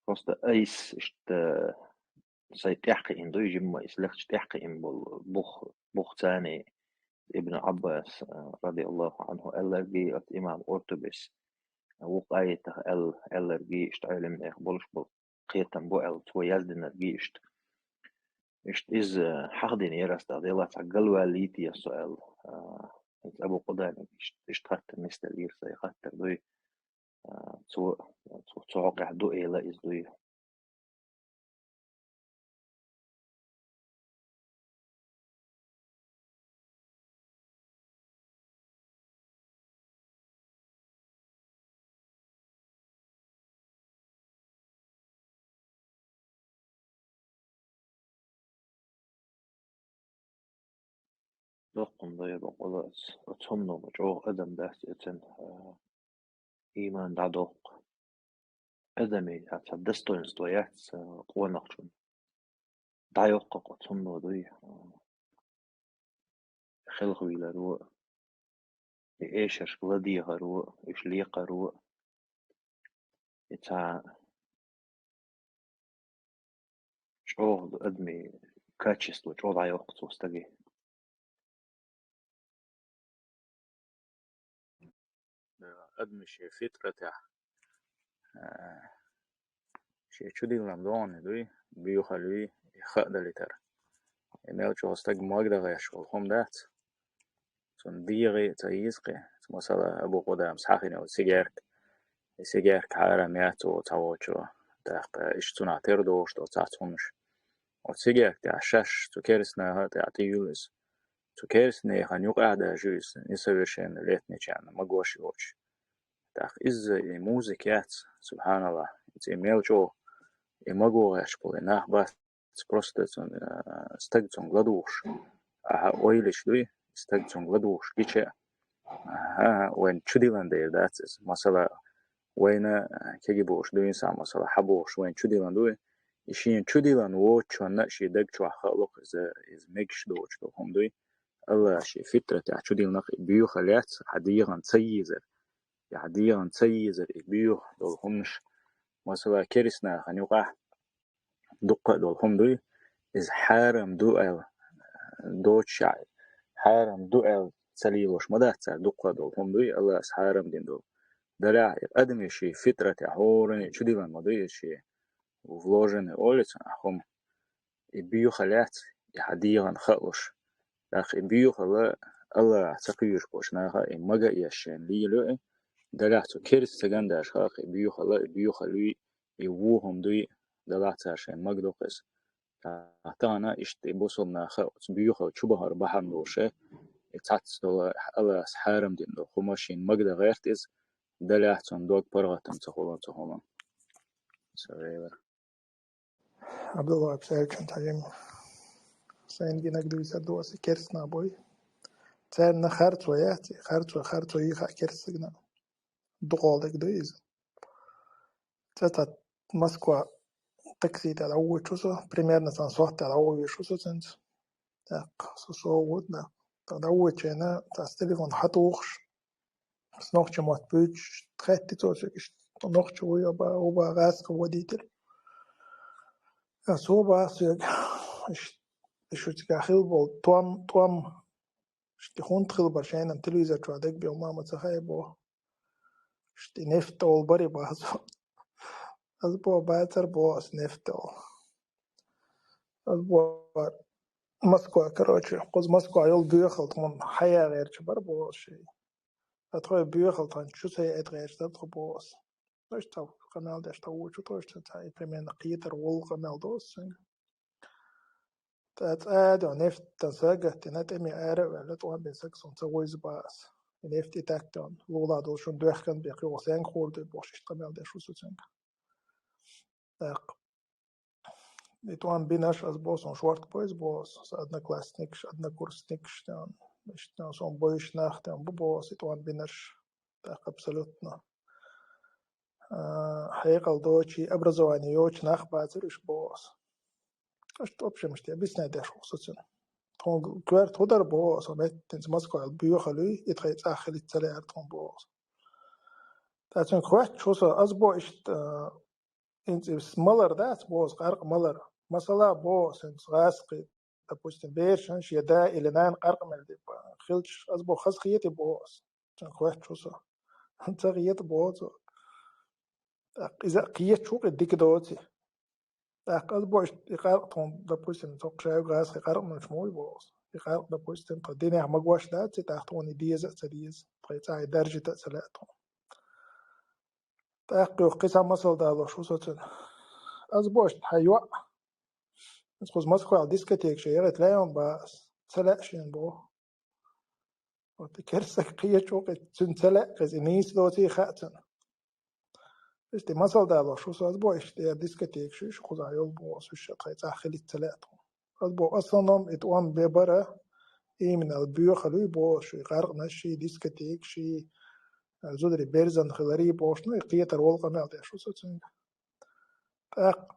просто айса иштта сай тӀаьхьакхиъна дуй, жимма и лекхачу тӀаьхьакхиъна болу бух, бух царний Ибн Ӏаббас, а, радияллаху Ӏанху, аьлларгий оцу имам Къуртубис. вукху аятах аьл-, аьлларгий, иштта Ӏелам нехан болуш болу кхетам бу аьлла, цо яздинаргий иштта. Иштта иза хьахдина яра ас тӀаккха, делахь цхьа галваьллийтий ас со аьлла. А, хӀинца Абу Къудамиг иштта, иштта хаттар нисделлера, сайн хаттар дуй. А, цо, цо, цо хьокъехь ду эла иза дуй. Доккхун дай бакъала ас, оцунна ма чӀогӀа адам дац эцан, а, иман дӀадоккху. Адамийн цхьа достоинство яц, а, къонахчун. ДӀайоккху оцунна дуй, а, хелхавийларо, и эшаршка ладегӀаро, уьш лекхаро, и цхьа чӀогӀа адамийн качество чӀогӀа дӀайоккху цо стаге. Адамийн шен фитратехь, а, шен чудиллина догӀана дуй, боьхалуй, и хаа далийтар. И мел чӀогӀа стаг магадахьаш волу хӀума дац. Цунна дегӀе а ца йийза кхин. Масала, Абу Къудамас хьахийна йолу сигаьрка. И сигаьрка хьарам яц оцу цхьаволчо. ТӀаккха иштта цунах тера догӀуш долу цхьацца хӀуманаш. Оцу сигаьрка тӀехь шаьш цу керстанаха тӀехь тӀеюьллу иза. Цу керстанехана юкъахь даже иза несовершеннолетничарна, магош йоцуш. ТӀаккха иза и музыка яц, субханаллахӀ, иза и мел чӀогӀа, и маго гӀерташ болу и нах бац, просто цунна, а, стаг цунга ладугӀуш. Ахьа, ойлаш дуй, стаг цунга ладугӀуш гича, ахьа, вайн чудиллина дела дац иза. Масала, вайна, а, кегий бохуш дуьйна схьа, масала, хьан бохуш вайн чудиллина дуй, и шена чудиллина воцучунна а шен даг чохь хаалуш иза, иза мегаш доцуш долу хӀума дуй. АллахӀа шен фитратехь чудиллинарг и боьхалла яц, хьан дегӀана ца йийзар. И хьан дегӀана ца йийзар и боьха долу хӀуманаш. Масала, керстанахана юкъахь дуккха а долу хӀума дуй, иза хьарам ду аьлла доцуш а, хьарам ду аьлла ца лелош ма дац цара дуккха а долу хӀума дуй, АллахӀас хьарам дина долу. Делахь и адамийн шен фитратехь хӀоранна а чудиллина ма дуй иза шен вложенный олу цунах хӀума. И боьхалла яц, и хьан дегӀана хаалуш. ТӀаккха и боьхалла АллахӀах ца кхоьруш болчу наха и мага а еш шайна лелайо и. Делахь цу керста стагана даже хаьа кхин и боьхалла, и боьхалла юй, и вон хӀума дуй, делахь цара шайна магадо кхин иза. Тахана иштта и бусалба наха оцу боьхалла чу бахар бахьана долуш, и цхьацца долу АллахӀас хьарам дина долу хӀума шена магадан гӀерта иза, делахь цунна дог паргӀатам ца хуьлу цу хӀуманна. Сан вевар. Абдулла, Абсалчун Тайм. Сайн гинарг дуьйцур ду аса керстанаш буй. Царна харцо яц, харцо, харцо йиха керстагна. Дукъалдиг ду иза. Ца цхьа Москва такси тӀехь дӀавоьдуш ву со, примерно сан сохьта тӀехь дӀавоьдуш ву со цуьнца. ТӀаккха со, со ву, да. ТӀаккха дӀавоьдучу хенахь, тӀаккха телефон хьатухуш, ас нохчийн мотт буьйцуш, хаьттира цо соьга, иштта нохчо вуй, оба, оба гӀаскхи водитель. Ас оба соьга, иш, иш шу цигахь хилла болу, тӀом, тӀом, иштта хӀунда хилла бара шайна телевизор чохь дагабевлла ма ца хаьа боху. Иштта и нефть олу бари боху ас. Ас боху бацара боху ас нефть олу. Ас боху Москва, короче, кхуза Москва йолу боьхалла тхуна хьаян гӀерташ бара боху ас шайн. Ткъа тхо боьхалла тхан чу сай эта гӀерташ дара тхо боху ас. Иштта къамел деш тхо вучу тхо иштта цхьа и примерно кхетар волу къамел до ас цуьнга. ТӀаккха цӀа а до нефть тхан сагатдина тӀаме ара а ваьлла, тӀом бина сага суна ца войза боху ас. И нефть и так тхан лулахь долу шуна доьхкан бен кхин ваха сенга хуур ду бохуш иштта къамел деш ву со цуьнга. ТӀаккха и тӀом бинарш ас боху суна шортта бойза боху ас, сан одноклассникаш, однокурсникаш тхан, иштта суна бойуш нах тхан бу боху ас и тӀом бинарш. ТӀаккха абсолютно, а, хьекъал доций, образование йоцу нах бацара уьш боху ас. Иштта, в общем, иштта объяснять деш ву со цуьнан. Тхуна коьрта хӀун дара боху ас, меттинца Москва боьхалуй, и тхайн цӀахь хилийта ца лаьара тхуна боху ас. ТӀаккха цуьнга хоьттуш ву со, ас боху иштта, а, хӀинца и малар дац боху ас, къаркъа малар. Масала боху ас, хӀинца гӀаскхи, допустим, берашна шен да или нана къаркъа мел дипа хилчаш, ас боху, хазахетий боху ас. Цуьнга хоьттуш ву со. Ца хета боху цо. ТӀаккха иза кхеташ ву-кх, и дика доций. ТӀаккха аз боху, и къаркъа тхуна, допустим, цхьа шайга гӀазкхи къаркъанаш ма вуй боху. И къаркъа, допустим, тхо динехь магош дац, и тӀаккха тхуна и деза а ца деза, тхайн цӀахь и даржийта а ца лаьа тхуна. ТӀаккха юха кхин цхьа масал далош ву со цуьнан. Аз боху, хьан йоӀ, аз кхуза Москвахь дискотека шен яхийта лаьа боху ас, ца лаьа шена боху. Вот и керста саг кхеташ ву-кх, цуьнан ца лаьа иза, и нийса доций хаьа цунна. Иштта масал далош ву со, аз боху, иштта дискотека шу, шу кхузахь йолу боху, шу ша тхайн цӀахь хилийта ца лаьа тхуна. Аз боху, в основном и тӀом бен бара, именно боьхалуьй боху, шу и къаркъанаш ший, дискотека ший, зударий берзан хиларий бохуш, ну, и кхетар волу къамел деш ву со цуьнга. ТӀаккха,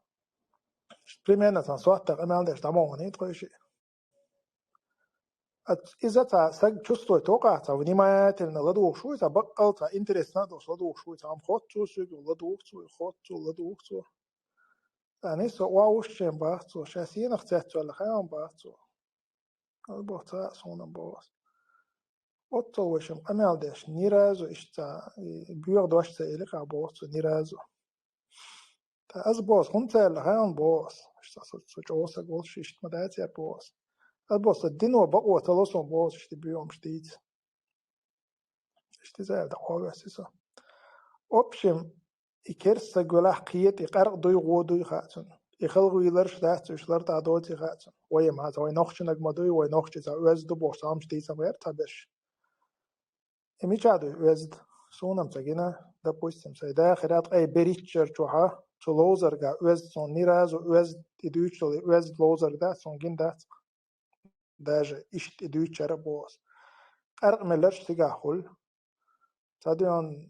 примерно, сан сотта къамел деш дӀа ма вахана тхо шиъ. Иза цхьа саг чувствует токъахь, цхьа внимательно ладугӀуш вуй, цхьа баккъал, цхьа интересно а долуш ладугӀуш вуй, цхьа хӀума хотту цо соьга, ладугӀу цо, хотту цо, ладугӀу цо. Цхьа нийса охьа вуьшучу баха цо, ша сенах цецваьлла хаьа баха цо. Аз боху, цхьа а суна боху ас. Оццул вайшимма къамел деш, ни разу иштта цхьа, и, боьха дош ца элира боху цо, ни разу. Ткъа аз боху, хӀунда ца аьлла хаьа боху ас. Иштта со, со чӀогӀа саг волуш, иштта ма дац яра боху ас. Аз боху, сан дино бакъо ца ло суна боху ас, иштта боьхамаш дийца. Иштта иза аьлла, дӀакховдийна со. В общем, и керста саг велахь кхета, и къаркъа дуй, гӀо дуй хаьа цунна. И халхавийларш дац, уьш лартӀехь доций хаьа цунна. Вай ма, вай нохчаниг ма дуй, вай нохчий цхьа оьзда ду бохуш, цхьа хӀумнаш дийца ма яра цхьаберш. И мичахь дуй оьзда? Суна-м ца гина, допустим, сайн да хирад ткъе берхӀитта шарчохь, цу ловзарга оьзда, суна ни разу оьзда, и дуьйцуш долу и оьзда ловзарг дац, суна гина дац. Даже иштта и дуьйцуш яра боху ас. Къаркъа мелларш цигахь хуьлу. Ца дуьйна,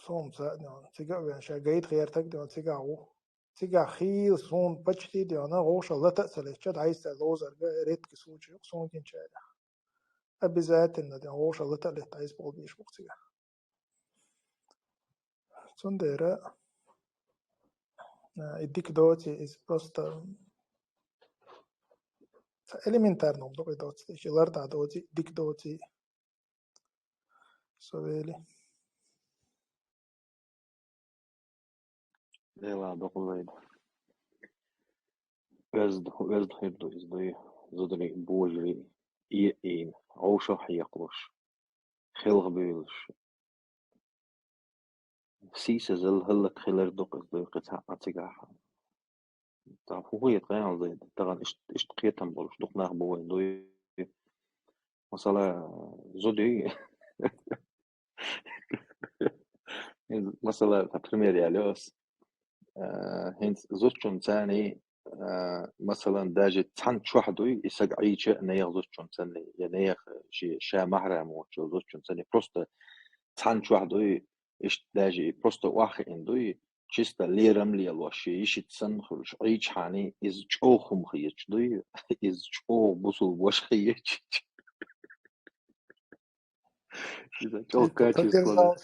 суна ца а дуьйна, цига а веана, ша гайта хетарг дуьйна цигахь ву. Цигахь хийла суна почти дуьйна, вовшах лата а ца летча, дӀайса ловзарга, редкий случай ю-кх суна гинчарех. Обязательно дуьйна, вовшах лата а летта, дӀайса болу бийш бу-кх цигахь. Цундела, а, и дика доций, иза просто ца элементарно ду-кх и доций, и лартӀехь доций, дика доций. Со вели. Дела докъалайда. Оьзда, оьзда хир ду иза дуй, зударий божарий, и, и, вовшах хьекхалуш, хелхабуьйлуш. Сийсазалла хӀаллакьхилар ду-кх иза дуй, кхин цхьаъ а цигахь. Цхьа хӀун хета къайна зайда, тахана иштта, иштта кхетам болуш дукха нах бу вайн дуй. Масала, зударий. ХӀинца, масала, цхьа пример ялайо ас. А, хӀинца зудчунна царний, а, масалан, даже цхьана чохь дуй, и саг Ӏийча а нехан зудчунна царний, я нехан ши-, ша махьрам воцучу зудчунна царний. Просто цхьана чохь дуй, иштта даже и просто охьахиъна дуй, чисто лерам лелош, шен йишица санна хуьлуш, Ӏийчахьаний, иза чӀогӀа хӀума хеташ дуй, иза чӀогӀа бусулба ваша хеташ. Иза чӀогӀа качество.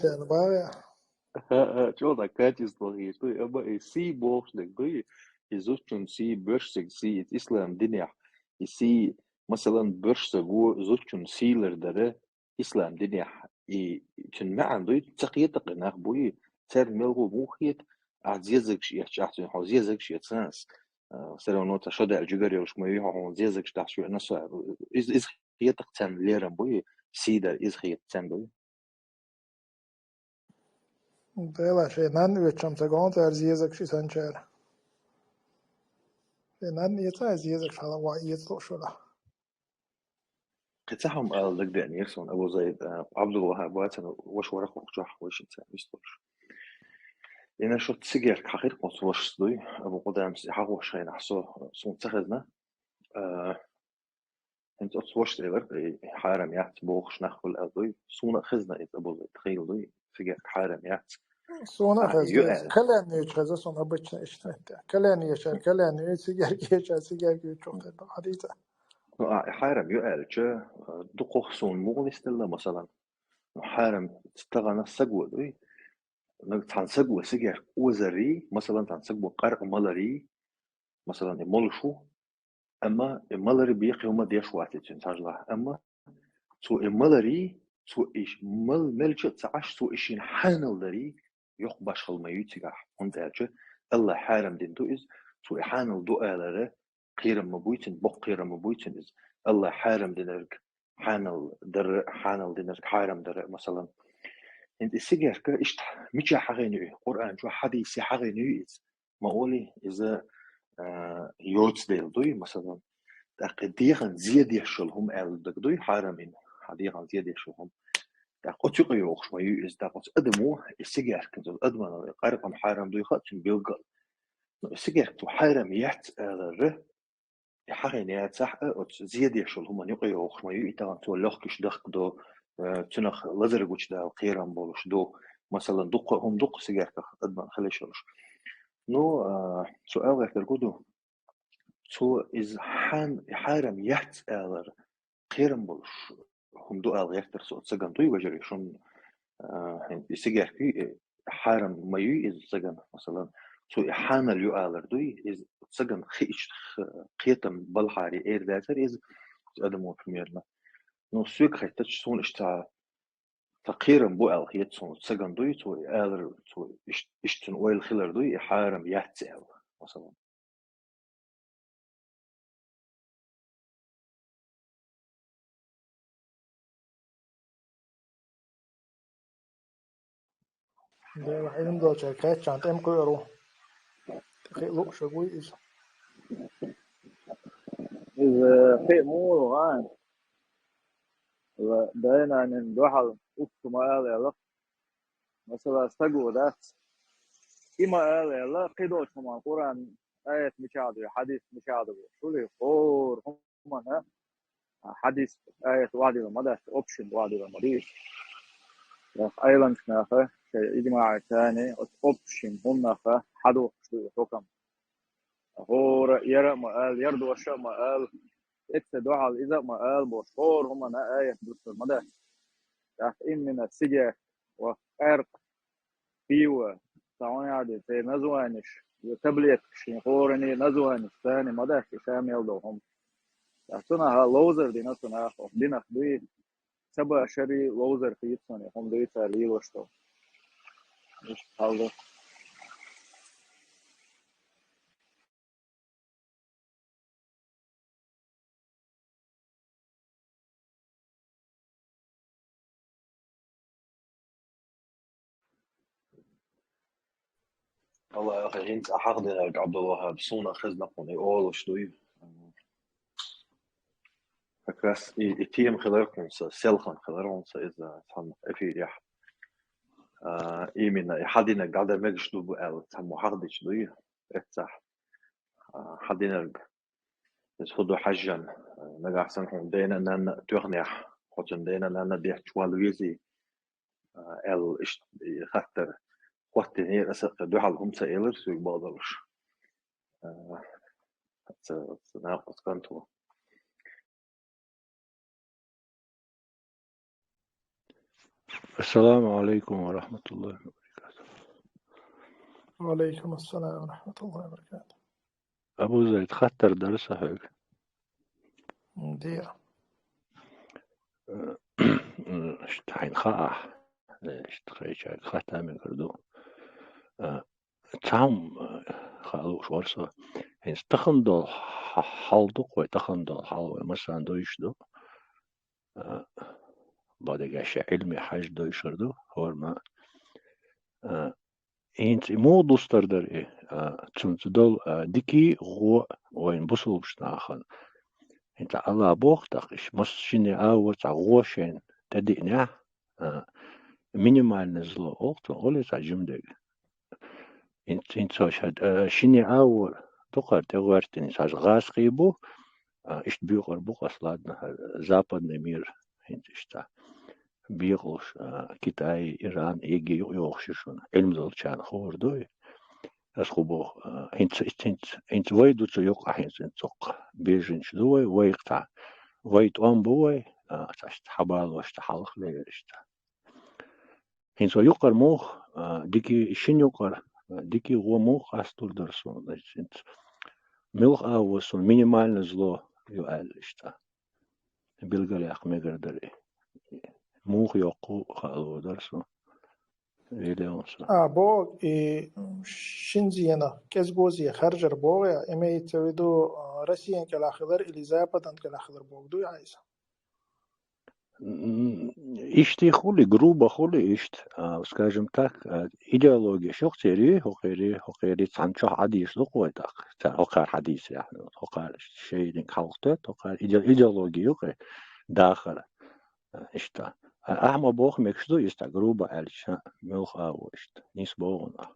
Хаа, хаа, чӀогӀа качество хеташ дуй, амма и сий бохуш дерг дуй, и зудчун сий, боьршциг сий, и ислам динехь, и сий, масалан, боьршциг ву зудчун сий лардар, ислам динехь, и цуьнан маьӀна дуй, ца кхета-кх и нах буй, царна мел гӀо муха хета, ахь зезагаш эцча, ахь цуьнан хьо зезагаш эцна ас, а, всё равно цхьа шо даьлла жигара йолуш ма юй хьо, хьуна зезагаш дахьаш веана со. Иза, иза хета-кх царна лерам буй, сий дар, иза хета царна дуй. Дела, шен нанна оьцучу-м ца гон цара зезагаш и санначара. Шен нанна эца ай зезагаш хьала вай эца лууш вара. Кхин цхьа хӀума ала дагадеанера суна, Абу Зайд, а, Абдул-Ваххаб вацара ваша вара-кх укх чохь вайшинца вистхуьлуш. И насчёт сигарка хьахийра-кх оцу вашас дуй, Абу Къудамас и хьахош хенахь со, суна ца хезна. А, хӀинца оцу вашас элира, и хьарам яц бохуш нах хуьлу аьлла дуй. Суна а хезна иза, Абу Зайд, хийла дуй, сигарка хьарам яц. Суна а хезна, ю аьлла. Кальян йоьчу хезна суна обычно иштта метте. Кальян йоьчара кальян йоьцу, сигарка йоьчара сигарка йоьцу хезна. Хьадийца. Ну, а, хьарам ю аьлча, а, дукхах суна муха вистхилла, масалан, ну, хьарам тахана саго дуй. Нагахь цхьана саго сигарка озарий, масалан, цхьана саго къаркъа маларий, масалан, и молуш ву, амма и малар бен кхин хӀума деш вац и цуьнан цхьажлахь. Амма цо и маларий, цо и ш-, мал мелча а ца Ӏаш, цо и шена хьанал дарий, йоккха башхалла ма юй цигахь, хӀунда аьлча АллахӀа хьарам дина ду иза, цо и хьанал ду алара, кхерам ма буй цун, боккха кхерам ма буй цун иза. АллахӀа хьарам динарг хьанал дар, хьанал динарг хьарам дар, масалан. ХӀинца и сигарка иштта мича хьахийна ю? Къуръан чу, хьадисе хьахийна ю иза? Ма олий, иза, а, йоцу дела дуй, масалан. ТӀаккха дегӀан зе деш йолу хӀума аьлла даг дуй, хьарам ина, хьан дегӀан зе деш йолу хӀума. ТӀаккха оцу юкъа йогӀуш ма ю иза, тӀаккха оцу адамо и сигарка, оцу адаман къаркъам хьарам дуй хаьа цуьнан билггал. Но и сигарка цо хьарам яц алара, и хьахийна яцахь а, оцу зе деш йолу хӀуманна юкъа йогӀуш ма ю, и тахана цо легкий дахка до, э, цунах лазар гучудала кхерам болуш ду. Масалан, дуккха а хӀума дуккха сигарках адаман хила йиш йолуш. Ну, а, цо ала гӀертарг хӀун ду? Цо иза хьан-, хьарам яц алара, кхерам болуш хӀума ду ала гӀертар со оцу сагана дуй, вежарий, шуна, а, хӀин, и сигарка, э, хьарам ма юй иза сагана, масалан, цо и хьанал ю алар дуй, иза сагана хиъча х-, кхетам балхьаре эр дацара иза, адамо примерно. Ну, соьга хеттача, суна иштта ца, ца кхерам бу аьлла хета суна, сагана дуй, цо и алар, цо иш-, иштта цуьнан ойла хилар дуй, и хьарам яц аьлла, масалан. Делахь, Ӏилма долчаьрга кхаччалц тӀем кхуьур ву. ТӀе хиъ лууш вуй иза. Иза хиъ муха ву, а? Ва дайнанин дуьхьал уьш ма ала аьлла. Масала, стаг ву дац. И ма ала аьлла, кхидолчу хӀуманна Къуръан аят мичахь ду, хьадис мичахь ду, шули хӀора хӀуманна, а, хьадис, аят охьадилла ма дац, общем охьадилла ма дийш. Ях, Ӏеламчу наха, шайн иджмаӀаца царна, оцу общем хӀуманах хьадохуш ду и хьукам. ХӀора яра а ма ала, яра доша а ма ала, эцца дуьхьал иза а ма ала бохуш, хӀора хӀуманна аят дуссур ма дац. ТӀаккха именно сигарка ва къаьркъа, пиво, цхьа хӀун яхьа ду, церан названеш, я таблеткаш, шен хӀоранна названеш, царна ма дац и ша мел долу хӀума. ТӀаккха цунах ловзар дина цу наха, динах дуй, ца башаре ловзар хийца цунах, хӀума дуй цара лелош долу. Иштта хьал ду. Алла, ахьа хӀинца хьахдинарг, Абдулвахаб, суна хезна кхуьнан олуш дуй. Как раз и, и тема хилар кхунца, селхан хилар кхунца иза цхьана эфирехь. А, именно и хьадинарг дӀадан мегаш ду бу аьлла, цхьаммо хьахдича дуй, эццахь. А, хьадинарг. Иза хӀун ду хьаьжжина, нагахь санна хьуна дена а, нанна а тоьхнехь, хьо цуьнан дена а, нанна а дехча вала везий, а, аьлла, иштта и хаттар хӀоттийнера аса, кхин дуьхьал хӀума ца элира соьга бакъдолуш. А, ца, ца накъост кӀант ву. Ассаламу алейкум ва рахматуллахи ва баракатух. Ва алейкум ассалам ва рахматуллахи ва баракатух. Абу Зайд, хаттар дара сан хьоьга. Де. Э, иштта хьайна хаахь, э, иштта кхечаьрга хатта мегар ду. Э, цхьа хӀума, э, хаа лууш вара со. ХӀинца тахана долу хьа-, хьал ду-кх вай, тахана долу хьал вай массарна дуйш ду. А, бакъдерг аьлча, Ӏилме хьаьжжина дуйшур ду, хӀора ма. А, хӀинца и муха дустар дара и, а, цунца долу, а, дикий гӀо вайн бусулбаш нахана. ХӀинца Алла боху тӀаккха, иш массо шинне а ву цхьа гӀо шайна тӀедиънехь, а, минимальное зло олу цо, олий цхьа жимадерг. ХӀинца, хӀинца ша, а, шинне а ву дукхара тӀегӀоьртина, ша гӀазкхий бу, а, иштта боькъур бу-кх аса, ладно, западный мир, хӀинца иштта. Бекъалш, а, Китай, Иран, эггара юкъа йогӀуш ю шуна, Ӏилма долчарна хуур дуй. Ас хӀун боху, а, хӀинца, хӀинца, хӀинца вай ду цу юкъа, хӀинца, хӀинца цоккха беженцы ду вай, вай цхьа, вай тӀом бу вай, а, цхьа иштта хьабалош, цхьа хьалха лелаш цхьа. ХӀинца юкъара муха, а, дикий, шина юкъара, а, дикий гӀо муха къастор дара суна, значит, хӀинца. Муьлха а ву суна минимальное зло ю аьлла иштта. Билгалъяккха мегар дара и. Муха йоккха ву хаа луур дара суна. Или он су. А, бо, и, м, шинзена, кӀезгозе харжар бо, я, имеется в виду, а, Россиян кӀелахилар или Западан кӀелахилар бо, ду, я, иза? М, ишти хули, грубо хули ишт, а, скажем так, а, идеология шух цери, хохери, хохери, цан чох адиш лук вай так. Ца хохар хадис, я, хохар шейдин халхтет, хохар иде-, идеология юк, э, дахар. А, ишта. А, ахма бох мекшду, иста грубо алча, мюх аво ишт. Нис богун а.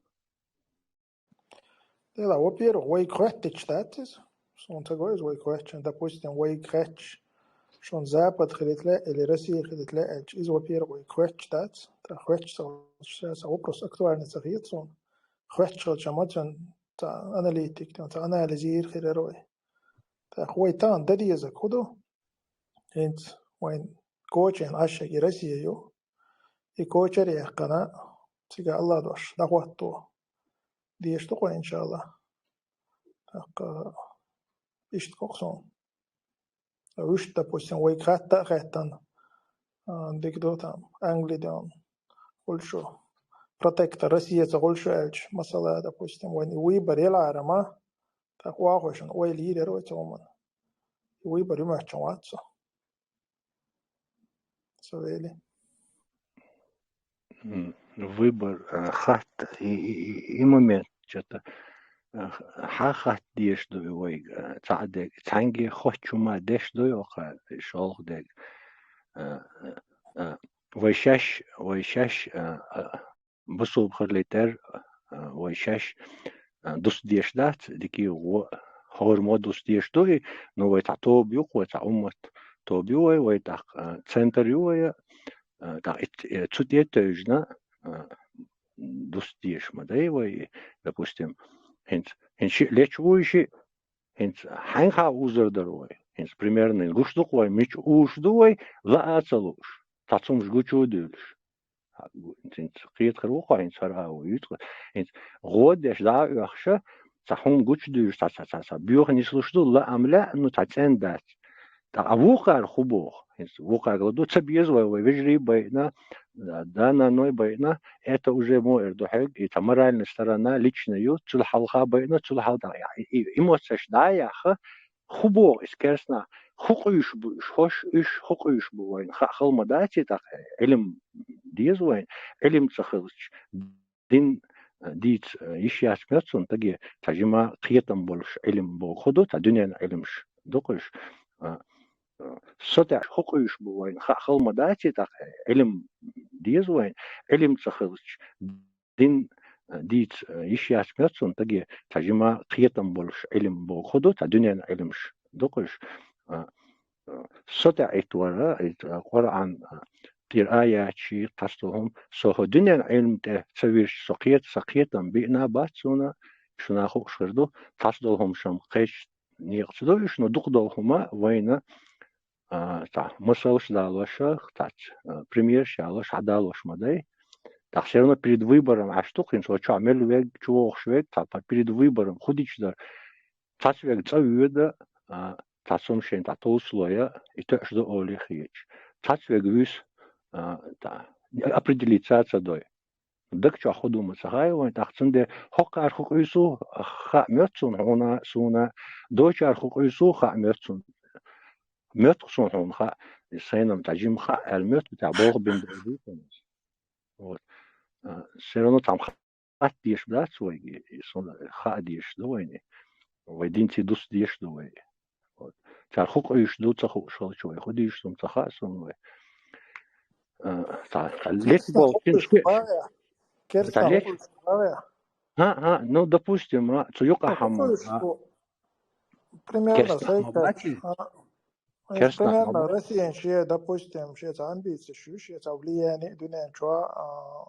Дела, во-первых, вай кхветтич датис. Сон тагойз вай кхветтич, допустим, вай кхветтич. Шон Запад хилитле или Россия хилитле алч. Из, во-первых, вай кхветтич датис. Та кхветтич са, са, са вопрос актуальный са хиет сон. Кхветтич хилча мацан та аналитик, та анализир хирерой. Та хвай тан дадияза куду. Хинц вайн кочен ашаги Россия ю. И кочер яхкана, цига Аллах дош, дахватто. Деш тухо, иншаллах. Так, э, ишт коксон. Уж, допустим, вай хатта хаттан, а, дик до там, Англия дон, больше. Протектор Россия за больше алч, масала, допустим, вайн выбор ел арама, так, уахошен, ой, лидер, ой, тёман. Выбор юм ачун ватсо. Савели. М, выбор, э, хат и, и, и, и момент что-то, э, ха хат деш ду вай, э, цадег, цанги хот чума деш ду, оха, шолх дег. Э, э, э, вай шаш, вай шаш, э, э, бусуб харлитер, э, вай шаш, э, дус деш дац, дики го хор мо дус деш ду, и, ну, вай та тоб юк, вай та уммат тоб ю вай, вай та, э, центр ю вай, э, та ит, э, цут ет тёжна, э, дус деш ма дай вай, допустим, хинц, хинц ши леч вуй ши, хинц хайн ха узар дар вай, хинц примерно гуш дук вай, мич уш ду вай, ла ацалуш, та цумш гучу дюлш. Хинц кхет хар вуха, хинц хар ау ют, хинц год деш да уахша, ца хум гуч дюлш, ца, ца, ца, ца, бюх нислуш ду, ла амля, ну, ца цен дац. Та а вухар хубох, хинц вухар гладу, ца без вай, вай вежри байна, да, да, на ной байна, это уже мо эрдухег, и та моральная сторона, личная, цул халха байна, цул хал да, и, и эмоцияш да яха, хубо, из керсна, хукъуш бу, уж хош, уж хукъуш бу вайн, ха, халма дати, так, э, илм диз вайн, илм цахылч, дин, э, диц, э, иш яц мёцун, таги, та жима кхетам больш илм бо худу, та дунен илмш дукъуш, э, э, сота хукъуш бу вайн, ха, халма дати, так, э, илм диз вайн, илм цахылч, дин, э, диц, э, иш яц мёцун, таги, та жима кхетам больш илм бо худу, та дунен илмш дукъуш, э, э, сота ит вара, ит, э, Къуръан, э, тир аячи, тасдулхум, со хо дунен илм те, ца вирш, со кхет, са кхетам бина бацуна, шуна хукъ шхирду, тасдулхум шам кхеч, никъ цудо иш, но дукъ долхума вайна, а, та, масалш далоша, тац, а, примерш ялош, а далош мадай. Так, всё равно перед выбором, а что хин, со чё, мел вег, чё охш вег, та, па, перед выбором, худич дар, тац вег ца веда, а, та сум шен, та толслоя, и то, что оли хич. Тац вег вис, а, та, определиться ца дой. Дак чё, худу ма ца хай вайн, так, цунде хоккар хукъуйсу, ха мёцун хуна, суна, дочар хукъуйсу, ха мёцун. Мёт хсун хун ха, сайнам та жим ха, ал мёт та болх бин дойду. Вот. А, всё равно там ха деш да свой, и сон ха деш да вайни. Вай динци дус деш да вай. Вот. Чар хукъуйш ду, ца хукъ шол чой, худиш сум ца ха сум вай. А, та, та лет бол, чин шке. Керста та лет. Ха, ха, ну, допустим, а, цу юка хам, а. Примерно, керста хам сайка, бачи? А, керста примерно, хам. Россиян шие, допустим, шие ца амбиции шу, шие ца влияние дунен чуа, а,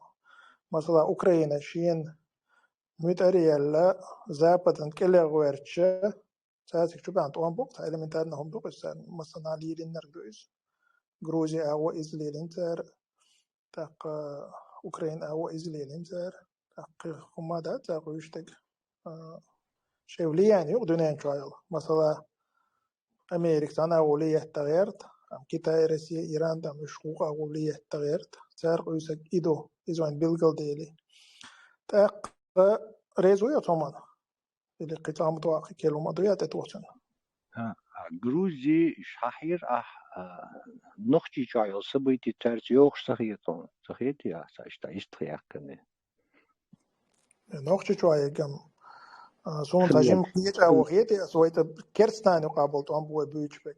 масала, Украина шиен мит ариэлла Западын кӀелегъверча, цацик чубан тӀуан букъ, ца элементарно хум дукъ, ца масана лирин нэр дуис. Грузия аго излилин цар, так, а, Украина аго излилин цар, так, хума да, ца гуштаг, а, шей влияние юк дунен чуайла. Масала, Америка цана улиятта герт, Там Китай, Россия, Иран, там уж гӀулакх гӀулият тагӀерта. Цар къуьйсаг и ду, иза вайн билгал дели. ТӀаккха реза вуй оцомана? Или кхы цӀа ма дуаккхи, келума ду я тӀе тохчун? А, а, Грузи шахир, а, а, Нохчийчоа йол событий царца йохуш ца хетон, ца хетий, а, ца иштта, иштта хьаяккхарний? Нохчийчоа егам. А, суна ца жим кхеча вахетий, ас вайта керстаню къабул тӀом бу вай буьйчу бек.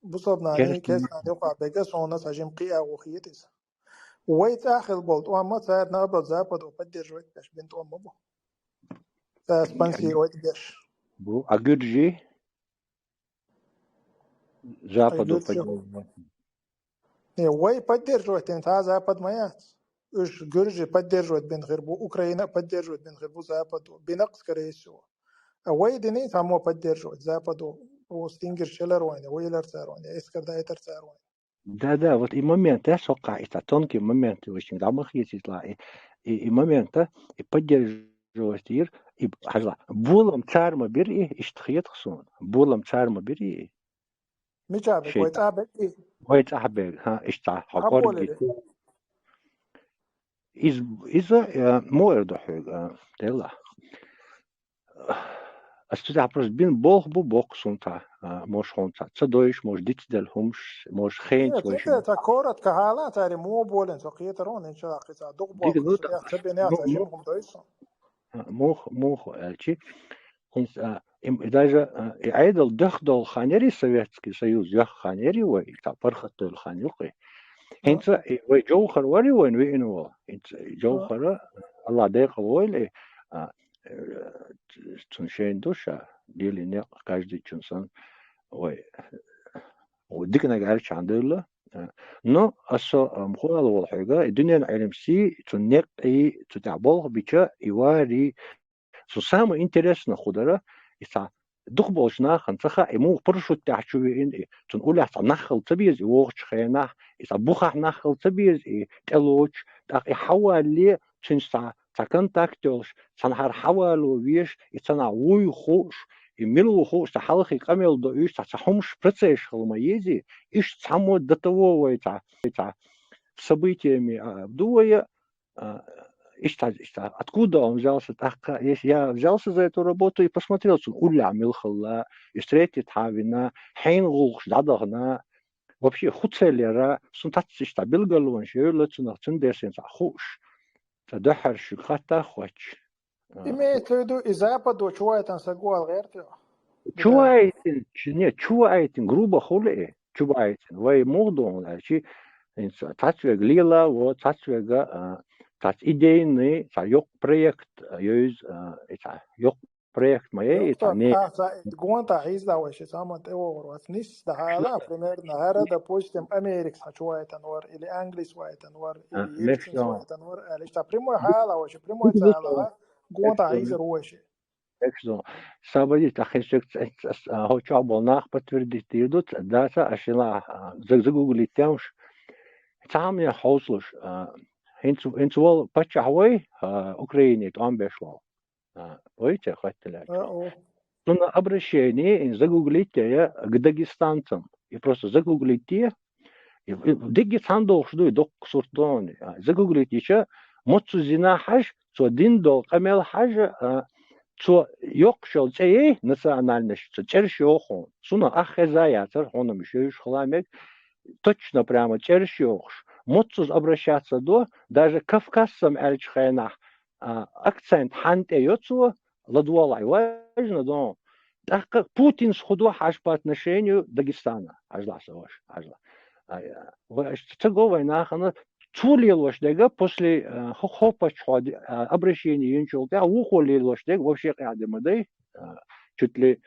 Бусалбанани керстаню къа бега суна ца жим кхиа вахетий. Вай цӀа хил болу тӀом ма царна абал Западо поддерживать беш бин тӀом ма бу. Ца спонсировать беш. Бу, а гуьржи? Западо поддерживать. Не, вай поддерживать дин, цхьа Запад ма яц. Уьш гуьржи поддерживать бин хир бу, Украина поддерживать бин хир бу Западо, бинакъ, скорее всего. А вай дини цхьаммо поддерживать Западо, о стингер шелар вайна, вайлар цар вайна, эскар дайтар цар вайна. Да, да, вот и момент, да, соккха, и та тонкий момент, очень, да, ма хетийла, и, и, и момент, да, и поддерживать ир, и, хьажла, болам цар ма бир и, иштта хетах суна, болам цар ма бир и. Мича бек, вай цӀа бек и? Вай цӀа бек, ха, иштта, хьо къорги. Из, иза, э, мо эр ду хьоьга, э, Делла. Ас цу тӀехь просто бин болх бу боккха сунта, а, мож хьунца. Ца дойуш, мож дицделла хӀумаш, мож хенца вайшина. Ца коротко хьала, цари мо болен, со кхетаро, неча кхица дух боккха. Ца бен яц, жим хӀум дойсу. Мух, мух, аьлчи. ХӀинца, а, им, и даже, а, и Ӏедал дехдолу хан яри Советский Союз, йох хан яри вай, и ца пархат долу хан юкъи. ХӀинца и вай Джовхар вари вайн виъна вол. ХӀинца и Джовхара, Алла декъал войла, и, а, э, цун шайн ду ша, дили некъ каждый чун сан, вай, вай дика нагар чан дойла. А, но, аса, ам, хуала вол хьоьга, и дуьнен Ӏилмси, цун некъ и, цу тӀехь болх бича, и вари, цу самое интересное худара, и ца дукха болчу нахана ца хаьа, и муха парашют тӀехь чу веана, и цунна уллехь цхьа нах хила ца беза, и вогӀучу хенахь, и цхьа бухахь нах хила ца беза, и тӀелоцуш, тӀаккха и хьавалле, цуьнца цхьа, цхьа контакт йолуш, цхьанхьара хьавало веш, и цхьанхьа вуй хууш, и мила ву хууш, цхьа хьалхе къамел до уьш, цхьа, цхьа хӀумаш процесс хила ма езий, иштта цхьаммо до того вай цхьа, вай цхьа событиями, а, ду вай, а, иштта, иштта, откуда он взялся, тӀаккха, если я взялся за эту работу и посмотрел, цунна уллехь мила хилла, и встретить хьавина, хьенан гӀуллакхаш дӀадахана, вообще хӀун цель яра, сун тац иштта билгалонаш йойла цунах, цундела сен цхьа хууш, цхьа дуьххьара шуьга хатта а хоттуш. А, имеется в виду, и Западо чуваитан сагуал гӀертайо? Чуваитин, ч-, не, чуваитин, грубо хуьлу и, чуваитин. Вай муха ду хьуна аьлчи, хӀинца цхьацца вега лела а во, цхьацца вега, а, цхьацца идейный, цхьа йоккха проект, а, йойза, а, и цхьа йоккха проект ма яй, и цхьа не. Гонта хьийзда вай ши саман тӀе вогӀур вац. Нис дахьала, примерно, хӀара, допустим, Америкас хьачуваитан вар, или Англис вайтан вар, или Египетс вайтан вар, аьлла, иштта прямой хьала вай ши, прямой цхьа хьала, гонта хьийзар вай ши. Эшзо. Сабади тахин шек, а, хо чохь болу нах подтвердить дийр ду, даца, а шила, а, заг-, загуглить тямаш. Цхьа хьовсалуш, а, хӀинца, хӀинца волу паччахь вай, а, Украине тӀом беш волу. А, вай те хатталаьча. Цунна обращение, ин загуглить я к дагестанцам. И просто загуглить я, И, и дигги цхьаьна дохуш ду и доккха сурт дони. А, загуглить йича, моццу зина хьажа, цо дин долу къамел хьажа, а, цо йоккхуш йолу цӀе яй национальность, цо цӀераш йоху. Суна ах хеза яцара, хьуна муьш йойуш хала мег, точно прямо цӀераш йохуш. Моццуза обращаться до, даже Кавказцам аьллачу хенахь, а, акцент хьан тӀе йо цо, ладугӀалахь важна дон. ТӀаккха Путинс худо хьажа по отношению Дагестана. Хьажлахь со ваша, хьажлахь. А, ва-, ца го вай нахана цо лелош дега после, а, хо-, хопачхьо де-, а, обращение юнчул тӀехь вухо лелош дега вообще къаьхьа де ма дай. А, чуть ли,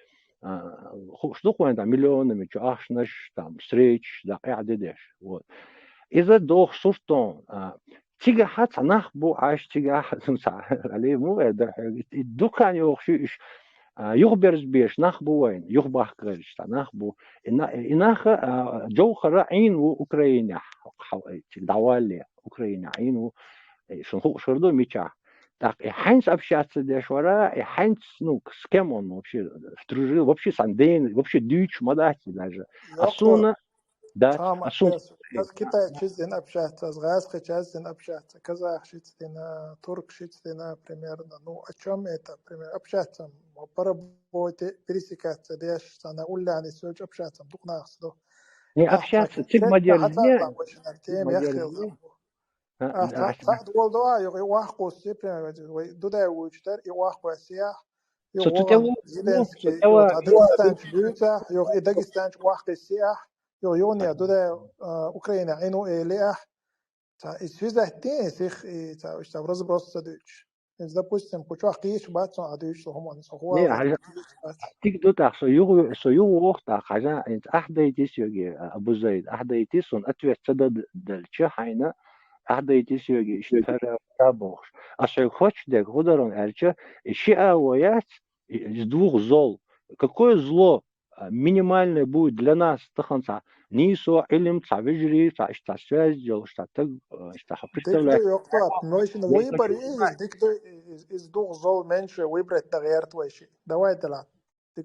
а, хууш ду вайн, да, миллионами чу ахшнаш, там, встречаш, да, къаьхьа де деш. Вот. Иза доху суртон, а, Цигахь цхьа нах бу, Ӏаш цигахь, цхьа, али, муха эр дара хьоьга, и дукха йохуш ю иш, а, юхаберзабеш нах бу вайн, юхабахкарш цхьа нах бу. И на-, и наха, а, Джовхара Ӏийна ву Украинехь, хьал-, цига дӀавалле, Украинехь Ӏийна ву, и шуна хууш хир ду мичахь. ТӀаккха и хьаьнца общаться деш вара, и хьаьнца, ну, с кем он вообще дружил, вообще сан ден, вообще дуьйцуш ма дац даже. А суна, Да, цхьа а сум. Аз китайцашца общаться, аз гӀазкхичазца общаться, казахашца, туркашца, примерно. Ну, о чём это, примерно, общаться? По работе, пересекаться, деш, цхьана уллани соьлча общаться, дукха нахаца ду. Не общаться, циг модерн, не. Тема яххилла. Цхьа долу до а, юха и вахкхуссий, примерно, вай дудай вуьйчу дара, и вахкхуссий, юха цу тӀе ву-, Зеленский, цу тӀе ва-, Дагестанчу буьйцахь, юха и Дагестанчу вахкхуссий, юха юхане дудай, а, Украина Ӏину эли ахь. Цхьа и связать дин, сих, и цхьа, уьш цхьа разброс ца дуьйцуш. Иза, допустим, кху чохь кхечу бац, а дуьйцуш хӀуманна со хӀума. Не, хьажа, дика ду тӀаккха, со юха, со юха воху тӀаккха, хьажа, хӀинца ахь дайтий соьга, а, Абу Зайд, ахь дайтий, суна ответ ца дан делча хьайна, ахь дайтий соьга, иштта хӀара бохуш. Ас хьоьга хоьттуш дерг хӀун дара аьлча, и шиъ а вон яц, и, из дугӀу зол. Какое зло, а, минимальное будет для нас, тахана цхьа нийсо, Ӏилма, цхьа вежарий, цхьа иштта связь йолуш, цхьа таг, а, иштта представлять. Дика ду, йоккха, нойшина выбор и, дика ду, из, из дугӀу зол меньше выбрать дан гӀерта вайши. Давай, Далат.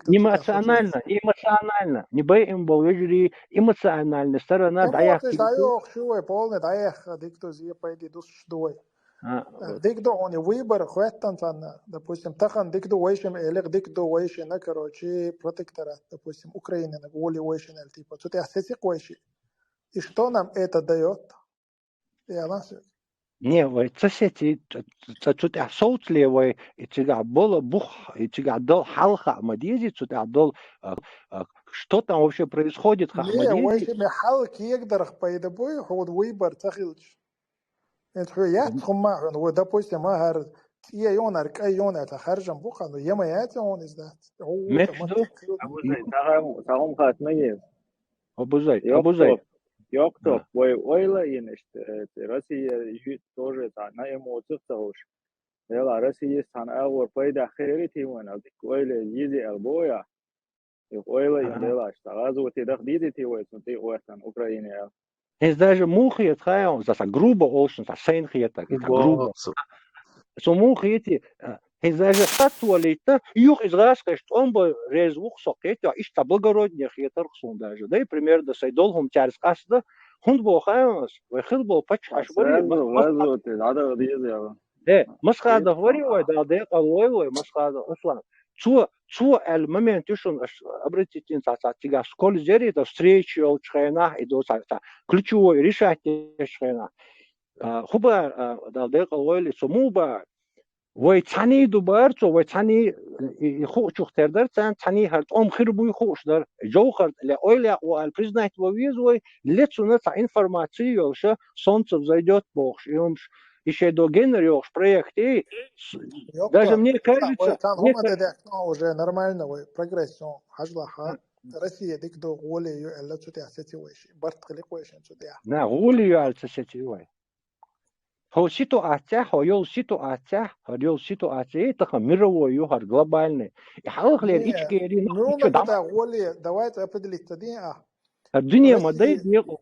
Эмоционально, эмоционально. Не бай им бол вежарий, эмоциональная сторона дӀаяхка. ДӀайохуш ю вай, полный дӀаяхка, дика ду, зен пайде дусуш ду вай. А, дика ду хьуна выбор, хоьттан царна, допустим, тахана дика ду вайшимма элира, дика ду вайшинна, короче, протекторат, допустим, Украинина гӀоли вайшинна аьлла, типа, цу тӀехь сеци-кх вайши. И что нам это даёт? Я на всё. Не, вай ца сеци, ца, ца цу тӀехь совцале вай, и цигахь бола бух, и цигахь дол хьал хаа ма дезий, цу тӀехь дол, а, а, что там вообще происходит, хаа ма дезий. Не, вайшимма хьал кегадарх пайда буй, хьуна выбор ца хилча. ХӀинца хьоьга яц хӀумма хьуна, вай, допустим, а хӀара цӀе йона, хӀара кӀай йона аьлла харжам бу-кх, ну, я ма яц хьуна иза дац. Меч ду? Абу Зайд, цхьа хӀум-, цхьа хӀума хатта ма еза. Абу Зайд, Абу Зайд. Йоккха топ, йоккха топ. Вай ойла а йина иштта, э, Россия юьтӀа тоже цхьа на эмоцих ца хууш. Дела, Россия цхьана агӀор пайда хир яра те вайна, дика ойла еза аьлла боху ахь. Юха ойла а йина, дела, иштта гӀазоте даха дийзий те вай цунна тӀе а гӀоьртина Украине аьлла. Иза даже муха хета хаьий, иза цхьа грубо олуш, цхьа сайна хетарг, иза цхьа грубо. Со муха хетий, а, иза даже сацвалийта, юха иза гӀазкхаша тӀом бан реза ву-кх со кхетий, иштта цхьа благороднее хетарх суна даже. Дай пример да, сайн долу хӀума цаьрца къастада, хӀунда боху хаьий ас, вай хила болу паччахьаш барий, сразу гӀазоте дӀадаха деза аьлла. Э, Масхадов варий вай, Дала декъал войла вай, Масхадов Аслан. Цо, цо аьлла момент ю шуна, аш обратите цхьа, цхьа цигахь скользь яра и до встреча йолчу хенахь, и до цхьа, цхьа ключевой решать дечу хенахь. А, хӀун бара, а, Дала декъал войла, цо муха бара? Вай цхьаьний ду бара цо, вай цхьаьний, и, и хуучух тера дара царна, цхьаьний хӀара тӀом хир буй хууш дара. Жовхар ле ойла якъ ву аьлла признать ван веза вай, ле цунна цхьа информация йолуша, Солнцев зайдёт бохуш, и хӀумаш, и шайн до геннара йохуш проект, и с-, даже мне кажется, вай цхьана хӀума тӀедехкина уже нормально вай, прогресс, хьажалахь, Россия дика ду, гӀоле ю аьлла цу тӀехь сеци вай ши, барт хили-кх вай шин цу тӀехь. На, гӀоле ю аьлла ца сеци вай. ХӀо ситуацехь, хӀо йолу ситуацехь, хӀара йолу ситуация тахана мировой ю, хӀара глобальный. И хьалхалера Ичкери, ну, ну, нагада гӀоле, давайте определиться дин а. ХӀара дуьне ма дай декъу.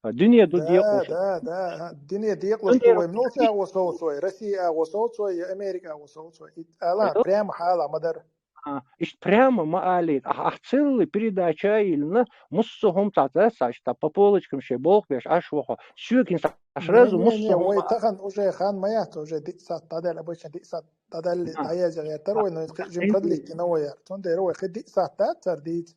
ХӀара дуьне ду декъу. Да, да, да. Дуьне декъалуш ду вай. Муьлхха агӀо совцой, Россия агӀо совцой, я Америка агӀо совцой. И ала, прямо хьала ма дара. А, иштта прямо ма алий, ахь, ахь целый передача а йиллина, муссо хӀума цхьацца, цхьа иштта по полочкам шайн болх беш, аш вахо. Соьгин сразу муссо хӀума. Вай тахана уже хан ма яц, уже диъ сахьт дӀадаьлла, обычно диъ сахьт дӀадаьлла, дӀаязъян гӀертар вай, но кхин жим продлить дина вай яр. Цундела вай кхин диъ сахьт дац цара дийца.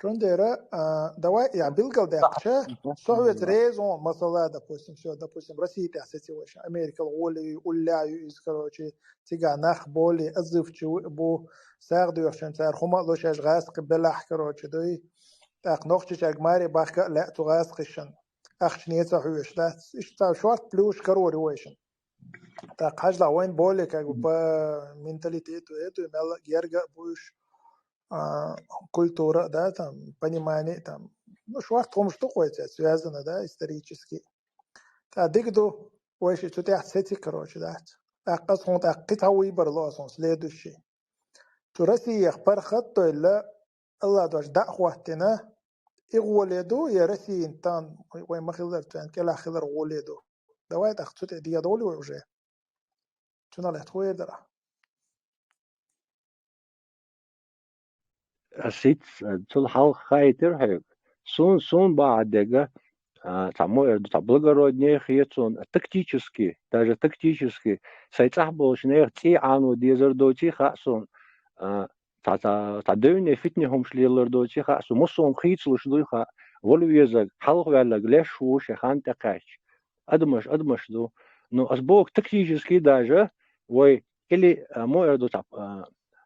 Цундела, а, давай, я, билгал даьккхича, со хьоьца реза ву, масала, допустим, всё, допустим, Россия тӀехь сеци вай ша, Америкал гӀоле ю, уллехь ю иза, короче, цигахь нах более отзывчивый бу, сагӀа доьхучун цара хӀума а ло шаьш гӀазкхи белахь, короче, дуй. ТӀаккха нохчичаьрга маре бахка а лаьа цу гӀазкхишан. Ахчане ца хьоьжуш дац. Иштта цхьа шорт плюсаш карор ю вайшин. ТӀаккха хьажалахь вайн более как бы по менталитету, эту, мелла а герга а бу уьш, а, культура а, да, там, понимание, там. Ну, шорт хӀумаш ду-кх вай цаьрца связано, да, исторически. ТӀаккха дика ду, вайши цу тӀехь сеци, короче, дац. ТӀаккха аса хьуна тӀаккха кхин цхьа выбор ло аса хьуна, следующий. Цу Россиех паргӀат а дойла, Алла дош дӀа а хӀоттийна, и гӀоле ду, я Россиян тан вай ма хилар, царна кӀелахь хилар гӀоле ду. Давай тӀаккха цу тӀе дӀадолу вай уже. Цунах лаьтта хӀун эр дара? Ас иц, цул хьалха хаийтира хьоьга. Сун, сун бахьа дега, а, цхьа мо эр ду, цхьа благороднее хет сун, тактически, даже тактически, сай цӀахь болчу нехан цӀий Ӏано дезар доций хаьа сун, а, цхьа, цхьа, цхьа девне фитне хӀумаш лелар доций хаьа сун, массо хӀума хийцалуш дуй хаьа, вала везаг, хьалха ваьллаг леш ву шен хан тӀекхаьчча. Адамаш, адамаш ду. Ну, ас боху тактически даже, вай, или, а, мо эр ду, цхьа, а,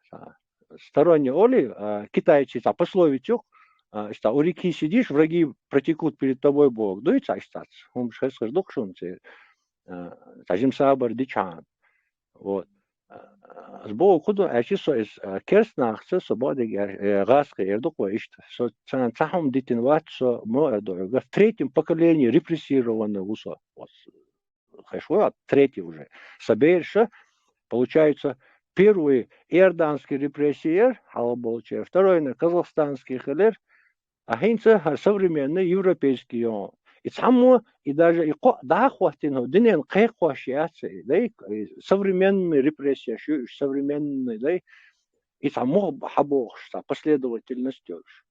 цхьа, сторонний оли, а, китайцы цхьа пословица юкъа, а, цхьа у реки сидишь, враги протекут перед тобой, боху. Дуй цхьа иштта цхьац? ХӀумаш хеза хир ду-кх шуна церан, а, цхьа жима сабар дичхьана. Вот. А, ас боху, кху ду, аьлча со иза, а, керста нахаца, со бакъдерг аьлча, э, гӀазкхи эр ду-кх вай иштта. Со царна цхьа хӀума дитина вац, со мо эр ду хьоьга. В третьем поколении репрессированный ву со. Хезаш ву, третий уже. Сан бераш, получается, первый иорданский репрессия яр, хьалха болчеран, второй на казахстанский хилира, а хӀинца хӀара современный европейский ю. И цхьаммо, и даже и кхоъ дӀа а хӀоттийна, хӀо динан кхайкхош яц и, дай, и современный репрессияш ю уьш, современный, дай, и цхьа муха хьабохуш, цхьа последовательность йолуш.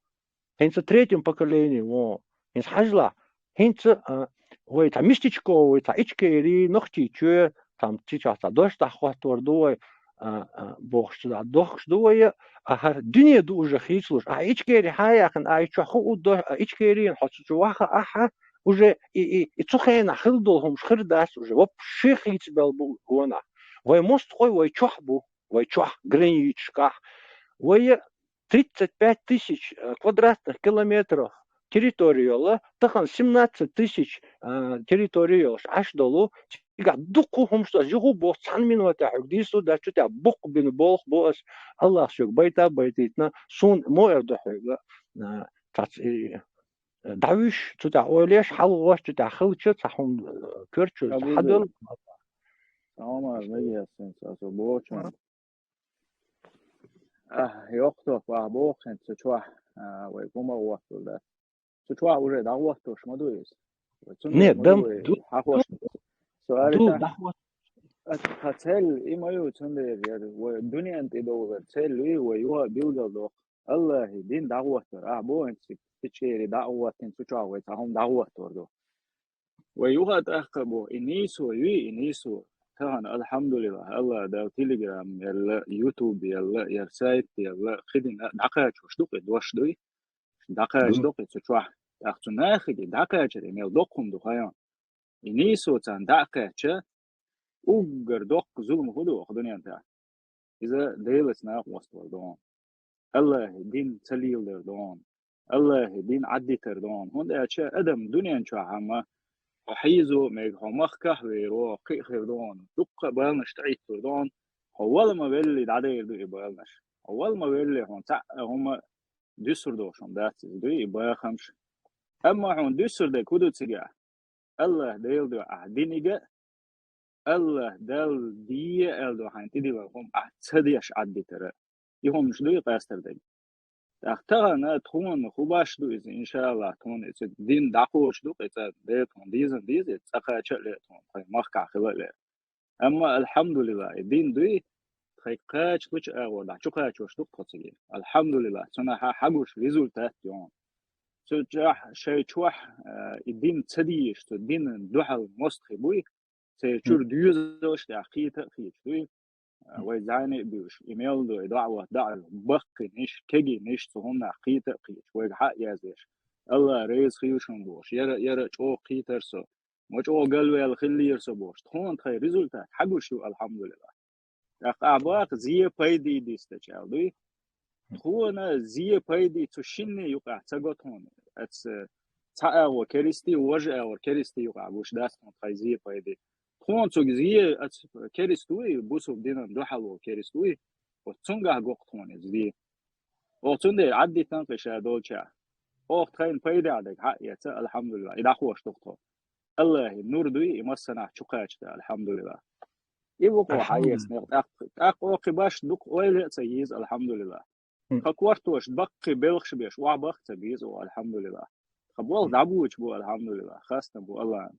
ХӀинца третьем поколении вон. ХӀинца хьажалахь, хӀинца, а, вай цхьа местечковый, цхьа Ичкери, Нохчийчоь, там чичахь цхьа дош дӀахӀоттор ду вай, а, а, бохуш, цу дӀа дохкуш ду вай, а хӀара дуьне ду уже хийцалуш. А Ичкери хьан яьккхина, а и чохь хӀу у до, а Ичкерина хьо цу чу ваха ахьа, уже и, и, и цу хенахь хила долу хӀумаш хир дац уже, вообще хийцабелла бу гонахь. Вай мостагӀой вай чохь бу, вай чохь, границашкахь. Вай тридцать пять тысяч, э, квадратных километров территори йолу, тахана семнадцать тысяч, э, территори йолуш Ӏаш долу, цигахь дуккха хӀумаш ду ас, юха а боху, цхьана минотехь хьоьга дийцалур дац, цу тӀехь буккха бина болх бу ас, Аллахьа соьга байта а байтийтина, суна мо эр ду хьоьга, э, цац и, э, дӀавуьш, цу тӀехь ойла еш, хьалагӀотту, цу тӀехь хилча, цхьа хӀума, э, коьртачу хьадолу. Салам алейкум, аса бохучун. А, йоккхачу бахьа боху хӀинца цу чохь, а, вай хӀума гӀоттур дац. Цу чохь уже дӀагӀоттуш ма ду иза? Вай цундела Нет, ма ду дам-, вай ду-, хьахош. Со ду, аьлла, дӀагӀот- аса тхан цель и ма ю, цундела яра вай дуьненна тӀедовлар цель ю, вай юха а билгалдоккху. Аллахьан дин дӀагӀоттар. Ахьа боху хӀинца Ичкери дӀа а гӀоттийна, цу чохь вай цхьа хӀума дӀагӀоттор ду. Вай юха а тӀаккха боху, и нийсо юй, и нийсо. Тахана, алхьамдулиллахь, Аллахь Дала Telegram елла, YouTube елла, яра сайт елла, кхидина дӀакхачош ду-кх и дош дуй? ДӀакхача Ду. ду-кх и цу чохь? ТӀаккха цу нахе дӀакхачар и мел доккха хӀума ду хьайна. И нийсо царна дӀа а кхаьчча, уггар доккха зулам хӀун ду оха дуьнен тӀехь? Иза Делаца накъост вар ду хьуна. Аллахьан дин ца леладар ду хьуна. Аллахьан дин Ӏаддитар ду хьуна. ХӀунда аьлча адам дуьнен чохь хьама хьо хьийзо а мега, хьо махкахь а вер ву, кхин а хир ду хьуна. Дуккха а баланаш тӀеӀиттур ду хьуна. Хьо вала ма велли, дӀадер ду и баланаш. Хьо вала ма велли, хьуна цхьаъ а хӀума дуьсур долуш хӀума дац иза, дуй и бахамаш. Амма хьуна дуьсур дерг хӀун ду цигахь? Аллахь Делан дуьхьа ахьа диниг а, Аллахь Далла де аьлла ду хьайна тӀедиллина хӀума ахьа ца деш Ӏаддитар а. И хӀуманаш дуй къастар дерг. ТӀаккха тахана тхуна хӀун баш ду иза, иншааллахь, тхуна иза дин дӀакхочуш ду-кх иза, де тхуна деза а деза, иза цӀа кхача а ле тхуна, тхайн махкахь хила а ле. Амма, алхьамдулиллахь, и дин дуй, тхайга кхачалучу агӀор дӀа чу кхачош ду-кх тхо цига. Алхьамдулиллахь, цунах хьан хьагуш результат ю хьуна. Цу чохь, шайн чохь, а, и дин ца дезаш, цу динан дуьхьал мостагӀий буй, церан чуьра доьзалш тӀехь кхета а кхеташ дуй, а, вай зӀене а буьйлуш, и мел ду, и даӀват даӀар баккхийнаш, кегийнаш, цу хӀуманах кхета а кхеташ, вайга хьа а яздеш. Аллахь реза хуьлда шуна бохуш, яра, яра чӀогӀа кхийтира со, ма чӀогӀа галваьлла хиллера со бохуш, тхуна тхайн результат хьагуш ю, алхьамдулиллахь. ТӀаккха ахьа боху, зе пайде дистача аьлла дуй. Тхуна зе пайде цу шинне юкъахь ца го тхуна. Аца цхьа агӀо керисте, важа агӀор керисте юкъахь гуш дац тхуна тхайн зе пайде. Тхуна цуьнга зе, аца керист вуй, бусулба динан дуьхьал волу керист вуй, оцу цуьнгахь го-кх тхуна иза зе. Оха цундела Ӏаддитина кхин ша долчохь. Оха тхайна пайда а дерг хьа а эца, алхьамдулиллахь, и дӀахош ду-кх тхо. Аллахьан нур дуй, и массанахь чу кхача, алхьамдулиллахь. И ву кхо хьаэца некъ тӀаккха, тӀаккха оха кхин баш дукха ойла а ца еза, алхьамдулиллахь. Тхан кортош баккхий белхаш беш, охьабаха ца беза оха, алхьамдулиллахь. Тхан болх дӀабоча бу, алхьамдулиллахь, хастам бу Аллахьна.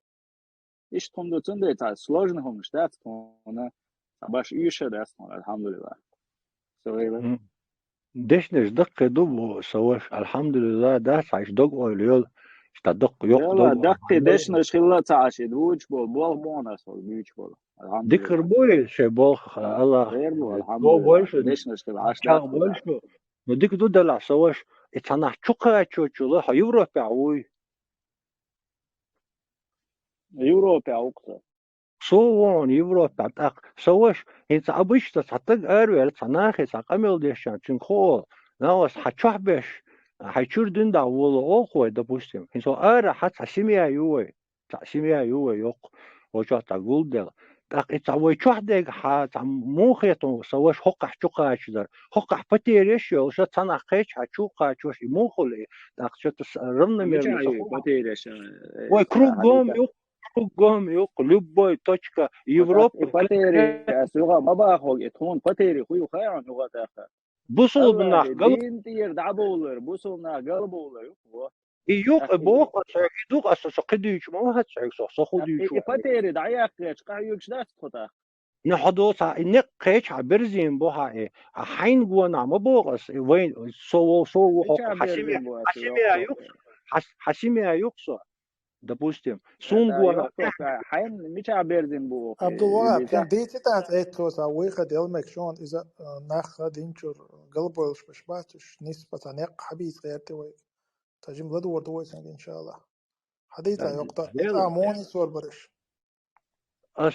Иштта хӀума ду, цундела цхьа сложный хӀуманаш дац тхуна, цхьа баш оьшуш а дац тхуна, алхьамдулиллахь. Со вайла. Дешнаш даккхий ду бо, са ваша, алхьамдулиллахӀ, дац хьайша дог ойла йола, ста даккха йоккха Йала, дог. Даккхий дешнаш хилла ца Ӏаш, и вуч бо, болх бонас вол, вуч бо. Дикар АлхьамдулиллахӀ. Бой шей болх, Аллах. Хер бу, Бо алхьамдулиллахӀ. Больше, Дешнаш хилла Ӏаш чагӀ даккхий. Больше. Ну, дика ду делахь, са ваша, и цхьанахь чу кхачочула, хьо Европехь вуй? Европехь ву-кх со. Со ву хьуна Европехь тӀаккха. Са ваша, хӀинца обычно цхьа таг араваьлла, цхьа нахе, цхьа къамел дешчан, цуьнга хо олу. Нагахь ас хьан чохь беш, хьайн чуьра дин дахь воло олу вай, допустим. ХӀинца хьо ара хьан цхьа семья ю вай. Цхьа семья ю вай йоккха. Вочохь цхьа гулделла. ТӀаккха и цхьа вай чохь дега хьан цхьа муха хетун, са ваша, хӀокхахь чу кхача дара. ХӀокхахь потеряш йолуш, цхьанахь кхеча хьан чу кхачош, и муха хуьлу и? ТӀаккха что-то с-, равномерно Мичахь со ю хӀокхахь. Потеряш, э, Вай э, кругом хьадийца. Ю, кругом ю, любой точка Европы. И потери, ас юха ма бахьа хьога, и тхуна потери хӀу ю хаьий хьуна юха тӀаккха? Бусулба нах Аллахьи гал- дин тӀера дӀабовлар, бусулба нах галбовлар ю, во. И юкъа ТӀаккха и боху аса, и ду аса, со кхидуьйчу ма вац хьоьга со, со хӀу ТӀаккха и, дуьйчу и вац. Потери дӀаяккхечу къахьоьгуш дац тхо тӀаккха? Ну, хьо доцахь, и некъ кхеча хьан берзийна бу хьан и. А хьайна гонахь ма боху ас, и вайн, со вол, со ву хьо, Мичахь хьан семья, берзийна бу ас хьан семья йоккха? Юкъа со, хьан, хьан семья юкъа со. Допустим, суна Ада гонахь йоккха, хьайна мичахь берзийна бу оха, Абдулвахаб, и хьайн дийци тӀаьхьа эцло сан вуй ха дел мег шуна иза, а, нах ха динчуьра галбойлуш беш бац уьш, нисбац, а, некъ хьабийца гӀерта вай. Ца жима ладугӀур ду вай цуьнга, иншаллах. Хьадийца Ца йоккха, дел- а, муха нисвор бараш. Ас,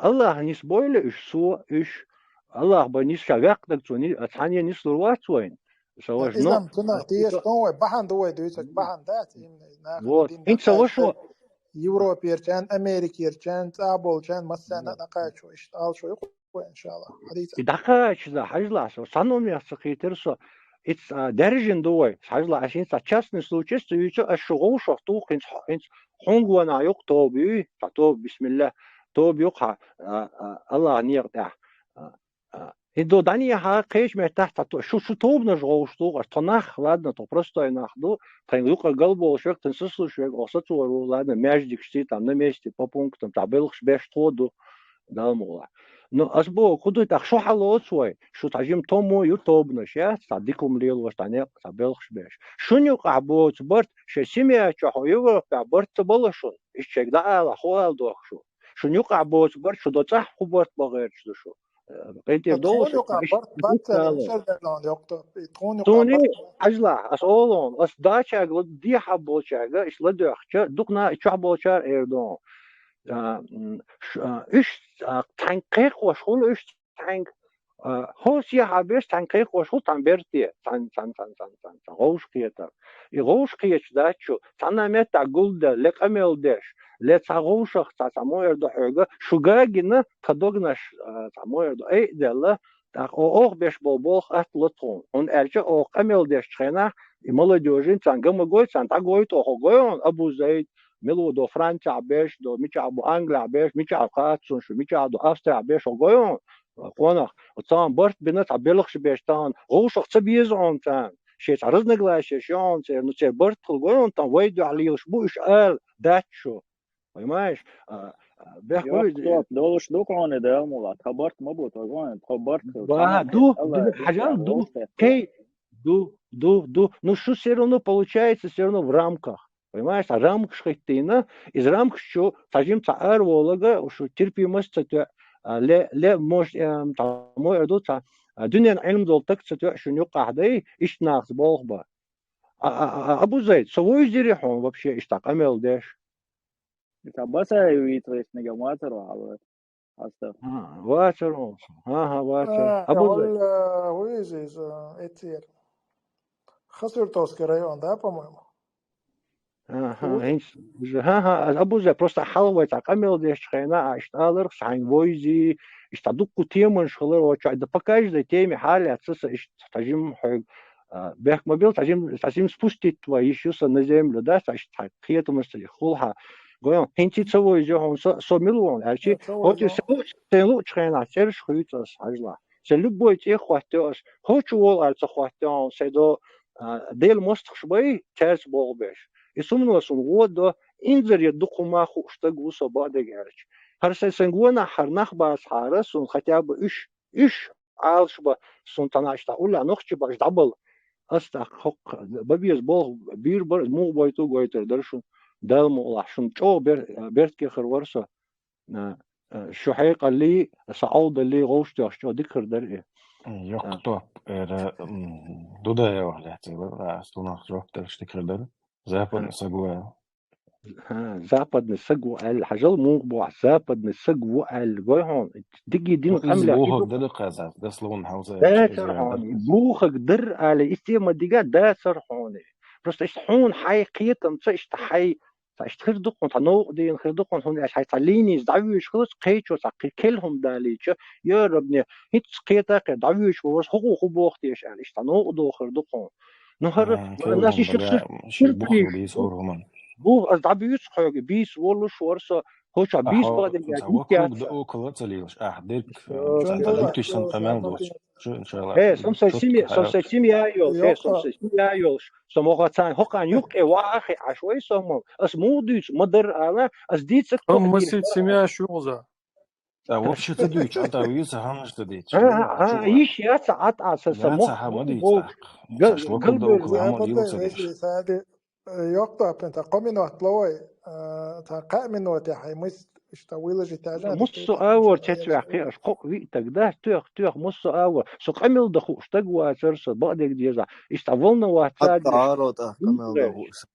Аллах нисбойла уьш, со, уьш, Аллах бан нис ша ваьккхинарг цо ни-, а, цхьанне нислур вац вайна. Ша важа, но иза-м цунах тешаш тон вай, бахьана ду вай дуьйцург, бахьана дац, именно нахана Вот. Дин ХӀинца дӀакхача, вашо. Европерчан, Америкерчан, цӀа болчан, массарна а дӀакхачо, иштта алшо ю вай, иншаллах. Хьадийца. И дӀакхача, да, хьажлахь со, цхьа номер ца кхетара со. Ица, а, даьржина ду вай. Хьажлахь, ас хӀинца частный случай ца юьйцу, ас шу гӀовшах туху, хӀинца хьо-, хӀинца хьуна гонахь юкъа тоба юй, цхьа тоба, бисмиллах, тоба юкъа хьан, а, а, Аллах некъа тӀехь. А, а, хӀинца ду дӀанехьа кхечу меттахь цхьа то-, шу, шу тобанаш гӀовш туху, аш тхо нах, ладно, тхо простой нах ду, тхайн юкъа галболуш верг, тхайн сацалуш верг, оха сацор ву, ладно, маьждигашций, там, на месте, по пунктам, цхьа белхаш беш тхо ду. Дала мукъ лахь. Ну, ас боху, хӀу ду тӀаккха шу хьалоцу вай, шу цхьа жима томо ю тобанаш яц, цхьа дика хӀума лелош, цхьа некъ, цхьа белхаш беш. Шуна юкъахь боцу барт, шайн семья чохь Европехь барт ца бала шуна, иштта шайга дӀаала, хӀу ала дохку шу. Шуна юкъахь боцу барт, шу до цӀахь кху барт бан гӀерташ ду шу. Э, къинтӀера Ткъа долуш тхуна юкъахь барт бац, ала. Шардарлон йоккху, и тхуна юкъахь Суна барт бац. Хьажлахь, ас олу хьуна, ас дачаьрга ла-, дехьа болчаьрга, иштта ладоьгӀча, дукха на-, чохь болчара эр ду. А, м, ш-, а, уьш, а, цхьаьнга кхайкхош хуьлу уьш цхьаьнга, а, хӀо сехьа беш цхьаьнга кхайкхош хуьлу цхьана берте, цхьана, цхьана, цхьана, цхьана, цхьана, цхьана гӀовш кхетар. И гӀовш кхеташ дац шу, цхьана меттахь гулда, ле къамел деш, ле цхьа гӀовшах, цхьа, цхьа мо эр ду хьоьга, шу гагина, тхан догнаш, а, цхьа мо эр ду, ай а делла, тӀаккха о-, оха беш болу болх атта ло тхуна. ХӀунда аьлча оха къамел дешчу хенахь, и молодёжин царна ган ма гой, царна дӀагойту оха, гой хьуна, Абу Зайд, мила ву до Францехь беш, до мичахь бу Англехь беш, мичахь кхаца цунна шу, мичахь до Австрехь беш, хьо гой хьуна, къонах, царна барт бина, цхьа белхаш беш, царна гӀовшах ца беза хьуна царна, шен цхьа разногласия ю хьуна церан, ну, церан барт хила гой хьуна, там вай дуьхьа лелаш бу уьш ала дац шу. Понимаешь? А, а, бехк Йоккха вуй топ долуш ду кхуьне, Дала мукъ лахь, тхан барт ма бу, тхан гон, тхан барт хила, Ба, цхьанна ду, хила, ду, Аллах хьажал, Дала ду, вовшахкхетта. Кей, ду, ду, ду. Ну, шу всё равно получается, всё равно в рамках. Понимаешь, а рамкаш хӀиттийна, из рамкаш чу цхьа жима цхьа араволага, шу терпимость ца тоьа, а, ле, ле, может, эм, цхьа мо эр ду, цхьа, а, дуьненан Ӏилма долу таг ца тоьа шуна юккъахь дай, иштта нахаца болх бан. А, а, а, Абу Зайд, со вуьйзира хьуна вообще иштта къамел деш? Ца басай вийца вецнигам вацаро хьалар. Хьаста. А, вацаро. Ага, вацаро. А, Абу Зайд. Валла, вуьйза иза, эцер. Хасавюртовский район, да, по-моему? Ага, Вот. ХӀинца, ага, Абу Зайд, просто хьалха вай цхьа къамел дешчу хенахь, а, иштта аларх, хьайн войзи, иштта дуккха теманаш хилар, вот, да по каждой теме хьалаьцна са иштта тхажим хьоьга, а, бехк ма бил, тхажим, тхажим спустить вай йиш ю сан на землю, да, ца иштта хьайн кхетамаш ца хул хьан. Гой хьуна, хӀинца ца войзи хьуна, со, со мила ву хьуна, аьлчи, Ца войзи хӀоти хьуна. Сайн лу-, сайн луучу хенахь цераш хуьйцу ас, хьажлахь. Сайн любой цӀе хӀоттайо ас, хӀочу волу аьлла ца хӀоттайо хьуна, сайн до, а, Делан мостагӀаш бай, цаьрца болх беш. И сумно суна гӀо до, инзаре дукха хӀума хууш стаг ву со бакъдерг аьлча. ХӀара сайн, сайн гонахь хӀара нах бацахьара, суна хотя бы уьш, уьш Ӏалаш ба, сун цхьана иштта уллехь нохчий ба, аш дӀабала. Ас тӀаккха хӀокху бан беза болх бийр бара, муха бойту гойтур дара шун, Дала мукъалахь, шун чӀогӀа бер-, беркате хир вара со. А, а, шу хьекъаллий, са Ӏовдаллий, гӀовш тоьхча чӀогӀа дика хир дара и. Йоккха топ, эра, м, Дудаева лаьцна, а, стунах жоп делаш дика хир дара. Западный саг ву аьлла. ХӀа, западный саг ву аьлла. Хьажал, муха боху, западный саг ву аьлла. Гой хьуна, дигий дин къамлехь. Бухаг дара кхаза, дословно хьалза. Дацар хьуна, бухаг дара аьлла, и тема дига дацар хьуна. Просто иштта хьуна хьай кхетамца, иштта хьай, ца иштта хир ду хьуна, цхьа новкъа дийна хир ду хьуна, хьуна аьлла, хьай цхьа линица дӀавуьйш хилац, кхечо цхьа кхе-, кхелхӀума далийча, я Рабби, хӀинца кхета кхе дӀавуьйш ву, варс хӀокхо хӀу боху теша аьлла, иштта новкъа дохур ду хьуна. Ну, хӀара, ас иштта ши бухах дийца хӀора хӀуманна. Бу, ас дӀабуьйцу хьоьга, бийца волуш вара со, хӀо чохь бийца бадинга, вокруг да около ца лелаш, ахь дерг, ца дерг сан къамел доцуш. Шу, иншалла. Э, сом сай семья, сом сай семья йолуш, э, сом сай семья йолуш. Со мохо царна хӀокхарна юккъе ваха хи Ӏаш вай со мо. Ас муха дуьйцу, ма дарра ала, ас дийца. Ам масит семья шу гӀуза. А вообще ца дуьйцу, а та вийца хьанаш ца дийцу. А, а, а, йиш яц а, а, са, са мохк ма дийцу. Гал-, галбер, сади, э, йоккха апен, та кхо минот лой, э, та кхо минот я хьай мыс, иштта выложить тажа. Муссу а вор чечвяхи, аш кхо витаг, да, тёх, тёх, муссу а вор. Со къамел да хууш, таг вацар, со бакъдерг деза. Иштта волноваться. Хатта аро та къамел да хууш.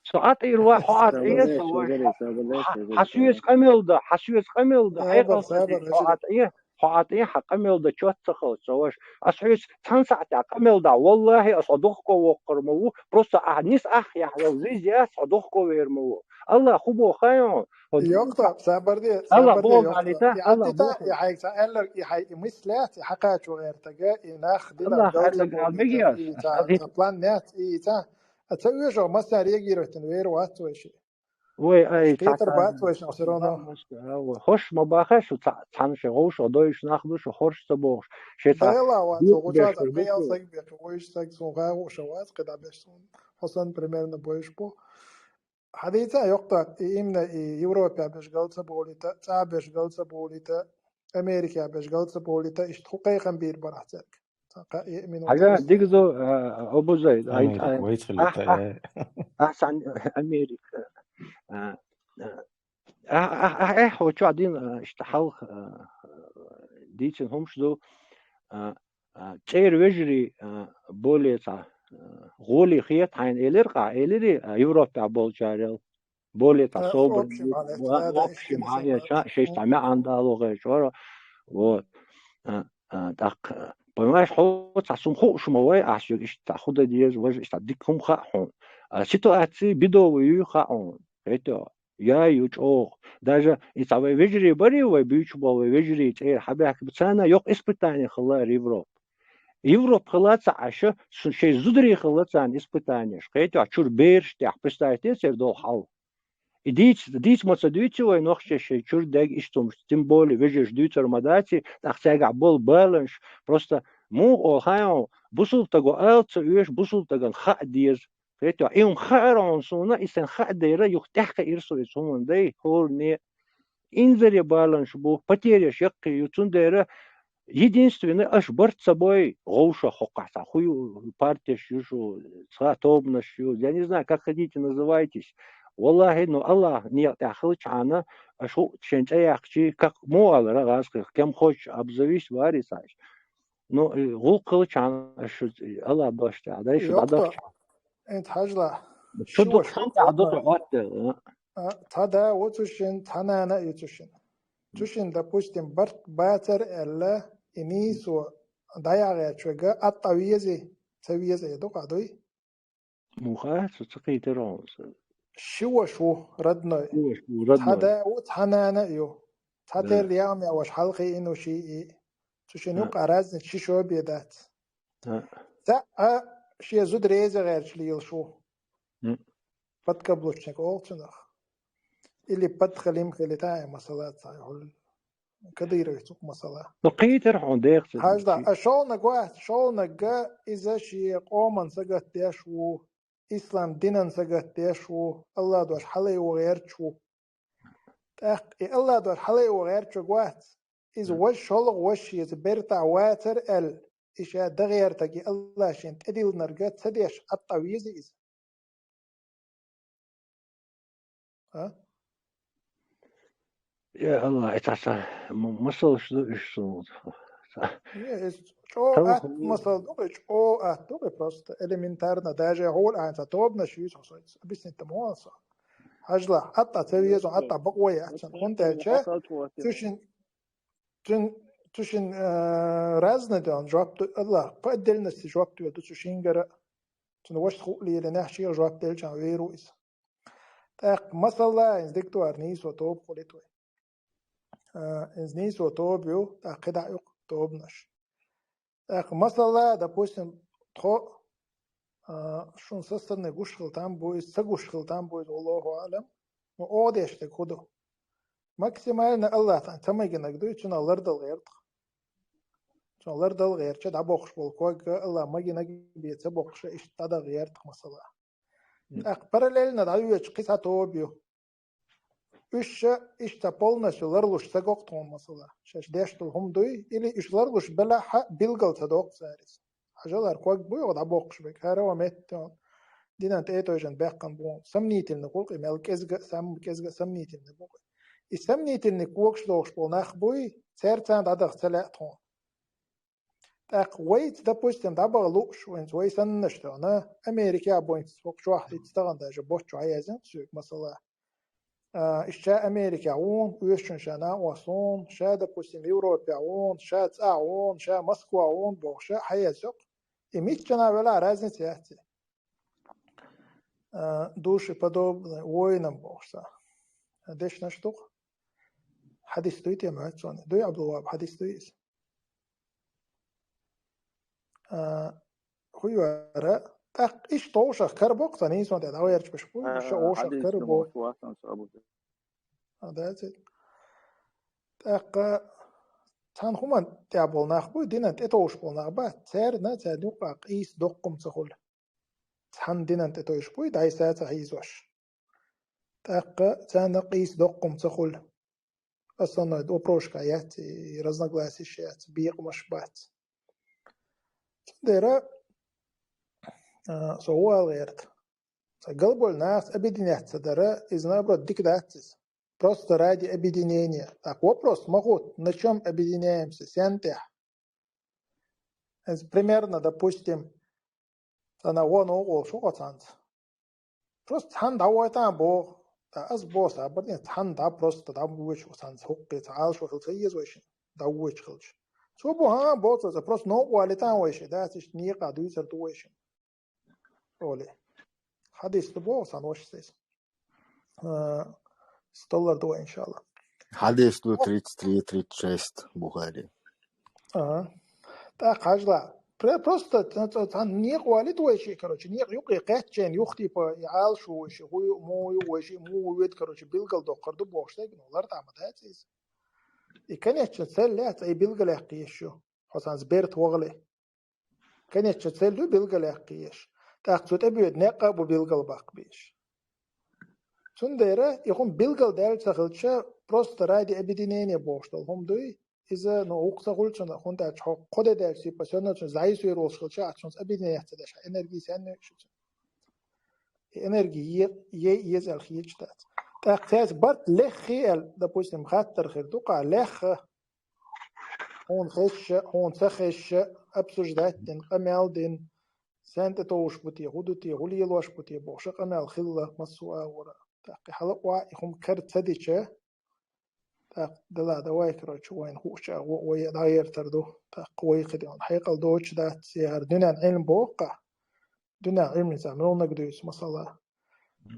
Со Ӏатӏийр вац, хьо Ӏатӏе, со вац. Хьан соьца къамел да, хьан соьца къамел да, хьекъал ца де, хьо Ӏатӏе, хьо Ӏатӏе, хьан къамел да, чот ца хала, со вац. Ас хьоьца цхьана сахьтехь къамел да, валлахи, ас хьо дохко воккхур ма ву, просто ахь нис ах яхь йол зиз яц, хьо дохко вер ма ву. Аллах ху боху хай хьо. Йоккха, сабар де, Аллах сабар де, боху йоккха. Алита, я Аллах Алита, боху. Я хьайца, Аллах, я хьай, и мыс лац, я хьакхачу гӀертага, и нах дина Аллах, Аллах, Аллах, и ца, ца план мяц, и ца. А ца уьйжа, масса реагировать вер вац вайши. Ой, ай, Петр бац вайши, всё равно. Хош ма баха шу ца-, цхьана ше гӀовшо дойш нах ду шу, хорш ца бохуш. Ше ца. Дела вац, гӀуча ца, кхел саг бе, вайш саг сун гӀа гӀуша вац, кхида беш сун. Хасан примерно бойш бу. Хьадийца йоккха, и именно и Европа беш гал ца болита, цӀа беш гал ца болита, Америка беш гал ца болита, иштта ху кхайкхам бийр барахь цаьрга. Хьажа, дигзо, а, обузай, ай, Америка, ай, вайца хилита, а, э. А, сан, Америка. А, а, а, а, а, хьо чохь дин, а, иштта хьалха, а, дийцина хӀумаш ду, а, а, цӀера вежарий, а, более цхьа, а, гӀоле хета хьайна элира къа, элири, а, Европа болчарел. Более цхьа собар, общем, а, общем, а, шайш цхьа маьӀан дало гӀерчора. Вот. А, а, тӀаккха, понимаешь, хьо цхьа сум хууш ма вай, ахь соьга иштта цхьа худа деза, важа иштта дика хӀума хаьа хьуна. А, ситуация бедовая ю хаьа хьуна. ХӀета, я ю чӀогӀа. Даже и цхьа вай вежарий барий, вай буьйцуш болу вай вежарий цӀера хьабаьхка, царна йоккха испытание хилла Европа. Европа хилла ца Ӏаша, шу-, шайн зударий хилла царна испытаниеш. ХӀета, чуьра бераш тӀехь, представьте, церан долу хьал. И дийца, дийца ма ца дуьйцу вай нохчаша шайн чуьра даг иштта хӀумаш, тем более вежарша дуьйцур ма дац, тӀаккха цаьргахь болу баланаш, просто муха олу хьайна, бусулба таго ала ца оьшу, бусулба тагана хаа деза. ХӀета, и хӀума хаьара хьуна суна, и сайн хаа дера, юха тӀаьхьакхиира со иза хӀуманна дай, хӀоранна. Инзаре баланаш бу, потеряш яккхий ю, цундела единственное, аша барт ца бой, гӀовша хӀокхахь цхьа хӀу ю, партеш ю шу, цхьа тобанаш ю, я не знаю, как хотите, называйтесь. Валлахи, ну, Аллах некъа тӀехь хилчхьана, аша хӀу шайн цӀе яьккхичий, как мо алара гӀазкхих, кем хочешь обзовись, вари ца аша. Ну, и гӀуллакх хилчхьана, аша шу Аллах дош тӀехь, дай шу дӀадахча. ХӀинца хьажла. Шу ду хан тӀехь ду хьо отта, а? А, цхьа да ву цу шин, цхьа нана а ю цу шин. Цу шин, допустим, барт бацар аьлла, и нийсо дӀаяхьа гӀерташ верг, атта вези, ца веза а ду, къа дуй? Муха, со ца кхийтира хьуна. Ши ваша ву, родной. Ши ваша ву, родной. Цхьа да ву, цхьа нана а ю. Цхьа терра яа ма яа ваша хьалхе ину ший и. Цу шин юкъа разница ши шо бен дац. Цхьаъ а шен зуда реза гӀерташ лелаш ву. Подкаблучник олу цунах. Или подхалим хили тӀе масала ца хьуьлла. Кадыровец укх масала. Ну, кхийтира хьуна дехца. Хьажда, а шолнаг вац, шолнагга иза шен къоман сагатдеш ву, ислам динан сагатдеш ву, Аллах дош хьалайо гӀерташ ву. ТӀаккха и Аллах дош хьалайо гӀерташ вац. Иза Мгм. Важа шолгӀа ваша шеца бертахь вацар аьлла, и ша дан гӀертарг и Аллахьа шена тӀедиллинарг ца деш, Ӏаттаъ веза иза? А? Я Аллахь, и цхьа, цхьа м-, масалаш ду уьш суна. Е, иза чӀогӀа атта масал ду, кхы чӀогӀа атта ду, кхы просто элементарно, даже хьула ахьа цхьа тобанаш юьйцу хьо соьца, объяснить ма ван со. Хьажалахь, Ӏаттаъ ца веза, Ӏаттаъ бакъо я, цхьана хӀунда аьлча, цу шин, цу, цу шин, э, разный дан жоп ду, Аллахь, по отдельности жоп ду, ду цу шингара. Цунна ваша хуъ лелийнехь, шех жоп делчахьана вер ву иза. ТӀаккха масала, иза дика ду, хӀара нийсо тоба хуьлийта вай. А, иза нийсо тоба ю, тӀаккха кхидӀа юкъа тобанаш. ТӀаккха масала, допустим, тхо, а, шуна со стороны гуш хила там бу иза, ца гуш хила там бу иза, валлаху аӀлам, но оха деш дерг хӀун ду? Максимально Аллахьа тӀера ца магийнарг дуй, цунах лардала гӀерта тхо. Цунах лардала гӀертача, дӀабоккхуш болу ког Аллахьа магийнарг бен ца боккхуш, иштта дӀадаха гӀерта тхо масала. ТӀаккха параллельно дӀайоьдуш кхин цхьа тоба ю. Уьш ша иштта полностью ларлуш ца го-кх тхуна масала. Шаьш деш долу хӀума дуй, или уьш ларлуш белахь а билгал ца доккху цара иза. Хьажал, хӀара ког буй оха дӀабоккхуш берг, хӀара а метта динан тӀе а тевжина баьккхина бу. Сомнительный гӀуллакх и, мел кӀезга а, сам-, кӀезга а сомнительный бу-кх. И сомнительный когаш дохуш болу нах буй, цаьрца дӀадаха ца лаьа тхуна. ТӀаккха вайца, допустим, дӀабаха лууш, вайца вай саннаш тахана, Америкехь а буй, хӀокху чохь, хӀинца тахана даже боцчу хьаяздина соьга масала. А, иштта ша Америкехь ву, оьшучун ша накъост ву, ша, допустим, Европехь ву, ша цӀахь ву, ша Москвахь ву бохуш хьаязйо-кх. И миччанхьа велахь а разница яц и. А, душеподобный воинам бохуш цхьа дешнаш ду-кх. Хьадис дуй те, ма цунна? Дуй, Абдулвахаб, хьадис дуй иза? А, хӀун ю хӀара? ТӀаккха иштта вовшах карабо-кх цхьа нийсонан тӀе дӀагӀерташ берш буй, иштта вовшах карабо. А, да, ца. ТӀаккха цхьана хӀуманна тӀехь болу нах буй, динан тӀетовжуш болу нах бац, царна, царна юкъахь къийса доккха хӀума ца хуьлу. Цхьана динан тӀетовжуш буй, дӀасаца хьийзош. ТӀаккха царна къийса доккха хӀума ца хуьлу. Основной вопросашкахь яц и разногласеш, яц, бекъамаш бац. Цундела, а, со ву ала гӀерта. Сан галболу нахаца объединять ца дара, иза, наоборот, дика дац иза. Просто ради объединения. Так, вопрос ма хӀутту, на чём объединяемся, сен тӀехь? Иза примерно, допустим, цхьана вон вукъа волуш ву-кх цхьаьнца. Просто цхьаьна дӀавойтан боху. Ткъа ас боху, сабар ден, цхьаьна дӀа просто дӀавоьдуш ву цхьаьнца, хӀокху ца Ӏалашо хила ца еза вайшинна, дӀавоьдуш хилча. Цо бу, хӀан, боху цо, ца просто новкъа валийтан вайши, дац иштта некъа дуьйцур ду вайшинна. Олий. Хьадис ду боху сан вашас иза. А, столлар ду вай, иншалла. Хьадис ду тридцать три, тридцать шесть Бухари. Ага. ТӀаккха хьажала. Пре-, просто ца-, ца-, цхьаьна некъа валийта вайши, короче, некъа юкъе кхетчийна юха типа и Ӏалашо вайши, хӀу ю, муха ю вайши, муха воьду, короче, билгал доккхур ду бохуш дерг, ну, лартӀахь ма дац иза. И конечная цель яц, и билгалъяккха езаш ю. Хьо цхьаьнца берта вахале. Конечно, цель ду билгалъяккха езаш. ТӀаккха цу тӀебоьду некъ а бу билгалбаккха безаш. Цундела и хӀума билгалдаьлла ца хилча, просто ради объединения бохуш долу хӀума дуй, иза, ну, вукху ца хуьлу цунах, хӀунда аьлча хьо кхо де даьлча, типа, всё равно цунна зӀайсавер волуш хилча, ахь цунца объединение ца деш, хьан энерги сенна ю шу цунна? И энерги е-, е-, еза аьлла хеташ дац. ТӀаккха цаьрца барт леххий аьлла, допустим, хаттар хир ду-кх, лехха, хьуна хезча, хьуна ца хезча, обсуждать дина, къамел дина, сен тӀетовжуш бу те, хӀун ду те, хӀун лелош бу те бохуш къамел хилла массо а агӀора. ТӀаккха хьала а охьа и хӀума кара ца дича, тӀаккха дала давай, короче, вайна хууш чӀагӀо вай дӀагӀертар ду. ТӀаккха вай кхидӀа хьекъал доцуш дац, яхар дуьненан Ӏилма боху-кх. Дуьненан Ӏилманца муьлханиг дуьйцу масала.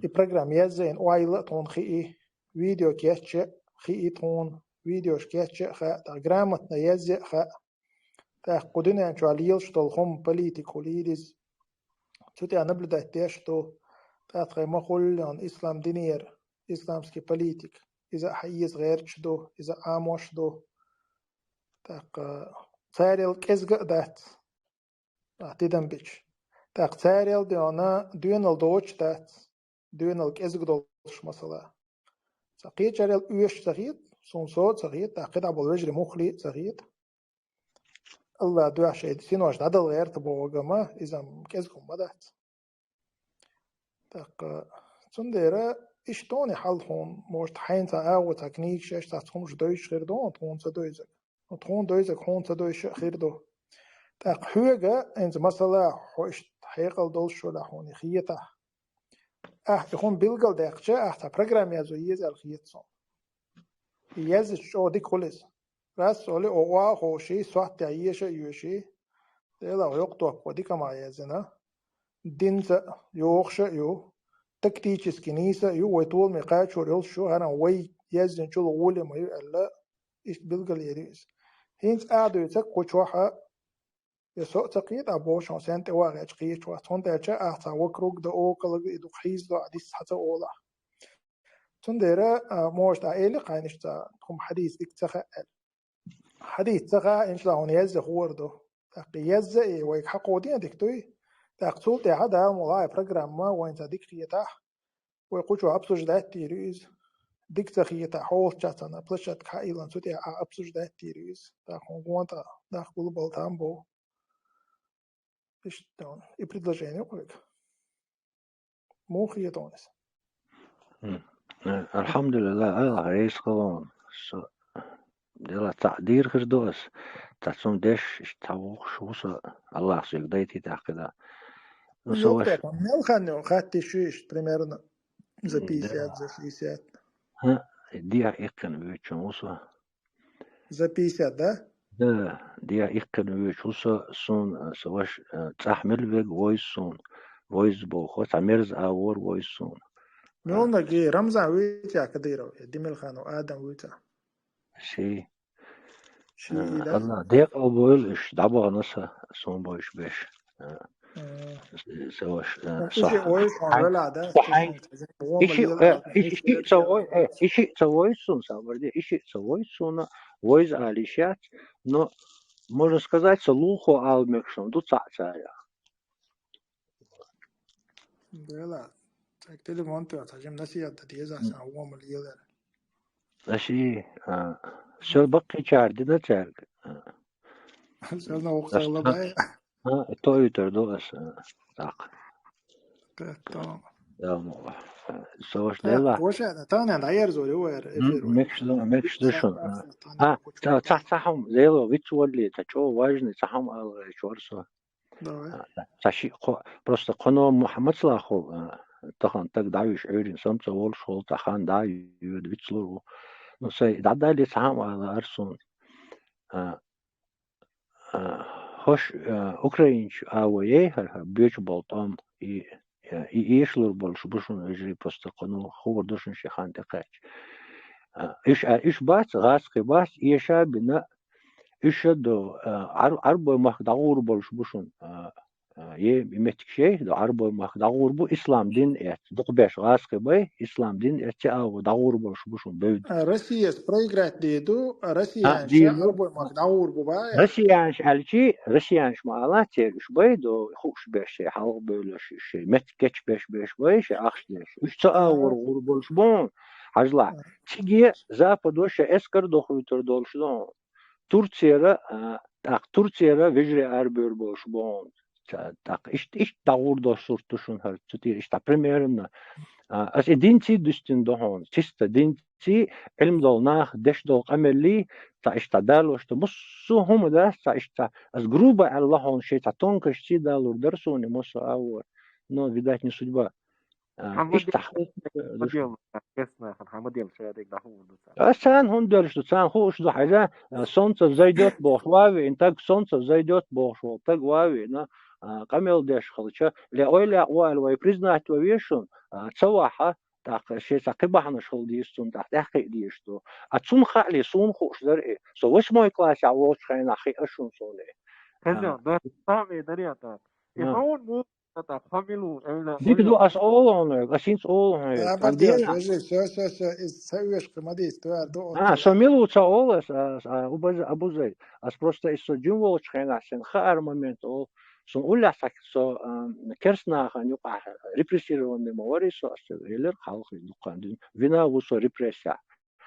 И программа язъяйна ойла а тхуна хии, видео кечча а хии тхуна, видеош кечча а хаьа, тӀаккха грамотно язъя а хаьа. ТӀаккха кху дуьнен чохь лелаш долу хӀума политика хуьлийла иза. Цу тӀехь наблюдать деш а ду, тӀаккха тхайн ма-хуьллу йолу ислам динера, исламский политика. Иза а хьаэца гӀерташ ду, иза а Ӏамош а ду. ТӀаккха царел кӀезга а дац. Ахь тидам бича. ТӀаккха царел а доьналла доцуш дац, доьналла кӀезиг долуш масала. Сан кхечарел оьшуш ца хета, Суна со а ца хета, тӀаккха кхидӀа болу вежарий муххале а ца хета. Алла дуьхьа шайн синош дӀадала гӀерта боху гама, иза-м кӀезиг хӀума ма дац. ТӀаккха цундела иштта хьал хьуна, может, хьайна цхьа агӀо, цхьа книгаш еш, цхьа хӀумаш дойтуш хир ду хьуна, тхуна ца дойзаг. Ну, тхуна дойзаг хьуна ца дойша а хир ду. ТӀаккха хьоьга, хӀинца масала, хьо иштта хьекъал долуш валахь хьуна и хетахь. Ахь и хӀума билгалдаьккхича, ахь цхьа программа язо еза аьлла хета суна. И язйича чӀогӀа дика хуьлу иза. Раз олий, о, оха а ховший, сотта тӀехь еша а йоьший, Делахь йоккха топпа дика ма яздина. Динца а, йохуша а ю, тактически нийса а ю, вай толаман кхачор йолуш ю, хӀара вай яздинчул гӀоле ма ю аьлла, иштта билгалъяр ю иза. ХӀинца а дуьйцург кху чохь а, я со а ца кхета, а бохуш хьуна сен тӀе вахача кхеташ вац, хӀунда аьлча ахь цхьа вокруг да около и дукха хьийзадо а дис хьан ца олахь. Цундела, а, может, а эли кхайнаш ца, тхума хьадийца дика ца хаьа аьлла. Хьадийца ца хаьа, иншалла, хьуна язъян хуур ду. ТӀаккха язъян и вайга хьакхо ден дика дуй. ТӀаккха цул тӀаьхьа Дала мукъ лахь программа вайна ца дика хетахь, вай кху чу обсуждать дийр ю иза. Дика ца хетахь, хьолчча цхьана площадка хьаиллина цу тӀехь а обсуждать дийр ю иза. ТӀаккха хьуна гонтӀа нах гулбала там бу. Иштта и предложение кхуьга. Муха хетон иза? М. Э, алхьамдулиллах, Аллах реза хуьлда. Со дела цхьаъ дийр хир ду ас. Цхьа цунна деш, иштта цхьа воккхуш ву со, Аллах соьга дайтий тӀаккха да. Ну, со ваш Йоккхуьйтун, мел хан ю, хатта шу иштта, примерно, за М, да. пятьдесят, за шестьдесят. ХӀа, дехьа иккхина воьдучун ву со. За пятьдесят, да? Да, дехьа иккхина воьдуш ву со, суна, а, со ваш, а, цӀахь мила верг вевза суна, вевза боху, цхьа мерза а вора вевза суна. Муьлханиг, Рамзан вуьйций, Кадыров, я Димилханов Адам вуьйций? Ши. Ши, А, да? Аллах декъал бойла уьш, дӀабахана сан, суна бойуш беш. А, М. с-, с-, ваш, а, Ну, со иши хьан-, вевза хьан-, хьан-, вела, да? со хьан-, Иши, э, иши, иши ца вой, э, иши ца вой суна, сабар де, иши ца вой суна, вевза ала йиш яц, но, можно сказать, со лулахо ала мегаш хӀума ду цхьаъ царех. Дела, так телефон тӀе, цхьа жим насихьат дан деза, М. сан вон ма лелара. Аши, а, шел баккхийчара дина цаьрга. А. Шел на воксала Ас-, бай. А, тоуьйтур ду ас, а, тӀаккха. Так, тамам. Да, мо. Со ваш Так, Дела. Ваша, тахана дӀаерзор ю вайра М, эфир вай. мекш ду, мекш ду шун. А, а, ца, ца, ца хьам, Дела, виц валли, ца чо важный, ца хьам алгӀай чор со. Давай. А, ца ши, хо-, просто кхоно Мухаммад Салахов, а, тахан таг дӀавиш Ӏуьйрин самца волуш хол, ца хан дӀа йоьду вицлур ву. Ну, сай дӀадали ца хьам ала арсун. А, а, хӀош, а, украинчу а вай, хӀара, хӀара, боьчу болу тӀом, и, а, и эшалур болуш бу шуна вежарий, просто кхуьнан хуур ду шуна ши хан тӀекхаьчча. А, уьш, а, уьш бац, гӀазкхи бац, эша а бина, уьш а до, а, Ӏар-, Ӏарбой махка дӀагӀур болуш бу шуна, а, а, е, и меттигаш ей, до Ӏарбой махка дӀагӀур бу, ислам дин эц, дукха беш гӀазкхи бай, ислам дин эц, а, дӀагӀур болуш бу шуна бевд. А, Россияс проиграть де ду, а, А, россиянаш дийна. Ӏарбой махка дӀагӀур бу бай. Россиянаш аьлчи, россиянаш ма ала, церг уьш бай, до хууш беш шей, хьалха бевллаш уьш шей, меттиг кечбеш беш бай, шей ахча деш. Уьш ца А. агӀор гӀур болуш бу, хьажла. А. Циге западо шей эскар дохуьйтур долуш ду. Турцера, а, тӀаккха Турцера вежарий арабевр болуш бу. Ца, тӀаккха иштта, иштта дӀагӀур долуш сурт ду шуна хӀара цу тӀера, иштта примерно. А, ас и динций дуьстина ду хьуна, чисто динций, Ӏилма долу нах, деш долу къамеллий, ца иштта далош ду. Муссо а хӀума дац, ца иштта, ас грубо аьлла хьуна, шей ца тонкостей далур дара суна, муссо а агӀор. Но, видать, не судьба. А, Хьан иштта ма хьа-, дел, честно, хьан ма дел, шадерг дӀахуур ду царна. А, царна хӀунда доьлуш ду, царна хууш ду, хьайда, а, солнце взойдёт бохуш вави, и так солнце взойдёт бохуш волу таг вави, но, а, къамел деш хилча, ле ойла ваьлла вай признать ван веза шуна, а, ца вахьа, тӀаккха шеца кхин бахьанаш хила деза цунна, тӀаккха тӀаьхьакхиа дезаш ду. А цунна хаале, суна хууш дара и. Со восьмой классехь волчу хенахь хиъна шуна суна и. Хеза, А. да, саме дарья так. И А. хьуна му Ца тӀаккха хьо мила ву, эвла, Дика ду, ойла. Ас олу хьуна, ас хӀинца олу хьуна. Да, Сан бакъдеш, дена. Вежарий, всё, всё, всё, иза ца оьшу, кхин ма дийца, товар ду, А, оцу. Со мила ву ца олу ас, ас, а, Убаз-, Абузай. Ас просто иза со жим волчу хенахь, сан хаар момент олу. Сан уллехь цхьа со, а, керстанахана юкъахь репрессированный ма варий со, ас ца велира, хьалха дуккха дин. Вина ву со репрессия.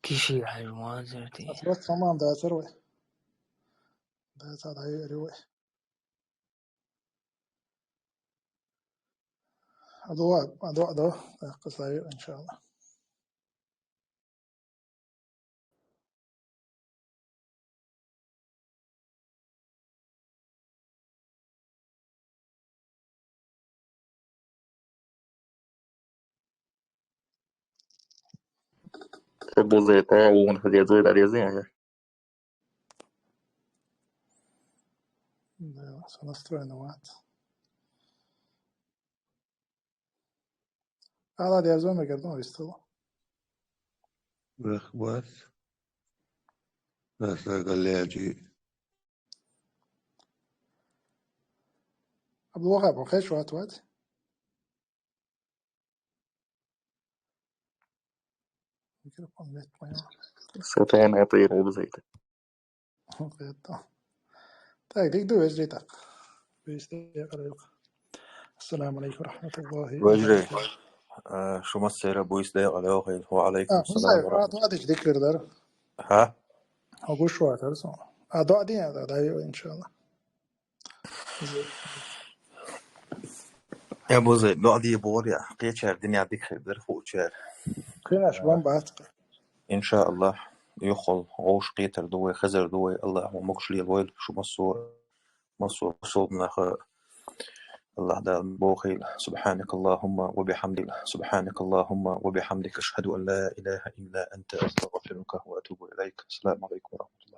Киши хьажа ма зерти. Просто саман дацар вай. Даца дайри вай. Адо, адо, адо. Касай, иншалла. Абу Зайд, а, он ходит, Зайд, а, Зайд, а. Да, всё настроено, вот. Ала дерзо мегердон вистала. Бахбас. Бахла галлячи. Абдулвахаб, хеш ват ват. Микрофон нет, понял. Сатана это и Абу Зайд. Так, дик ду, вежди так. Вежди, я говорю. السلام عليكم ورحمة الله وبركاته. Вежди. Э, шума сера буйс да алейхи. Ва алейкум салам ва рахматуллах. А, дадич дикрир дар. Ха? Агуш ва тарсо. А, да, да, да, иншалла. Я Абу Зайд, да, ди бор я. Кечер динья дикрир дар хучер. Кенаш бан бат. Иншалла. Юхол, гуш китар дуй, хазар дуй, Аллах ва мукшлил вайл, шума су Масур Султнаха Аллах Дала бохил. سبحانك اللهم وبحمدك، سبحانك اللهم وبحمدك، أشهد أن لا إله إلا أنت، أستغفرك وأتوب إليك. السلام عليكم ورحمة الله.